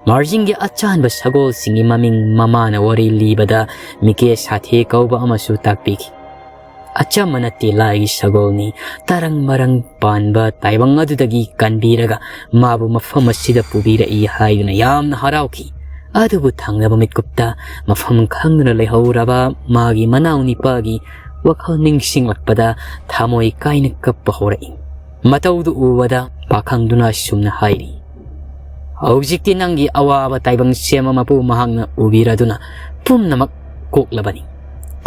ꯃꯥꯔꯖꯤꯡꯒꯤ ꯑꯆꯥꯟꯕ ꯁꯒꯣꯜꯁꯤꯡꯒꯤ ꯃꯃꯤꯡ ꯃꯃꯥꯅ ꯋꯥꯔꯤ ꯂꯤꯕꯗ ꯃꯤꯀꯦ ꯁꯥꯊꯦ ꯀꯧꯕ ꯑꯃꯁꯨ ꯇꯥꯛꯄꯤꯈꯤ꯫ ꯑꯆꯝꯕ ꯅꯠꯇꯦ, ꯂꯥꯏꯒꯤ ꯁꯒꯣꯜꯅꯤ꯫ ꯇꯔꯪ ꯃꯔꯪ ꯄꯥꯟꯕ ꯇꯥꯏꯕꯪ ꯑꯗꯨꯗꯒꯤ ꯀꯟꯕꯤꯔꯒ ꯃꯥꯕꯨ ꯃꯐꯝ ꯑꯁꯤꯗ ꯄꯨꯕꯤꯔꯛꯏ ꯍꯥꯏꯗꯨꯅ ꯌꯥꯝꯅ ꯍꯔꯥꯎꯈꯤ꯫ ꯑꯗꯨꯕꯨ ꯊꯪꯅꯕ ꯃꯤꯠꯀꯨꯞꯇ ꯃꯐꯝ ꯈꯪꯗꯅ ꯂꯩꯍꯧꯔꯕ ꯃꯥꯒꯤ ꯃꯅꯥꯎ ꯅꯤꯄꯥꯒꯤ ꯋꯥꯈꯜ ꯅꯤꯡꯁꯤꯡꯂꯛꯄꯗ ꯊꯃꯣꯏ ꯀꯥꯏꯅ ꯀꯞꯄ ꯍꯧꯔꯛꯏ꯫ ꯃꯇꯧꯗꯨ ꯎꯕꯗ ꯄꯥꯈꯪꯗꯨꯅ ꯑꯁꯨꯝꯅ ꯍꯥꯏꯔꯤ, "ꯍꯧꯖꯤꯛꯇꯤ ꯅꯪꯒꯤ ꯑꯋꯥꯕ ꯇꯥꯏꯕꯪ ꯁꯦꯝꯕ ꯃꯄꯨ ꯃꯍꯥꯛꯅ ꯎꯕꯤꯔꯗꯨꯅ ꯄꯨꯝꯅꯃꯛ ꯀꯣꯛꯂꯕꯅꯤ꯫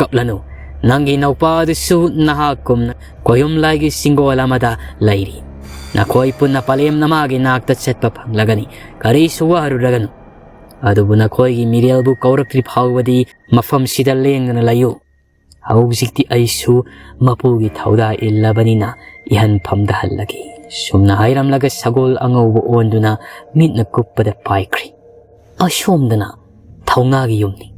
ꯀꯞꯂꯅꯨ, ꯅꯪꯒꯤ ꯅꯧꯄꯥ ꯑꯗꯨꯁꯨ ꯅꯍꯥꯛꯀꯨꯝꯅ ꯀꯣꯌꯨꯝ ꯂꯥꯏꯒꯤ ꯁꯤꯡꯒꯣꯜ ꯑꯃꯗ ꯂꯩꯔꯤ꯫ ꯅꯈꯣꯏ ꯄꯨꯟꯅ ꯄꯂꯦꯝ ꯅꯃꯥꯒꯤ ꯅꯥꯛꯇ ꯆꯠꯄ ꯐꯪꯂꯒꯅꯤ꯫ ꯀꯔꯤꯁꯨ ꯋꯥꯔꯨꯔꯒꯅꯨ꯫ ꯑꯗꯨꯕꯨ ꯅꯈꯣꯏꯒꯤ ꯃꯤꯔꯦꯜꯕꯨ ꯀꯧꯔꯛꯇ꯭ꯔꯤ ꯐꯥꯎꯕꯗꯤ ꯃꯐꯝꯁꯤꯗ ꯂꯦꯡꯗꯅ ꯂꯩꯌꯨ꯫ ꯍꯧꯖꯤꯛꯇꯤ ꯑꯩꯁꯨ ꯃꯄꯨꯒꯤ ꯊꯧꯗꯥ ꯏꯜꯂꯕꯅꯤꯅ ꯏꯍꯟꯐꯝꯗ ꯍꯜꯂꯒꯦ꯫" ꯁꯨꯝꯅ ꯍꯥꯏꯔꯝꯂꯒ ꯁꯒꯣꯜ ꯑꯉꯧꯕ ꯑꯣꯟꯗꯨꯅ ꯃꯤꯠꯅ ꯀꯨꯞꯄꯗ ꯄꯥꯏꯈ꯭ꯔꯤ꯫ ꯑꯁꯣꯝꯗꯅ ꯊꯧꯅꯥꯒꯤ ꯌꯨꯝꯅꯤ꯫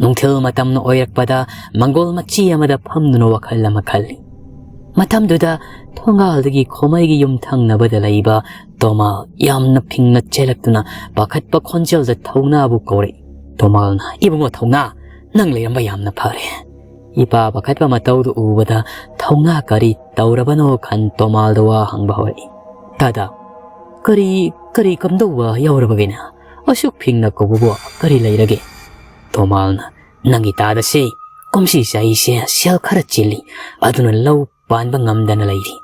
ꯅꯨꯡꯊꯤꯜ ꯃꯇꯝꯅ ꯑꯣꯏꯔꯛꯄꯗ ꯃꯪꯒꯣꯜ ꯃꯆꯤ ꯑꯃꯗ ꯐꯝꯗꯨꯅ ꯋꯥꯈꯜ ꯑꯃ ꯈꯜꯂꯤ꯫ ꯃꯇꯝꯗꯨꯗ ꯊꯣꯡꯒꯥꯜꯗꯒꯤ ꯈꯣꯃꯩꯒꯤ ꯌꯨꯝ ꯊꯪꯅꯕꯗ ꯂꯩꯕ ꯇꯣꯃꯥ ꯌꯥꯝꯅ ꯐꯤꯡꯅ ꯆꯦꯜꯂꯛꯇꯨꯅ ꯄꯥꯈꯠꯄ ꯈꯣꯟꯖꯦꯜꯗ ꯊꯧꯅꯥꯕꯨ ꯀꯧꯔꯛꯏ꯫ ꯇꯣꯃꯥꯜꯅ, "ꯏꯕꯨꯡꯉꯣ ꯊꯧꯅꯥ, ꯅꯪ ꯂꯩꯔꯝꯕ ꯌꯥꯝꯅ ꯐꯔꯦ꯫" ꯏꯄꯥ ꯄꯥꯈꯠꯄ ꯃꯇꯧꯗꯨ ꯎꯕꯗ ꯊꯧꯅꯥ ꯀꯔꯤ ꯇꯧꯔꯕꯅꯣ ꯈꯟ ꯇꯣꯃꯥꯜꯗ ꯋꯥ ꯍꯪꯕ ꯍꯧꯔꯛꯏ꯫ "ꯇꯥꯗ, ꯀꯔꯤ, ꯀꯔꯤ ꯀꯝꯗꯧꯕ ꯌꯥꯎꯔꯕꯒꯦꯅꯦ? ꯑꯁꯨꯛ ꯐꯤꯡꯅ ꯀꯧꯕꯕꯨ ꯀꯔꯤ ꯂꯩꯔꯒꯦ?" ꯇꯣꯃꯥꯜꯅ, "ꯅꯪꯒꯤ ꯇꯥꯗꯁꯦ ꯀꯨꯝꯁꯤ ꯆꯍꯤꯁꯦ ꯁꯦꯜ ꯈꯔ ꯆꯤꯜꯂꯤ, ꯑꯗꯨꯅ ꯂꯧ ꯄꯥꯟꯕ ꯉꯝꯗꯅ ꯂꯩꯔꯤ꯫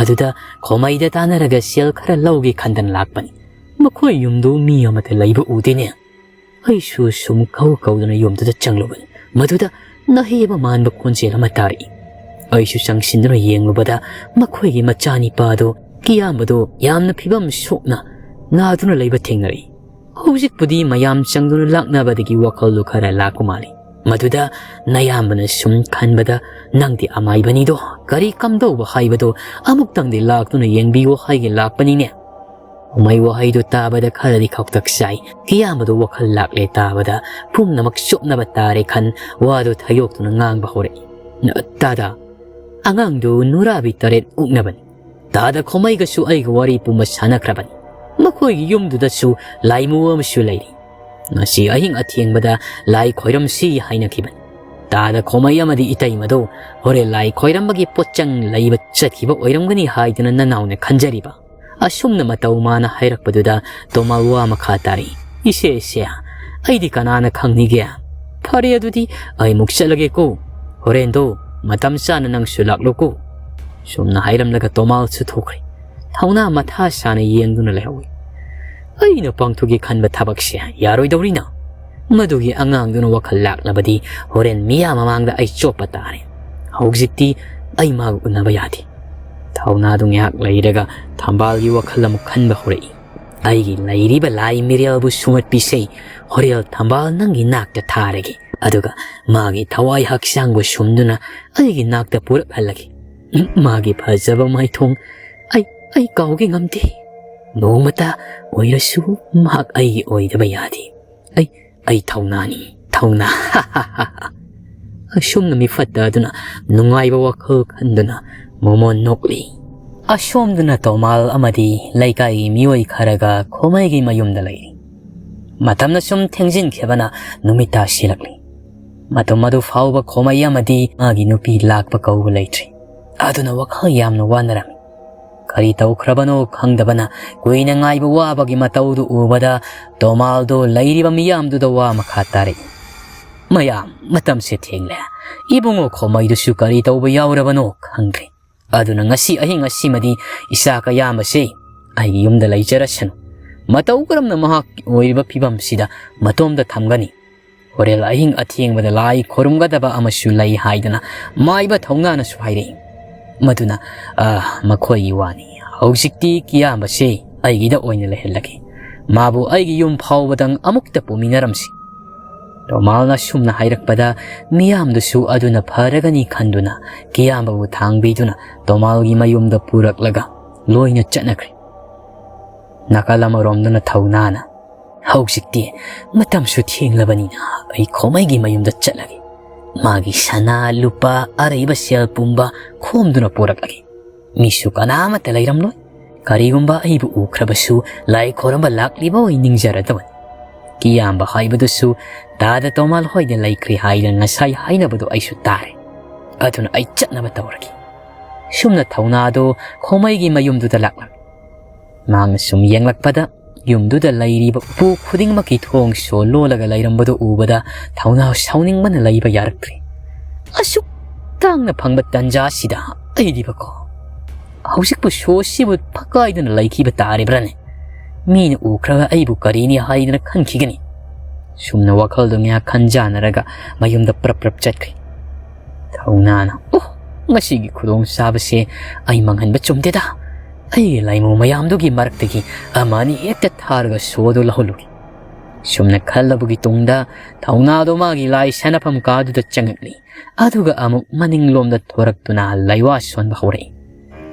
ꯑꯗꯨꯗ ꯈꯣꯃꯩꯗ ꯇꯥꯟꯅꯔꯒ ꯁꯦꯜ ꯈꯔ ꯂꯧꯒꯦ ꯈꯟꯗꯅ ꯂꯥꯛꯄꯅꯤ꯫ ꯃꯈꯣꯏ ꯌꯨꯝꯗꯨ ꯃꯤ ꯑꯃꯠꯇ ꯂꯩꯕ ꯎꯗꯦꯅꯦ꯫" ꯑꯩꯁꯨ ꯁꯨꯝ ꯀꯧ ꯀꯧꯗꯨꯅ ꯌꯨꯝꯗꯨꯗ ꯆꯪꯂꯨꯕꯅꯤ꯫ ꯃꯗꯨꯗ ꯅꯍꯩꯕ ꯃꯥꯟꯕ ꯈꯣꯟꯖꯦꯜ ꯑꯃ ꯇꯥꯔꯛꯏ꯫ ꯑꯩꯁꯨ ꯆꯪꯁꯤꯟꯗꯨꯅ ꯌꯦꯡꯂꯨꯕꯗ ꯃꯈꯣꯏꯒꯤ ꯃꯆꯥꯅꯤꯄꯥꯗꯨ, ꯀꯤꯌꯥꯝꯕꯗꯨ ꯌꯥꯝꯅ ꯐꯤꯕꯝ ꯁꯣꯛꯅ ꯅꯥꯗꯨꯅ ꯂꯩꯕ ꯊꯦꯡꯅꯔꯛꯏ꯫ ꯍꯧꯖꯤꯛꯄꯨꯗꯤ ꯃꯌꯥꯝ ꯆꯪꯗꯨꯅ ꯂꯥꯛꯅꯕꯗꯒꯤ ꯋꯥꯈꯜꯗꯨ ꯈꯔ ꯂꯥꯛꯄ ꯃꯥꯜꯂꯤ꯫ ꯃꯗꯨꯗ ꯅꯌꯥꯝꯕꯅ ꯁꯨꯝ ꯈꯟꯕꯗ, "ꯅꯪꯗꯤ ꯑꯃꯥꯏꯕꯅꯤꯗꯣ, ꯀꯔꯤ ꯀꯝꯗꯧꯕ ꯍꯥꯏꯕꯗꯣ ꯑꯃꯨꯛꯇꯪꯗꯤ ꯂꯥꯛꯇꯨꯅ ꯌꯦꯡꯕꯤꯌꯨ ꯍꯥꯏꯒꯦ ꯂꯥꯛꯄꯅꯤꯅꯦ꯫" ꯃꯩ ꯋꯥꯍꯩꯗꯨ ꯇꯥꯕꯗ ꯈꯔꯗꯤ ꯈꯧꯇꯛ ꯆꯥꯏ꯫ ꯀꯤꯌꯥꯝꯕꯗꯨ ꯋꯥꯈꯜ ꯂꯥꯛꯂꯦ ꯇꯥꯕꯗ ꯄꯨꯝꯅꯃꯛ ꯆꯨꯞꯅꯕ ꯇꯥꯔꯦ ꯈꯟ ꯋꯥꯗꯨ ꯊꯌꯣꯛꯇꯨꯅ ꯉꯥꯡꯕ ꯍꯧꯔꯛꯏ꯫ "ꯇꯥꯗ, ꯑꯉꯥꯡꯗꯨ ꯅꯨꯔꯥꯕꯤ ꯇꯔꯦꯠ ꯑꯣꯛꯅꯕꯅꯤ꯫ ꯇꯥꯗ ꯈꯣꯃꯩꯒꯁꯨ ꯑꯩꯒ ꯋꯥꯔꯤ ꯄꯨꯝꯕ ꯁꯥꯟꯅꯈ꯭ꯔꯕꯅꯤ꯫ ꯃꯈꯣꯏꯒꯤ ꯌꯨꯝꯗꯨꯗꯁꯨ ꯂꯥꯏꯃꯨ ꯑꯃꯁꯨ ꯂꯩꯔꯤ꯫ ꯉꯁꯤ ꯑꯍꯤꯡ ꯑꯊꯦꯡꯕꯗ ꯂꯥꯏ ꯈꯣꯏꯔꯝꯁꯤ ꯍꯥꯏꯅꯈꯤꯕꯅꯤ꯫ ꯇꯥꯗ ꯈꯣꯃꯩ ꯑꯃꯗꯤ ꯏꯇꯩꯃꯗꯨ ꯍꯣꯔꯦꯟ ꯂꯥꯏ ꯈꯣꯏꯔꯝꯕꯒꯤ ꯄꯣꯠꯆꯪ ꯂꯩꯕ ꯆꯠꯈꯤꯕ ꯑꯣꯏꯔꯝꯒꯅꯤ ꯍꯥꯏꯗꯨꯅ ꯅꯅꯥꯎꯅ ꯈꯟꯖꯔꯤꯕ꯫" ꯑꯁꯨꯝꯅ ꯃꯇꯧ ꯃꯥꯅ ꯍꯥꯏꯔꯛꯄꯗꯨꯗ ꯇꯣꯃꯥꯜ ꯋꯥ ꯃꯈꯥ ꯇꯥꯔꯛꯏ꯫ "ꯏꯁꯦ, ꯏꯁꯦ, ꯑꯩꯗꯤ ꯀꯅꯥꯅ ꯈꯪꯅꯤꯒꯦ? ꯐꯔꯦ, ꯑꯗꯨꯗꯤ ꯑꯩꯃꯨꯛ ꯆꯠꯂꯒꯦꯀꯣ꯫ ꯍꯣꯔꯦꯟꯗꯣ ꯃꯇꯝ ꯆꯥꯅ ꯅꯪꯁꯨ ꯂꯥꯛꯂꯣꯀꯣ"꯫ ꯁꯨꯝꯅ ꯍꯥꯏꯔꯝꯂꯒ ꯇꯣꯃꯥꯜꯁꯨ ꯊꯣꯛꯈ꯭ꯔꯦ꯫ ꯊꯧꯅꯥ ꯃꯊꯥ ꯁꯥꯅ ꯌꯦꯡꯗꯨꯅ ꯂꯩꯍꯧꯏ꯫ ꯑꯩꯅ ꯄꯥꯡꯊꯣꯛꯀꯦ ꯈꯟꯕ ꯊꯕꯛꯁꯦ ꯌꯥꯔꯣꯏꯗꯧꯔꯤꯅ꯫ ꯃꯗꯨꯒꯤ ꯑꯉꯥꯡꯗꯨꯅ ꯋꯥꯈꯜ ꯂꯥꯛꯅꯕꯗꯤ ꯍꯣꯔꯦꯟ ꯃꯤꯌꯥꯝ ꯃꯃꯥꯡꯗ ꯑꯩ ꯆꯣꯞꯄ ꯇꯥꯔꯦ꯫ ꯍꯧꯖꯤꯛꯇꯤ ꯑꯩ ꯃꯥꯒ ꯎꯅꯕ ꯌꯥꯗꯦ꯫ ꯊꯧꯅꯥꯗꯨ ꯉꯥꯏꯍꯥꯛ ꯂꯩꯔꯒ ꯊꯝꯕꯥꯜꯒꯤ ꯋꯥꯈꯜ ꯑꯃꯨꯛ ꯈꯟꯕ ꯍꯧꯔꯛꯏ꯫ ꯑꯩꯒꯤ ꯂꯩꯔꯤꯕ ꯂꯥꯏ ꯃꯤꯔꯦꯜꯕꯨ ꯁꯨꯝꯍꯠꯄꯤꯁꯦ꯫ ꯍꯣꯔꯦꯜ ꯊꯝꯕꯥꯜ ꯅꯪꯒꯤ ꯅꯥꯛꯇ ꯊꯥꯔꯒꯦ꯫ ꯑꯗꯨꯒ ꯃꯥꯒꯤ ꯊꯋꯥꯏ ꯍꯛꯆꯥꯡꯕꯨ ꯁꯨꯝꯗꯨꯅ ꯑꯩꯒꯤ ꯅꯥꯛꯇ ꯄꯨꯔꯛꯍꯜꯂꯒꯦ꯫ ꯃꯥꯒꯤ ꯐꯖꯕ ꯃꯥꯏꯊꯣꯡ ꯑꯩ, ꯑꯩ ꯀꯥꯎꯒꯦ ꯉꯝꯗꯦ꯫ ꯅꯣꯡꯃꯇ ꯑꯣꯏꯔꯁꯨ ꯃꯍꯥꯛ ꯑꯩꯒꯤ ꯑꯣꯏꯗꯕ ꯌꯥꯗꯦ꯫ ꯑꯩ, ꯑꯩ ꯊꯧꯅꯥꯅꯤ, ꯊꯧꯅꯥ꯫ ꯑꯁꯨꯝꯅ ꯃꯤꯐꯠꯇ ꯑꯗꯨꯅ ꯅꯨꯡꯉꯥꯏꯕ ꯋꯥꯈꯜ ꯈꯟꯗꯨꯅ ꯃꯣꯃꯣꯟ ꯅꯣꯛꯂꯤ꯫ ꯑꯁꯣꯝꯗꯅ ꯇꯣꯃꯥꯜ ꯑꯃꯗꯤ ꯂꯩꯀꯥꯏꯒꯤ ꯃꯤꯑꯣꯏ ꯈꯔꯒ ꯈꯣꯃꯩꯒꯤ ꯃꯌꯨꯝꯗ ꯂꯩꯔꯤ꯫ ꯃꯇꯝꯅ ꯁꯨꯝ ꯊꯦꯡꯖꯤꯟꯈꯤꯕꯅ ꯅꯨꯃꯤꯠ ꯇꯥꯁꯤꯜꯂꯛꯂꯤ꯫ ꯃꯇꯝ ꯑꯗꯨ ꯐꯥꯎꯕ ꯈꯣꯃꯩ ꯑꯃꯗꯤ ꯃꯥꯒꯤ ꯅꯨꯄꯤ ꯂꯥꯛꯄ ꯀꯧꯕ ꯂꯩꯇ꯭ꯔꯤ꯫ ꯑꯗꯨꯅ ꯋꯥꯈꯜ ꯌꯥꯝꯅ ꯋꯥꯅꯔꯝꯃꯤ꯫ ꯀꯔꯤ ꯇꯧꯈ꯭ꯔꯕꯅꯣ ꯈꯪꯗꯕꯅ ꯀꯨꯏꯅ ꯉꯥꯏꯕ ꯋꯥꯕꯒꯤ ꯃꯇꯧꯗꯨ ꯎꯕꯗ ꯇꯣꯃꯥꯜꯗꯣ ꯂꯩꯔꯤꯕ ꯃꯤꯌꯥꯝꯗꯨꯗ ꯋꯥ ꯃꯈꯥ ꯇꯥꯔꯛꯏ꯫ "ꯃꯌꯥꯝ, ꯃꯇꯝꯁꯦ ꯊꯦꯡꯂꯦ꯫ ꯏꯕꯨꯡꯉꯣ ꯈꯣꯃꯩꯗꯨꯁꯨ ꯀꯔꯤ ꯇꯧꯕ ꯌꯥꯎꯔꯕꯅꯣ ꯈꯪꯗ꯭ꯔꯦ꯫ ꯑꯗꯨꯅ ꯉꯁꯤ ꯑꯍꯤꯡ ꯑꯁꯤꯃꯗꯤ ꯏꯆꯥ ꯀꯌꯥꯝꯕꯁꯦ ꯑꯩꯒꯤ ꯌꯨꯝꯗ ꯂꯩꯖꯔꯁꯅꯨ꯫ ꯃꯇꯧ ꯀꯔꯝꯅ ꯃꯍꯥꯛꯀꯤ ꯑꯣꯏꯔꯤꯕ ꯐꯤꯕꯝꯁꯤꯗ ꯃꯇꯣꯝꯇ ꯊꯝꯒꯅꯤ? ꯍꯣꯔꯦꯟ ꯑꯍꯤꯡ ꯑꯊꯦꯡꯕꯗ ꯂꯥꯏ ꯈꯣꯏꯔꯨꯝꯒꯗꯕ ꯑꯃꯁꯨ ꯂꯩ" ꯍꯥꯏꯗꯅ ꯃꯥꯏꯕ ꯊꯧꯅꯥꯅꯁꯨ ꯍꯥꯏꯔꯛꯏ꯫ ꯃꯗꯨꯅ, "ꯑ, ꯃꯈꯣꯏꯒꯤ ꯋꯥꯅꯤ꯫ ꯍꯧꯖꯤꯛꯇꯤ ꯀꯤꯌꯥꯝꯕꯁꯦ ꯑꯩꯒꯤꯗ ꯑꯣꯏꯅ ꯂꯩꯍꯜꯂꯒꯦ꯫ ꯃꯥꯕꯨ ꯑꯩꯒꯤ ꯌꯨꯝ ꯐꯥꯎꯕꯗꯪ ꯑꯃꯨꯛꯇ ꯄꯨꯃꯤꯟꯅꯔꯝꯁꯤ"꯫ ꯇꯣꯃꯥꯜꯅ ꯁꯨꯝꯅ ꯍꯥꯏꯔꯛꯄꯗ ꯃꯤꯌꯥꯝꯗꯨꯁꯨ ꯑꯗꯨꯅ ꯐꯔꯒꯅꯤ ꯈꯟꯗꯨꯅ ꯀꯤꯌꯥꯝꯕꯕꯨ ꯊꯥꯡꯕꯤꯗꯨꯅ ꯇꯣꯃꯥꯜꯒꯤ ꯃꯌꯨꯝꯗ ꯄꯨꯔꯛꯂꯒ ꯂꯣꯏꯅ ꯆꯠꯅꯈ꯭ꯔꯦ꯫ ꯅꯥꯀꯜ ꯑꯃꯔꯣꯝꯗꯅ ꯊꯧꯅꯥꯅ, "ꯍꯧꯖꯤꯛꯇꯤ ꯃꯇꯝꯁꯨ ꯊꯦꯡꯂꯕꯅꯤꯅ ꯑꯩ ꯈꯣꯃꯩꯒꯤ ꯃꯌꯨꯝꯗ ꯆꯠꯂꯒꯦ꯫ ꯃꯥꯒꯤ ꯁꯅꯥ, ꯂꯨꯄꯥ, ꯑꯔꯩꯕ ꯁꯦꯜ ꯄꯨꯝꯕ ꯈꯣꯝꯗꯨꯅ ꯄꯨꯔꯛꯂꯒꯦ꯫ ꯃꯤꯁꯨ ꯀꯅꯥꯃꯠꯇ ꯂꯩꯔꯝꯂꯣꯏ꯫ ꯀꯔꯤꯒꯨꯝꯕ ꯑꯩꯕꯨ ꯎꯈ꯭ꯔꯕꯁꯨ ꯂꯥꯏ ꯈꯣꯏꯔꯝꯕ ꯂꯥꯛꯂꯤꯕ ꯑꯣꯏ ꯅꯤꯡꯖꯔꯗꯕꯅꯤ꯫ ꯀꯤꯌꯥꯝꯕ ꯍꯥꯏꯕꯗꯨꯁꯨ ꯗꯥꯗꯥ ꯇꯣꯃꯥꯜ ꯍꯣꯏꯗ ꯂꯩꯈ꯭ꯔꯦ ꯍꯥꯏꯅ ꯉꯁꯥꯏ ꯍꯥꯏꯅꯕꯗꯨ ꯑꯩꯁꯨ ꯇꯥꯔꯦ꯫ ꯑꯗꯨꯅ ꯑꯩ ꯆꯠꯅꯕ ꯇꯧꯔꯒꯦ"꯫ ꯁꯨꯝꯅ ꯊꯧꯅꯥꯗꯨ ꯈꯣꯃꯩꯒꯤ ꯃꯌꯨꯝꯗꯨꯗ ꯂꯥꯛꯂꯝꯃꯤ꯫ ꯃꯍꯥꯛꯅ ꯁꯨꯝ ꯌꯦꯡꯂꯛꯄꯗ ꯌꯨꯝꯗꯨꯗ ꯂꯩꯔꯤꯕ ꯎꯄꯨ ꯈꯨꯗꯤꯡꯃꯛꯀꯤ ꯊꯣꯡ ꯁꯣ ꯂꯣꯜꯂꯒ ꯂꯩꯔꯝꯕꯗꯨ ꯎꯕꯗ ꯊꯧꯅꯥ ꯁꯥꯎꯅꯤꯡꯕꯅ ꯂꯩꯕ ꯌꯥꯔꯛꯇ꯭ꯔꯦ꯫ ꯑꯁꯨꯛ ꯇꯥꯡꯅ ꯐꯪꯕ ꯇꯟꯖꯥꯁꯤꯗ ꯑꯩꯗꯤꯕꯀꯣ, ꯍꯧꯖꯤꯛꯄꯨ ꯁꯣꯁꯤꯕꯨ ꯐꯛꯀꯥꯏꯗꯨꯅ ꯂꯩꯈꯤꯕ ꯇꯥꯔꯤꯕ꯭ꯔꯥꯅꯦ? ꯃꯤꯅ ꯎꯈ꯭ꯔꯒ ꯑꯩꯕꯨ ꯀꯔꯤꯅꯤ ꯍꯥꯏꯗꯅ ꯈꯟꯈꯤꯒꯅꯤ꯫ ꯁꯨꯝꯅ ꯋꯥꯈꯜꯗꯨ ꯉꯥꯏꯍꯥꯛ ꯈꯟꯖꯥꯟꯅꯔꯒ ꯃꯌꯨꯝꯗ ꯄ꯭ꯔꯞ ꯄ꯭ꯔꯞ ꯆꯠꯈ꯭ꯔꯦ꯫ ꯊꯧꯅꯥꯅ, "ꯑꯣ, ꯉꯁꯤꯒꯤ ꯈꯨꯗꯣꯡꯆꯥꯕꯁꯦ ꯑꯩ ꯃꯥꯡꯍꯟꯕ ꯆꯨꯝꯗꯦꯗ꯫ ꯑꯩꯒꯤ ꯂꯥꯏꯃꯨ ꯃꯌꯥꯝꯗꯨꯒꯤ ꯃꯔꯛꯇꯒꯤ ꯑꯃ ꯑꯅꯤ ꯍꯦꯛꯇ ꯊꯥꯔꯒ ꯁꯣꯗꯨ ꯂꯧꯍꯜꯂꯨꯒꯦ"꯫ ꯁꯨꯝꯅ ꯈꯜꯂꯕꯒꯤ ꯇꯨꯡꯗ ꯊꯧꯅꯥꯗꯣ ꯃꯥꯒꯤ ꯂꯥꯏ ꯁꯥꯟꯅꯐꯝ ꯀꯥꯗꯨꯗ ꯆꯪꯉꯛꯂꯤ꯫ ꯑꯗꯨꯒ ꯑꯃꯨꯛ ꯃꯅꯤꯡꯂꯣꯝꯗ ꯊꯣꯔꯛꯇꯨꯅ ꯂꯥꯏꯋꯥ ꯁꯣꯟꯕ ꯍꯧꯔꯛꯏ꯫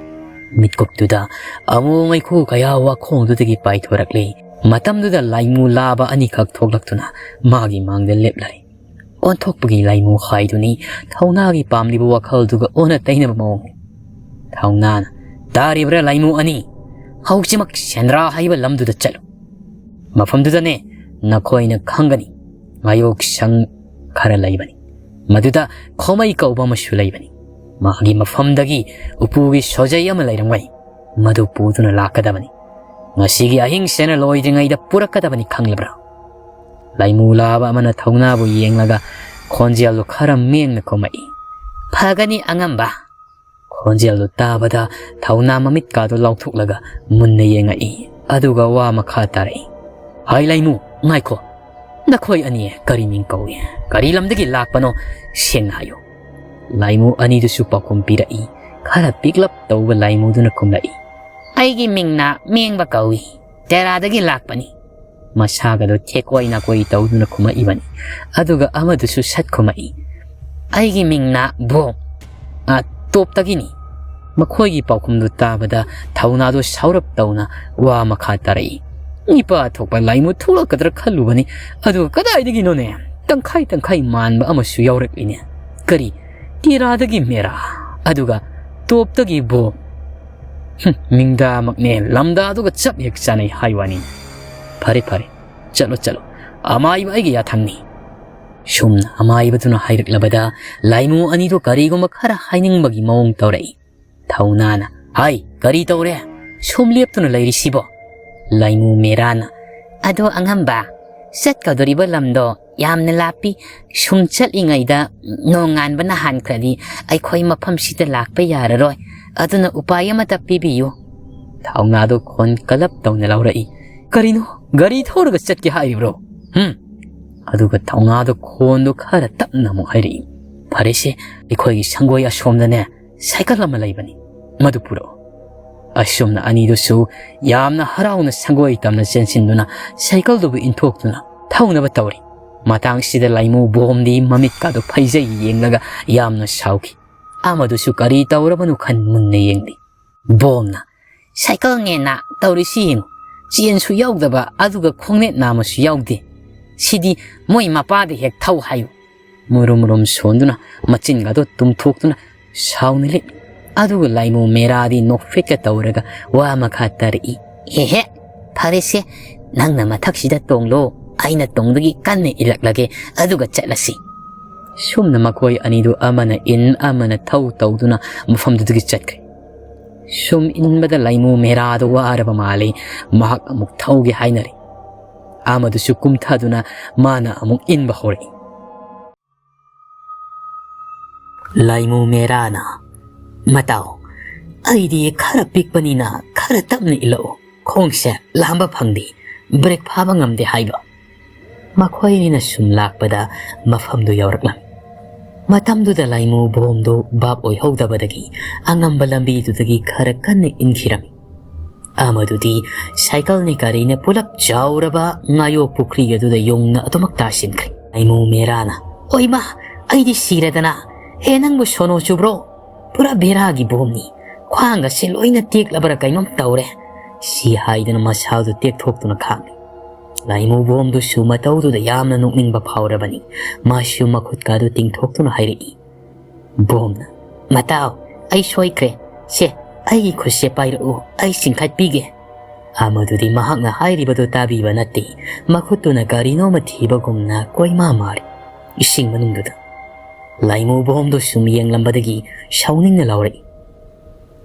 ꯃꯤꯠꯀꯨꯞꯇꯨꯗ ꯑꯃꯨꯛ ꯃꯩꯈꯨ ꯀꯌꯥ ꯋꯥꯈꯣꯡꯗꯨꯗꯒꯤ ꯄꯥꯏꯊꯣꯔꯛꯂꯤ꯫ ꯃꯇꯝꯗꯨꯗ ꯂꯥꯏꯃꯨ ꯂꯥꯕ ꯑꯅꯤꯈꯛ ꯊꯣꯛꯂꯛꯇꯨꯅ ꯃꯥꯒꯤ ꯃꯥꯡꯗ ꯂꯦꯞꯂꯔꯦ꯫ ꯑꯣꯟꯊꯣꯛꯄꯒꯤ ꯂꯥꯏꯃꯨ ꯍꯥꯏꯗꯨꯅꯤ ꯊꯧꯅꯥꯒꯤ ꯄꯥꯝꯂꯤꯕ ꯋꯥꯈꯜꯗꯨꯒ ꯑꯣꯟꯅ ꯇꯩꯅꯕ ꯃꯑꯣꯡꯅꯤ꯫ ꯊꯧꯅꯥꯅ, "ꯇꯥꯔꯤꯕ꯭ꯔꯥ ꯂꯥꯏꯃꯨ ꯑꯅꯤ? ꯍꯧꯖꯤꯛꯃꯛ ꯁꯦꯟꯗ꯭ꯔꯥ ꯍꯥꯏꯕ ꯂꯝꯗꯨꯗ ꯆꯠꯂꯨ꯫ ꯃꯐꯝꯗꯨꯗꯅꯦ ꯅꯈꯣꯏꯅ ꯈꯪꯒꯅꯤ, ꯉꯥꯌꯣꯛ ꯁꯪ ꯈꯔ ꯂꯩꯕꯅꯤ꯫ ꯃꯗꯨꯗ ꯈꯣꯃꯩ ꯀꯧꯕ ꯑꯃꯁꯨ ꯂꯩꯕꯅꯤ꯫ ꯃꯥꯒꯤ ꯃꯐꯝꯗꯒꯤ ꯎꯄꯨꯒꯤ ꯁꯣꯖꯩ ꯑꯃ ꯂꯩꯔꯝꯒꯅꯤ꯫ ꯃꯗꯨ ꯄꯨꯗꯨꯅ ꯂꯥꯛꯀꯗꯕꯅꯤ꯫ ꯉꯁꯤꯒꯤ ꯑꯍꯤꯡꯁꯦꯅ ꯂꯣꯏꯗ꯭ꯔꯤꯉꯩꯗ ꯄꯨꯔꯛꯀꯗꯕꯅꯤ, ꯈꯪꯂꯕ꯭ꯔꯥ?" ꯂꯥꯏꯃꯨ ꯂꯥꯕ ꯑꯃꯅ ꯊꯧꯅꯥꯕꯨ ꯌꯦꯡꯂꯒ ꯈꯣꯟꯖꯦꯜꯗꯨ ꯈꯔ ꯃꯦꯡꯅ ꯈꯨꯝꯃꯛꯏ꯫ "ꯐꯒꯅꯤ ꯑꯉꯝꯕ"꯫ ꯈꯣꯟꯖꯦꯜꯗꯨ ꯇꯥꯕꯗ ꯊꯧꯅꯥ ꯃꯃꯤꯠꯀꯥꯗꯨ ꯂꯥꯎꯊꯣꯛꯂꯒ ꯃꯨꯟꯅ ꯌꯦꯡꯉꯛꯏ꯫ ꯑꯗꯨꯒ ꯋꯥ ꯃꯈꯥ ꯇꯥꯔꯛꯏ꯫ "ꯍꯥꯏ ꯂꯥꯏꯃꯨ, ꯉꯥꯏꯈꯣ꯫ ꯅꯈꯣꯏ ꯑꯅꯤ ꯀꯔꯤ ꯃꯤꯡ ꯀꯧꯏ? ꯀꯔꯤ ꯂꯝꯗꯒꯤ ꯂꯥꯛꯄꯅꯣ? ꯁꯦꯡꯅ ꯍꯥꯏꯌꯨ"꯫ ꯂꯥꯏꯃꯨ ꯑꯅꯤꯗꯨꯁꯨ ꯄꯥꯎꯈꯨꯝ ꯄꯤꯔꯛꯏ꯫ ꯈꯔ ꯄꯤꯛꯂꯞ ꯇꯧꯕ ꯂꯥꯏꯃꯨꯗꯨꯅ ꯈꯨꯝꯂꯛꯏ꯫ "ꯑꯩꯒꯤ ꯃꯤꯡꯅ ꯃꯦꯡꯕ ꯀꯧꯏ꯫ ꯇꯦꯔꯥꯗꯒꯤ ꯂꯥꯛꯄꯅꯤ"꯫ ꯃꯁꯥꯒꯗꯣ ꯊꯦꯛꯀꯣꯏ ꯅꯥꯀꯣꯏ ꯇꯧꯗꯨꯅ ꯈꯨꯝꯃꯛꯏꯕꯅꯤ꯫ ꯑꯗꯨꯒ ꯑꯃꯗꯨꯁꯨ ꯁꯠ ꯈꯨꯝꯃꯛꯏ꯫ "ꯑꯩꯒꯤ ꯃꯤꯡꯅ ꯕꯣꯝ, ꯑ, ꯇꯣꯞꯇꯒꯤꯅꯤ"꯫ ꯃꯈꯣꯏꯒꯤ ꯄꯥꯎꯈꯨꯝꯗꯨ ꯇꯥꯕꯗ ꯊꯧꯅꯥꯗꯨ ꯁꯥꯎꯔꯞ ꯇꯧꯅ ꯋꯥ ꯃꯈꯥ ꯇꯥꯔꯛꯏ꯫ "ꯅꯤꯄꯥ ꯊꯣꯛꯄ ꯂꯥꯏꯃꯨ ꯊꯣꯛꯂꯛꯀꯗ꯭ꯔꯥ ꯈꯜꯂꯨꯕꯅꯤ, ꯑꯗꯨꯒ ꯀꯗꯥꯏꯗꯒꯤꯅꯣꯅꯦ? ꯇꯪꯈꯥꯏ ꯇꯪꯈꯥꯏ ꯃꯥꯟꯕ ꯑꯃꯁꯨ ꯌꯥꯎꯔꯛꯂꯤꯅꯦ꯫ ꯀꯔꯤ, ꯇꯦꯔꯥꯗꯒꯤ ꯃꯦꯔꯥ, ꯑꯗꯨꯒ ꯇꯣꯞꯇꯒꯤ ꯕꯣꯝ꯫ ꯍꯨꯝ, ꯃꯤꯡꯗꯥꯃꯛꯅꯦ, ꯂꯝꯗꯥꯗꯨꯒ ꯆꯞ ꯍꯦꯛ ꯆꯥꯅꯩ ꯍꯥꯏ ꯋꯥꯅꯤ꯫ ꯐꯔꯦ, ꯐꯔꯦ, ꯆꯠꯂꯣ, ꯆꯠꯂꯣ꯫ ꯑꯃꯥꯏꯕ ꯑꯩꯒꯤ ꯌꯥꯊꯪꯅꯤ"꯫ ꯁꯨꯝꯅ ꯑꯃꯥꯏꯕꯗꯨꯅ ꯍꯥꯏꯔꯛꯂꯕꯗ ꯂꯥꯏꯃꯨ ꯑꯅꯤꯗꯨ ꯀꯔꯤꯒꯨꯝꯕ ꯈꯔ ꯍꯥꯏꯅꯤꯡꯕꯒꯤ ꯃꯑꯣꯡ ꯇꯧꯔꯛꯏ꯫ ꯊꯧꯅꯥꯅ, "ꯍꯥꯏ, ꯀꯔꯤ ꯇꯧꯔꯦ? ꯁꯨꯝ ꯂꯦꯞꯇꯨꯅ ꯂꯩꯔꯤꯁꯤꯕꯣ?" ꯂꯥꯏꯃꯨ ꯃꯦꯔꯥꯅ, "ꯑꯗꯣ ꯑꯉꯝꯕ, ꯆꯠꯀꯗꯧꯔꯤꯕ ꯂꯝꯗꯣ ꯌꯥꯝꯅ ꯂꯥꯞꯄꯤ꯫ ꯁꯨꯝ ꯆꯠꯂꯤꯉꯩꯗ ꯅꯣꯡꯉꯥꯟꯕꯅ ꯍꯥꯟꯈ꯭ꯔꯗꯤ ꯑꯩꯈꯣꯏ ꯃꯐꯝꯁꯤꯗ ꯂꯥꯛꯄ ꯌꯥꯔꯔꯣꯏ꯫ ꯑꯗꯨꯅ ꯎꯄꯥꯏ ꯑꯃꯇ ꯄꯤꯕꯤꯌꯨ꯫" ꯊꯧꯅꯥꯗꯣ ꯈꯣꯟ ꯀꯂꯞ ꯇꯧꯅ ꯂꯧꯔꯛꯏ꯫ "ꯀꯔꯤꯅꯣ? ꯒꯥꯔꯤ ꯊꯧꯔꯒ ꯆꯠꯀꯦ ꯍꯥꯏꯔꯤꯕ꯭ꯔꯣ? ꯍꯨꯝ?" ꯑꯗꯨꯒ ꯊꯧꯅꯥꯗꯣ ꯈꯣꯟꯗꯣ ꯈꯔ ꯇꯞꯅ ꯑꯃꯨꯛ ꯍꯥꯏꯔꯛꯏ꯫ "ꯐꯔꯦꯁꯦ, ꯑꯩꯈꯣꯏꯒꯤ ꯁꯪꯒꯣꯏ ꯑꯁꯣꯝꯗꯅꯦ ꯁꯥꯏꯀꯜ ꯑꯃ ꯂꯩꯕꯅꯤ, ꯃꯗꯨ ꯄꯨꯔꯛꯑꯣ꯫" ꯑꯁꯨꯝꯅ ꯑꯅꯤꯗꯨꯁꯨ ꯌꯥꯝꯅ ꯍꯔꯥꯎꯅ ꯁꯪꯒꯣꯏ ꯇꯝꯅ ꯆꯦꯟꯁꯤꯟꯗꯨꯅ ꯁꯥꯏꯀꯜꯗꯨꯕꯨ ꯏꯟꯊꯣꯛꯇꯨꯅ ꯊꯧꯅꯕ ꯇꯧꯔꯤ꯫ ꯃꯇꯥꯡꯁꯤꯗ ꯂꯥꯏꯃꯨ ꯕꯣꯝꯗꯤ ꯃꯃꯤꯠꯀꯥꯗꯣ ꯐꯩꯖꯩ ꯌꯦꯡꯂꯒ ꯌꯥꯝꯅ ꯁꯥꯎꯈꯤ꯫ ꯑꯃꯗꯨꯁꯨ ꯀꯔꯤ ꯇꯧꯔꯕꯅꯣ ꯈꯟ ꯃꯨꯟꯅ ꯌꯦꯡꯂꯤ꯫ ꯕꯣꯝꯅ, "ꯁꯥꯏꯀꯜꯅꯦꯅ ꯇꯧꯔꯤꯁꯤ ꯌꯦꯡꯉꯨ, ꯆꯦꯟꯁꯨ ꯌꯥꯎꯗꯕ, ꯑꯗꯨꯒ ꯈꯣꯡꯅꯦꯠ ꯅꯥꯝꯃꯁꯨ ꯌꯥꯎꯗꯦ꯫ ꯁꯤꯗꯤ ꯃꯣꯏ ꯃꯄꯥꯗ ꯍꯦꯛ ꯊꯧ ꯍꯥꯏꯌꯨ꯫" ꯃꯨꯔꯨꯝ ꯃꯨꯔꯨꯝ ꯁꯣꯟꯗꯨꯅ ꯃꯆꯤꯟꯒꯗꯣ ꯇꯨꯝꯊꯣꯛꯇꯨꯅ ꯁꯥꯎꯅ ꯂꯤꯛ꯫ ꯑꯗꯨꯒ ꯂꯥꯏꯃꯨ ꯃꯦꯔꯥꯗꯤ ꯅꯣꯛꯐꯦꯠꯀ ꯇꯧꯔꯒ ꯋꯥ ꯃꯈꯥ ꯇꯥꯔꯛꯏ꯫ "ꯍꯦꯍꯦ, ꯐꯔꯦꯁꯦ, ꯅꯪꯅ ꯃꯊꯛꯁꯤꯗ ꯇꯣꯡꯂꯣ, ꯑꯩꯅ ꯇꯨꯡꯗꯒꯤ ꯀꯟꯅ ꯏꯜꯂꯛꯂꯒꯦ, ꯑꯗꯨꯒ ꯆꯠꯂꯁꯤ꯫" ꯁꯨꯝꯅ ꯃꯈꯣꯏ ꯑꯅꯤꯗꯨ ꯑꯃꯅ ꯏꯟ ꯑꯃꯅ ꯊꯧ ꯇꯧꯗꯨꯅ ꯃꯐꯝꯗꯨꯗꯒꯤ ꯆꯠꯈ꯭ꯔꯦ꯫ ꯁꯨꯝ ꯏꯟꯕꯗ ꯂꯥꯏꯃꯨ ꯃꯦꯔꯥꯗꯨ ꯋꯥꯔꯕ ꯃꯥꯜꯂꯤ꯫ ꯃꯍꯥꯛ ꯑꯃꯨꯛ ꯊꯧꯒꯦ ꯍꯥꯏꯅꯔꯤ꯫ ꯑꯃꯗꯨꯁꯨ ꯀꯨꯝꯊꯗꯨꯅ ꯃꯥꯅ ꯑꯃꯨꯛ ꯏꯟꯕ ꯍꯧꯔꯛꯏ꯫ ꯂꯥꯏꯃꯨ ꯃꯦꯔꯥꯅ, "ꯃꯇꯥꯎ, ꯑꯩꯗꯤ ꯈꯔ ꯄꯤꯛꯄꯅꯤꯅ ꯈꯔ ꯇꯞꯅ ꯏꯜꯂꯛꯎ, ꯈꯣꯡꯁꯦ ꯂꯥꯝꯕ ꯐꯪꯗꯦ, ꯕ꯭ꯔꯦꯛ ꯐꯥꯕ ꯉꯝꯗꯦ" ꯍꯥꯏꯕ꯫ ꯃꯈꯣꯏ ꯑꯅꯤꯅ ꯁꯨꯝ ꯂꯥꯛꯄꯗ ꯃꯐꯝꯗꯨ ꯌꯧꯔꯛꯂꯝꯃꯤ꯫ ꯃꯇꯝꯗꯨꯗ ꯂꯥꯏꯃꯨ ꯕꯣꯝꯗꯨ ꯚꯥꯞ ꯑꯣꯏꯍꯧꯗꯕꯗꯒꯤ ꯑꯉꯝꯕ ꯂꯝꯕꯤꯗꯨꯗꯒꯤ ꯈꯔ ꯀꯟꯅ ꯏꯟꯈꯤꯔꯝꯃꯤ꯫ ꯑꯃꯗꯨꯗꯤ ꯁꯥꯏꯀꯜꯅꯦ ꯒꯥꯔꯤꯅꯦ ꯄꯨꯂꯞ ꯆꯥꯎꯔꯕ ꯉꯥꯌꯣꯛ ꯄꯨꯈ꯭ꯔꯤ ꯑꯗꯨꯗ ꯌꯧꯅ ꯑꯗꯨꯃꯛ ꯇꯥꯁꯤꯟꯈ꯭ꯔꯦ꯫ ꯂꯥꯏꯃꯨ ꯃꯦꯔꯥꯅ, "ꯑꯣꯏꯃꯥ, ꯑꯩꯗꯤ ꯁꯤꯔꯦꯗꯅ! ꯍꯦ, ꯅꯪꯕꯨ ꯁꯣꯅꯣ ꯆꯨꯕ꯭ꯔꯣ? ꯄꯨꯔꯥ ꯕꯦꯔꯥꯒꯤ ꯕꯣꯝꯅꯤ꯫ ꯈ꯭ꯋꯥꯡꯒꯁꯦ ꯂꯣꯏꯅ ꯇꯦꯛꯂꯕ꯭ꯔꯥ ꯀꯩꯅꯣꯝ ꯇꯧꯔꯦ"꯫ ꯁꯤ ꯍꯥꯏꯗꯅ ꯃꯁꯥꯗꯨ ꯇꯦꯛꯊꯣꯛꯇꯨꯅ ꯈꯥꯡꯂꯤ꯫ ꯂꯥꯏꯃꯨ ꯕꯣꯝꯗꯨꯁꯨ ꯃꯇꯧꯗꯨꯗ ꯌꯥꯝꯅ ꯅꯣꯛꯅꯤꯡꯕ ꯐꯥꯎꯔꯕꯅꯤ꯫ ꯃꯥꯁꯨ ꯃꯈꯨꯠꯀꯥꯗꯨ ꯇꯤꯡꯊꯣꯛꯇꯨꯅ ꯍꯥꯏꯔꯛꯏ꯫ ꯕꯣꯝꯅ, "ꯃꯇꯥꯎ, ꯑꯩ ꯁꯣꯏꯈ꯭ꯔꯦ꯫ ꯁꯦ, ꯑꯩꯒꯤ ꯈꯨꯠꯁꯦ ꯄꯥꯏꯔꯛꯎ, ꯑꯩ ꯆꯤꯡꯈꯠꯄꯤꯒꯦ"꯫ ꯑꯃꯗꯨꯗꯤ ꯃꯍꯥꯛꯅ ꯍꯥꯏꯔꯤꯕꯗꯨ ꯇꯥꯕꯤꯕ ꯅꯠꯇꯦ꯫ ꯃꯈꯨꯠꯇꯨꯅ ꯀꯔꯤꯅꯣꯃ ꯊꯤꯕꯒꯨꯝꯅ ꯀꯣꯏꯃꯥ ꯃꯥꯔꯤ ꯏꯁꯤꯡ ꯃꯅꯨꯡꯗꯨꯗ꯫ ꯂꯥꯏꯃꯨ ꯕꯣꯝꯗꯨ ꯁꯨꯝ ꯌꯦꯡꯂꯝꯕꯗꯒꯤ ꯁꯥꯎꯅꯤꯡꯅ ꯂꯥꯎꯔꯛꯏ꯫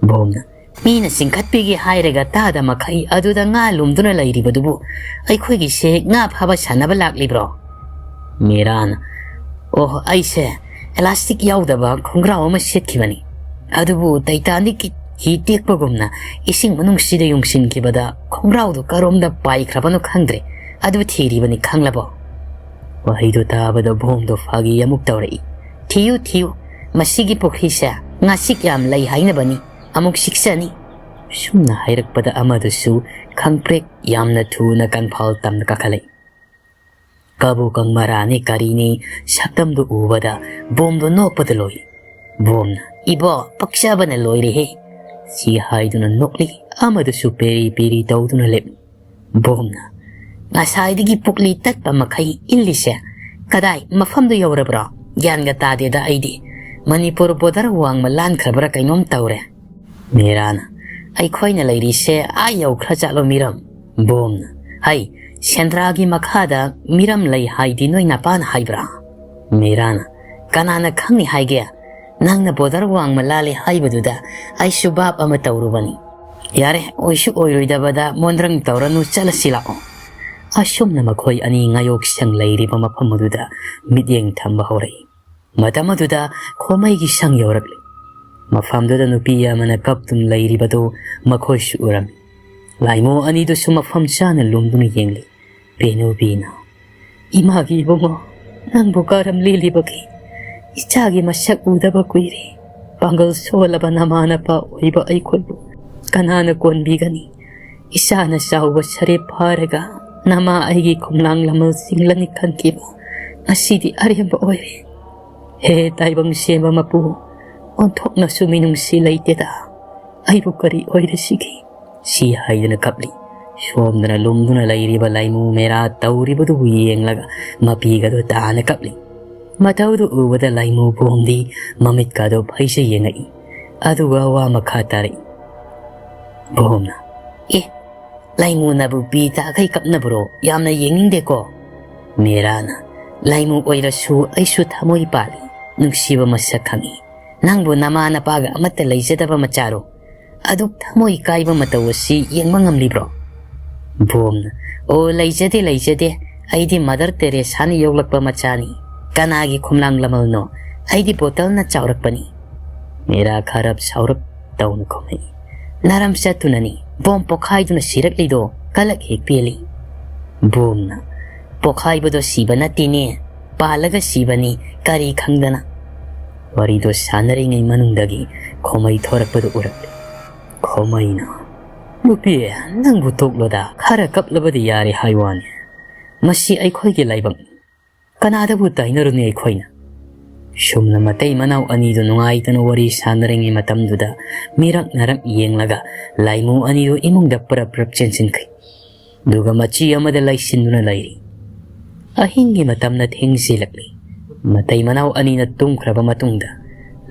ꯕꯣꯝꯅ, ꯃꯤꯅ ꯆꯤꯡꯈꯠꯄꯤꯒꯦ ꯍꯥꯏꯔꯒ ꯇꯥꯗ ꯃꯈꯩ ꯑꯗꯨꯗ ꯉꯥ ꯂꯨꯝꯗꯨꯅ ꯂꯩꯔꯤꯕꯗꯨꯕꯨ ꯑꯩꯈꯣꯏꯒꯤꯁꯦ ꯉꯥ ꯐꯥꯕ ꯁꯥꯟꯅꯕ ꯂꯥꯛꯂꯤꯕ꯭ꯔꯣ? ꯃꯤꯔꯥꯅ, ꯑꯣ, ꯑꯩꯁꯦ elastic ꯌꯥꯎꯗꯕ ꯈꯣꯡꯒ꯭ꯔꯥꯎ ꯑꯃ ꯁꯦꯠꯈꯤꯕꯅꯤ꯫ ꯑꯗꯨꯕꯨ Titanicꯀꯤ ꯍꯤ ꯇꯦꯛꯄꯒꯨꯝꯅ ꯏꯁꯤꯡ ꯃꯅꯨꯡꯁꯤꯗ ꯌꯨꯡꯁꯤꯟꯈꯤꯕꯗ ꯈꯣꯡꯒ꯭ꯔꯥꯎꯗꯨ ꯀꯔꯣꯝꯗ ꯄꯥꯏꯈ꯭ꯔꯕꯅꯣ ꯈꯪꯗ꯭ꯔꯦ꯫ ꯑꯗꯨ ꯊꯤꯔꯤꯕꯅꯤ, ꯈꯪꯂꯕꯣ? ꯋꯥꯍꯩꯗꯨ ꯇꯥꯕꯗ ꯕꯣꯝꯗꯣ ꯐꯥꯒꯤ ꯑꯃꯨꯛ ꯇꯧꯔꯛꯏ꯫ ꯊꯤꯌꯨ, ꯊꯤꯌꯨ, ꯃꯁꯤꯒꯤ ꯄꯨꯈ꯭ꯔꯤꯁꯦ ꯉꯥꯆꯤꯛ ꯌꯥꯝ ꯂꯩ ꯍꯥꯏꯅꯕꯅꯤ꯫ ꯑꯃꯨꯛ ꯁꯤꯛꯆꯅꯤ꯫ ꯁꯨꯝꯅ ꯍꯥꯏꯔꯛꯄꯗ ꯑꯃꯗꯨꯁꯨ ꯈꯪꯄ꯭ꯔꯦꯛ ꯌꯥꯝꯅ ꯊꯨꯅ ꯀꯟꯐꯥꯜ ꯇꯝꯅ ꯀꯥꯈꯠꯂꯛꯏ꯫ ꯀꯕꯣꯀꯪ ꯃꯔꯥꯅꯤ ꯀꯔꯤꯅꯤ ꯁꯛꯇꯝꯗꯨ ꯎꯕꯗ ꯕꯣꯝꯗꯣ ꯅꯣꯛꯄꯗ ꯂꯣꯏ꯫ ꯕꯣꯝꯅ, "ꯏꯕꯣ, ꯄꯛꯆꯕꯅ ꯂꯣꯏꯔꯦꯍꯦ!" ꯁꯤ ꯍꯥꯏꯗꯨꯅ ꯅꯣꯛꯂꯤ꯫ ꯑꯃꯗꯨꯁꯨ ꯄꯦꯔꯤ ꯄꯦꯔꯤ ꯇꯧꯗꯨꯅ ꯂꯦꯞ꯫ ꯕꯣꯝꯅ, "ꯉꯁꯥꯏꯗꯒꯤ ꯄꯨꯛꯂꯤ ꯇꯠꯄ ꯃꯈꯩ ꯏꯜꯂꯤꯁꯦ ꯀꯗꯥꯏ ꯃꯐꯝꯗꯨ ꯌꯧꯔꯕ꯭ꯔꯣ? ꯒ꯭ꯌꯥꯟꯒ ꯇꯥꯗꯦꯗ ꯑꯩꯗꯤ꯫ ꯃꯅꯤꯄꯨꯔ ꯕꯣꯔꯗꯔ ꯋꯥꯡꯃ ꯂꯥꯟꯈ꯭ꯔꯕ꯭ꯔꯥ ꯀꯩꯅꯣꯝ ꯇꯧꯔꯦ꯫" ꯃꯤꯔꯥꯅ, "ꯑꯩꯈꯣꯏꯅ ꯂꯩꯔꯤꯁꯦ ꯑꯥ ꯌꯧꯈ꯭ꯔ ꯆꯠꯂꯣ ꯃꯤꯔꯝ?" ꯕꯣꯝꯅ, "ꯍꯩ, ꯁꯦꯟꯗ꯭ꯔꯥꯒꯤ ꯃꯈꯥꯗ ꯃꯤꯔꯝ ꯂꯩ ꯍꯥꯏꯗꯤ ꯅꯣꯏ ꯅꯄꯥꯅ ꯍꯥꯏꯕ꯭ꯔꯥ?" ꯃꯤꯔꯥꯅ, "ꯀꯅꯥꯅ ꯈꯪꯅꯤ ꯍꯥꯏꯒꯦ? ꯅꯪꯅ ꯕꯣꯔꯗꯔ ꯋꯥꯡꯃ ꯂꯥꯜꯂꯦ ꯍꯥꯏꯕꯗꯨꯗ ꯑꯩꯁꯨ ꯚꯥꯞ ꯑꯃ ꯇꯧꯔꯨꯕꯅꯤ꯫ ꯌꯥꯔꯦ, ꯑꯣꯏꯁꯨ ꯑꯣꯏꯔꯣꯏꯗꯕꯗ ꯃꯣꯟꯗ꯭ꯔꯪ ꯇꯧꯔꯅꯨ, ꯆꯠꯂꯁꯤ ꯂꯥꯛꯑꯣ꯫" ꯑꯁꯨꯝꯅ ꯃꯈꯣꯏ ꯑꯅꯤ ꯉꯥꯌꯣꯛ ꯁꯪ ꯂꯩꯔꯤꯕ ꯃꯐꯝ ꯑꯗꯨꯗ ꯃꯤꯠꯌꯦꯡ ꯊꯝꯕ ꯍꯧꯔꯛꯏ꯫ ꯃꯇꯝ ꯑꯗꯨꯗ ꯈꯣꯃꯩꯒꯤ ꯁꯪ ꯌꯧꯔꯛꯂꯤ꯫ ꯃꯐꯝꯗꯨꯗ ꯅꯨꯄꯤ ꯑꯃꯅ ꯀꯞꯇꯨꯅ ꯂꯩꯔꯤꯕꯗꯨ ꯃꯈꯣꯏꯁꯨ ꯎꯔꯝꯃꯤ꯫ ꯂꯥꯏꯃꯨ ꯑꯅꯤꯗꯨꯁꯨ ꯃꯐꯝ ꯆꯥꯅ ꯂꯨꯝꯗꯨꯅ ꯌꯦꯡꯂꯤ꯫ ꯕꯦꯅꯨꯕꯤꯅ, "ꯏꯃꯥꯒꯤ ꯏꯕꯨꯡꯉꯣ, ꯅꯪꯕꯨ ꯀꯔꯝ ꯂꯦꯜꯂꯤꯕꯒꯦ? ꯏꯆꯥꯒꯤ ꯃꯁꯛ ꯎꯗꯕ ꯀꯨꯏꯔꯦ꯫ ꯄꯥꯡꯒꯜ ꯁꯣꯜꯂꯕ ꯅꯃꯥ ꯅꯄꯥ ꯑꯣꯏꯕ ꯑꯩꯈꯣꯏꯕꯨ ꯀꯅꯥꯅ ꯀꯣꯟꯕꯤꯒꯅꯤ? ꯏꯆꯥꯅ ꯆꯥꯎꯕ ꯁꯔꯦꯞ ꯐꯥꯔꯒ ꯅꯃꯥ ꯑꯩꯒꯤ ꯈꯣꯝꯂꯥꯡ ꯂꯃꯜ ꯆꯤꯡꯂꯅꯤ ꯈꯟꯈꯤꯕ ꯉꯁꯤꯗꯤ ꯑꯔꯦꯝꯕ ꯑꯣꯏꯔꯦ꯫ ꯍꯦ ꯇꯥꯏꯕꯪ ꯁꯦꯝꯕ ꯃꯄꯨ, ꯑꯣꯟꯊꯣꯛꯅꯁꯨ ꯃꯤꯅꯨꯡꯁꯤ ꯂꯩꯇꯦꯗ꯫ ꯑꯩꯕꯨ ꯀꯔꯤ ꯑꯣꯏꯔꯁꯤꯒꯦ?" ꯁꯤ ꯍꯥꯏꯗꯨꯅ ꯀꯞꯂꯤ꯫ ꯁꯣꯝꯗꯅ ꯂꯨꯝꯗꯨꯅ ꯂꯩꯔꯤꯕ ꯂꯥꯏꯃꯨ ꯃꯦꯔꯥ ꯇꯧꯔꯤꯕꯗꯨꯕꯨ ꯌꯦꯡꯂꯒ ꯃꯄꯤꯒꯗꯨ ꯇꯥꯅ ꯀꯞꯂꯤ꯫ ꯃꯇꯧꯗꯨ ꯎꯕꯗ ꯂꯥꯏꯃꯨ ꯕꯣꯝꯗꯤ ꯃꯃꯤꯠꯀꯥꯗꯨ ꯐꯩꯖ ꯌꯦꯡꯉꯛꯏ꯫ ꯑꯗꯨꯒ ꯋꯥ ꯃꯈꯥ ꯇꯥꯔꯛꯏ꯫ ꯕꯣꯝꯅ, "ꯑꯦ, ꯂꯥꯏꯃꯨꯅꯕꯨ ꯄꯤ ꯇꯥꯈꯩ ꯀꯞꯅꯕ꯭ꯔꯣ? ꯌꯥꯝꯅ ꯌꯦꯡꯅꯤꯡꯗꯦꯀꯣ꯫" ꯃꯦꯔꯥꯅ, "ꯂꯥꯏꯃꯨ ꯑꯣꯏꯔꯁꯨ ꯑꯩꯁꯨ ꯊꯃꯣꯏ ꯄꯥꯜꯂꯤ, ꯅꯨꯡꯁꯤꯕ ꯃꯁꯛ ꯈꯪꯏ꯫ ꯅꯪꯕꯨ ꯅꯃꯥ ꯅꯄꯥꯒ ꯑꯃꯠꯇ ꯂꯩꯖꯗꯕ ꯃꯆꯥꯔꯣ? ꯑꯗꯨꯛ ꯊꯃꯣꯏ ꯀꯥꯏꯕ ꯃꯇꯧ ꯑꯁꯤ ꯌꯦꯡꯕ ꯉꯝꯂꯤꯕ꯭ꯔꯣ?" ꯕꯣꯝꯅ, "ꯑꯣ, ꯂꯩꯖꯗꯦ, ꯂꯩꯖꯗꯦ꯫ ꯑꯩꯗꯤ ꯃꯗꯔ ꯇꯦꯔꯦꯁꯥꯅ ꯌꯣꯛꯂꯛꯄ ꯃꯆꯥꯅꯤ꯫ ꯀꯅꯥꯒꯤ ꯈꯨꯝꯂꯥꯡ ꯂꯃꯜꯅꯣ? ꯑꯩꯗꯤ ꯕꯣꯇꯜꯅ ꯆꯥꯎꯔꯛꯄꯅꯤ꯫" ꯃꯦꯔꯥ ꯈꯔꯞ ꯁꯥꯎꯔꯞ ꯇꯧꯅ ꯈꯨꯝꯃꯛꯏ꯫ "ꯅꯔꯝ ꯆꯠꯇꯨꯅꯅꯤ ꯕꯣꯝ ꯄꯣꯈꯥꯏꯗꯨꯅ ꯁꯤꯔꯛꯂꯤꯗꯣ, ꯀꯂꯛ ꯍꯦꯛ ꯄꯦꯜꯂꯤ꯫" ꯕꯣꯝꯅ, "ꯄꯣꯈꯥꯏꯕꯗꯣ ꯁꯤꯕ ꯅꯠꯇꯦꯅꯦ, ꯄꯥꯜꯂꯒ ꯁꯤꯕꯅꯤ, ꯀꯔꯤ ꯈꯪꯗꯅ꯫" ꯋꯥꯔꯤꯗꯣ ꯁꯥꯟꯅꯔꯤꯉꯩ ꯃꯅꯨꯡꯗꯒꯤ ꯈꯣꯃꯩ ꯊꯣꯔꯛꯄꯗꯨ ꯎꯔꯛꯂꯦ꯫ ꯈꯣꯃꯩꯅ, "ꯅꯨꯄꯤ, ꯅꯪꯕꯨ ꯇꯣꯛꯂꯣꯗ, ꯈꯔ ꯀꯞꯂꯕꯗꯤ ꯌꯥꯔꯦ ꯍꯥꯏ ꯋꯥꯅꯤ꯫ ꯃꯁꯤ ꯑꯩꯈꯣꯏꯒꯤ ꯂꯥꯏꯕꯛꯅꯤ꯫ ꯀꯅꯥꯗꯕꯨ ꯇꯥꯏꯅꯔꯨꯅꯤ ꯑꯩꯈꯣꯏꯅ?" ꯁꯨꯝꯅ ꯃꯇꯩ ꯃꯅꯥꯎ ꯑꯅꯤꯗꯨ ꯅꯨꯡꯉꯥꯏꯇꯅ ꯋꯥꯔꯤ ꯁꯥꯟꯅꯔꯤꯉꯩ ꯃꯇꯝꯗꯨꯗ ꯃꯤꯔꯛ ꯅꯔꯛ ꯌꯦꯡꯂꯒ ꯂꯥꯏꯃꯨ ꯑꯅꯤꯗꯨ ꯏꯃꯨꯡꯗ ꯄ꯭ꯔꯞ ꯄ꯭ꯔꯞ ꯆꯦꯟꯁꯤꯟꯈ꯭ꯔꯦ꯫ ꯑꯗꯨꯒ ꯃꯆꯤ ꯑꯃꯗ ꯂꯩꯁꯤꯟꯗꯨꯅ ꯂꯩꯔꯤ꯫ ꯑꯍꯤꯡꯒꯤ ꯃꯇꯝꯅ ꯊꯦꯡꯖꯤꯜꯂꯛꯂꯤ꯫ ꯃꯇꯩ ꯃꯅꯥꯎ ꯑꯅꯤꯅ ꯇꯨꯝꯈ꯭ꯔꯕ ꯃꯇꯨꯡꯗ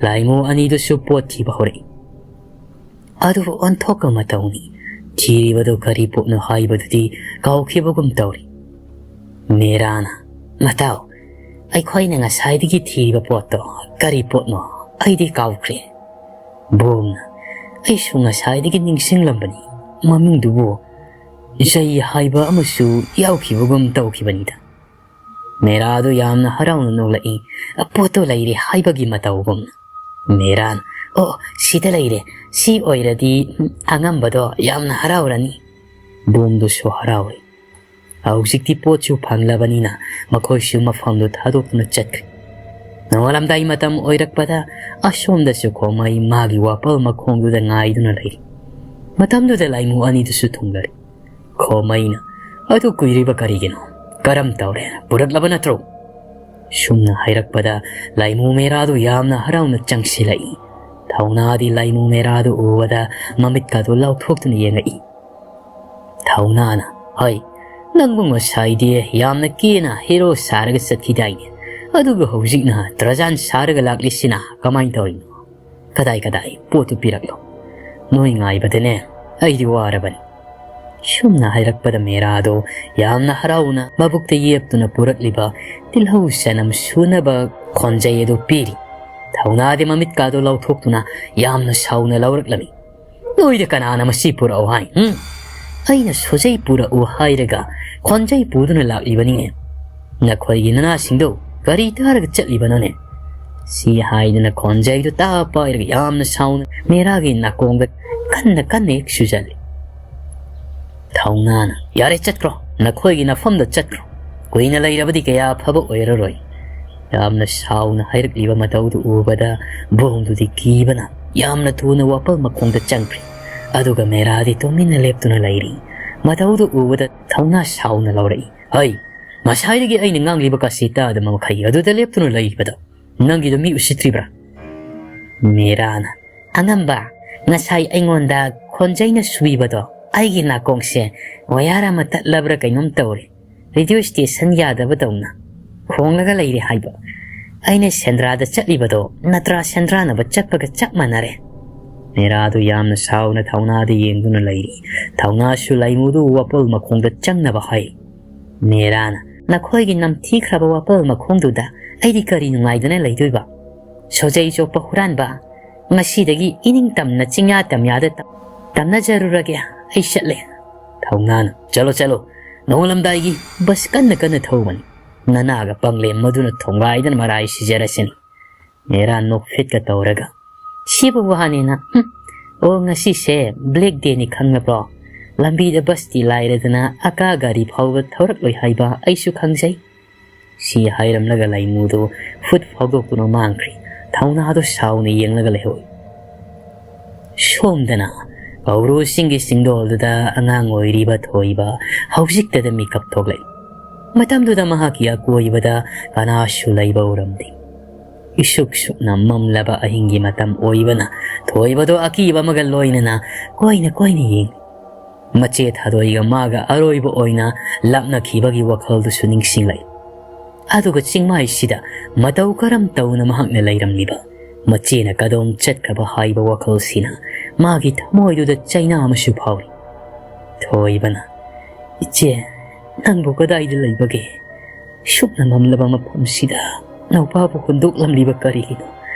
ꯂꯥꯏꯃꯨ ꯑꯅꯤꯗꯨꯁꯨ ꯄꯣꯠ ꯊꯤꯕ ꯍꯧꯔꯛꯏ꯫ ꯑꯗꯨꯕꯨ ꯑꯣꯟꯊꯣꯛꯄ ꯃꯇꯧꯅꯤ, ꯊꯤꯔꯤꯕꯗꯨ ꯀꯔꯤ ꯄꯣꯠꯅꯣ ꯍꯥꯏꯕꯗꯨꯗꯤ ꯀꯥꯎꯈꯤꯕꯒꯨꯝ ꯇꯧꯔꯤ꯫ ꯃꯦꯔꯥꯅ, "ꯃꯇꯥꯎ, ꯑꯩꯈꯣꯏꯅ ꯉꯁꯥꯏꯗꯒꯤ ꯊꯤꯔꯤꯕ ꯄꯣꯠꯇꯣ ꯀꯔꯤ ꯄꯣꯠꯅꯣ? ꯑꯩꯗꯤ ꯀꯥꯎꯈ꯭ꯔꯦ꯫" ꯕꯣꯝꯅ, "ꯑꯩꯁꯨ ꯉꯁꯥꯏꯗꯒꯤ ꯅꯤꯡꯁꯤꯡꯂꯝꯕꯅꯤ, ꯃꯃꯤꯡꯗꯨꯕꯨ ꯖꯩ ꯍꯥꯏꯕ ꯑꯃꯁꯨ ꯌꯥꯎꯈꯤꯕꯒꯨꯝ ꯇꯧꯈꯤꯕꯅꯤꯗ꯫" ꯃꯦꯔꯥꯗꯨ ꯌꯥꯝꯅ ꯍꯔꯥꯎꯅ ꯅꯣꯛꯂꯛꯏ, ꯄꯣꯠꯇꯣ ꯂꯩꯔꯦ ꯍꯥꯏꯕꯒꯤ ꯃꯇꯧꯒꯨꯝꯅ꯫ ꯃꯦꯔꯥꯟ, "ꯑꯣ, ꯁꯤꯗ ꯂꯩꯔꯦ꯫ ꯁꯤ ꯑꯣꯏꯔꯗꯤ ꯑꯉꯝꯕꯗꯣ ꯌꯥꯝꯅ ꯍꯔꯥꯎꯔꯅꯤ꯫" ꯕꯣꯝꯗꯨꯁꯨ ꯍꯔꯥꯎꯏ꯫ ꯍꯧꯖꯤꯛꯇꯤ ꯄꯣꯠꯁꯨ ꯐꯪꯂꯕꯅꯤꯅ ꯃꯈꯣꯏꯁꯨ ꯃꯐꯝꯗꯨ ꯊꯥꯗꯣꯛꯇꯨꯅ ꯆꯠꯈ꯭ꯔꯦ꯫ ꯅꯣꯡꯉꯥꯜꯂꯝꯗꯥꯏ ꯃꯇꯝ ꯑꯣꯏꯔꯛꯄꯗ ꯑꯁꯣꯝꯗꯁꯨ ꯈꯣꯃꯩ ꯃꯥꯒꯤ ꯋꯥꯄꯜ ꯃꯈꯣꯡꯗꯨꯗ ꯉꯥꯏꯗꯨꯅ ꯂꯩꯔꯤ꯫ ꯃꯇꯝꯗꯨꯗ ꯂꯥꯏꯃꯨ ꯑꯅꯤꯗꯨꯁꯨ ꯊꯨꯡꯂꯔꯦ꯫ ꯈꯣꯃꯩꯅ, "ꯑꯗꯨ ꯀꯨꯏꯔꯤꯕ ꯀꯔꯤꯒꯤꯅꯣ? ꯀꯔꯝ ꯇꯧꯔꯦ? ꯄꯨꯔꯛꯂꯕ ꯅꯠꯇ꯭ꯔꯣ?" ꯁꯨꯝꯅ ꯍꯥꯏꯔꯛꯄꯗ ꯂꯥꯏꯃꯨ ꯃꯦꯔꯥꯗꯨ ꯌꯥꯝꯅ ꯍꯔꯥꯎꯅ ꯆꯪꯁꯤꯜꯂꯛꯏ꯫ ꯊꯧꯅꯥꯗꯤ ꯂꯥꯏꯃꯨ ꯃꯦꯔꯥꯗꯨ ꯎꯕꯗ ꯃꯃꯤꯠꯀꯥꯗꯨ ꯂꯥꯎꯊꯣꯛꯇꯨꯅ ꯌꯦꯡꯉꯛꯏ꯫ ꯊꯧꯅꯥꯅ, "ꯍꯣꯏ, ꯅꯪꯕꯨ ꯉꯁꯥꯏꯗꯤ ꯌꯥꯝꯅ ꯀꯦꯅ ꯍꯦꯔꯣ ꯁꯥꯔꯒ ꯆꯠꯈꯤꯗꯥꯏꯅꯦ? ꯑꯗꯨꯒ ꯍꯧꯖꯤꯛꯅ ꯇ꯭ꯔꯖꯥꯟ ꯁꯥꯔꯒ ꯂꯥꯛꯂꯤꯁꯤꯅ ꯀꯃꯥꯏꯅ ꯇꯧꯔꯤꯅꯣ? ꯀꯗꯥꯏ ꯀꯗꯥꯏ ꯄꯣꯠꯇꯨ ꯄꯤꯔꯛꯂꯣ꯫ ꯅꯣꯏ ꯉꯥꯏꯕꯗꯅꯦ ꯑꯩꯗꯤ ꯋꯥꯔꯕꯅꯤ꯫" ꯁꯨꯝꯅ ꯍꯥꯏꯔꯛꯄꯗ ꯃꯦꯔꯥꯗꯣ ꯌꯥꯝꯅ ꯍꯔꯥꯎꯅ ꯃꯕꯨꯛꯇ ꯌꯦꯞꯇꯨꯅ ꯄꯨꯔꯛꯂꯤꯕ ꯇꯤꯜꯍꯧ ꯆꯅꯝ ꯁꯨꯅꯕ ꯈꯣꯟꯖꯩ ꯑꯗꯨ ꯄꯤꯔꯤ꯫ ꯊꯧꯅꯥꯗꯤ ꯃꯃꯤꯠꯀꯥꯗꯣ ꯂꯥꯎꯊꯣꯛꯇꯨꯅ ꯌꯥꯝꯅ ꯁꯥꯎꯅ ꯂꯧꯔꯛꯂꯝꯃꯤ꯫ ꯅꯣꯏꯗ ꯀꯅꯥꯅ ꯃꯁꯤ ꯄꯨꯔꯛꯎ ꯍꯥꯏ? ꯎꯝ? ꯑꯩꯅ ꯁꯣꯖꯩ ꯄꯨꯔꯛꯎ ꯍꯥꯏꯔꯒ ꯈꯣꯟꯖꯩ ꯄꯨꯗꯨꯅ ꯂꯥꯛꯂꯤꯕꯅꯤꯅꯦ꯫ ꯅꯈꯣꯏꯒꯤ ꯅꯅꯥꯁꯤꯡꯗꯣ ꯀꯔꯤ ꯇꯥꯔꯒ ꯆꯠꯂꯤꯕꯅꯣꯅꯦ?" ꯁꯤ ꯍꯥꯏꯗꯨꯅ ꯈꯣꯟꯖꯩꯗꯨ ꯇꯥ ꯄꯥꯏꯔꯒ ꯌꯥꯝꯅ ꯁꯥꯎꯅ ꯃꯦꯔꯥꯒꯤ ꯅꯥꯀꯣꯡꯗ ꯀꯟꯅ ꯀꯟꯅ ꯍꯦꯛ ꯁꯨꯖꯜꯂꯤ꯫ ꯊꯧꯅꯥꯅ, "ꯌꯥꯔꯦ, ꯆꯠꯈ꯭ꯔꯣ, ꯅꯈꯣꯏꯒꯤ ꯅꯐꯝꯗ ꯆꯠꯈ꯭ꯔꯣ꯫ ꯀꯨꯏꯅ ꯂꯩꯔꯕꯗꯤ ꯀꯌꯥ ꯐꯕ ꯑꯣꯏꯔꯔꯣꯏ꯫" ꯌꯥꯝꯅ ꯁꯥꯎꯅ ꯍꯥꯏꯔꯛꯂꯤꯕ ꯃꯇꯧꯗꯨ ꯎꯕꯗ ꯕꯣꯡꯗꯨꯗꯤ ꯀꯤꯕꯅ ꯌꯥꯝꯅ ꯊꯨꯅ ꯋꯥꯄꯜ ꯃꯈꯣꯡꯗ ꯆꯪꯈ꯭ꯔꯤ꯫ ꯑꯗꯨꯒ ꯃꯦꯔꯥꯗꯤ ꯇꯨꯃꯤꯟꯅ ꯂꯦꯞꯇꯨꯅ ꯂꯩꯔꯤ꯫ ꯃꯇꯧꯗꯨ ꯎꯕꯗ ꯊꯧꯅꯥ ꯁꯥꯎꯅ ꯂꯧꯔꯛꯏ, "ꯍꯩ, ꯉꯁꯥꯏꯗꯒꯤ ꯑꯩꯅ ꯉꯥꯡꯂꯤꯕ ꯀꯥꯁꯤ ꯇꯥꯗꯕ ꯃꯈꯩ ꯑꯗꯨꯗ ꯂꯦꯞꯇꯨꯅ ꯂꯩꯔꯤꯕꯗꯣ ꯅꯪꯒꯤꯗꯣ ꯃꯤ ꯎꯁꯤꯠꯇ꯭ꯔꯤꯕ꯭ꯔꯥ?" ꯃꯦꯔꯥꯅ, "ꯑꯉꯝꯕ, ꯉꯁꯥꯏ ꯑꯩꯉꯣꯟꯗ ꯈꯣꯟꯖꯩꯅ ꯁꯨꯕꯤꯕꯗꯣ ꯑꯩꯒꯤ ꯅꯥꯀꯣꯡꯁꯦ ꯋꯥꯌꯥꯔ ꯑꯃ ꯇꯠꯂꯕ꯭ꯔꯥ ꯀꯩꯅꯣꯝ ꯇꯧꯔꯦ꯫ ꯔꯦꯗꯤꯑꯣ ꯁ꯭ꯇꯦꯁꯟ ꯌꯥꯗꯕꯗꯧꯅ ꯈꯣꯡꯂꯒ ꯂꯩꯔꯦ ꯍꯥꯏꯕ꯫ ꯑꯩꯅ ꯁꯦꯟꯗ꯭ꯔꯥꯗ ꯆꯠꯂꯤꯕꯗꯣ ꯅꯠꯇ꯭ꯔꯥ ꯁꯦꯟꯗ꯭ꯔꯥꯅꯕ ꯆꯠꯄꯒ ꯆꯞ ꯃꯥꯟꯅꯔꯦ꯫" ꯃꯦꯔꯥꯗꯨ ꯌꯥꯝꯅ ꯁꯥꯎꯅ ꯊꯧꯅꯥꯗ ꯌꯦꯡꯗꯨꯅ ꯂꯩꯔꯤ꯫ ꯊꯧꯅꯥꯁꯨ ꯂꯩꯃꯨꯗꯨ ꯋꯥꯄꯜ ꯃꯈꯣꯡꯗ ꯆꯪꯅꯕ ꯍꯥꯏ꯫ ꯃꯦꯔꯥꯅ, "ꯅꯈꯣꯏꯒꯤ ꯅꯝꯊꯤꯈ꯭ꯔꯕ ꯋꯥꯄꯜ ꯃꯈꯣꯡꯗꯨꯗ ꯑꯩꯗꯤ ꯀꯔꯤ ꯅꯨꯡꯉꯥꯏꯗꯅ ꯂꯩꯗꯣꯏꯕ? ꯁꯣꯖꯩ ꯆꯣꯞꯄ ꯍꯨꯔꯥꯟꯕ, ꯉꯁꯤꯗꯒꯤ ꯏꯅꯤꯡ ꯇꯝꯅ ꯆꯤꯡꯌꯥ ꯇꯝꯌꯥꯗ ꯇꯝ-, ꯇꯝꯅꯖꯔꯨꯔꯒꯦ, ꯑꯩ ꯆꯠꯂꯦ꯫" ꯊꯧꯅꯥꯅ, "ꯆꯠꯂꯣ, ꯆꯠꯂꯣ, ꯅꯣꯡꯉꯥꯜꯂꯝꯗꯥꯏꯒꯤ ꯕꯁ ꯀꯟꯅ ꯀꯟꯅ ꯊꯧꯕꯅꯤ, ꯅꯅꯥꯒ ꯄꯪꯂꯦꯝ ꯃꯗꯨꯅ ꯊꯣꯡꯒꯥꯏꯗꯅ ꯃꯔꯥꯏ ꯁꯤꯖꯔꯁꯤꯅꯤ꯫" ꯃꯦꯔꯥ ꯅꯣꯛꯐꯦꯠꯀ ꯇꯧꯔꯒ, "ꯁꯤꯕꯨ ꯋꯥꯅꯦꯅ, ꯍꯨꯝ, ꯑꯣ, ꯉꯁꯤꯁꯦ ꯕ꯭ꯂꯦꯛ ꯗꯦꯅꯤ ꯈꯪꯂꯕ꯭ꯔꯣ? ꯂꯝꯕꯤꯗ ꯕꯁꯇꯤ ꯂꯥꯏꯔꯗꯅ ꯑꯀꯥ ꯒꯥꯔꯤ ꯐꯥꯎꯕ ꯊꯧꯔꯛꯂꯣꯏ ꯍꯥꯏꯕ ꯑꯩꯁꯨ ꯈꯪꯖꯩ꯫" ꯁꯤ ꯍꯥꯏꯔꯝꯂꯒ ꯂꯩꯃꯨꯗꯨ ꯐꯨꯠ ꯐꯥꯎꯗꯣꯛꯇꯨꯅ ꯃꯥꯡꯈ꯭ꯔꯤ꯫ ꯊꯧꯅꯥꯗꯨ ꯁꯥꯎꯅ ꯌꯦꯡꯂꯒ ꯂꯩꯍꯧꯏ꯫ ꯁꯣꯝꯗꯅ ꯀꯧꯕ꯭ꯔꯨ ꯆꯤꯡꯒꯤ ꯆꯤꯡꯗꯣꯜꯗꯨꯗ ꯑꯉꯥꯡ ꯑꯣꯏꯔꯤꯕ ꯊꯣꯏꯕ ꯍꯧꯖꯤꯛꯇꯗ ꯃꯤꯀꯞ ꯊꯣꯛꯂꯛꯏ꯫ ꯃꯇꯝꯗꯨꯗ ꯃꯍꯥꯛꯀꯤ ꯑꯀꯣꯏꯕꯗ ꯀꯅꯥꯁꯨ ꯂꯩꯕ ꯎꯔꯝꯗꯦ꯫ ꯏꯁꯨꯛ ꯁꯨꯛꯅ ꯃꯝꯂꯕ ꯑꯍꯤꯡꯒꯤ ꯃꯇꯝ ꯑꯣꯏꯕꯅ ꯊꯣꯏꯕꯗꯨ ꯑꯀꯤꯕ ꯑꯃꯒ ꯂꯣꯏꯅꯅ ꯀꯣꯏꯅ ꯀꯣꯏꯅ ꯌꯦꯡꯂꯤ꯫ ꯃꯆꯦ ꯊꯥꯗꯣꯏꯒ ꯃꯥꯒ ꯑꯔꯣꯏꯕ ꯑꯣꯏꯅ ꯂꯥꯞꯅꯈꯤꯕꯒꯤ ꯋꯥꯈꯜꯗꯨꯁꯨ ꯅꯤꯡꯁꯤꯡꯂꯛꯏ꯫ ꯑꯗꯨꯒ ꯆꯤꯡꯃꯥꯏꯁꯤꯗ ꯃꯇꯧ ꯀꯔꯝ ꯇꯧꯅ ꯃꯍꯥꯛꯅ ꯂꯩꯔꯝꯂꯤꯕ, ꯃꯆꯦꯅ ꯀꯗꯣꯝ ꯆꯠꯈ꯭ꯔꯕ ꯍꯥꯏꯕ ꯋꯥꯈꯜꯁꯤꯅ ꯃꯥꯒꯤ ꯊꯃꯣꯏꯗꯨꯗ ꯆꯩꯅꯥ ꯑꯃꯁꯨ ꯐꯥꯎꯔꯤ꯫ ꯊꯣꯏꯕꯅ, "ꯏꯆꯦ, ꯅꯪꯕꯨ ꯀꯗꯥꯏꯗ ꯂꯩꯕꯒꯦ? ꯁꯨꯛꯅ ꯃꯝꯂꯕ ꯃꯐꯝꯁꯤꯗ ꯅꯧꯄꯥꯕꯨ ꯍꯨꯟꯗꯣꯛꯂꯝꯂꯤꯕ ꯀꯔꯤꯒꯤꯅꯣ?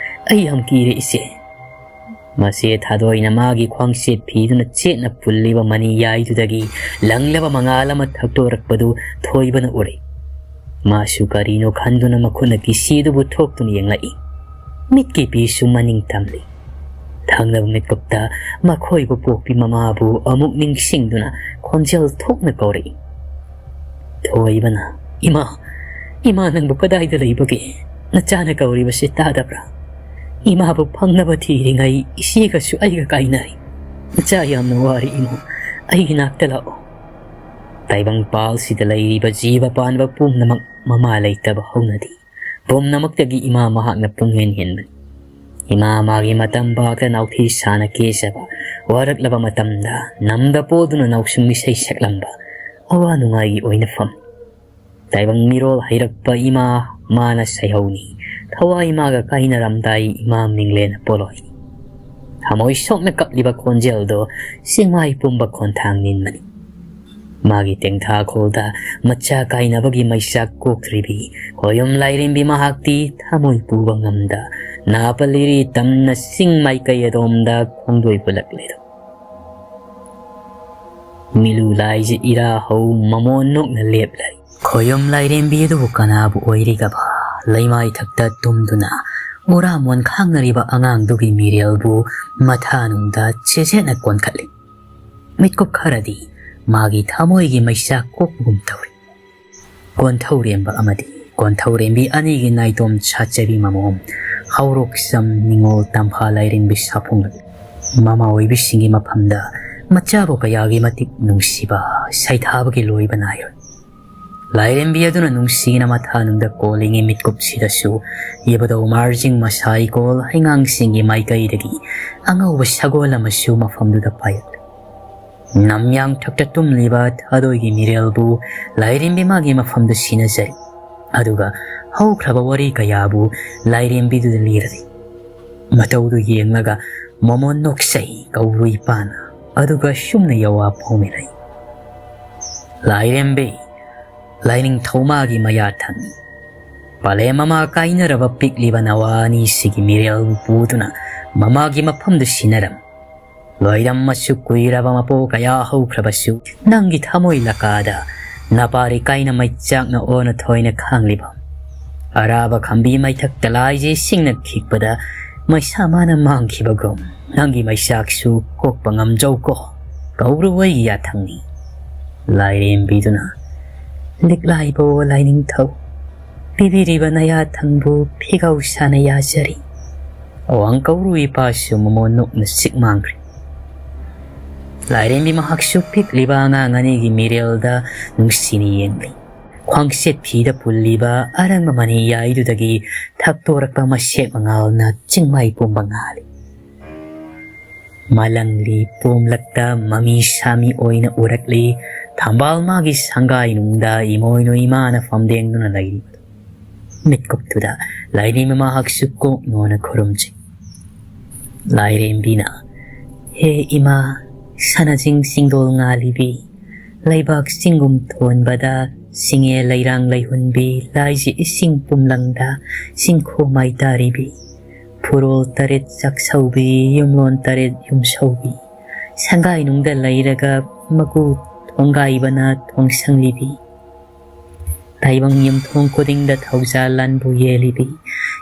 ꯑꯩ ꯌꯥꯝ ꯀꯤꯔꯦ, ꯏꯆꯦ꯫" ꯃꯆꯦ ꯊꯥꯗꯣꯏꯅ ꯃꯥꯒꯤ ꯈ꯭ꯋꯥꯡꯆꯦꯠ ꯐꯤꯗꯨꯅ ꯆꯦꯠꯅ ꯄꯨꯜꯂꯤꯕ ꯃꯅꯤꯌꯥꯏꯗꯨꯗꯒꯤ ꯂꯪꯂꯕ ꯃꯉꯥꯜ ꯑꯃ ꯊꯛꯇꯣꯔꯛꯄꯗꯨ ꯊꯣꯏꯕꯅ ꯎꯔꯦ꯫ ꯃꯥꯁꯨ ꯀꯔꯤꯅꯣ ꯈꯟꯗꯨꯅ ꯃꯈꯨꯠꯅ ꯀꯤꯁꯤꯗꯨꯕꯨ ꯊꯣꯛꯇꯨꯅ ꯌꯦꯡꯂꯛꯏ꯫ ꯃꯤꯠꯀꯤ ꯄꯤꯁꯨ ꯃꯅꯤꯡ ꯇꯝꯂꯤ꯫ ꯊꯪꯅꯕ ꯃꯤꯠꯀꯨꯞꯇ ꯃꯈꯣꯏꯕꯨ ꯄꯣꯛꯄꯤ ꯃꯃꯥꯕꯨ ꯑꯃꯨꯛ ꯅꯤꯡꯁꯤꯡꯗꯨꯅ ꯈꯣꯟꯖꯦꯜ ꯊꯣꯛꯅ ꯀꯧꯔꯛꯏ꯫ ꯊꯣꯏꯕꯅ, "ꯏꯃꯥ, ꯏꯃꯥ, ꯅꯪꯕꯨ ꯀꯗꯥꯏꯗ ꯂꯩꯕꯒꯦ? ꯅꯆꯥꯅ ꯀꯧꯔꯤꯕꯁꯤ ꯇꯥꯗꯕ꯭ꯔꯥ? ꯏꯃꯥꯕꯨ ꯐꯪꯅꯕ ꯊꯤꯔꯤꯉꯩ ꯏꯆꯦꯒꯁꯨ ꯑꯩꯒ ꯀꯥꯏꯅꯔꯦ꯫ ꯏꯆꯥ ꯌꯥꯝꯅ ꯋꯥꯔꯤ ꯏꯃꯥ, ꯑꯩꯒꯤ ꯅꯥꯛꯇ ꯂꯥꯛꯑꯣ꯫" ꯇꯥꯏꯕꯪ ꯄꯥꯜꯁꯤꯗ ꯂꯩꯔꯤꯕ ꯖꯤꯕ ꯄꯥꯟꯕ ꯄꯨꯝꯅꯃꯛ ꯃꯃꯥ ꯂꯩꯇꯕ ꯍꯧꯅꯗꯦ꯫ ꯄꯨꯝꯅꯃꯛꯇꯒꯤ ꯏꯃꯥ ꯃꯍꯥꯛꯅ ꯄꯨꯡꯍꯦꯟ ꯍꯦꯟꯕꯅꯤ꯫ ꯏꯃꯥ ꯃꯥꯒꯤ ꯃꯇꯝ ꯄꯥꯛꯇ ꯅꯥꯎꯊꯤ ꯁꯥꯅ ꯀꯦꯖꯕ, ꯋꯥꯔꯛꯂꯕ ꯃꯇꯝꯗ ꯅꯝꯗ ꯄꯣꯗꯨꯅ ꯅꯥꯎꯁꯨꯝ ꯏꯁꯩ ꯁꯛꯂꯝꯕ, ꯑꯋꯥ ꯅꯨꯡꯉꯥꯏꯒꯤ ꯑꯣꯏꯅꯐꯝ꯫ ꯇꯥꯏꯕꯪ ꯃꯤꯔꯣꯜ ꯍꯩꯔꯛꯄ ꯏꯃꯥ ꯃꯥꯅ ꯁꯩꯍꯧꯅꯤ꯫ ꯊꯋꯥꯏ ꯃꯥꯒ ꯀꯥꯏꯅꯔꯝꯗꯥꯏ ꯏꯃꯥ ꯃꯤꯡꯂꯦꯟ ꯄꯣꯂꯣꯏ꯫ ꯊꯃꯣꯏ ꯁꯣꯛꯅ ꯀꯞꯂꯤꯕ ꯈꯣꯟꯖꯦꯜꯗꯣ ꯆꯤꯡꯃꯥꯏ ꯄꯨꯝꯕ ꯈꯣꯟꯊꯥꯡ ꯅꯤꯟꯕꯅꯤ꯫ ꯃꯥꯒꯤ ꯇꯦꯡꯊꯥꯈꯣꯜꯗ ꯃꯆꯥ ꯀꯥꯏꯅꯕꯒꯤ ꯃꯩꯆꯥꯛ ꯀꯣꯛꯇ꯭ꯔꯤꯕꯤ ꯈꯣꯌꯨꯝ ꯂꯥꯏꯔꯦꯝꯕꯤ ꯃꯍꯥꯛꯇꯤ ꯊꯃꯣꯏ ꯄꯨꯕ ꯉꯝꯗ ꯅꯥꯄ ꯂꯤꯔꯤ ꯇꯝꯅ ꯆꯤꯡ ꯃꯥꯏꯀꯩ ꯑꯗꯣꯝꯗ ꯈꯣꯡꯗꯣꯏ ꯍꯨꯜꯂꯛꯂꯦꯗꯣ꯫ ꯃꯤꯂꯨ ꯂꯥꯏꯖ ꯏꯔꯥ ꯍꯧ ꯃꯃꯣꯟ ꯅꯣꯛꯅ ꯂꯦꯞꯂꯔꯤ꯫ ꯈꯣꯌꯨꯝ ꯂꯥꯏꯔꯦꯝꯕꯤ ꯑꯗꯨꯕꯨ ꯀꯅꯥꯕꯨ ꯑꯣꯏꯔꯤꯒꯕ? ꯂꯩꯃꯥꯏ ꯊꯛꯇ ꯇꯨꯝꯗꯨꯅ ꯎꯔꯥ ꯃꯣꯟ ꯈꯥꯡꯅꯔꯤꯕ ꯑꯉꯥꯡꯗꯨꯒꯤ ꯃꯤꯔꯦꯜꯕꯨ ꯃꯊꯥꯅꯨꯡꯗ ꯆꯦꯖꯦꯠꯅ ꯀꯣꯟꯈꯠꯂꯤ꯫ ꯃꯤꯠꯀꯨꯞ ꯈꯔꯗꯤ ꯃꯥꯒꯤ ꯊꯃꯣꯏꯒꯤ ꯃꯩꯆꯥꯛ ꯀꯣꯛꯄꯒꯨꯝ ꯇꯧꯔꯤ꯫ ꯀꯣꯟꯊꯧꯔꯦꯝꯕ ꯑꯃꯗꯤ ꯀꯣꯟꯊꯧꯔꯦꯝꯕꯤ ꯑꯅꯤꯒꯤ ꯅꯥꯏꯇꯣꯝ ꯁꯥꯠꯆꯕꯤ ꯃꯃꯣꯝ ꯍꯧꯔꯣꯛꯆꯝ ꯅꯤꯉꯣꯜ ꯇꯝꯐꯥ ꯂꯥꯏꯔꯦꯝꯕꯤ ꯁꯥꯐꯣꯡꯂꯛꯂꯤ꯫ ꯃꯃꯥ ꯑꯣꯏꯕꯤꯁꯤꯡꯒꯤ ꯃꯐꯝꯗ ꯃꯆꯥꯕꯨ ꯀꯌꯥꯒꯤ ꯃꯇꯤꯛ ꯅꯨꯡꯁꯤꯕ ꯁꯩꯊꯥꯕꯒꯤ ꯂꯣꯏꯕ ꯅꯥꯏꯔꯣꯏ꯫ ꯂꯥꯏꯔꯦꯝꯕꯤ ꯑꯗꯨꯅ ꯅꯨꯡꯁꯤꯅ ꯃꯊꯥꯅꯨꯡꯗ ꯀꯣꯜꯂꯤꯉꯩ ꯃꯤꯠꯀꯨꯞꯁꯤꯗꯁꯨ ꯏꯕꯨꯙꯧ ꯃꯥꯔꯖꯤꯡ ꯃꯁꯥ ꯏꯀꯣꯜ ꯍꯩꯉꯥꯡꯁꯤꯡꯒꯤ ꯃꯥꯏꯀꯩꯗꯒꯤ ꯑꯉꯧꯕ ꯁꯒꯣꯜ ꯑꯃꯁꯨ ꯃꯐꯝꯗꯨꯗ ꯄꯥꯏꯔꯛꯂꯤ꯫ ꯅꯝꯌꯥꯡ ꯊꯛꯇ ꯇꯨꯝꯂꯤꯕ ꯊꯥꯗꯣꯏꯒꯤ ꯃꯤꯔꯦꯜꯕꯨ ꯂꯥꯏꯔꯦꯝꯕꯤ ꯃꯥꯒꯤ ꯃꯐꯝꯗ ꯁꯤꯟꯅꯖꯔꯤ꯫ ꯑꯗꯨꯒ ꯍꯧꯈ꯭ꯔꯕ ꯋꯥꯔꯤ ꯀꯌꯥꯕꯨ ꯂꯥꯏꯔꯦꯝꯕꯤꯗꯨꯗ ꯂꯤꯔꯤ꯫ ꯃꯇꯧꯗꯨ ꯌꯦꯡꯂꯒ ꯃꯃꯣꯟ ꯅꯣꯛꯆꯩ ꯀꯧꯕ꯭ꯔꯨ ꯏꯄꯥꯅ꯫ ꯑꯗꯨꯒ ꯁꯨꯝꯅ ꯌꯋꯥ ꯄꯥꯎꯃꯤꯔꯩ꯫ ꯂꯥꯏꯔꯦꯝꯕꯤ, ꯂꯥꯏꯅꯤꯡꯊꯧ ꯃꯥꯒꯤ ꯃꯌꯥ ꯊꯪꯉꯤ꯫ ꯄꯂꯦꯝ ꯑꯃ ꯀꯥꯏꯅꯔꯕ ꯄꯤꯛꯂꯤꯕ ꯅꯋꯥ ꯑꯅꯤꯁꯤꯒꯤ ꯃꯤꯔꯦꯜꯕꯨ ꯄꯨꯗꯨꯅ ꯃꯃꯥꯒꯤ ꯃꯐꯝꯗ ꯁꯤꯟꯅꯔꯝ꯫ ꯂꯣꯏꯔꯝ ꯑꯁꯨꯛ ꯀꯨꯏꯔꯕ ꯃꯄꯣ ꯀꯌꯥ ꯍꯧꯈ꯭ꯔꯕꯁꯨ, ꯅꯪꯒꯤ ꯊꯃꯣꯏ ꯂꯀꯥꯗ ꯅꯄꯥꯔꯤ ꯀꯥꯏꯅ ꯃꯩꯆꯥꯛꯅ ꯑꯣꯟꯅ ꯊꯣꯏꯅ ꯈꯥꯡꯂꯤꯕ꯫ ꯑꯔꯥꯕ ꯈꯝꯕꯤ ꯃꯩꯊꯛꯇ ꯂꯥꯏꯖꯦ ꯏꯁꯤꯡꯅ ꯈꯤꯛꯄꯗ ꯃꯩꯁꯥ ꯃꯥꯅ ꯃꯥꯡꯈꯤꯕꯒꯨꯝ, ꯅꯪꯒꯤ ꯃꯩꯆꯥꯛꯁꯨ ꯀꯣꯛꯄ ꯉꯝꯖꯧꯀꯣ꯫ ꯀꯧꯔꯨ ꯑꯩꯒꯤ ꯌꯥꯊꯪꯅꯤ꯫ ꯂꯥꯏꯔꯦꯝꯕꯤꯗꯨꯅ, ꯂꯤꯛꯂꯥꯏꯕꯣ ꯂꯥꯏꯅꯤꯡꯊꯧ, ꯄꯤꯕꯤꯔꯤꯕ ꯅꯌꯥꯊꯪꯕꯨ ꯐꯤꯒꯧ ꯁꯥꯅ ꯌꯥꯖꯔꯤ꯫ ꯑꯋꯥꯡ ꯀꯧꯔꯨ ꯏꯄꯥꯁꯨ ꯃꯃꯣꯟ ꯅꯣꯛꯅ ꯁꯤꯛ ꯃꯥꯡꯈ꯭ꯔꯦ꯫ ꯂꯥꯏꯔꯦꯝꯕꯤ ꯃꯍꯥꯛꯁꯨ ꯄꯤꯛꯂꯤꯕ ꯑꯉꯥꯡ ꯑꯅꯤꯒꯤ ꯃꯤꯔꯦꯜꯗ ꯅꯨꯡꯁꯤꯅ ꯌꯦꯡꯂꯤ꯫ ꯈ꯭ꯋꯥꯡꯆꯦꯠ ꯐꯤꯗ ꯄꯨꯜꯂꯤꯕ ꯑꯔꯪꯕ ꯃꯅꯤ ꯌꯥꯏꯗꯨꯗꯒꯤ ꯊꯛꯇꯣꯔꯛꯄ ꯃꯁꯦꯛ ꯃꯉꯥꯜꯅ ꯆꯤꯡꯃꯥꯏ ꯄꯨꯝꯕ ꯉꯥꯜꯂꯤ꯫ ꯃꯥꯂꯪꯂꯤ ꯄꯣꯝꯂꯛꯇ ꯃꯃꯤ ꯁꯥꯃꯤ ꯑꯣꯏꯅ ꯎꯔꯛꯂꯤ꯫ ꯊꯝꯕꯥꯜ ꯃꯥꯒꯤ ꯁꯪꯒꯥꯏꯅꯨꯡꯗ ꯏꯃꯣꯏꯅꯨ ꯏꯃꯥꯅ ꯐꯝꯗꯦꯡꯗꯨꯅ ꯂꯩꯔꯤꯕꯗꯨ꯫ ꯃꯤꯠꯀꯨꯞꯇꯨꯗ ꯂꯥꯏꯔꯦꯝꯕꯤ ꯃꯍꯥꯛꯁꯨ ꯀꯣꯛ ꯅꯣꯟꯅ ꯈꯨꯔꯨꯝꯖꯩ꯫ ꯂꯥꯏꯔꯦꯝꯕꯤꯅ, ꯍꯦ ꯏꯃꯥ, ꯁꯅꯥꯖꯤꯡ ꯆꯤꯡꯗꯣꯜ ꯉꯥꯜꯂꯤꯕꯤ, ꯂꯩꯕꯥꯛ ꯆꯤꯡꯒꯨꯝ ꯊꯣꯟꯕꯗ ꯁꯤꯡꯉꯦ ꯂꯩꯔꯥꯡ ꯂꯩꯍꯨꯟꯕꯤ, ꯂꯥꯏꯖꯤ ꯏꯁꯤꯡ ꯄꯨꯝꯂꯪꯗ ꯆꯤꯡꯈꯣ ꯃꯥꯏ ꯇꯥꯔꯤꯕꯤ, ꯐꯨꯔꯣꯜ ꯇꯔꯦꯠ ꯆꯥꯛꯁꯧꯕꯤ, ꯌꯨꯝꯂꯣꯟ ꯇꯔꯦꯠ ꯌꯨꯝꯁꯧꯕꯤ, ꯁꯪꯒꯥꯏꯅꯨꯡꯗ ꯂꯩꯔꯒ ꯃꯒꯨ ꯊꯣꯡꯒꯥꯏꯕꯅ ꯊꯣꯡꯁꯪꯂꯤꯕꯤ, ꯇꯥꯏꯕꯪ ꯌꯨꯝꯊꯣꯡ ꯈꯨꯗꯤꯡꯗ ꯊꯧꯖꯥꯜ ꯂꯥꯟꯕꯨ ꯌꯦꯜꯂꯤꯕꯤ,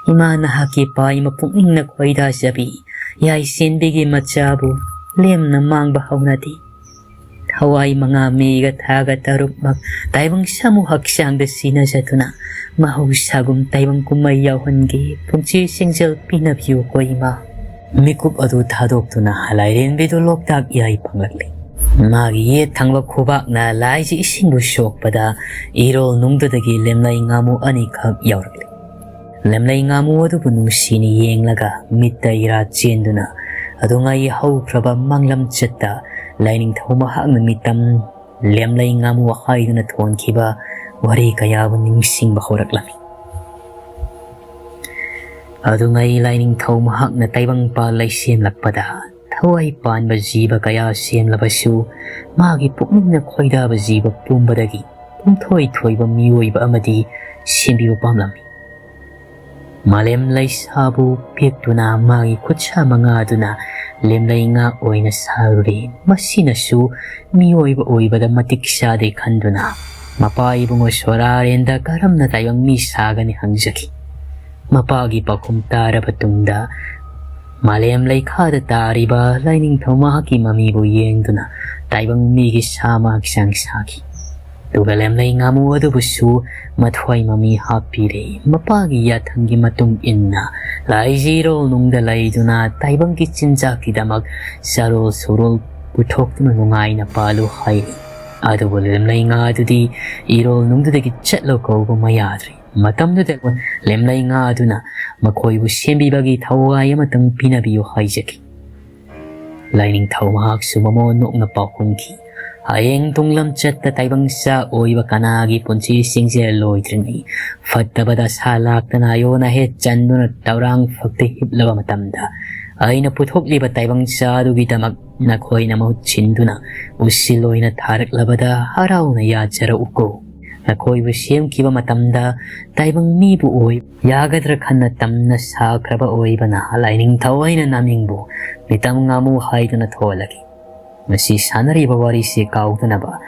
ꯏꯃꯥ ꯅꯍꯥꯛꯀꯤ ꯄꯥꯏ ꯃꯄꯨꯛꯅꯤꯡꯅ ꯈꯣꯏꯗꯥꯖꯕꯤ, ꯌꯥꯏꯁꯦꯟꯕꯤꯒꯤ ꯃꯆꯥꯕꯨ ꯂꯦꯝꯅ ꯃꯥꯡꯕ ꯍꯧꯅꯗꯦ꯫ ꯊꯋꯥꯏ ꯃꯉꯥ ꯃꯤꯒ ꯊꯥꯒ ꯇꯔꯨꯛꯃꯛ ꯇꯥꯏꯕꯪ ꯁꯥꯃꯨ ꯍꯛꯆꯥꯡꯗ ꯁꯤꯅꯖꯗꯨꯅ ꯃꯍꯧꯁꯥꯒꯨꯝ ꯇꯥꯏꯕꯪ ꯀꯨꯝꯍꯩ ꯌꯥꯎꯍꯟꯒꯦ꯫ ꯄꯨꯟꯁꯤ ꯁꯤꯡꯖꯦꯜ ꯄꯤꯅꯕꯤꯌꯨꯀꯣ ꯏꯃꯥ꯫ ꯃꯤꯀꯨꯞ ꯑꯗꯨ ꯊꯥꯗꯣꯛꯇꯨꯅ ꯂꯥꯏꯔꯦꯝꯕꯤꯗꯨ ꯂꯣꯛꯇꯥꯛ ꯏꯌꯥꯏ ꯐꯪꯂꯛꯂꯤ꯫ ꯃꯥꯒꯤ ꯌꯦꯠ ꯊꯪꯕ ꯈꯨꯕꯥꯛꯅ ꯂꯥꯏꯖꯤ ꯏꯁꯤꯡꯕꯨ ꯁꯣꯛꯄꯗ ꯏꯔꯣꯜ ꯅꯨꯡꯗꯨꯗꯒꯤ ꯂꯦꯝꯂꯩ ꯉꯥꯃꯨ ꯑꯅꯤꯈꯛ ꯌꯥꯎꯔꯛꯂꯤ꯫ ꯂꯦꯝꯂꯩ ꯉꯥꯃꯨ ꯑꯗꯨꯕꯨ ꯅꯨꯡꯁꯤꯅ ꯌꯦꯡꯂꯒ ꯃꯤꯠꯇ ꯏꯔꯥ ꯆꯦꯟꯗꯨꯅ ꯑꯗꯨꯉꯩ ꯍꯧꯈ꯭ꯔꯕ ꯃꯥꯡꯂꯝ ꯆꯠꯇ ꯂꯥꯏꯅꯤꯡꯊꯧ ꯃꯍꯥꯛꯅ ꯃꯤꯇꯝ ꯂꯦꯝꯂꯩ ꯉꯥꯃꯨ ꯍꯥꯏꯗꯨꯅ ꯊꯣꯟꯈꯤꯕ ꯋꯥꯔꯤ ꯀꯌꯥꯕꯨ ꯅꯤꯡꯁꯤꯡꯕ ꯍꯧꯔꯛꯂꯝꯃꯤ꯫ ꯑꯗꯨꯉꯩ ꯂꯥꯏꯅꯤꯡꯊꯧ ꯃꯍꯥꯛꯅ ꯇꯥꯏꯕꯪꯄꯥꯜ ꯂꯩꯁꯦꯝꯂꯛꯄꯗ ꯊꯋꯥꯏ ꯄꯥꯟꯕ ꯖꯤꯕ ꯀꯌꯥ ꯁꯦꯝꯂꯕꯁꯨ, ꯃꯥꯒꯤ ꯄꯨꯛꯅꯤꯡꯅ ꯈꯣꯏꯗꯥꯕ ꯖꯤꯕ ꯄꯨꯝꯕꯗꯒꯤ ꯄꯨꯝꯊꯣꯏ ꯊꯣꯏꯕ ꯃꯤꯑꯣꯏꯕ ꯑꯃꯗꯤ ꯁꯦꯝꯕꯤꯕ ꯄꯥꯝꯂꯝꯃꯤ꯫ ꯃꯥꯂꯦꯝ ꯂꯩꯁꯥꯕꯨ ꯄꯦꯛꯇꯨꯅ ꯃꯥꯒꯤ ꯈꯨꯠꯁꯥ ꯃꯉꯥꯗꯨꯅ ꯂꯦꯝꯂꯩ ꯉꯥ ꯑꯣꯏꯅ ꯁꯥꯔꯨꯔꯦ꯫ ꯃꯁꯤꯅꯁꯨ ꯃꯤꯑꯣꯏꯕ ꯑꯣꯏꯕꯗ ꯃꯇꯤꯛ ꯆꯥꯗꯦ ꯈꯟꯗꯨꯅ ꯃꯄꯥ ꯏꯕꯨꯡꯉꯣ ꯁꯣꯔꯥꯔꯦꯟꯗ ꯀꯔꯝꯅ ꯇꯥꯏꯕꯪ ꯃꯤ ꯁꯥꯒꯅꯤ ꯍꯪꯖꯈꯤ꯫ ꯃꯄꯥꯒꯤ ꯄꯥꯎꯈꯨꯝ ꯇꯥꯔꯕ ꯇꯨꯡꯗ ꯃꯥꯂꯦꯝ ꯂꯩꯈꯥꯗ ꯇꯥꯔꯤꯕ ꯂꯥꯏꯅꯤꯡꯊꯧ ꯃꯍꯥꯛꯀꯤ ꯃꯃꯤꯕꯨ ꯌꯦꯡꯗꯨꯅ ꯇꯥꯏꯕꯪ ꯃꯤꯒꯤ ꯁꯥ ꯃꯥꯒꯤ ꯆꯥꯡ ꯁꯥꯈꯤ꯫ ꯑꯗꯨꯒ ꯂꯦꯝꯂꯩ ꯉꯥꯃꯨ ꯑꯗꯨꯕꯨꯁꯨ ꯃꯊ꯭ꯋꯥꯏ ꯃꯃꯤ ꯍꯥꯞꯄꯤꯔꯦ꯫ ꯃꯄꯥꯒꯤ ꯌꯥꯊꯪꯒꯤ ꯃꯇꯨꯡ ꯏꯟꯅ ꯂꯥꯏꯖꯤꯔꯣꯜ ꯅꯨꯡꯗ ꯂꯩꯗꯨꯅ ꯇꯥꯏꯕꯪꯒꯤ ꯆꯤꯟꯖꯥꯛꯀꯤꯗꯃꯛ ꯆꯥꯔꯣꯜ ꯁꯨꯔꯣꯜ ꯄꯨꯊꯣꯛꯇꯨꯅ ꯅꯨꯡꯉꯥꯏꯅ ꯄꯥꯜꯂꯨ ꯍꯥꯏꯔꯤ꯫ ꯑꯗꯨꯕꯨ ꯂꯦꯝꯂꯩ ꯉꯥꯗꯨꯗꯤ ꯏꯔꯣꯜ ꯅꯨꯡꯗꯨꯗꯒꯤ ꯆꯠꯂꯣ ꯀꯧꯕ ꯃꯌꯥꯗ꯭ꯔꯦ꯫ ꯃꯇꯝꯗꯨꯗ ꯂꯦꯝꯂꯩ ꯉꯥꯗꯨꯅ ꯃꯈꯣꯏꯕꯨ ꯁꯦꯝꯕꯤꯕꯒꯤ ꯊꯋꯥꯏ ꯑꯃꯇꯪ ꯄꯤꯅꯕꯤꯌꯨ ꯍꯥꯏꯖꯈꯤ꯫ ꯂꯥꯏꯅꯤꯡꯊꯧ ꯃꯍꯥꯛꯁꯨ ꯃꯃꯣꯟ ꯅꯣꯛꯅ ꯄꯥꯎꯈꯨꯝꯈꯤ, ꯍꯌꯦꯡ ꯇꯨꯡꯂꯝꯆꯠꯇ ꯇꯥꯏꯕꯪ ꯆꯥ ꯑꯣꯏꯕ ꯀꯅꯥꯒꯤ ꯄꯨꯟꯁꯤ ꯆꯤꯡꯖꯦꯜ ꯂꯣꯏꯗ꯭ꯔꯤꯉꯩ ꯐꯠꯇꯕꯗ ꯁꯥ ꯂꯥꯛꯇꯅ ꯑꯌꯣꯟ ꯑꯍꯦꯠ ꯆꯟꯗꯨꯅ ꯇꯧꯔꯥꯡ ꯐꯛꯇ ꯍꯤꯞꯂꯕ ꯃꯇꯝꯗ ꯑꯩꯅ ꯄꯨꯊꯣꯛꯂꯤꯕ ꯇꯥꯏꯕꯪ ꯆꯥꯗꯨꯒꯤꯗꯃꯛ ꯅꯈꯣꯏꯅ ꯃꯍꯨꯠ ꯁꯤꯟꯗꯨꯅ ꯎꯁꯤꯜ ꯑꯣꯏꯅ ꯊꯥꯔꯛꯂꯕꯗ ꯍꯔꯥꯎꯅ ꯌꯥꯖꯔꯛꯎꯀꯣ꯫ ꯅꯈꯣꯏꯕꯨ ꯁꯦꯝꯈꯤꯕ ꯃꯇꯝꯗ ꯇꯥꯏꯕꯪ ꯃꯤꯕꯨ ꯑꯣꯏ ꯌꯥꯒꯗ꯭ꯔꯥ ꯈꯟꯅ ꯇꯝꯅ ꯁꯥꯈ꯭ꯔꯕ ꯑꯣꯏꯕꯅ ꯂꯥꯏꯅꯤꯡꯊꯧ ꯑꯩꯅ ꯅꯃꯤꯡꯕꯨ ꯃꯤꯇꯝ ꯉꯥꯃꯨ ꯍꯥꯏꯗꯨꯅ ꯊꯣꯜꯂꯒꯦ꯫ ꯉꯁꯤ ꯁꯥꯟꯅꯔꯤꯕ ꯋꯥꯔꯤꯁꯤ ꯀꯥꯎꯗꯅꯕ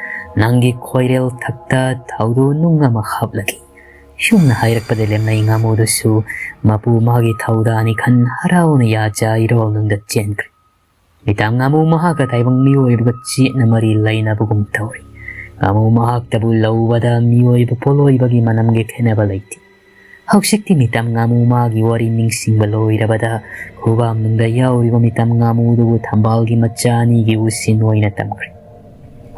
ꯅꯪꯒꯤ ꯈꯣꯏꯔꯦꯜ ꯊꯛꯇ ꯊꯧꯗꯣ ꯅꯨꯡ ꯑꯃ ꯍꯥꯞꯂꯒꯦ꯫ ꯁꯨꯝꯅ ꯍꯥꯏꯔꯛꯄꯗ ꯂꯦꯝꯂꯩ ꯉꯥꯃꯨꯗꯨꯁꯨ ꯃꯄꯨ ꯃꯥꯒꯤ ꯊꯧꯗꯥꯅꯤ ꯈꯟ ꯍꯔꯥꯎꯅ ꯌꯥꯆꯥ ꯏꯔꯣꯜꯅꯨꯡꯗ ꯆꯦꯟꯈ꯭ꯔꯦ꯫ ꯃꯤꯇꯥꯝ ꯉꯥꯃꯨ ꯃꯍꯥꯛꯀ ꯇꯥꯏꯕꯪ ꯃꯤꯑꯣꯏꯕꯒ ꯆꯦꯠꯅ ꯃꯔꯤ ꯂꯩꯅꯕꯒꯨꯝ ꯇꯧꯔꯤ꯫ ꯉꯥꯃꯨ ꯃꯍꯥꯛꯇꯕꯨ ꯂꯧꯕꯗ ꯃꯤꯑꯣꯏꯕ ꯄꯣꯠꯂꯣꯏꯕꯒꯤ ꯃꯅꯝꯒꯤ ꯈꯦꯠꯅꯕ ꯂꯩꯇꯦ꯫ ꯍꯧꯖꯤꯛꯇꯤ ꯃꯤꯇꯥꯝ ꯉꯥꯃꯨ ꯃꯥꯒꯤ ꯋꯥꯔꯤ ꯅꯤꯡꯁꯤꯡꯕ ꯂꯣꯏꯔꯕꯗ ꯈꯨꯕꯥꯝꯅꯨꯡꯗ ꯌꯥꯎꯔꯤꯕ ꯃꯤꯇꯥꯝ ꯉꯥꯃꯨꯗꯨꯕꯨ ꯊꯝꯕꯥꯜꯒꯤ ꯃꯆꯥ ꯑꯅꯤꯒꯤ ꯎꯁꯤꯟ ꯑꯣꯏꯅ ꯇꯝꯈ꯭ꯔꯦ꯫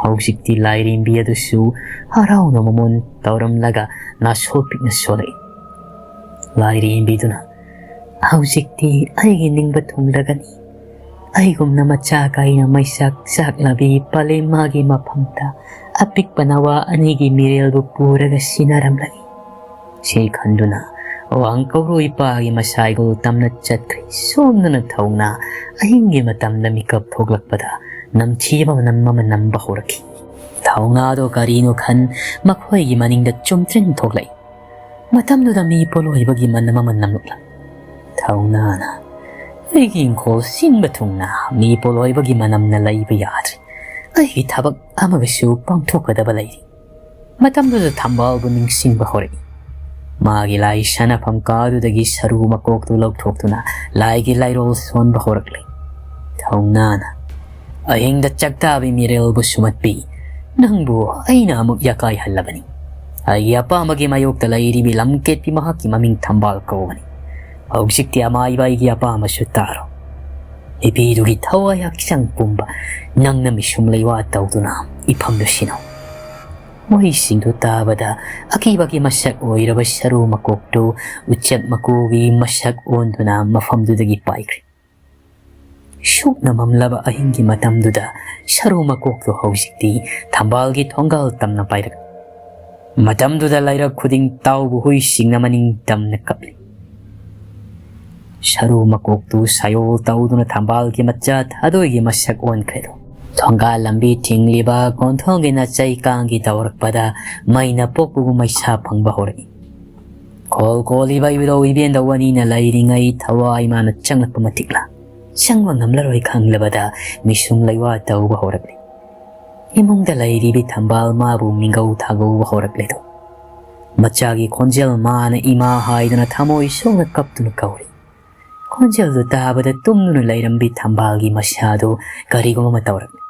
ꯍꯧꯖꯤꯛꯇꯤ ꯂꯥꯏꯔꯦꯝꯕꯤ ꯑꯗꯨꯁꯨ ꯍꯔꯥꯎꯅ ꯃꯃꯣꯟ ꯇꯧꯔꯝꯂꯒ ꯅꯥꯁꯣ ꯄꯤꯛꯅ ꯁꯣꯜꯂꯛꯏ꯫ ꯂꯥꯏꯔꯦꯝꯕꯤꯗꯨꯅ, "ꯍꯧꯖꯤꯛꯇꯤ ꯑꯩꯒꯤ ꯅꯤꯡꯕ ꯊꯨꯡꯂꯒꯅꯤ꯫ ꯑꯩꯒꯨꯝꯅ ꯃꯆꯥ ꯀꯥꯏꯅ ꯃꯩꯆꯥꯛ ꯆꯥꯛꯂꯕꯤ ꯄꯂꯦꯝꯃꯥꯒꯤ ꯃꯐꯝꯗ ꯑꯄꯤꯛꯄ ꯅꯋꯥ ꯑꯅꯤꯒꯤ ꯃꯤꯔꯦꯜꯕꯨ ꯄꯨꯔꯒ ꯁꯤꯟꯅꯔꯝꯂꯒꯦ꯫" ꯁꯤ ꯈꯟꯗꯨꯅ ꯋꯥꯡ ꯀꯧꯔꯨ ꯏꯄꯥꯒꯤ ꯃꯁꯥꯏꯒꯨ ꯇꯝꯅ ꯆꯠꯈ꯭ꯔꯦ꯫ ꯁꯣꯝꯗꯅ ꯊꯧꯅ ꯑꯍꯤꯡꯒꯤ ꯃꯇꯝꯗ ꯃꯤꯀꯞ ꯊꯣꯛꯂꯛꯄꯗ ꯅꯝꯊꯤꯕ ꯃꯅꯝ ꯑꯃ ꯅꯝꯕ ꯍꯧꯔꯛꯈꯤ꯫ ꯊꯧꯅꯥꯗꯣ ꯀꯔꯤꯅꯣ ꯈꯟ ꯃꯈꯣꯏꯒꯤ ꯃꯅꯤꯡꯗ ꯆꯨꯝꯗ꯭ꯔꯤꯡ ꯊꯣꯛꯂꯛꯏ꯫ ꯃꯇꯝꯗꯨꯗ ꯃꯤ ꯄꯣꯂꯣꯏꯕꯒꯤ ꯃꯅꯝ ꯑꯃ ꯅꯝꯂꯛꯂꯝꯃꯤ꯫ ꯊꯧꯅꯥꯅ ꯑꯩꯒꯤ ꯏꯪꯈꯣꯜ ꯁꯤꯟꯕ ꯊꯨꯡꯅ ꯃꯤ ꯄꯣꯂꯣꯏꯕꯒꯤ ꯃꯅꯝꯅ ꯂꯩꯕ ꯌꯥꯗ꯭ꯔꯦ꯫ ꯑꯩꯒꯤ ꯊꯕꯛ ꯑꯃꯒꯁꯨ ꯄꯥꯡꯊꯣꯛꯀꯗꯕ ꯂꯩꯔꯤ꯫ ꯃꯇꯝꯗꯨꯗ ꯊꯝꯕꯥꯜꯕꯨ ꯅꯤꯡꯁꯤꯡꯕ ꯍꯧꯔꯛꯏ꯫ ꯃꯥꯒꯤ ꯂꯥꯏ ꯁꯥꯟꯅꯐꯝ ꯀꯥꯗꯨꯗꯒꯤ ꯁꯔꯨ ꯃꯀꯣꯛꯇꯨ ꯂꯧꯊꯣꯛꯇꯨꯅ ꯂꯥꯏꯒꯤ ꯂꯥꯏꯔꯣꯜ ꯁꯣꯟꯕ ꯍꯧꯔꯛꯂꯦ꯫ ꯊꯧꯅꯥꯅ ꯑꯍꯤꯡꯗ ꯆꯥꯛꯇꯥꯕꯤ ꯃꯤꯔꯦꯜꯕꯨ ꯁꯨꯃꯠꯄꯤ, ꯅꯪꯕꯨ ꯑꯩꯅ ꯑꯃꯨꯛ ꯌꯥꯀꯥꯏꯍꯜꯂꯕꯅꯤ꯫ ꯑꯩꯒꯤ ꯑꯄꯥꯝꯕꯒꯤ ꯃꯥꯌꯣꯛꯇ ꯂꯩꯔꯤꯕꯤ ꯂꯝꯀꯦꯠꯄꯤ ꯃꯍꯥꯛꯀꯤ ꯃꯃꯤꯡ ꯊꯝꯕꯥꯜ ꯀꯧꯕꯅꯤ꯫ ꯍꯧꯖꯤꯛꯇꯤ ꯑꯃꯥꯏꯕ ꯑꯩꯒꯤ ꯑꯄꯥꯝꯕꯁꯨ ꯇꯥꯔꯣ꯫ ꯅꯨꯄꯤꯗꯨꯒꯤ ꯊꯋꯥꯏ ꯍꯛꯆꯥꯡ ꯄꯨꯝꯕ ꯅꯪꯅ ꯃꯤꯁꯨꯝ ꯂꯩꯋꯥ ꯇꯧꯗꯨꯅ ꯏꯐꯝꯗꯨ ꯁꯤꯟꯅꯧ꯫ ꯋꯥꯍꯩꯁꯤꯡꯗꯨ ꯇꯥꯕꯗ ꯑꯀꯤꯕꯒꯤ ꯃꯁꯛ ꯑꯣꯏꯔꯕ ꯁꯔꯨ ꯃꯀꯣꯛꯇꯨ ꯎꯆꯦꯛ ꯃꯀꯨꯒꯤ ꯃꯁꯛ ꯑꯣꯟꯗꯨꯅ ꯃꯐꯝꯗꯨꯗꯒꯤ ꯄꯥꯏꯈ꯭ꯔꯦ꯫ ꯁꯨꯛꯅ ꯃꯝꯂꯕ ꯑꯍꯤꯡꯒꯤ ꯃꯇꯝꯗꯨꯗ ꯁꯔꯨ ꯃꯀꯣꯛꯇꯨ ꯍꯧꯖꯤꯛꯇꯤ ꯊꯝꯕꯥꯜꯒꯤ ꯊꯣꯡꯒꯥꯜ ꯇꯝꯅ ꯄꯥꯏꯔꯛ꯫ ꯃꯇꯝꯗꯨꯗ ꯂꯩꯔꯛ ꯈꯨꯗꯤꯡ ꯇꯥꯎꯕ ꯍꯨꯏꯁꯤꯡꯅ ꯃꯅꯤꯡ ꯇꯝꯅ ꯀꯞꯂꯤ꯫ ꯁꯔꯨ ꯃꯀꯣꯛꯇꯨ ꯁꯥꯌꯣꯜ ꯇꯧꯗꯨꯅ ꯊꯝꯕꯥꯜꯒꯤ ꯃꯆꯥ ꯊꯥꯗꯣꯏꯒꯤ ꯃꯁꯛ ꯑꯣꯟꯈ꯭ꯔꯦꯗꯣ꯫ ꯊꯣꯡꯒꯥꯜ ꯂꯝꯕꯤ ꯊꯤꯡꯂꯤꯕ ꯀꯣꯟꯊꯣꯡꯒꯤ ꯅꯥꯆꯩ ꯀꯥꯡꯒꯤ ꯇꯧꯔꯛꯄꯗ ꯃꯩꯅ ꯄꯣꯛꯄꯒꯨꯝ ꯃꯩꯁꯥ ꯐꯪꯕ ꯍꯧꯔꯛꯏ꯫ ꯈꯣꯜ ꯈꯣꯜꯂꯤꯕ ꯏꯕꯨꯙꯧ ꯏꯕꯦꯟꯗꯧ ꯑꯅꯤꯅ ꯂꯩꯔꯤꯉꯩ ꯊꯋꯥꯏ ꯃꯥꯅ ꯆꯪꯂꯛꯄ ꯃꯇꯤꯛꯂꯥ꯫ ꯆꯪꯕ ꯉꯝꯂꯔꯣꯏ ꯈꯪꯂꯕꯗ ꯃꯤꯁꯨꯝ ꯂꯩꯋꯥ ꯇꯧꯕ ꯍꯧꯔꯛꯂꯤ꯫ ꯏꯃꯨꯡꯗ ꯂꯩꯔꯤꯕꯤ ꯊꯝꯕꯥꯜ ꯃꯥꯕꯨ ꯃꯤꯡꯒꯧ ꯊꯥꯒꯧꯕ ꯍꯧꯔꯛꯂꯦꯗꯣ꯫ ꯃꯆꯥꯒꯤ ꯈꯣꯟꯖꯦꯜ ꯃꯥꯅ ꯏꯃꯥ ꯍꯥꯏꯗꯨꯅ ꯊꯃꯣꯏ ꯁꯣꯛꯅ ꯀꯞꯇꯨꯅ ꯀꯧꯔꯤ꯫ ꯈꯣꯟꯖꯦꯜꯗꯨ ꯇꯥꯕꯗ ꯇꯨꯝꯗꯨꯅ ꯂꯩꯔꯝꯕꯤ ꯊꯝꯕꯥꯜꯒꯤ ꯃꯁꯥꯗꯨ ꯀꯔꯤꯒꯨꯝꯕ ꯑꯃ ꯇꯧꯔꯛꯂꯤ꯫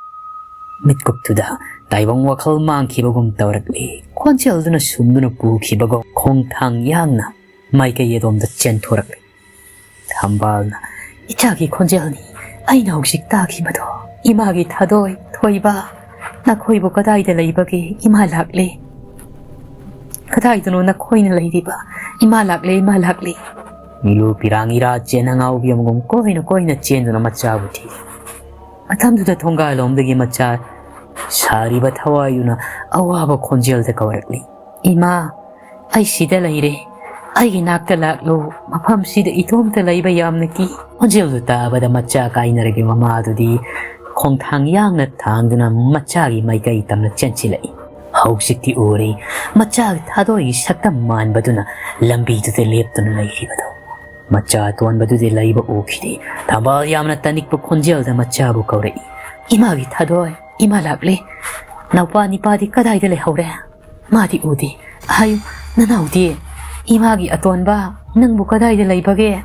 ꯃꯤꯠꯀꯨꯞꯇꯨꯗ ꯇꯥꯏꯕꯪ ꯋꯥꯈꯜ ꯃꯥꯡꯈꯤꯕꯒꯨꯝ ꯇꯧꯔꯛꯂꯤ꯫ ꯈꯣꯟꯖꯦꯜꯗꯨꯅ ꯁꯨꯝꯗꯨꯅ ꯄꯨꯈꯤꯕꯒꯨꯝ ꯈꯣꯡꯊꯥꯡ ꯌꯥꯡꯅ ꯃꯥꯏꯀꯩ ꯑꯗꯣꯝꯗ ꯆꯦꯟꯊꯣꯔꯛꯂꯤ꯫ ꯊꯝꯕꯥꯜꯅ ꯏꯆꯥꯒꯤ ꯈꯣꯟꯖꯦꯜꯅꯤ ꯑꯩꯅ ꯍꯧꯖꯤꯛ ꯇꯥꯈꯤꯕꯗꯣ꯫ ꯏꯃꯥꯒꯤ ꯊꯥꯗꯣꯏ, ꯊꯣꯏꯕ, ꯅꯈꯣꯏꯕꯨ ꯀꯗꯥꯏꯗ ꯂꯩꯕꯒꯦ? ꯏꯃꯥ ꯂꯥꯛꯂꯦ꯫ ꯀꯗꯥꯏꯗꯅꯣ ꯅꯈꯣꯏꯅ ꯂꯩꯔꯤꯕ? ꯏꯃꯥ ꯂꯥꯛꯂꯦ, ꯏꯃꯥ ꯂꯥꯛꯂꯦ꯫ ꯃꯤꯂꯨ ꯄꯤꯔꯥꯡ ꯏꯔꯥ ꯆꯦꯟ ꯑꯉꯥꯎꯕꯤ ꯑꯃꯒꯨꯝ ꯀꯣꯏꯅ ꯀꯣꯏꯅ ꯆꯦꯟꯗꯨꯅ ꯃꯆꯥꯕꯨ ꯊꯤ꯫ ꯃꯇꯝꯗꯨꯗ ꯊꯣꯡꯒꯥꯜꯂꯣꯝꯗꯒꯤ ꯃꯆꯥ ꯁꯥꯔꯤꯕ ꯊꯋꯥꯏꯗꯨꯅ ꯑꯋꯥꯕ ꯈꯣꯟꯖꯦꯜꯗ ꯀꯧꯔꯛꯂꯤ, "ꯏꯃꯥ, ꯑꯩ ꯁꯤꯗ ꯂꯩꯔꯦ꯫ ꯑꯩꯒꯤ ꯅꯥꯛꯇ ꯂꯥꯛꯂꯣ꯫ ꯃꯐꯝꯁꯤꯗ ꯏꯇꯣꯝꯇ ꯂꯩꯕ ꯌꯥꯝꯅ ꯀꯤ꯫" ꯈꯣꯟꯖꯦꯜꯗꯨ ꯇꯥꯕꯗ ꯃꯆꯥ ꯀꯥꯏꯅꯔꯒꯤ ꯃꯃꯥꯗꯨꯗꯤ ꯈꯣꯡꯊꯥꯡ ꯌꯥꯡꯅ ꯊꯥꯡꯗꯨꯅ ꯃꯆꯥꯒꯤ ꯃꯥꯏꯀꯩ ꯇꯝꯅ ꯆꯦꯟꯁꯤꯜꯂꯛꯏ꯫ ꯍꯧꯖꯤꯛꯇꯤ ꯎꯔꯦ, ꯃꯆꯥ ꯊꯥꯗꯣꯏꯒꯤ ꯁꯛꯇꯝ ꯃꯥꯟꯕꯗꯨꯅ ꯂꯝꯕꯤꯗꯨꯗ ꯂꯦꯞꯇꯨꯅ ꯂꯩꯔꯤꯕꯗꯣ꯫ ꯃꯆꯥ ꯑꯇꯣꯟꯕꯗꯨꯗꯤ ꯂꯩꯕ ꯎꯈꯤꯗꯦ꯫ ꯊꯝꯕꯥꯜ ꯌꯥꯝꯅ ꯇꯅꯤꯛꯄ ꯈꯣꯟꯖꯦꯜꯗ ꯃꯆꯥꯕꯨ ꯀꯧꯔꯛꯏ, "ꯏꯃꯥꯒꯤ ꯊꯥꯗꯣꯏ, ꯏꯃꯥ ꯂꯥꯛꯂꯦ꯫ ꯅꯧꯄꯥ ꯅꯤꯄꯥꯗꯤ ꯀꯗꯥꯏꯗ ꯂꯩꯍꯧꯔꯦ? ꯃꯥꯗꯤ ꯎꯗꯦ꯫ ꯍꯥꯏꯌꯨ, ꯅꯅꯥꯎꯗꯤ? ꯏꯃꯥꯒꯤ ꯑꯇꯣꯟꯕ, ꯅꯪꯕꯨ ꯀꯗꯥꯏꯗ ꯂꯩꯕꯒꯦ?"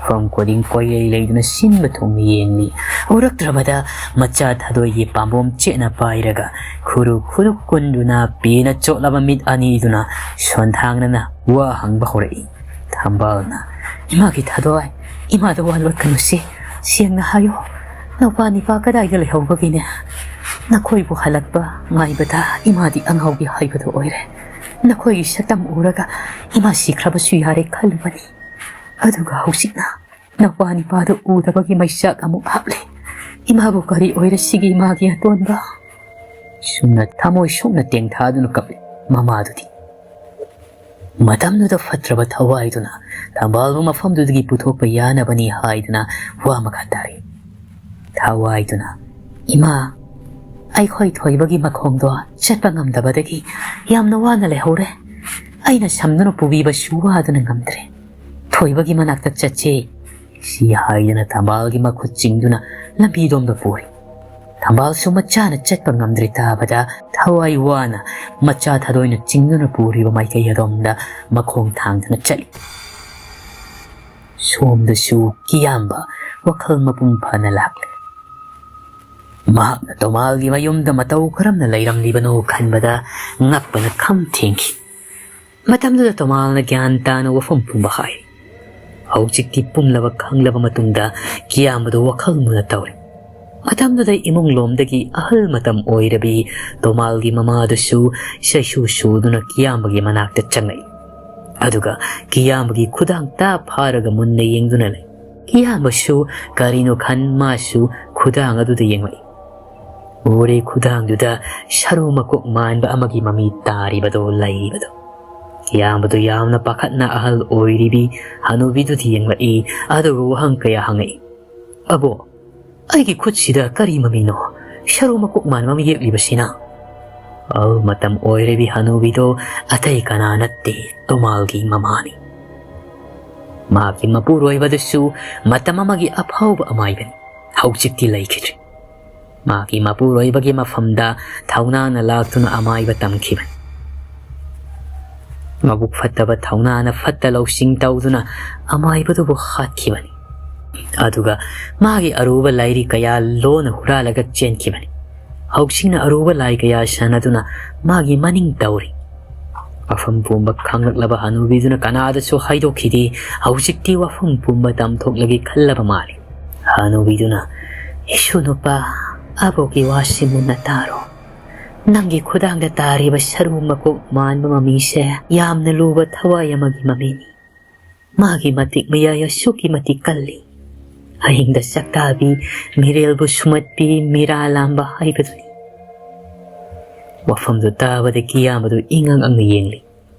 ꯃꯐꯝ ꯈꯨꯗꯤꯡ ꯀꯣꯏꯂꯩ ꯂꯩꯗꯨꯅ ꯁꯤꯟꯕ ꯊꯨꯡꯅ ꯌꯦꯡꯂꯤ꯫ ꯎꯔꯛꯇ꯭ꯔꯕꯗ ꯃꯆꯥ ꯊꯥꯗꯣꯏꯒꯤ ꯄꯥꯝꯕꯣꯝ ꯆꯦꯠꯅ ꯄꯥꯏꯔꯒ ꯈꯨꯔꯨ ꯈꯨꯔꯨ ꯀꯨꯟꯗꯨꯅ ꯄꯦꯅ ꯆꯣꯠꯂꯕ ꯃꯤꯠ ꯑꯅꯤꯗꯨꯅ ꯁꯣꯟꯊꯥꯡꯅꯅ ꯋꯥ ꯍꯪꯕ ꯍꯧꯔꯛꯏ꯫ ꯊꯝꯕꯥꯜꯅ, "ꯏꯃꯥꯒꯤ ꯊꯥꯗꯣꯏ, ꯏꯃꯥꯗ ꯋꯥ ꯂꯣꯠꯀꯅꯨꯁꯤ꯫ ꯁꯦꯡꯅ ꯍꯥꯏꯌꯣ, ꯅꯧꯄꯥ ꯅꯤꯄꯥ ꯀꯗꯥꯏꯗ ꯂꯩꯍꯧꯕꯒꯤꯅꯦ? ꯅꯈꯣꯏꯕꯨ ꯍꯜꯂꯛꯄ ꯉꯥꯏꯕꯗ ꯏꯃꯥꯗꯤ ꯑꯉꯥꯎꯕꯤ ꯍꯥꯏꯕꯗꯨ ꯑꯣꯏꯔꯦ꯫ ꯅꯈꯣꯏꯒꯤ ꯁꯛꯇꯝ ꯎꯔꯒ ꯏꯃꯥ ꯁꯤꯈ꯭ꯔꯕꯁꯨ ꯌꯥꯔꯦ ꯈꯜꯂꯨꯕꯅꯤ꯫ ꯑꯗꯨꯒ ꯍꯧꯖꯤꯛꯅ ꯅꯧꯄꯥ ꯅꯤꯄꯥꯗꯨ ꯎꯗꯕꯒꯤ ꯃꯩꯆꯥꯛ ꯑꯃꯨꯛ ꯍꯥꯞꯂꯦ꯫ ꯏꯃꯥꯕꯨ ꯀꯔꯤ ꯑꯣꯏꯔꯁꯤꯒꯦ, ꯏꯃꯥꯒꯤ ꯑꯇꯣꯟꯕ?" ꯁꯨꯝꯅ ꯊꯃꯣꯏ ꯁꯣꯛꯅ ꯇꯦꯡꯊꯥꯗꯨꯅ ꯀꯞꯂꯤ ꯃꯃꯥꯗꯨꯗꯤ꯫ ꯃꯇꯝꯗꯨꯗ ꯐꯠꯇ꯭ꯔꯕ ꯊꯋꯥꯏꯗꯨꯅ ꯊꯝꯕꯥꯜꯕꯨ ꯃꯐꯝꯗꯨꯗꯒꯤ ꯄꯨꯊꯣꯛꯄ ꯌꯥꯅꯕꯅꯤ ꯍꯥꯏꯗꯨꯅ ꯋꯥ ꯃꯈꯥ ꯇꯥꯔꯤ꯫ ꯊꯋꯥꯏꯗꯨꯅ, "ꯏꯃꯥ, ꯑꯩꯈꯣꯏ ꯊꯣꯏꯕꯒꯤ ꯃꯈꯣꯡꯗꯣ ꯆꯠꯄ ꯉꯝꯗꯕꯗꯒꯤ ꯌꯥꯝꯅ ꯋꯥꯅ ꯂꯩꯍꯧꯔꯦ꯫ ꯑꯩꯅ ꯁꯝꯗꯨꯅ ꯄꯨꯕꯤꯕꯁꯨ ꯋꯥꯗꯨꯅ ꯉꯝꯗ꯭ꯔꯦ꯫ ꯊꯣꯏꯕꯒꯤ ꯃꯅꯥꯛꯇ ꯆꯠꯁꯦ," ꯁꯤ ꯍꯥꯏꯗꯨꯅ ꯊꯝꯕꯥꯜꯒꯤ ꯃꯈꯨꯠ ꯆꯤꯡꯗꯨꯅ ꯂꯝꯕꯤꯗꯣꯝꯗ ꯄꯨꯔꯤ꯫ ꯊꯝꯕꯥꯜꯁꯨ ꯃꯆꯥꯅ ꯆꯠꯄ ꯉꯝꯗ꯭ꯔꯦ ꯇꯥꯕꯗ ꯊꯋꯥꯏ ꯋꯥꯅ ꯃꯆꯥ ꯊꯥꯗꯣꯏꯅ ꯆꯤꯡꯗꯨꯅ ꯄꯨꯔꯤꯕ ꯃꯥꯏꯀꯩ ꯑꯗꯣꯝꯗ ꯃꯈꯣꯡ ꯊꯥꯡꯗꯨꯅ ꯆꯠꯂꯤ꯫ ꯁꯣꯝꯗꯁꯨ ꯀꯤꯌꯥꯝꯕ ꯋꯥꯈꯜ ꯃꯄꯨꯡ ꯐꯅ ꯂꯥꯛꯂꯦ꯫ ꯃꯍꯥꯛꯅ ꯇꯣꯃꯥꯜꯒꯤ ꯃꯌꯨꯝꯗ ꯃꯇꯧ ꯀꯔꯝꯅ ꯂꯩꯔꯝꯂꯤꯕꯅꯣ ꯈꯟꯕꯗ ꯉꯛꯄꯅ ꯈꯝ ꯊꯦꯡꯈꯤ꯫ ꯃꯇꯝꯗꯨꯗ ꯇꯣꯃꯥꯜꯅ ꯒ꯭ꯌꯥꯟ ꯇꯥꯅ ꯋꯥꯐꯝ ꯄꯨꯝꯕ ꯍꯥꯏ꯫ ꯍꯧꯖꯤꯛꯇꯤ ꯄꯨꯝꯂꯕ ꯈꯪꯂꯕ ꯃꯇꯨꯡꯗ ꯀꯤꯌꯥꯝꯕꯗꯨ ꯋꯥꯈꯜ ꯃꯨꯟꯅ ꯇꯧꯔꯤ꯫ ꯃꯇꯝꯗꯨꯗ ꯏꯃꯨꯡ ꯂꯣꯝꯗꯒꯤ ꯑꯍꯜ ꯃꯇꯝ ꯑꯣꯏꯔꯕꯤ ꯇꯣꯃꯥꯜꯒꯤ ꯃꯃꯥꯗꯨꯁꯨ ꯁꯩꯁꯨ ꯁꯨꯗꯨꯅ ꯀꯤꯌꯥꯝꯕꯒꯤ ꯃꯅꯥꯛꯇ ꯆꯪꯂꯛꯏ꯫ ꯑꯗꯨꯒ ꯀꯤꯌꯥꯝꯕꯒꯤ ꯈꯨꯗꯥꯡ ꯇꯥ ꯐꯥꯔꯒ ꯃꯨꯟꯅ ꯌꯦꯡꯗꯨꯅ ꯂꯩ꯫ ꯀꯤꯌꯥꯝꯕꯁꯨ ꯀꯔꯤꯅꯣ ꯈꯟ ꯃꯥꯁꯨ ꯈꯨꯗꯥꯡ ꯑꯗꯨꯗ ꯌꯦꯡꯂꯛꯏ꯫ ꯎꯔꯦ ꯈꯨꯗꯥꯡꯗꯨꯗ ꯁꯔꯨ ꯃꯀꯣꯛ ꯃꯥꯟꯕ ꯑꯃꯒꯤ ꯃꯃꯤ ꯇꯥꯔꯤꯕꯗꯣ ꯂꯩꯔꯤꯕꯗꯣ꯫ ꯀꯤꯌꯥꯝꯕꯗꯨ ꯌꯥꯝꯅ ꯄꯥꯈꯠꯅ ꯑꯍꯜ ꯑꯣꯏꯔꯤꯕꯤ ꯍꯅꯨꯕꯤꯗꯨꯗ ꯌꯦꯡꯂꯛꯏ, ꯑꯗꯨꯒ ꯋꯥꯍꯪ ꯀꯌꯥ ꯍꯪꯉꯛꯏ꯫ "ꯑꯕꯣ, ꯑꯩꯒꯤ ꯈꯨꯠꯁꯤꯗ ꯀꯔꯤ ꯃꯃꯤꯅꯣ ꯁꯔꯨ ꯃꯀꯣꯛ ꯃꯥꯟꯕ ꯑꯃ ꯌꯦꯛꯂꯤꯕꯁꯤꯅ?" ꯑꯍꯜ ꯃꯇꯝ ꯑꯣꯏꯔꯕꯤ ꯍꯅꯨꯕꯤꯗꯣ ꯑꯇꯩ ꯀꯅꯥ ꯅꯠꯇꯦ, ꯇꯣꯃꯥꯜꯒꯤ ꯃꯃꯥꯅꯤ꯫ ꯃꯍꯥꯛꯀꯤ ꯃꯄꯨꯔꯣꯏꯕꯗꯨꯁꯨ ꯃꯇꯝ ꯑꯃꯒꯤ ꯑꯐꯥꯎꯕ ꯑꯃꯥꯏꯕꯅꯤ꯫ ꯍꯧꯖꯤꯛꯇꯤ ꯂꯩꯈꯤꯗ꯭ꯔꯦ꯫ ꯃꯍꯥꯛꯀꯤ ꯃꯄꯨꯔꯣꯏꯕꯒꯤ ꯃꯐꯝꯗ ꯊꯧꯅꯥꯅ ꯂꯥꯛꯇꯨꯅ ꯑꯃꯥꯏꯕ ꯇꯝꯈꯤꯕꯅꯤ꯫ ꯃꯕꯨꯛ ꯐꯠꯇꯕ ꯊꯧꯅꯥꯅ ꯐꯠꯇ ꯂꯧꯁꯤꯡ ꯇꯧꯗꯨꯅ ꯑꯃꯥꯏꯕꯗꯨꯕꯨ ꯍꯥꯠꯈꯤꯕꯅꯤ꯫ ꯑꯗꯨꯒ ꯃꯥꯒꯤ ꯑꯔꯨꯕ ꯂꯥꯏꯔꯤ ꯀꯌꯥ ꯂꯣꯟꯅ ꯍꯨꯔꯥꯜꯂꯒ ꯆꯦꯟꯈꯤꯕꯅꯤ꯫ ꯍꯧꯖꯤꯛꯅ ꯑꯔꯨꯕ ꯂꯥꯏ ꯀꯌꯥ ꯁꯥꯟꯅꯗꯨꯅ ꯃꯥꯒꯤ ꯃꯅꯤꯡ ꯇꯧꯔꯤ꯫ ꯋꯥꯐꯝ ꯄꯨꯝꯕ ꯈꯪꯂꯛꯂꯕ ꯍꯅꯨꯕꯤꯗꯨꯅ ꯀꯅꯥꯗꯁꯨ ꯍꯥꯏꯗꯣꯛꯈꯤꯗꯦ꯫ ꯍꯧꯖꯤꯛꯇꯤ ꯋꯥꯐꯝ ꯄꯨꯝꯕ ꯇꯝꯊꯣꯛꯂꯒꯦ ꯈꯜꯂꯕ ꯃꯥꯜꯂꯤ꯫ ꯍꯅꯨꯕꯤꯗꯨꯅ, "ꯏꯁꯨ ꯅꯨꯄꯥ, ꯑꯕꯣꯛꯀꯤ ꯋꯥꯁꯤ ꯃꯨꯟꯅ ꯇꯥꯔꯣ꯫ ꯅꯪꯒꯤ ꯈꯨꯗꯥꯡꯗ ꯇꯥꯔꯤꯕ ꯁꯔꯨ ꯃꯀꯣꯛ ꯃꯥꯟꯕ ꯃꯃꯤꯁꯦ ꯌꯥꯝꯅ ꯂꯨꯕ ꯊꯋꯥꯏ ꯑꯃꯒꯤ ꯃꯃꯤꯅꯤ꯫ ꯃꯥꯒꯤ ꯃꯇꯤꯛ ꯃꯌꯥꯏ ꯑꯁꯨꯛꯀꯤ ꯃꯇꯤꯛ ꯀꯜꯂꯤ꯫ ꯑꯍꯤꯡꯗ ꯆꯥꯛꯇꯥꯕꯤ, ꯃꯤꯔꯦꯜꯕꯨ ꯁꯨꯃꯠꯄꯤ, ꯃꯤꯔꯥ ꯂꯥꯝꯕ ꯍꯥꯏꯕꯗꯨꯅꯤ꯫" ꯋꯥꯐꯝꯗꯨ ꯇꯥꯕꯗ ꯀꯤꯌꯥꯝꯕꯗꯨ ꯏꯉꯛ ꯉꯛꯅ ꯌꯦꯡꯂꯤ꯫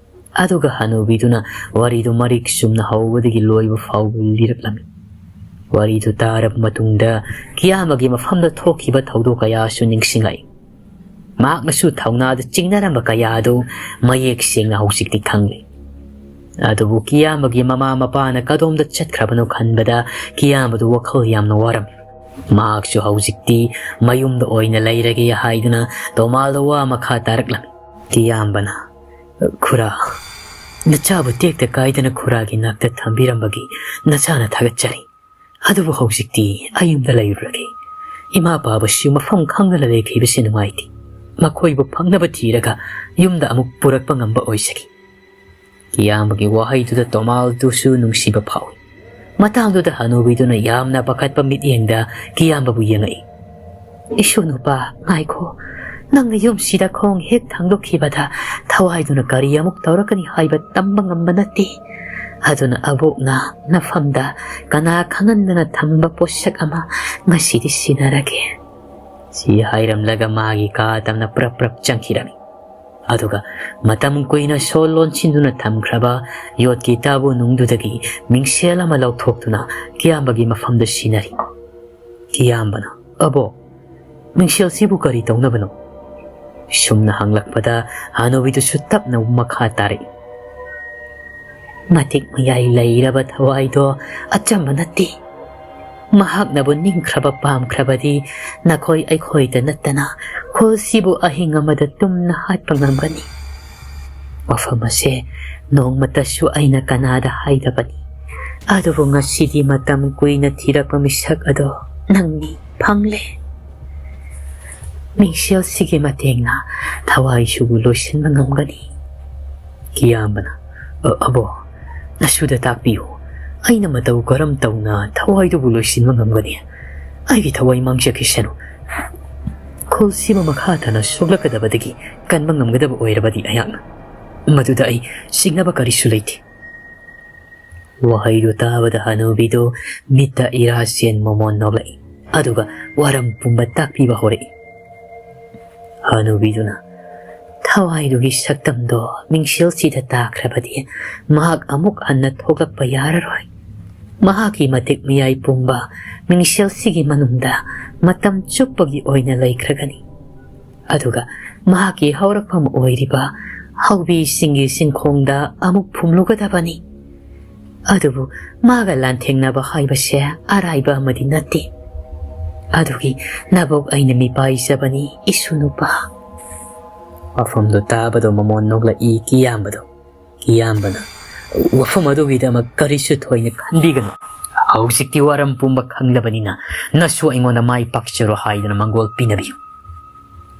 ꯑꯗꯨꯒ ꯍꯅꯨꯕꯤꯗꯨꯅ ꯋꯥꯔꯤꯗꯨ ꯃꯔꯤꯛ ꯆꯨꯝꯅ ꯍꯧꯕꯗꯒꯤ ꯂꯣꯏꯕ ꯐꯥꯎꯕ ꯂꯤꯔꯛꯂꯝꯃꯤ꯫ ꯋꯥꯔꯤꯗꯨ ꯇꯥꯔꯕ ꯃꯇꯨꯡꯗ ꯀꯤꯌꯥꯝꯕꯒꯤ ꯃꯐꯝꯗ ꯊꯣꯛꯈꯤꯕ ꯊꯧꯗꯣꯛ ꯀꯌꯥꯁꯨ ꯅꯤꯡꯁꯤꯡꯂꯛꯏ꯫ ꯃꯍꯥꯛꯅꯁꯨ ꯊꯧꯅꯥꯗ ꯆꯤꯡꯅꯔꯝꯕ ꯀꯌꯥ ꯑꯗꯨ ꯃꯌꯦꯛ ꯁꯦꯡꯅ ꯍꯧꯖꯤꯛꯇꯤ ꯈꯪꯂꯦ꯫ ꯑꯗꯨꯕꯨ ꯀꯤꯌꯥꯝꯕꯒꯤ ꯃꯃꯥ ꯃꯄꯥꯅ ꯀꯗꯣꯝꯗ ꯆꯠꯈ꯭ꯔꯕꯅꯣ ꯈꯟꯕꯗ ꯀꯤꯌꯥꯝꯕꯗꯨ ꯋꯥꯈꯜ ꯌꯥꯝꯅ ꯋꯥꯔꯝꯃꯤ꯫ ꯃꯍꯥꯛꯁꯨ ꯍꯧꯖꯤꯛꯇꯤ ꯃꯌꯨꯝꯗ ꯑꯣꯏꯅ ꯂꯩꯔꯒꯦ ꯍꯥꯏꯗꯨꯅ ꯇꯣꯃꯥꯜꯗ ꯋꯥ ꯃꯈꯥ ꯇꯥꯔꯛꯂꯝꯃꯤ꯫ ꯀꯤꯌꯥꯝꯕꯅ, "ꯈꯨꯔꯥ, ꯅꯆꯥꯕꯨ ꯇꯦꯛꯇ ꯀꯥꯏꯗꯅ ꯈꯨꯔꯥꯒꯤ ꯅꯥꯛꯇ ꯊꯝꯕꯤꯔꯝꯕꯒꯤ ꯅꯆꯥꯅ ꯊꯥꯒꯠꯆꯔꯤ꯫ ꯑꯗꯨꯕꯨ ꯍꯧꯖꯤꯛꯇꯤ ꯑꯩ ꯌꯨꯝꯗ ꯂꯩꯔꯨꯔꯒꯦ꯫ ꯏꯃꯥ ꯄꯥꯕꯁꯨ ꯃꯐꯝ ꯈꯪꯗꯅ ꯂꯩꯈꯤꯕꯁꯤ ꯅꯨꯡꯉꯥꯏꯇꯦ꯫ ꯃꯈꯣꯏꯕꯨ ꯐꯪꯅꯕ ꯊꯤꯔꯒ ꯌꯨꯝꯗ ꯑꯃꯨꯛ ꯄꯨꯔꯛꯄ ꯉꯝꯕ ꯑꯣꯏꯖꯒꯦ꯫" ꯀꯤꯌꯥꯝꯕꯒꯤ ꯋꯥꯍꯩꯗꯨꯗ ꯇꯣꯃꯥꯜꯗꯨꯁꯨ ꯅꯨꯡꯁꯤꯕ ꯐꯥꯎꯏ꯫ ꯃꯇꯥꯡꯗꯨꯗ ꯍꯅꯨꯕꯤꯗꯨꯅ ꯌꯥꯝꯅ ꯄꯥꯈꯠꯄ ꯃꯤꯠꯌꯦꯡꯗ ꯀꯤꯌꯥꯝꯕꯕꯨ ꯌꯦꯡꯉꯛꯏ꯫ "ꯏꯁꯨ ꯅꯨꯄꯥ, ꯉꯥꯏꯈꯣ꯫ ꯅꯪꯅ ꯌꯨꯝꯁꯤꯗ ꯈꯣꯡ ꯍꯦꯛ ꯊꯥꯡꯗꯣꯛꯈꯤꯕꯗ ꯊꯋꯥꯏꯗꯨꯅ ꯀꯔꯤ ꯑꯃꯨꯛ ꯇꯧꯔꯛꯀꯅꯤ ꯍꯥꯏꯕ ꯇꯝꯕ ꯉꯝꯕ ꯅꯠꯇꯦ꯫ ꯑꯗꯨꯅ ꯑꯕꯣꯛꯅ ꯅꯐꯝꯗ ꯀꯅꯥ ꯈꯪꯍꯟꯗꯅ ꯊꯝꯕ ꯄꯣꯠꯁꯛ ꯑꯃ ꯉꯁꯤꯗꯤ ꯁꯤꯟꯅꯔꯒꯦ꯫" ꯁꯤ ꯍꯥꯏꯔꯝꯂꯒ ꯃꯥꯒꯤ ꯀꯥ ꯇꯝꯅ ꯄ꯭ꯔꯞ ꯄ꯭ꯔꯞ ꯆꯪꯈꯤꯔꯝꯃꯤ꯫ ꯑꯗꯨꯒ ꯃꯇꯝ ꯀꯨꯏꯅ ꯁꯣ ꯂꯣꯟꯁꯤꯟꯗꯨꯅ ꯊꯝꯈ꯭ꯔꯕ ꯌꯣꯠꯀꯤ ꯇꯥꯕꯨ ꯅꯨꯡꯗꯨꯗꯒꯤ ꯃꯤꯡꯁꯦꯜ ꯑꯃ ꯂꯧꯊꯣꯛꯇꯨꯅ ꯀꯤꯌꯥꯝꯕꯒꯤ ꯃꯐꯝꯗ ꯁꯤꯟꯅꯔꯤ꯫ ꯀꯤꯌꯥꯝꯕꯅ, "ꯑꯕꯣꯛ, ꯃꯤꯡꯁꯦꯜꯁꯤꯕꯨ ꯀꯔꯤ ꯇꯧꯅꯕꯅꯣ?" ꯁꯨꯝꯅ ꯍꯪꯂꯛꯄꯗ ꯍꯅꯨꯕꯤꯗꯨꯁꯨ ꯇꯞꯅ ꯃꯈꯥ ꯇꯥꯔꯛꯏ꯫ ꯃꯇꯤꯛ ꯃꯌꯥꯏ ꯂꯩꯔꯕ ꯊꯋꯥꯏꯗꯣ ꯑꯆꯝꯕ ꯅꯠꯇꯦ꯫ ꯃꯍꯥꯛꯅꯕꯨ ꯅꯤꯡꯈ꯭ꯔꯕ ꯄꯥꯝꯈ꯭ꯔꯕꯗꯤ ꯅꯈꯣꯏ ꯑꯩꯈꯣꯏꯗ ꯅꯠꯇꯅ ꯈꯨꯜꯁꯤꯕꯨ ꯑꯍꯤꯡ ꯑꯃꯗ ꯇꯨꯝꯅ ꯍꯥꯠꯄ ꯉꯝꯒꯅꯤ꯫ ꯋꯥꯐꯝ ꯑꯁꯦ ꯅꯣꯡꯃꯇꯁꯨ ꯑꯩꯅ ꯀꯅꯥꯗ ꯍꯥꯏꯗꯕꯅꯤ꯫ ꯑꯗꯨꯕꯨ ꯉꯁꯤꯗꯤ ꯃꯇꯝ ꯀꯨꯏꯅ ꯊꯤꯔꯛꯄ ꯃꯤꯁꯛ ꯑꯗꯣ ꯅꯪꯅꯤ, ꯐꯪꯂꯦ꯫ ꯃꯤꯡꯁꯦꯜꯁꯤꯒꯤ ꯃꯇꯦꯡꯅ ꯊꯋꯥꯏꯁꯤꯕꯨ ꯂꯣꯏꯁꯤꯟꯕ ꯉꯝꯒꯅꯤ꯫ ꯀꯤꯌꯥꯝꯕꯅ, "ꯑ-, ꯑꯕꯣ, ꯅꯁꯨꯗ ꯇꯥꯛꯄꯤꯌꯨ꯫ ꯑꯩꯅ ꯃꯇꯧ ꯀꯔꯝ ꯇꯧꯅ ꯊꯋꯥꯏꯗꯨꯕꯨ ꯂꯣꯏꯁꯤꯟꯕ ꯉꯝꯒꯅꯤ? ꯑꯩꯒꯤ ꯊꯋꯥꯏ ꯃꯥꯡꯖꯈꯤꯁꯅꯨ꯫ ꯈꯨꯜꯁꯤꯕꯨ ꯃꯈꯥ ꯇꯥꯅ ꯁꯣꯛꯂꯛꯀꯗꯕꯗꯒꯤ ꯀꯟꯕ ꯉꯝꯒꯗꯕ ꯑꯣꯏꯔꯕꯗꯤ ꯑꯩꯍꯥꯛꯅ꯫ ꯃꯗꯨꯗ ꯑꯩ ꯆꯤꯡꯅꯕ ꯀꯔꯤꯁꯨ ꯂꯩꯇꯦ"꯫ ꯋꯥꯍꯩꯗꯨ ꯇꯥꯕꯗ ꯍꯅꯨꯕꯤꯗꯨ ꯃꯤꯠꯇ ꯏꯔꯥ ꯆꯦꯟ ꯃꯃꯣꯟ ꯅꯣꯛꯂꯛꯏ, ꯑꯗꯨꯒ ꯋꯥꯔꯝ ꯄꯨꯝꯕ ꯇꯥꯛꯄꯤꯕ ꯍꯧꯔꯛꯏ꯫ ꯍꯅꯨꯕꯤꯗꯨꯅ, "ꯊꯋꯥꯏꯗꯨꯒꯤ ꯁꯛꯇꯝꯗꯣ ꯃꯤꯡꯁꯦꯜꯁꯤꯗ ꯇꯥꯈ꯭ꯔꯕꯗꯤ ꯃꯍꯥꯛ ꯑꯃꯨꯛ ꯍꯟꯅ ꯊꯣꯛꯂꯛꯄ ꯌꯥꯔꯔꯣꯏ꯫ ꯃꯍꯥꯛꯀꯤ ꯃꯇꯤꯛ ꯃꯌꯥꯏ ꯄꯨꯝꯕ ꯃꯤꯡꯁꯦꯜꯁꯤꯒꯤ ꯃꯅꯨꯡꯗ ꯃꯇꯝ ꯆꯨꯞꯄꯒꯤ ꯑꯣꯏꯅ ꯂꯩꯈ꯭ꯔꯒꯅꯤ꯫ ꯑꯗꯨꯒ ꯃꯍꯥꯛꯀꯤ ꯍꯧꯔꯛꯐꯝ ꯑꯣꯏꯔꯤꯕ ꯍꯧꯕꯤꯁꯤꯡꯒꯤ ꯆꯤꯡꯈꯣꯡꯗ ꯑꯃꯨꯛ ꯐꯨꯝꯂꯨꯒꯗꯕꯅꯤ꯫ ꯑꯗꯨꯕꯨ ꯃꯥꯒ ꯂꯥꯟꯊꯦꯡꯅꯕ ꯍꯥꯏꯕꯁꯦ ꯑꯔꯥꯏꯕ ꯑꯃꯗꯤ ꯅꯠꯇꯦ꯫ ꯑꯗꯨꯒꯤ ꯅꯕꯣꯛ ꯑꯩꯅ ꯃꯤꯄꯥꯏꯖꯕꯅꯤ, ꯏꯁꯨ ꯅꯨꯄꯥ"꯫ ꯋꯥꯐꯝꯗꯨ ꯇꯥꯕꯗꯣ ꯃꯃꯣꯟ ꯅꯣꯛꯂꯛꯏ ꯀꯤꯌꯥꯝꯕꯗꯣ꯫ ꯀꯤꯌꯥꯝꯕꯅ, "ꯋꯥꯐꯝ ꯑꯗꯨꯒꯤꯗꯃꯛ ꯀꯔꯤꯁꯨ ꯊꯣꯏꯅ ꯈꯟꯕꯤꯒꯅꯨ꯫ ꯍꯧꯖꯤꯛꯇꯤ ꯋꯥꯔꯝ ꯄꯨꯝꯕ ꯈꯪꯂꯕꯅꯤꯅ ꯅꯁꯨ ꯑꯩꯉꯣꯟꯗ ꯃꯥꯏ ꯄꯥꯛꯆꯔꯣ ꯍꯥꯏꯗꯨꯅ ꯃꯪꯒꯣꯜ ꯄꯤꯅꯕꯤꯌꯨ"꯫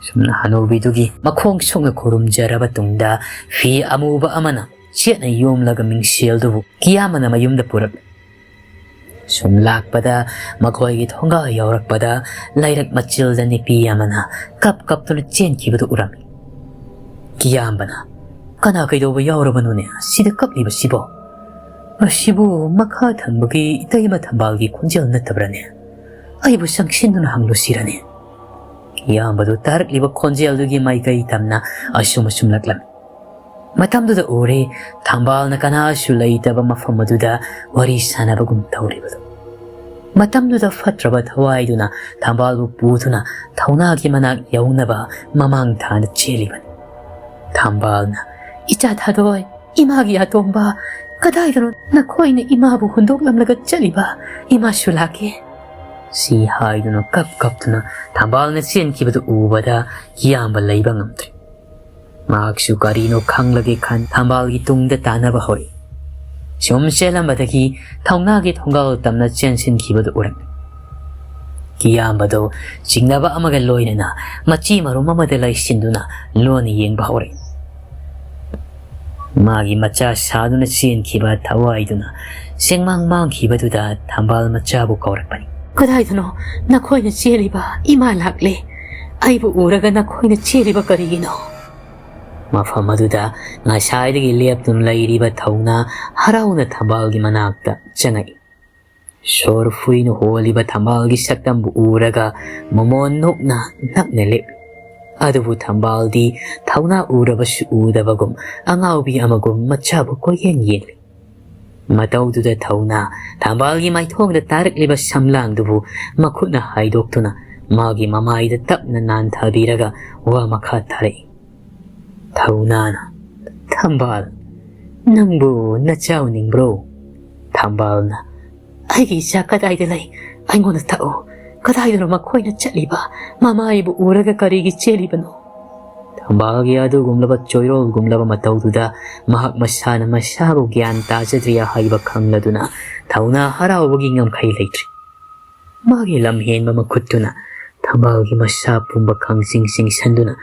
ꯁꯨꯝꯅ ꯍꯅꯨꯕꯤꯗꯨꯒꯤ ꯃꯈꯣꯡ ꯁꯣꯛꯅ ꯈꯨꯔꯨꯝꯖꯔꯕ ꯇꯨꯡꯗ ꯐꯤ ꯑꯃꯨꯕ ꯑꯃꯅ ꯆꯦꯠꯅ ꯌꯣꯝꯂꯒ ꯃꯤꯡꯁꯦꯜꯗꯨꯕꯨ ꯀꯤꯌꯥꯝꯕꯅ ꯃꯌꯨꯝꯗ ꯄꯨꯔꯛꯂꯦ꯫ ꯁꯨꯝ ꯂꯥꯛꯄꯗ ꯃꯈꯣꯏꯒꯤ ꯊꯣꯡꯒꯥꯜ ꯌꯧꯔꯛꯄꯗ ꯂꯩꯔꯛ ꯃꯆꯤꯜꯗ ꯅꯨꯄꯤ ꯑꯃꯅ ꯀꯞ ꯀꯞꯇꯨꯅ ꯆꯦꯟꯈꯤꯕꯗꯨ ꯎꯔꯝꯃꯤ꯫ ꯀꯤꯌꯥꯝꯕꯅ, "ꯀꯅꯥ ꯀꯩꯗꯧꯕ ꯌꯥꯎꯔꯕꯅꯣꯅꯦ ꯁꯤꯗ ꯀꯞꯂꯤꯕꯁꯤꯕꯣ? ꯑꯁꯤꯕꯨ ꯃꯈꯥ ꯊꯪꯕꯒꯤ ꯏꯇꯩꯃ ꯊꯝꯕꯥꯜꯒꯤ ꯈꯣꯟꯖꯦꯜ ꯅꯠꯇꯕ꯭ꯔꯅꯦ? ꯑꯩꯕꯨ ꯆꯪꯁꯤꯟꯗꯨꯅ ꯍꯪꯂꯨꯁꯤꯔꯅꯦ?" ꯀꯤꯌꯥꯝꯕꯗꯨ ꯇꯥꯔꯛꯂꯤꯕ ꯈꯣꯟꯖꯦꯜꯗꯨꯒꯤ ꯃꯥꯏꯀꯩ ꯇꯝꯅ ꯑꯁꯨꯝ ꯑꯁꯨꯝꯂꯛꯂꯝꯃꯤ꯫ ꯃꯇꯝꯗꯨꯗ ꯎꯔꯦ, ꯊꯝꯕꯥꯜꯅ ꯀꯅꯥꯁꯨ ꯂꯩꯇꯕ ꯃꯐꯝ ꯑꯗꯨꯗ ꯋꯥꯔꯤ ꯁꯥꯟꯅꯕꯒꯨꯝ ꯇꯧꯔꯤꯕꯗꯨ꯫ ꯃꯇꯝꯗꯨꯗ ꯐꯠꯇ꯭ꯔꯕ ꯊꯋꯥꯏꯗꯨꯅ ꯊꯝꯕꯥꯜꯕꯨ ꯄꯨꯗꯨꯅ ꯊꯧꯅꯥꯒꯤ ꯃꯅꯥꯛ ꯌꯧꯅꯕ ꯃꯃꯥꯡ ꯊꯥꯅ ꯆꯦꯜꯂꯤꯕꯅꯤ꯫ ꯊꯝꯕꯥꯜꯅ, "ꯏꯆꯥ ꯊꯥꯗꯣꯏ, ꯏꯃꯥꯒꯤ ꯑꯇꯣꯝꯕ, ꯀꯗꯥꯏꯗꯅꯣ ꯅꯈꯣꯏꯅ ꯏꯃꯥꯕꯨ ꯍꯨꯟꯗꯣꯛꯂꯝꯂꯒ ꯆꯠꯂꯤꯕ? ꯏꯃꯥꯁꯨ ꯂꯥꯛꯀꯦ," ꯁꯤ ꯍꯥꯏꯗꯨꯅ ꯀꯞ ꯀꯞꯇꯨꯅ ꯊꯝꯕꯥꯜꯅ ꯆꯦꯟꯈꯤꯕꯗꯨ ꯎꯕꯗ ꯀꯤꯌꯥꯝꯕ ꯂꯩꯕ ꯉꯝꯗ꯭ꯔꯦ꯫ ꯃꯍꯥꯛꯁꯨ ꯀꯔꯤꯅꯣ ꯈꯪꯂꯒꯦ ꯈꯟ ꯊꯝꯕꯥꯜꯒꯤ ꯇꯨꯡꯗ ꯇꯥꯟꯅꯕ ꯍꯧꯔꯛꯏ꯫ ꯁꯨꯝ ꯆꯦꯜꯂꯝꯕꯗꯒꯤ ꯊꯧꯅꯥꯒꯤ ꯊꯣꯡꯒꯥꯜ ꯇꯝꯅ ꯆꯦꯟꯁꯤꯟꯈꯤꯕꯗꯨ ꯎꯔꯛꯏ꯫ ꯀꯤꯌꯥꯝꯕꯗꯨ ꯆꯤꯡꯅꯕ ꯑꯃꯒ ꯂꯣꯏꯅꯅ ꯃꯆꯤ ꯃꯔꯨꯝ ꯑꯃꯗ ꯂꯩꯁꯤꯟꯗꯨꯅ ꯂꯣꯟꯅ ꯌꯦꯡꯕ ꯍꯧꯔꯛꯏ꯫ ꯃꯥꯒꯤ ꯃꯆꯥ ꯁꯥꯗꯨꯅ ꯆꯦꯟꯈꯤꯕ ꯊꯋꯥꯏꯗꯨꯅ ꯆꯦꯡꯃꯥꯡ ꯃꯥꯡꯈꯤꯕꯗꯨꯗ ꯊꯝꯕꯥꯜ ꯃꯆꯥꯕꯨ ꯀꯧꯔꯛꯄꯅꯤ꯫ "ꯀꯗꯥꯏꯗꯅꯣ ꯅꯈꯣꯏꯅ ꯆꯦꯜꯂꯤꯕ? ꯏꯃꯥ ꯂꯥꯛꯂꯦ꯫ ꯑꯩꯕꯨ ꯎꯔꯒ ꯅꯈꯣꯏꯅ ꯆꯦꯜꯂꯤꯕ ꯀꯔꯤꯒꯤꯅꯣ?" ꯃꯐꯝ ꯑꯗꯨꯗ ꯉꯁꯥꯏꯗꯒꯤ ꯂꯦꯞꯇꯨꯅ ꯂꯩꯔꯤꯕ ꯊꯧꯅꯥ ꯍꯔꯥꯎꯅ ꯊꯝꯕꯥꯜꯒꯤ ꯃꯅꯥꯛꯇ ꯆꯪꯉꯛꯏ꯫ ꯁꯣꯔ ꯐꯨꯏꯅ ꯍꯣꯜꯂꯤꯕ ꯊꯝꯕꯥꯜꯒꯤ ꯁꯛꯇꯝꯕꯨ ꯎꯔꯒ ꯃꯃꯣꯟ ꯅꯣꯛꯅ ꯅꯛꯅ ꯂꯦꯞꯂꯤ꯫ ꯑꯗꯨꯕꯨ ꯊꯝꯕꯥꯜꯗꯤ ꯊꯧꯅꯥ ꯎꯔꯕꯁꯨ ꯎꯗꯕꯒꯨꯝ ꯑꯉꯥꯎꯕꯤ ꯑꯃꯒꯨꯝ ꯃꯆꯥꯕꯨ ꯀꯣꯏꯌꯦꯡ ꯌꯦꯡꯂꯤ꯫ ꯃꯇꯧꯗꯨꯗ ꯊꯧꯅꯥ ꯊꯝꯕꯥꯜꯒꯤ ꯃꯥꯏꯊꯣꯡꯗ ꯇꯥꯔꯛꯂꯤꯕ ꯁꯝꯂꯥꯡꯗꯨꯕꯨ ꯃꯈꯨꯠꯅ ꯍꯥꯏꯗꯣꯛꯇꯨꯅ ꯃꯥꯒꯤ ꯃꯃꯥꯏꯗ ꯇꯞꯅ ꯅꯥꯟꯊꯕꯤꯔꯒ ꯋꯥ ꯃꯈꯥ ꯇꯥꯔꯛꯏ꯫ ꯊꯧꯅꯥꯅ, "ꯊꯝꯕꯥꯜ, ꯅꯪꯕꯨ ꯅꯆꯥ ꯎꯅꯤꯡꯕ꯭ꯔꯣ?" ꯊꯝꯕꯥꯜꯅ, "ꯑꯩꯒꯤ ꯏꯆꯥ ꯀꯗꯥꯏꯗ ꯂꯩ? ꯑꯩꯉꯣꯟꯗ ꯇꯥꯛꯎ꯫ ꯀꯗꯥꯏꯗꯅꯣ ꯃꯈꯣꯏꯅ ꯆꯠꯂꯤꯕ? ꯃꯃꯥ ꯑꯩꯕꯨ ꯎꯔꯒ ꯀꯔꯤꯒꯤ ꯆꯦꯜꯂꯤꯕꯅꯣ?" ꯊꯝꯕꯥꯜꯒꯤ ꯑꯗꯨꯒꯨꯝꯂꯕ ꯆꯣꯏꯔꯣꯜꯒꯨꯝꯂꯕ ꯃꯇꯧꯗꯨꯗ ꯃꯍꯥꯛ ꯃꯁꯥꯅ ꯃꯁꯥꯕꯨ ꯒ꯭ꯌꯥꯟ ꯇꯥꯖꯗ꯭ꯔꯤ ꯍꯥꯏꯕ ꯈꯪꯂꯗꯨꯅ ꯊꯧꯅꯥ ꯍꯔꯥꯎꯕꯒꯤ ꯉꯝꯈꯩ ꯂꯩꯇ꯭ꯔꯤ꯫ ꯃꯥꯒꯤ ꯂꯝꯍꯦꯟꯕ ꯃꯈꯨꯠꯇꯨꯅ ꯊꯝꯕꯥꯜꯒꯤ ꯃꯁꯥ ꯄꯨꯝꯕ ꯈꯪꯆꯤꯡ ꯆꯤꯡꯁꯤꯟꯗꯨꯅ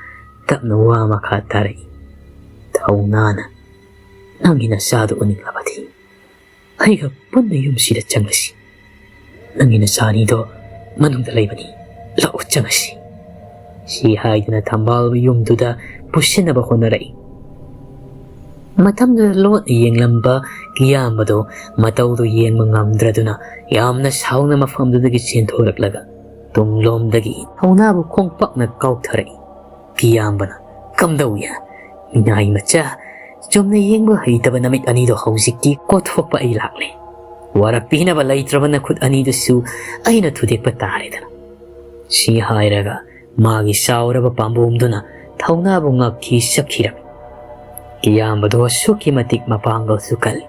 ꯇꯞꯅ ꯋꯥ ꯃꯈꯥ ꯇꯥꯔꯛꯏ꯫ ꯊꯧꯅꯥꯅ, "ꯅꯪꯒꯤ ꯅꯆꯥꯗꯨ ꯎꯅꯤꯡꯂꯕꯗꯤ ꯑꯩꯒ ꯄꯨꯟꯅ ꯌꯨꯝꯁꯤꯗ ꯆꯪꯂꯁꯤ꯫ ꯅꯪꯒꯤ ꯅꯆꯥ ꯑꯅꯤꯗꯣ ꯃꯅꯨꯡꯗ ꯂꯩꯕꯅꯤ꯫ ꯂꯥꯛꯎ, ꯆꯪꯉꯁꯤ꯫" ꯁꯤ ꯍꯥꯏꯗꯨꯅ ꯊꯝꯕꯥꯜꯕꯨ ꯌꯨꯝꯗꯨꯗ ꯄꯨꯁꯤꯟꯅꯕ ꯍꯣꯠꯅꯔꯛꯏ꯫ ꯃꯇꯝꯗꯨꯗ ꯂꯣꯠꯅ ꯌꯦꯡꯂꯝꯕ ꯀꯤꯌꯥꯝꯕꯗꯣ ꯃꯇꯧꯗꯨ ꯌꯦꯡꯕ ꯉꯝꯗ꯭ꯔꯗꯨꯅ ꯌꯥꯝꯅ ꯁꯥꯎꯅ ꯃꯐꯝꯗꯨꯗꯒꯤ ꯆꯦꯟꯊꯣꯔꯛꯂꯒ ꯇꯨꯡꯂꯣꯝꯗꯒꯤ ꯊꯧꯅꯥꯕꯨ ꯈꯣꯡꯄꯥꯛꯅ ꯀꯥꯎꯊꯔꯛꯏ꯫ ꯀꯤꯌꯥꯝꯕꯅ, "ꯀꯝꯗꯧꯏ, ꯃꯤꯅꯥꯏ ꯃꯆꯥ? ꯆꯨꯝꯅ ꯌꯦꯡꯕ ꯍꯩꯇꯕ ꯅꯃꯤꯠ ꯑꯅꯤꯗꯣ ꯍꯧꯖꯤꯛꯇꯤ ꯀꯣꯠꯊꯣꯛꯄ ꯑꯩ ꯂꯥꯛꯂꯦ꯫ "ꯋꯥꯔꯛꯄꯤꯅꯕ ꯂꯩꯇ꯭ꯔꯕ ꯅꯈꯨꯠ ꯑꯅꯤꯗꯨꯁꯨ ꯑꯩꯅ ꯊꯨꯗꯦꯛꯄ ꯇꯥꯔꯦꯗꯅ"꯫ ꯁꯤ ꯍꯥꯏꯔꯒ ꯃꯥꯒꯤ ꯆꯥꯎꯔꯕ ꯄꯥꯝꯕꯣꯝꯗꯨꯅ ꯊꯧꯅꯥꯕꯨ ꯉꯛꯈꯤ ꯆꯠꯈꯤꯔꯝꯃꯤ꯫ ꯀꯤꯌꯥꯝꯕꯗꯣ ꯑꯁꯨꯛꯀꯤ ꯃꯇꯤꯛ ꯃꯄꯥꯡꯒꯜꯁꯨ ꯀꯜꯂꯤ꯫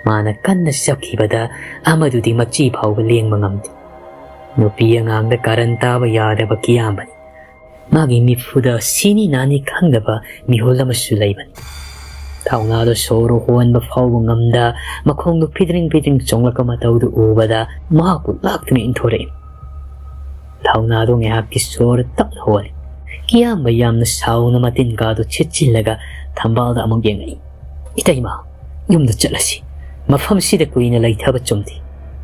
ꯃꯥꯅ ꯀꯟꯅ ꯆꯞꯈꯤꯕꯗ ꯑꯃꯗꯨꯗꯤ ꯃꯆꯤ ꯐꯥꯎꯕ ꯂꯦꯡꯕ ꯉꯝꯗꯦ꯫ ꯅꯨꯄꯤ ꯑꯉꯥꯡꯗ ꯀꯥꯔꯟ ꯇꯥꯕ ꯌꯥꯗꯕ ꯀꯤꯌꯥꯝꯕꯅꯤ꯫ ꯃꯥꯒꯤ ꯃꯤꯠꯐꯨꯗ ꯁꯤꯅꯤ ꯅꯥꯅꯤ ꯈꯪꯗꯕ ꯃꯤꯍꯨꯜ ꯑꯃꯁꯨ ꯂꯩꯕꯅꯤ꯫ ꯊꯧꯅꯥꯗꯣ ꯁꯣꯔ ꯍꯣꯟꯕ ꯐꯥꯎꯕ ꯉꯝꯗ ꯃꯈꯣꯡꯗꯨ ꯐꯤꯗ꯭ꯔꯤꯡ ꯐꯤꯗ꯭ꯔꯤꯡ ꯆꯣꯡꯂꯛꯄ ꯃꯇꯧꯗꯨ ꯎꯕꯗ ꯃꯍꯥꯛꯄꯨ ꯂꯥꯛꯇꯨꯅ ꯏꯟꯊꯣꯔꯛꯏ꯫ ꯊꯧꯅꯥꯗꯣ ꯉꯥꯏꯍꯥꯛꯀꯤ ꯁꯣꯔ ꯇꯞꯅ ꯍꯣꯜꯂꯤ꯫ ꯀꯤꯌꯥꯝꯕ ꯌꯥꯝꯅ ꯁꯥꯎꯅ ꯃꯇꯤꯟ ꯀꯥꯗꯨ ꯁꯤꯠꯆꯤꯜꯂꯒ ꯊꯝꯕꯥꯜꯗ ꯑꯃꯨꯛ ꯌꯦꯡꯉꯛꯏ꯫ "ꯏꯇꯩꯃ, ꯌꯨꯝꯗ ꯆꯠꯂꯁꯤ꯫ ꯃꯐꯝꯁꯤꯗ ꯀꯨꯏꯅ ꯂꯩꯊꯕ ꯆꯨꯝꯗꯦ꯫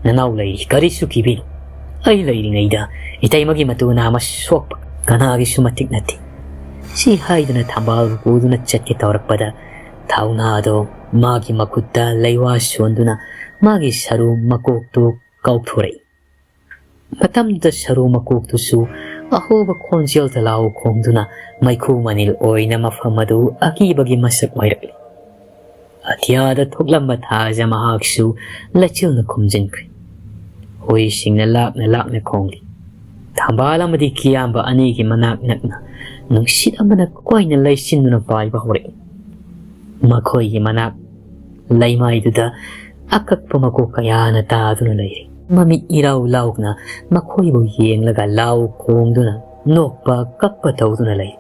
ꯅꯅꯥꯎ ꯂꯩꯔꯤ, ꯀꯔꯤꯁꯨ ꯀꯤꯕꯤꯅꯨ꯫ ꯑꯩ ꯂꯩꯔꯤꯉꯩꯗ ꯏꯇꯩꯃꯒꯤ ꯃꯇꯨ ꯅꯥꯝꯃ ꯁꯣꯛꯄ ꯀꯅꯥꯒꯤꯁꯨ ꯃꯇꯤꯛ ꯅꯠꯇꯦ"꯫ ꯁꯤ ꯍꯥꯏꯗꯨꯅ ꯊꯝꯕꯥꯜꯕꯨ ꯄꯨꯗꯨꯅ ꯆꯠꯀꯦ ꯇꯧꯔꯛꯄꯗ ꯊꯧꯅꯥꯗꯣ ꯃꯥꯒꯤ ꯃꯈꯨꯠꯇ ꯂꯩꯋꯥ ꯁꯣꯟꯗꯨꯅ ꯃꯥꯒꯤ ꯁꯔꯨ ꯃꯀꯣꯛꯇꯨ ꯀꯥꯎꯊꯣꯔꯛꯏ꯫ ꯃꯇꯝꯗꯨꯗ ꯁꯔꯨ ꯃꯀꯣꯛꯇꯨꯁꯨ ꯑꯍꯧꯕ ꯈꯣꯟꯖꯦꯜꯗ ꯂꯥꯎ ꯈꯣꯡꯗꯨꯅ ꯃꯩꯈꯨ ꯃꯅꯤꯜ ꯑꯣꯏꯅ ꯃꯐꯝ ꯑꯗꯨ ꯑꯀꯤꯕꯒꯤ ꯃꯁꯛ ꯑꯣꯏꯔꯛꯂꯤ꯫ ꯑꯇꯤꯌꯥꯗ ꯊꯣꯛꯂꯝꯕ ꯊꯥꯖ ꯃꯍꯥꯛꯁꯨ ꯂꯩꯆꯤꯜꯅ ꯈꯨꯝꯖꯤꯟꯈ꯭ꯔꯦ꯫ ꯍꯨꯏꯁꯤꯡꯅ ꯂꯥꯛꯅ ꯂꯥꯛꯅ ꯈꯣꯡꯂꯤ꯫ ꯊꯝꯕꯥꯜ ꯑꯃꯗꯤ ꯀꯤꯌꯥꯝꯕ ꯑꯅꯤꯒꯤ ꯃꯅꯥꯛ ꯅꯛꯅ ꯅꯨꯡꯁꯤꯠ ꯑꯃꯅ ꯀꯣꯏꯅ ꯂꯩꯆꯤꯟꯗꯨꯅ ꯄꯥꯏꯕ ꯍꯧꯔꯛꯏ꯫ ꯃꯈꯣꯏꯒꯤ ꯃꯅꯥꯛ ꯂꯩꯃꯥꯏꯗꯨꯗ ꯑꯀꯛꯄ ꯃꯀꯣꯛ ꯀꯌꯥꯅ ꯇꯥꯗꯨꯅ ꯂꯩꯔꯤ꯫ ꯃꯃꯤꯠ ꯏꯔꯥꯎ ꯂꯥꯎꯅ ꯃꯈꯣꯏꯕꯨ ꯌꯦꯡꯂꯒ ꯂꯥꯎ ꯈꯣꯡꯗꯨꯅ ꯅꯣꯛꯄ ꯀꯞꯄ ꯇꯧꯗꯨꯅ ꯂꯩ꯫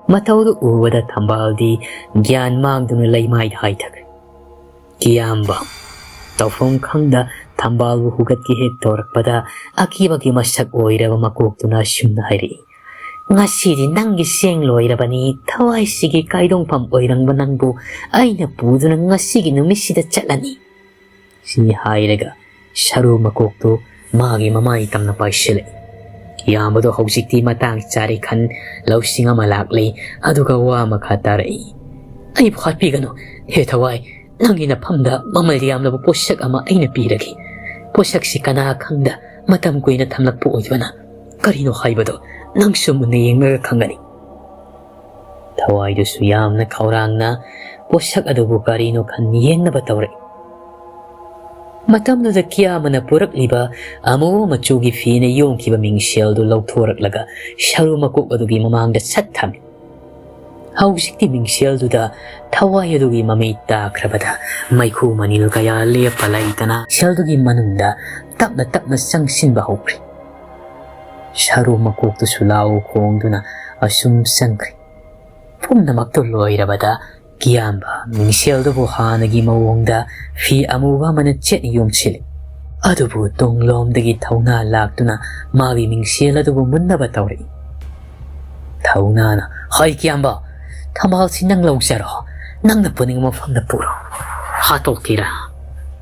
ꯃꯇꯧꯗꯨ ꯎꯕꯗ ꯊꯝꯕꯥꯜꯗꯤ ꯒ꯭ꯌꯥꯟ ꯃꯥꯡꯗꯨꯅ ꯂꯩꯃꯥꯏꯗ ꯍꯥꯏꯊꯈ꯭ꯔꯦ꯫ ꯀꯤꯌꯥꯝꯕ ꯇꯧꯐꯝ ꯈꯪꯗ ꯊꯝꯕꯥꯜꯕꯨ ꯍꯨꯒꯠꯀꯦ ꯍꯦꯛ ꯇꯧꯔꯛꯄꯗ ꯑꯀꯤꯕꯒꯤ ꯃꯁꯛ ꯑꯣꯏꯔꯕ ꯃꯀꯣꯛꯇꯨꯅ ꯑꯁꯨꯝꯅ ꯍꯥꯏꯔꯛꯏ: "ꯉꯁꯤꯗꯤ ꯅꯪꯒꯤ ꯆꯦꯡ ꯂꯣꯏꯔꯕꯅꯤ, ꯊꯋꯥꯏꯁꯤꯒꯤ ꯀꯥꯏꯗꯣꯡꯐꯝ ꯑꯣꯏꯔꯝꯕ ꯅꯪꯕꯨ ꯑꯩꯅ ꯄꯨꯗꯨꯅ ꯉꯁꯤꯒꯤ ꯅꯨꯃꯤꯠꯁꯤꯗ ꯆꯠꯂꯅꯤ"꯫ ꯁꯤ ꯍꯥꯏꯔꯒ ꯁꯔꯨ ꯃꯀꯣꯛꯇꯨ ꯃꯥꯒꯤ ꯃꯃꯥꯏ ꯇꯝꯅ ꯄꯥꯏꯁꯤꯜꯂꯛꯏ꯫ ꯀꯤꯌꯥꯝꯕꯗꯣ ꯍꯧꯖꯤꯛꯇꯤ ꯃꯇꯥꯡ ꯆꯥꯔꯦ ꯈꯟ ꯂꯧꯁꯤꯡ ꯑꯃ ꯂꯥꯛꯂꯤ, ꯑꯗꯨꯒ ꯋꯥ ꯃꯈꯥ ꯇꯥꯔꯛꯏ: "ꯑꯩꯕꯨ ꯍꯥꯠꯄꯤꯒꯅꯨ ꯍꯦ ꯊꯋꯥꯏ, ꯅꯪꯒꯤ ꯅꯐꯝꯗ ꯃꯃꯜ ꯌꯥꯝꯂꯕ ꯄꯣꯠꯁꯛ ꯑꯃ ꯑꯩꯅ ꯄꯤꯔꯒꯦ꯫ ꯄꯣꯠꯁꯛꯁꯤ ꯀꯅꯥ ꯈꯪꯗ ꯃꯇꯝ ꯀꯨꯏꯅ ꯊꯝꯂꯛꯄ ꯑꯣꯏꯕꯅ꯫ ꯀꯔꯤꯅꯣ ꯍꯥꯏꯕꯗꯣ ꯅꯪꯁꯨ ꯃꯨꯟꯅ ꯌꯦꯡꯂꯒ ꯈꯪꯒꯅꯤ"꯫ ꯊꯋꯥꯏꯗꯨꯁꯨ ꯌꯥꯝꯅ ꯈꯧꯔꯥꯡꯅ ꯄꯣꯠꯁꯛ ꯑꯗꯨꯕꯨ ꯀꯔꯤꯅꯣ ꯈꯟ ꯌꯦꯡꯅꯕ ꯇꯧꯔꯛꯏ꯫ ꯃꯇꯝꯗꯨꯗ ꯀꯤꯌꯥꯝꯕꯅ ꯄꯨꯔꯛꯂꯤꯕ ꯑꯃꯨꯕ ꯃꯆꯨꯒꯤ ꯐꯤꯅ ꯌꯣꯝꯈꯤꯕ ꯃꯤꯡꯁꯦꯜꯗꯨ ꯂꯧꯊꯣꯔꯛꯂꯒ ꯁꯔꯨ ꯃꯀꯣꯛ ꯑꯗꯨꯒꯤ ꯃꯃꯥꯡꯗ ꯁꯠ ꯊꯝꯃꯤ꯫ ꯍꯧꯖꯤꯛꯇꯤ ꯃꯤꯡꯁꯦꯜꯗꯨꯗ ꯊꯋꯥꯏ ꯑꯗꯨꯒꯤ ꯃꯃꯩ ꯇꯥꯈ꯭ꯔꯕꯗ ꯃꯩꯈꯨ ꯃꯅꯤꯜ ꯀꯌꯥ ꯂꯦꯞꯄ ꯂꯩꯇꯅ ꯁꯦꯜꯗꯨꯒꯤ ꯃꯅꯨꯡꯗ ꯇꯞꯅ ꯇꯞꯅ ꯆꯪꯁꯤꯟꯕ ꯍꯧꯈ꯭ꯔꯦ꯫ ꯁꯔꯨ ꯃꯀꯣꯛꯇꯨꯁꯨ ꯂꯥꯎ ꯈꯣꯡꯗꯨꯅ ꯑꯁꯨꯝ ꯆꯪꯈ꯭ꯔꯦ꯫ ꯄꯨꯝꯅꯃꯛꯇꯨ ꯂꯣꯏꯔꯕꯗ ꯀꯤꯌꯥꯝꯕ ꯃꯤꯡꯁꯦꯜꯗꯨꯕꯨ ꯍꯥꯟꯅꯒꯤ ꯃꯑꯣꯡꯗ ꯐꯤ ꯑꯃꯨꯕ ꯑꯃꯅ ꯆꯦꯠꯅ ꯌꯣꯝꯁꯤꯜꯂꯤ꯫ ꯑꯗꯨꯕꯨ ꯇꯨꯡꯂꯣꯝꯗꯒꯤ ꯊꯧꯅꯥ ꯂꯥꯛꯇꯨꯅ ꯃꯥꯒꯤ ꯃꯤꯡꯁꯦꯜ ꯑꯗꯨꯕꯨ ꯃꯨꯟꯅꯕ ꯇꯧꯔꯛꯏ꯫ ꯊꯧꯅꯥꯅ, "ꯍꯣꯏ ꯀꯤꯌꯥꯝꯕ, ꯊꯝꯕꯥꯜꯁꯤ ꯅꯪ ꯂꯧꯖꯔꯣ, ꯅꯪꯅ ꯄꯨꯅꯤꯡꯕ ꯃꯐꯝꯗ ꯄꯨꯔꯣ꯫ ꯍꯥꯠꯇꯣꯛꯀꯦꯔꯥ,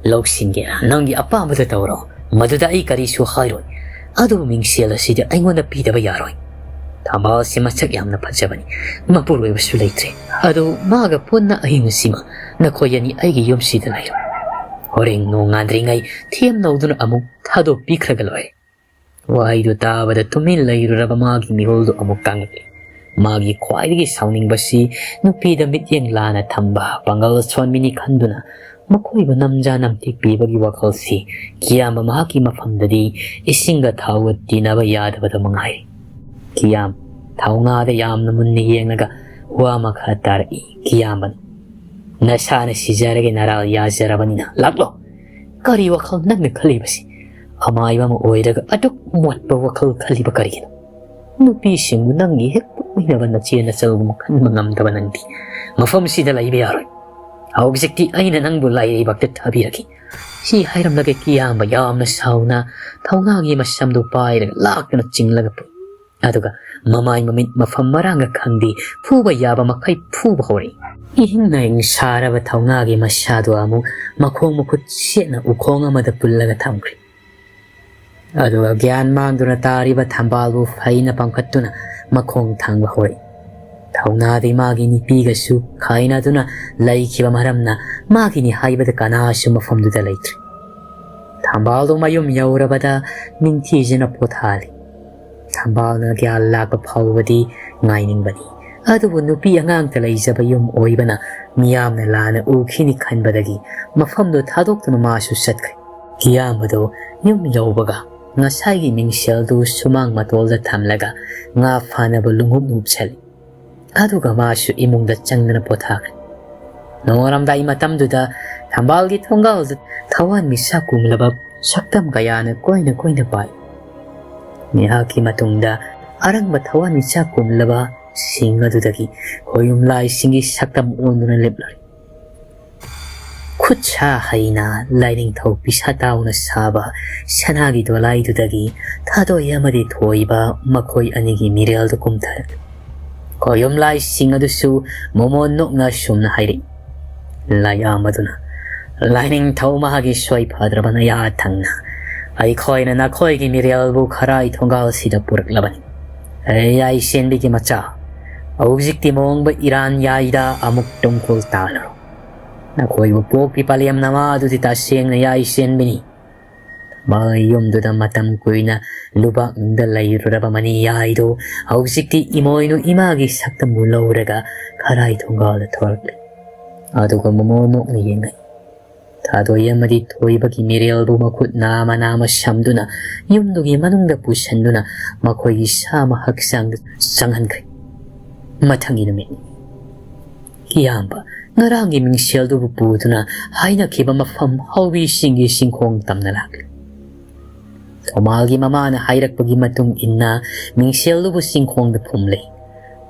ꯂꯧꯁꯤꯟꯒꯦꯔꯥ, ꯅꯪꯒꯤ ꯑꯄꯥꯝꯕꯗ ꯇꯧꯔꯣ, ꯃꯗꯨꯗ ꯑꯩ ꯀꯔꯤꯁꯨ ꯍꯥꯏꯔꯣꯏ꯫ ꯑꯗꯨꯕꯨ ꯃꯤꯡꯁꯦꯜ ꯑꯁꯤꯗꯤ ꯑꯩꯉꯣꯟꯗ ꯄꯤꯗꯕ ꯌꯥꯔꯣꯏ꯫ ꯊꯝꯕꯥꯜꯁꯤ ꯃꯁꯛ ꯌꯥꯝꯅ ꯐꯖꯕꯅꯤ, ꯃꯄꯨꯔꯣꯏꯕꯁꯨ ꯂꯩꯇ꯭ꯔꯦ꯫ ꯑꯗꯨ ꯃꯥꯒ ꯄꯨꯟꯅ ꯑꯍꯤꯡꯁꯤꯃ ꯅꯈꯣꯏ ꯑꯅꯤ ꯑꯩꯒꯤ ꯌꯨꯝꯁꯤꯗ ꯂꯩꯔꯣ꯫ ꯍꯣꯔꯦꯟ ꯅꯣꯡꯉꯥꯟꯗ꯭ꯔꯤꯉꯩ ꯊꯦꯝꯅꯧꯗꯨꯅ ꯑꯃꯨꯛ ꯊꯥꯗꯣꯛꯄꯤꯈ꯭ꯔꯒ ꯂꯣꯏꯔꯦ꯫" ꯋꯥꯍꯩꯗꯨ ꯇꯥꯕꯗ ꯇꯨꯃꯤꯟ ꯂꯩꯔꯨꯔꯕ ꯃꯥꯒꯤ ꯃꯤꯍꯨꯜꯗꯨ ꯑꯃꯨꯛ ꯀꯪꯂꯛꯂꯦ꯫ ꯃꯥꯒꯤ ꯈ꯭ꯋꯥꯏꯗꯒꯤ ꯁꯥꯎꯅꯤꯡꯕꯁꯤ ꯅꯨꯄꯤꯗ ꯃꯤꯠꯌꯦꯡ ꯂꯥꯟꯅ ꯊꯝꯕ ꯄꯥꯡꯒꯜ ꯁꯣꯟꯕꯤꯅꯤ ꯈꯟꯗꯨꯅ ꯃꯈꯣꯏꯕꯨ ꯅꯝꯖꯥ ꯅꯝꯊꯦꯛ ꯄꯤꯕꯒꯤ ꯋꯥꯈꯜꯁꯤ ꯀꯤꯌꯥꯝꯕ ꯃꯍꯥꯛꯀꯤ ꯃꯐꯝꯗꯗꯤ ꯏꯁꯤꯡꯒ ꯊꯥꯎꯒ ꯇꯤꯟꯅꯕ ꯌꯥꯗꯕꯗ ꯃꯉꯥꯏꯔꯦ꯫ ꯀꯤꯌꯥꯝ ꯊꯧꯅꯥꯗ ꯌꯥꯝꯅ ꯃꯨꯟꯅ ꯌꯦꯡꯂꯒ ꯋꯥ ꯃꯈꯥ ꯇꯥꯔꯛꯏ꯫ ꯀꯤꯌꯥꯝꯕꯅ, "ꯅꯁꯥꯅ ꯁꯤꯖꯔꯒꯦ ꯅꯔꯥꯜ ꯌꯥꯖꯔꯕꯅꯤꯅ ꯂꯥꯛꯂꯣ꯫ ꯀꯔꯤ ꯋꯥꯈꯜ ꯅꯪꯅ ꯈꯜꯂꯤꯕꯁꯤ? ꯑꯃꯥꯏꯕ ꯑꯃ ꯑꯣꯏꯔꯒ ꯑꯗꯨꯛ ꯃꯣꯠꯄ ꯋꯥꯈꯜ ꯈꯜꯂꯤꯕ ꯀꯔꯤꯒꯤꯅꯣ? ꯅꯨꯄꯤꯁꯤꯡꯕꯨ ꯅꯪꯒꯤ ꯍꯦꯛ ꯄꯣꯛꯃꯤꯟꯅꯕ ꯅꯆꯦ ꯅꯆꯜꯒꯨꯝ ꯈꯟꯕ ꯉꯝꯗꯕ ꯅꯪꯗꯤ ꯃꯐꯝꯁꯤꯗ ꯂꯩꯕ ꯌꯥꯔꯣꯏ꯫ ꯍꯧꯖꯤꯛꯇꯤ ꯑꯩꯅ ꯅꯪꯕꯨ ꯂꯥꯏꯔꯩꯕꯥꯛꯇ ꯊꯥꯕꯤꯔꯒꯦ꯫" ꯁꯤ ꯍꯥꯏꯔꯝꯂꯒ ꯀꯤꯌꯥꯝꯕ ꯌꯥꯝꯅ ꯁꯥꯎꯅ ꯊꯧꯅꯥꯒꯤ ꯃꯁꯝꯗꯨ ꯄꯥꯏꯔꯒ ꯂꯥꯛꯇꯨꯅ ꯆꯤꯡꯂꯒ ꯄꯨꯏ꯫ ꯑꯗꯨꯒ ꯃꯃꯥꯏ ꯃꯃꯤꯠ ꯃꯐꯝ ꯃꯔꯥꯡꯒ ꯈꯪꯗꯦ ꯐꯨꯕ ꯌꯥꯕ ꯃꯈꯩ ꯐꯨꯕ ꯍꯧꯔꯛꯏ꯫ ꯏꯍꯤꯡ ꯅꯥꯍꯤꯡ ꯁꯥꯔꯕ ꯊꯧꯅꯥꯒꯤ ꯃꯁꯥꯗꯨ ꯑꯃꯨꯛ ꯃꯈꯣꯡ ꯃꯈꯨꯠ ꯁꯦꯠꯅ ꯎꯈꯣꯡ ꯑꯃꯗ ꯄꯨꯜꯂꯒ ꯊꯝꯈ꯭ꯔꯦ꯫ ꯑꯗꯨꯒ ꯒ꯭ꯌꯥꯟ ꯃꯥꯡꯗꯨꯅ ꯇꯥꯔꯤꯕ ꯊꯝꯕꯥꯜꯕꯨ ꯐꯩꯅ ꯄꯥꯡꯈꯠꯇꯨꯅ ꯃꯈꯣꯡ ꯊꯥꯡꯕ ꯍꯧꯔꯛꯏ꯫ ꯊꯧꯅꯥꯗꯤ ꯃꯥꯒꯤ ꯅꯨꯄꯤꯒꯁꯨ ꯈꯥꯏꯅꯗꯨꯅ ꯂꯩꯈꯤꯕ ꯃꯔꯝꯅ ꯃꯥꯒꯤꯅꯤ ꯍꯥꯏꯕꯗ ꯀꯅꯥꯁꯨ ꯃꯐꯝꯗꯨꯗ ꯂꯩꯇ꯭ꯔꯦ꯫ ꯊꯝꯕꯥꯜꯗꯨ ꯃꯌꯨꯝ ꯌꯧꯔꯕꯗ ꯅꯤꯡꯊꯤꯖꯅ ꯄꯣꯊꯥꯍꯜꯂꯤ꯫ ꯊꯝꯕꯥꯜꯅ ꯒ꯭ꯌꯥꯟ ꯂꯥꯛꯄ ꯐꯥꯎꯕꯗꯤ ꯉꯥꯏꯅꯤꯡꯕꯅꯤ꯫ ꯑꯗꯨꯕꯨ ꯅꯨꯄꯤ ꯑꯉꯥꯡꯇ ꯂꯩꯖꯕ ꯌꯨꯝ ꯑꯣꯏꯕꯅ ꯃꯤꯌꯥꯝꯅ ꯂꯥꯟꯅ ꯎꯈꯤꯅꯤ ꯈꯟꯕꯗꯒꯤ ꯃꯐꯝꯗꯨ ꯊꯥꯗꯣꯛꯇꯨꯅ ꯃꯥꯁꯨ ꯆꯠꯈ꯭ꯔꯦ꯫ ꯀꯤꯌꯥꯝꯕꯗꯨ ꯌꯨꯝ ꯌꯧꯕꯒ ꯉꯁꯥꯏꯒꯤ ꯃꯤꯡꯁꯦꯜꯗꯨ ꯁꯨꯃꯥꯡ ꯃꯇꯣꯜꯗ ꯊꯝꯂꯒ ꯉꯥ ꯐꯥꯅꯕ ꯂꯨꯉꯨꯞ ꯉꯨꯞꯁꯜꯂꯤ꯫ ꯑꯗꯨꯒ ꯃꯥꯁꯨ ꯏꯃꯨꯡꯗ ꯆꯪꯗꯨꯅ ꯄꯣꯊꯥꯈ꯭ꯔꯦ꯫ ꯅꯣꯡꯉꯥꯜꯂꯝꯗꯥꯏ ꯃꯇꯝꯗꯨꯗ ꯊꯝꯕꯥꯜꯒꯤ ꯊꯣꯡꯒꯥꯜꯗ ꯊꯋꯥꯟꯃꯤꯆꯥꯛ ꯀꯨꯝꯂꯕ ꯁꯛꯇꯝ ꯀꯌꯥꯅ ꯀꯣꯏꯅ ꯀꯣꯏꯅ ꯄꯥꯏ꯫ ꯉꯥꯏꯍꯥꯛꯀꯤ ꯃꯇꯨꯡꯗ ꯑꯔꯪꯕ ꯊꯋꯥꯟꯃꯤꯆꯥꯛ ꯀꯨꯝꯂꯕ ꯁꯤꯡ ꯑꯗꯨꯗꯒꯤ ꯈꯣꯌꯨꯝ ꯂꯥꯏꯁꯤꯡꯒꯤ ꯁꯛꯇꯝ ꯑꯣꯟꯗꯨꯅ ꯂꯦꯞꯂꯔꯤ꯫ ꯈꯨꯠ ꯁꯥ ꯍꯩꯅ ꯂꯥꯏꯅꯤꯡꯊꯧ ꯄꯤꯁꯥ ꯇꯥꯎꯅ ꯁꯥꯕ ꯁꯅꯥꯒꯤ ꯗꯣꯂꯥꯏꯗꯨꯗꯒꯤ ꯊꯥꯗꯣꯏ ꯑꯃꯗꯤ ꯊꯣꯏꯕ ꯃꯈꯣꯏ ꯑꯅꯤꯒꯤ ꯃꯤꯔꯦꯜꯗ ꯀꯨꯝꯊꯔꯛꯂꯤ꯫ ꯈꯣꯌꯨꯝ ꯂꯥꯏꯁꯤꯡ ꯑꯗꯨꯁꯨ ꯃꯣꯃꯣꯟ ꯅꯣꯛꯅ ꯁꯨꯝꯅ ꯍꯥꯏꯔꯛꯏ, ꯂꯥꯏꯌꯥꯝ ꯑꯗꯨꯅ, "ꯂꯥꯏꯅꯤꯡꯊꯧ ꯃꯍꯥꯛꯀꯤ ꯁꯣꯏ ꯐꯗ꯭ꯔꯕ ꯅꯌꯥ ꯊꯪꯅ ꯑꯩꯈꯣꯏꯅ ꯅꯈꯣꯏꯒꯤ ꯃꯤꯔꯦꯜꯕꯨ ꯈꯔꯥꯏ ꯊꯣꯡꯒꯥꯜꯁꯤꯗ ꯄꯨꯔꯛꯂꯕꯅꯤ꯫ ꯑꯦ ꯌꯥꯏꯁꯦꯟꯕꯤꯒꯤ ꯃꯆꯥ, ꯍꯧꯖꯤꯛꯇꯤ ꯃꯣꯡꯕ ꯏꯔꯥꯟ ꯌꯥꯏꯗ ꯑꯃꯨꯛ ꯇꯨꯡꯈꯨꯜ ꯇꯥꯜꯂꯔꯣ꯫ ꯅꯈꯣꯏꯕꯨ ꯄꯣꯛꯄꯤ ꯄꯂꯦꯝ ꯅꯃꯥ ꯑꯗꯨꯗꯤ ꯇꯁꯦꯡꯅ ꯌꯥꯏꯁꯦꯟꯕꯤꯅꯤ꯫ ꯃꯥꯒꯤ ꯌꯨꯝꯗꯨꯗ ꯃꯇꯝ ꯀꯨꯏꯅ ꯂꯨꯕꯥꯛꯅꯨꯡꯗ ꯂꯩꯔꯨꯔꯕ ꯃꯅꯤ ꯌꯥꯏꯗꯣ ꯍꯧꯖꯤꯛꯇꯤ ꯏꯃꯣꯏꯅꯨ ꯏꯃꯥꯒꯤ ꯁꯛꯇꯝꯕꯨ ꯂꯧꯔꯒ ꯈꯔꯥꯏ ꯊꯣꯡꯒꯥꯜꯗ ꯊꯣꯔꯛꯂꯤ꯫ ꯑꯗꯨꯒ ꯃꯣꯃꯣꯟ ꯅꯣꯛꯅ ꯌꯦꯡꯉꯛꯏ꯫ ꯊꯥꯗꯣꯏ ꯑꯃꯗꯤ ꯊꯣꯏꯕꯒꯤ ꯃꯤꯔꯦꯜꯕꯨ ꯃꯈꯨꯠ ꯅꯥꯃ ꯅꯥꯃ ꯁꯝꯗꯨꯅ ꯌꯨꯝꯗꯨꯒꯤ ꯃꯅꯨꯡꯗ ꯄꯨꯁꯤꯟꯗꯨꯅ ꯃꯈꯣꯏꯒꯤ ꯁꯥꯃ ꯍꯛꯆꯥꯡꯗ ꯆꯪꯍꯟꯈ꯭ꯔꯦ꯫ ꯃꯊꯪꯒꯤ ꯅꯨꯃꯤꯠꯅꯤ꯫ ꯀꯤꯌꯥꯝꯕ ꯉꯔꯥꯡꯒꯤ ꯃꯤꯡꯁꯦꯜꯗꯨꯕꯨ ꯄꯨꯗꯨꯅ ꯍꯥꯏꯅꯈꯤꯕ ꯃꯐꯝ ꯍꯧꯕꯤꯁꯤꯡꯒꯤ ꯆꯤꯡꯈꯣꯡ ꯇꯝꯅ ꯂꯥꯛꯂꯤ꯫ ꯊꯧꯃꯥꯜꯒꯤ ꯃꯃꯥꯅ ꯍꯥꯏꯔꯛꯄꯒꯤ ꯃꯇꯨꯡ ꯏꯟꯅ ꯃꯤꯡꯁꯦꯜꯗꯨꯕꯨ ꯆꯤꯡꯈꯣꯡꯗ ꯐꯨꯝꯂꯦ꯫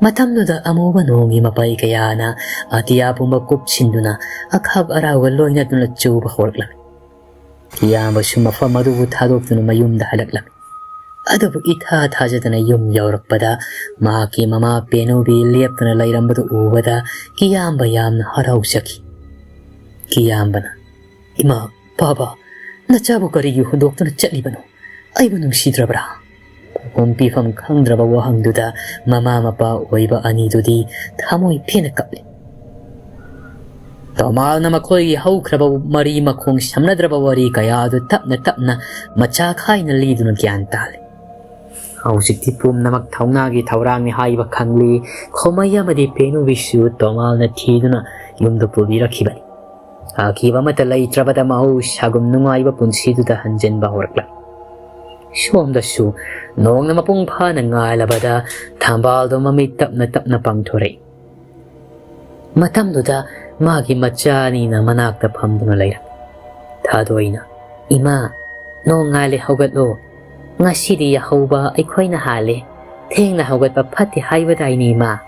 ꯃꯇꯝꯗꯨꯗ ꯑꯃꯨꯕ ꯅꯣꯡꯒꯤ ꯃꯄꯩ ꯀꯌꯥꯅ ꯑꯇꯤꯌꯥ ꯄꯨꯝꯕ ꯀꯨꯞꯁꯤꯟꯗꯨꯅ ꯑꯈꯥꯛ ꯑꯔꯥꯎꯒ ꯂꯣꯏꯅꯗꯨꯅ ꯆꯨꯕ ꯍꯧꯔꯛꯂꯝꯃꯤ꯫ ꯀꯤꯌꯥꯝꯕꯁꯨ ꯃꯐꯝ ꯑꯗꯨꯕꯨ ꯊꯥꯗꯣꯛꯇꯨꯅ ꯃꯌꯨꯝꯗ ꯍꯜꯂꯛꯂꯝꯃꯤ꯫ ꯑꯗꯨꯕꯨ ꯏꯊꯥ ꯊꯥꯖꯗꯅ ꯌꯨꯝ ꯌꯧꯔꯛꯄꯗ ꯃꯍꯥꯛꯀꯤ ꯃꯃꯥ ꯄꯦꯅꯨꯕꯤ ꯂꯦꯞꯇꯨꯅ ꯂꯩꯔꯝꯕꯗꯨ ꯎꯕꯗ ꯀꯤꯌꯥꯝꯕ ꯌꯥꯝꯅ ꯍꯔꯥꯎꯖꯈꯤ꯫ ꯀꯤꯌꯥꯝꯕꯅ, "ꯏꯃꯥ, ꯕꯥꯕꯥ, ꯅꯆꯥꯕꯨ ꯀꯔꯤꯒꯤ ꯍꯨꯟꯗꯣꯛꯇꯨꯅ ꯆꯠꯂꯤꯕꯅꯣ? ꯑꯩꯕꯨ ꯅꯨꯡꯁꯤꯗ꯭ꯔꯕ꯭ꯔꯥ?" ꯇꯧꯐꯝ ꯄꯤꯐꯝ ꯈꯪꯗ꯭ꯔꯕ ꯋꯥꯍꯪꯗꯨꯗ ꯃꯃꯥ ꯃꯄꯥ ꯑꯣꯏꯕ ꯑꯅꯤꯗꯨꯗꯤ ꯊꯃꯣꯏ ꯄꯦꯟꯅ ꯀꯞꯂꯤ꯫ ꯇꯣꯃꯥꯜꯅ ꯃꯈꯣꯏꯒꯤ ꯍꯧꯈ꯭ꯔꯕ ꯃꯔꯤ ꯃꯈꯣꯡ ꯁꯝꯅꯗ꯭ꯔꯕ ꯋꯥꯔꯤ ꯀꯌꯥ ꯑꯗꯨ ꯇꯞꯅ ꯇꯞꯅ ꯃꯆꯥ ꯈꯥꯏꯅ ꯂꯤꯗꯨꯅ ꯒ꯭ꯌꯥꯟ ꯇꯥꯜꯂꯤ꯫ ꯍꯧꯖꯤꯛꯇꯤ ꯄꯨꯝꯅꯃꯛ ꯊꯧꯅꯥꯒꯤ ꯊꯧꯔꯥꯡꯅꯤ ꯍꯥꯏꯕ ꯈꯪꯂꯤ꯫ ꯈꯣꯃꯩ ꯑꯃꯗꯤ ꯄꯦꯅꯨꯕꯤꯁꯨ ꯇꯣꯉꯥꯟꯅ ꯊꯤꯗꯨꯅ ꯌꯨꯝꯗ ꯄꯨꯕꯤꯔꯛꯈꯤꯕꯅꯤ꯫ ꯑꯀꯤꯕ ꯑꯃꯠꯇ ꯂꯩꯇ꯭ꯔꯕꯗ ꯃꯍꯧꯁꯥꯒꯨꯝ ꯅꯨꯡꯉꯥꯏꯕ ꯄꯨꯟꯁꯤꯗꯨꯗ ꯍꯟꯖꯤꯟꯕ ꯍꯧꯔꯛꯂꯝꯃꯤ꯫ ꯁꯣꯝꯗꯁꯨ ꯅꯣꯡꯅ ꯃꯄꯨꯡ ꯐꯥꯅ ꯉꯥꯜꯂꯕꯗ ꯊꯝꯕꯥꯜꯗꯣ ꯃꯃꯤꯠ ꯇꯞꯅ ꯇꯞꯅ ꯄꯥꯡꯊꯣꯔꯛꯏ꯫ ꯃꯇꯝꯗꯨꯗ ꯃꯥꯒꯤ ꯃꯆꯥ ꯑꯅꯤꯅ ꯃꯅꯥꯛꯇ ꯐꯝꯗꯨꯅ ꯂꯩꯔꯝꯃꯤ꯫ ꯊꯥꯗꯣꯏꯅ, "ꯏꯃꯥ, ꯅꯣꯡ ꯉꯥꯜꯂꯦ, ꯍꯧꯒꯠꯂꯣ꯫ ꯉꯁꯤꯗꯤ ꯌꯥꯍꯧꯕ ꯑꯩꯈꯣꯏꯅ ꯍꯥꯜꯂꯦ꯫ ꯊꯦꯡꯅ ꯍꯧꯒꯠꯄ ꯐꯠꯇꯦ ꯍꯥꯏꯕꯗꯥꯏꯅꯦ, ꯏꯃꯥ?"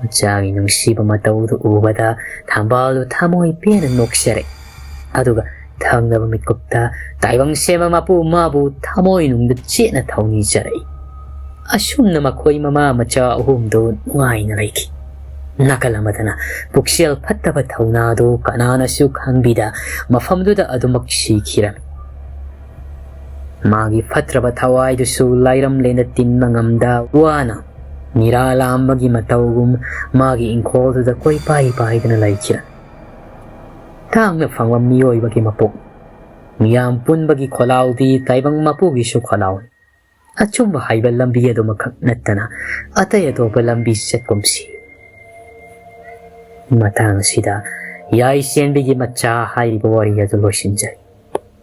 ꯃꯆꯥꯒꯤ ꯅꯨꯡꯁꯤꯕ ꯃꯇꯧꯗꯨ ꯎꯕꯗ ꯊꯝꯕꯥꯜꯗꯨ ꯊꯃꯣꯏ ꯄꯦꯟꯅ ꯅꯣꯛꯆꯔꯛꯏ꯫ ꯑꯗꯨꯒ ꯊꯪꯅꯕ ꯃꯤꯠꯀꯨꯞꯇ ꯇꯥꯏꯕꯪ ꯁꯦꯝꯕ ꯃꯄꯨ ꯃꯥꯕꯨ ꯊꯃꯣꯏꯅꯨꯡꯗ ꯆꯦꯠꯅ ꯊꯧꯅꯤꯖꯔꯛꯏ꯫ ꯑꯁꯨꯝꯅ ꯃꯈꯣꯏ ꯃꯃꯥ ꯃꯆꯥ ꯑꯍꯨꯝꯗꯨ ꯅꯨꯡꯉꯥꯏꯅ ꯂꯩꯈꯤ꯫ ꯅꯥꯀꯜ ꯑꯃꯗꯅ ꯄꯨꯛꯆꯦꯜ ꯐꯠꯇꯕ ꯊꯧꯅꯥꯗꯨ ꯀꯅꯥꯅꯁꯨ ꯈꯪꯕꯤꯗ ꯃꯐꯝꯗꯨꯗ ꯑꯗꯨꯃꯛ ꯁꯤꯈꯤꯔꯝꯃꯤ꯫ ꯃꯥꯒꯤ ꯐꯠꯇ꯭ꯔꯕ ꯊꯋꯥꯏꯗꯨꯁꯨ ꯂꯥꯏꯔꯝꯂꯦꯅ ꯇꯤꯟꯕ ꯉꯝꯗ ꯋꯥꯅ ꯃꯤꯔꯥ ꯂꯥꯝꯕꯒꯤ ꯃꯇꯧꯒꯨꯝ ꯃꯥꯒꯤ ꯏꯪꯈꯣꯜꯗꯨꯗ ꯀꯣꯏꯄꯥꯏ ꯄꯥꯏꯗꯨꯅ ꯂꯩꯈꯤꯔꯝꯃꯤ꯫ ꯇꯥꯡꯅ ꯐꯪꯕ ꯃꯤꯑꯣꯏꯕꯒꯤ ꯃꯄꯣꯛ, ꯃꯤꯌꯥꯝ ꯄꯨꯟꯕꯒꯤ ꯈꯣꯜꯂꯥꯎꯗꯤ ꯇꯥꯏꯕꯪ ꯃꯄꯨꯒꯤꯁꯨ ꯈꯣꯜꯂꯥꯎꯅꯤ꯫ ꯑꯆꯨꯝꯕ ꯍꯥꯏꯕ ꯂꯝꯕꯤ ꯑꯗꯨꯃꯈꯛ ꯅꯠꯇꯅ ꯑꯇꯩ ꯑꯇꯣꯞꯄ ꯂꯝꯕꯤ ꯆꯠꯀꯨꯝꯁꯤ꯫ ꯃꯇꯥꯡ ꯑꯁꯤꯗ ꯌꯥꯏ ꯆꯦꯟꯕꯤꯒꯤ ꯃꯆꯥ ꯍꯥꯏꯔꯤꯕ ꯋꯥꯔꯤ ꯑꯗꯨ ꯂꯣꯏꯁꯤꯟꯖꯔꯤ꯫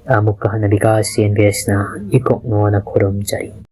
ꯑꯃꯨꯛꯀ ꯍꯟꯅ ꯕꯤꯀꯥꯁ ꯆꯦꯟꯕꯤ ꯑꯁꯤꯅ ꯏꯀꯣꯛ ꯅꯣꯅ ꯈꯨꯔꯨꯝꯖꯔꯤ꯫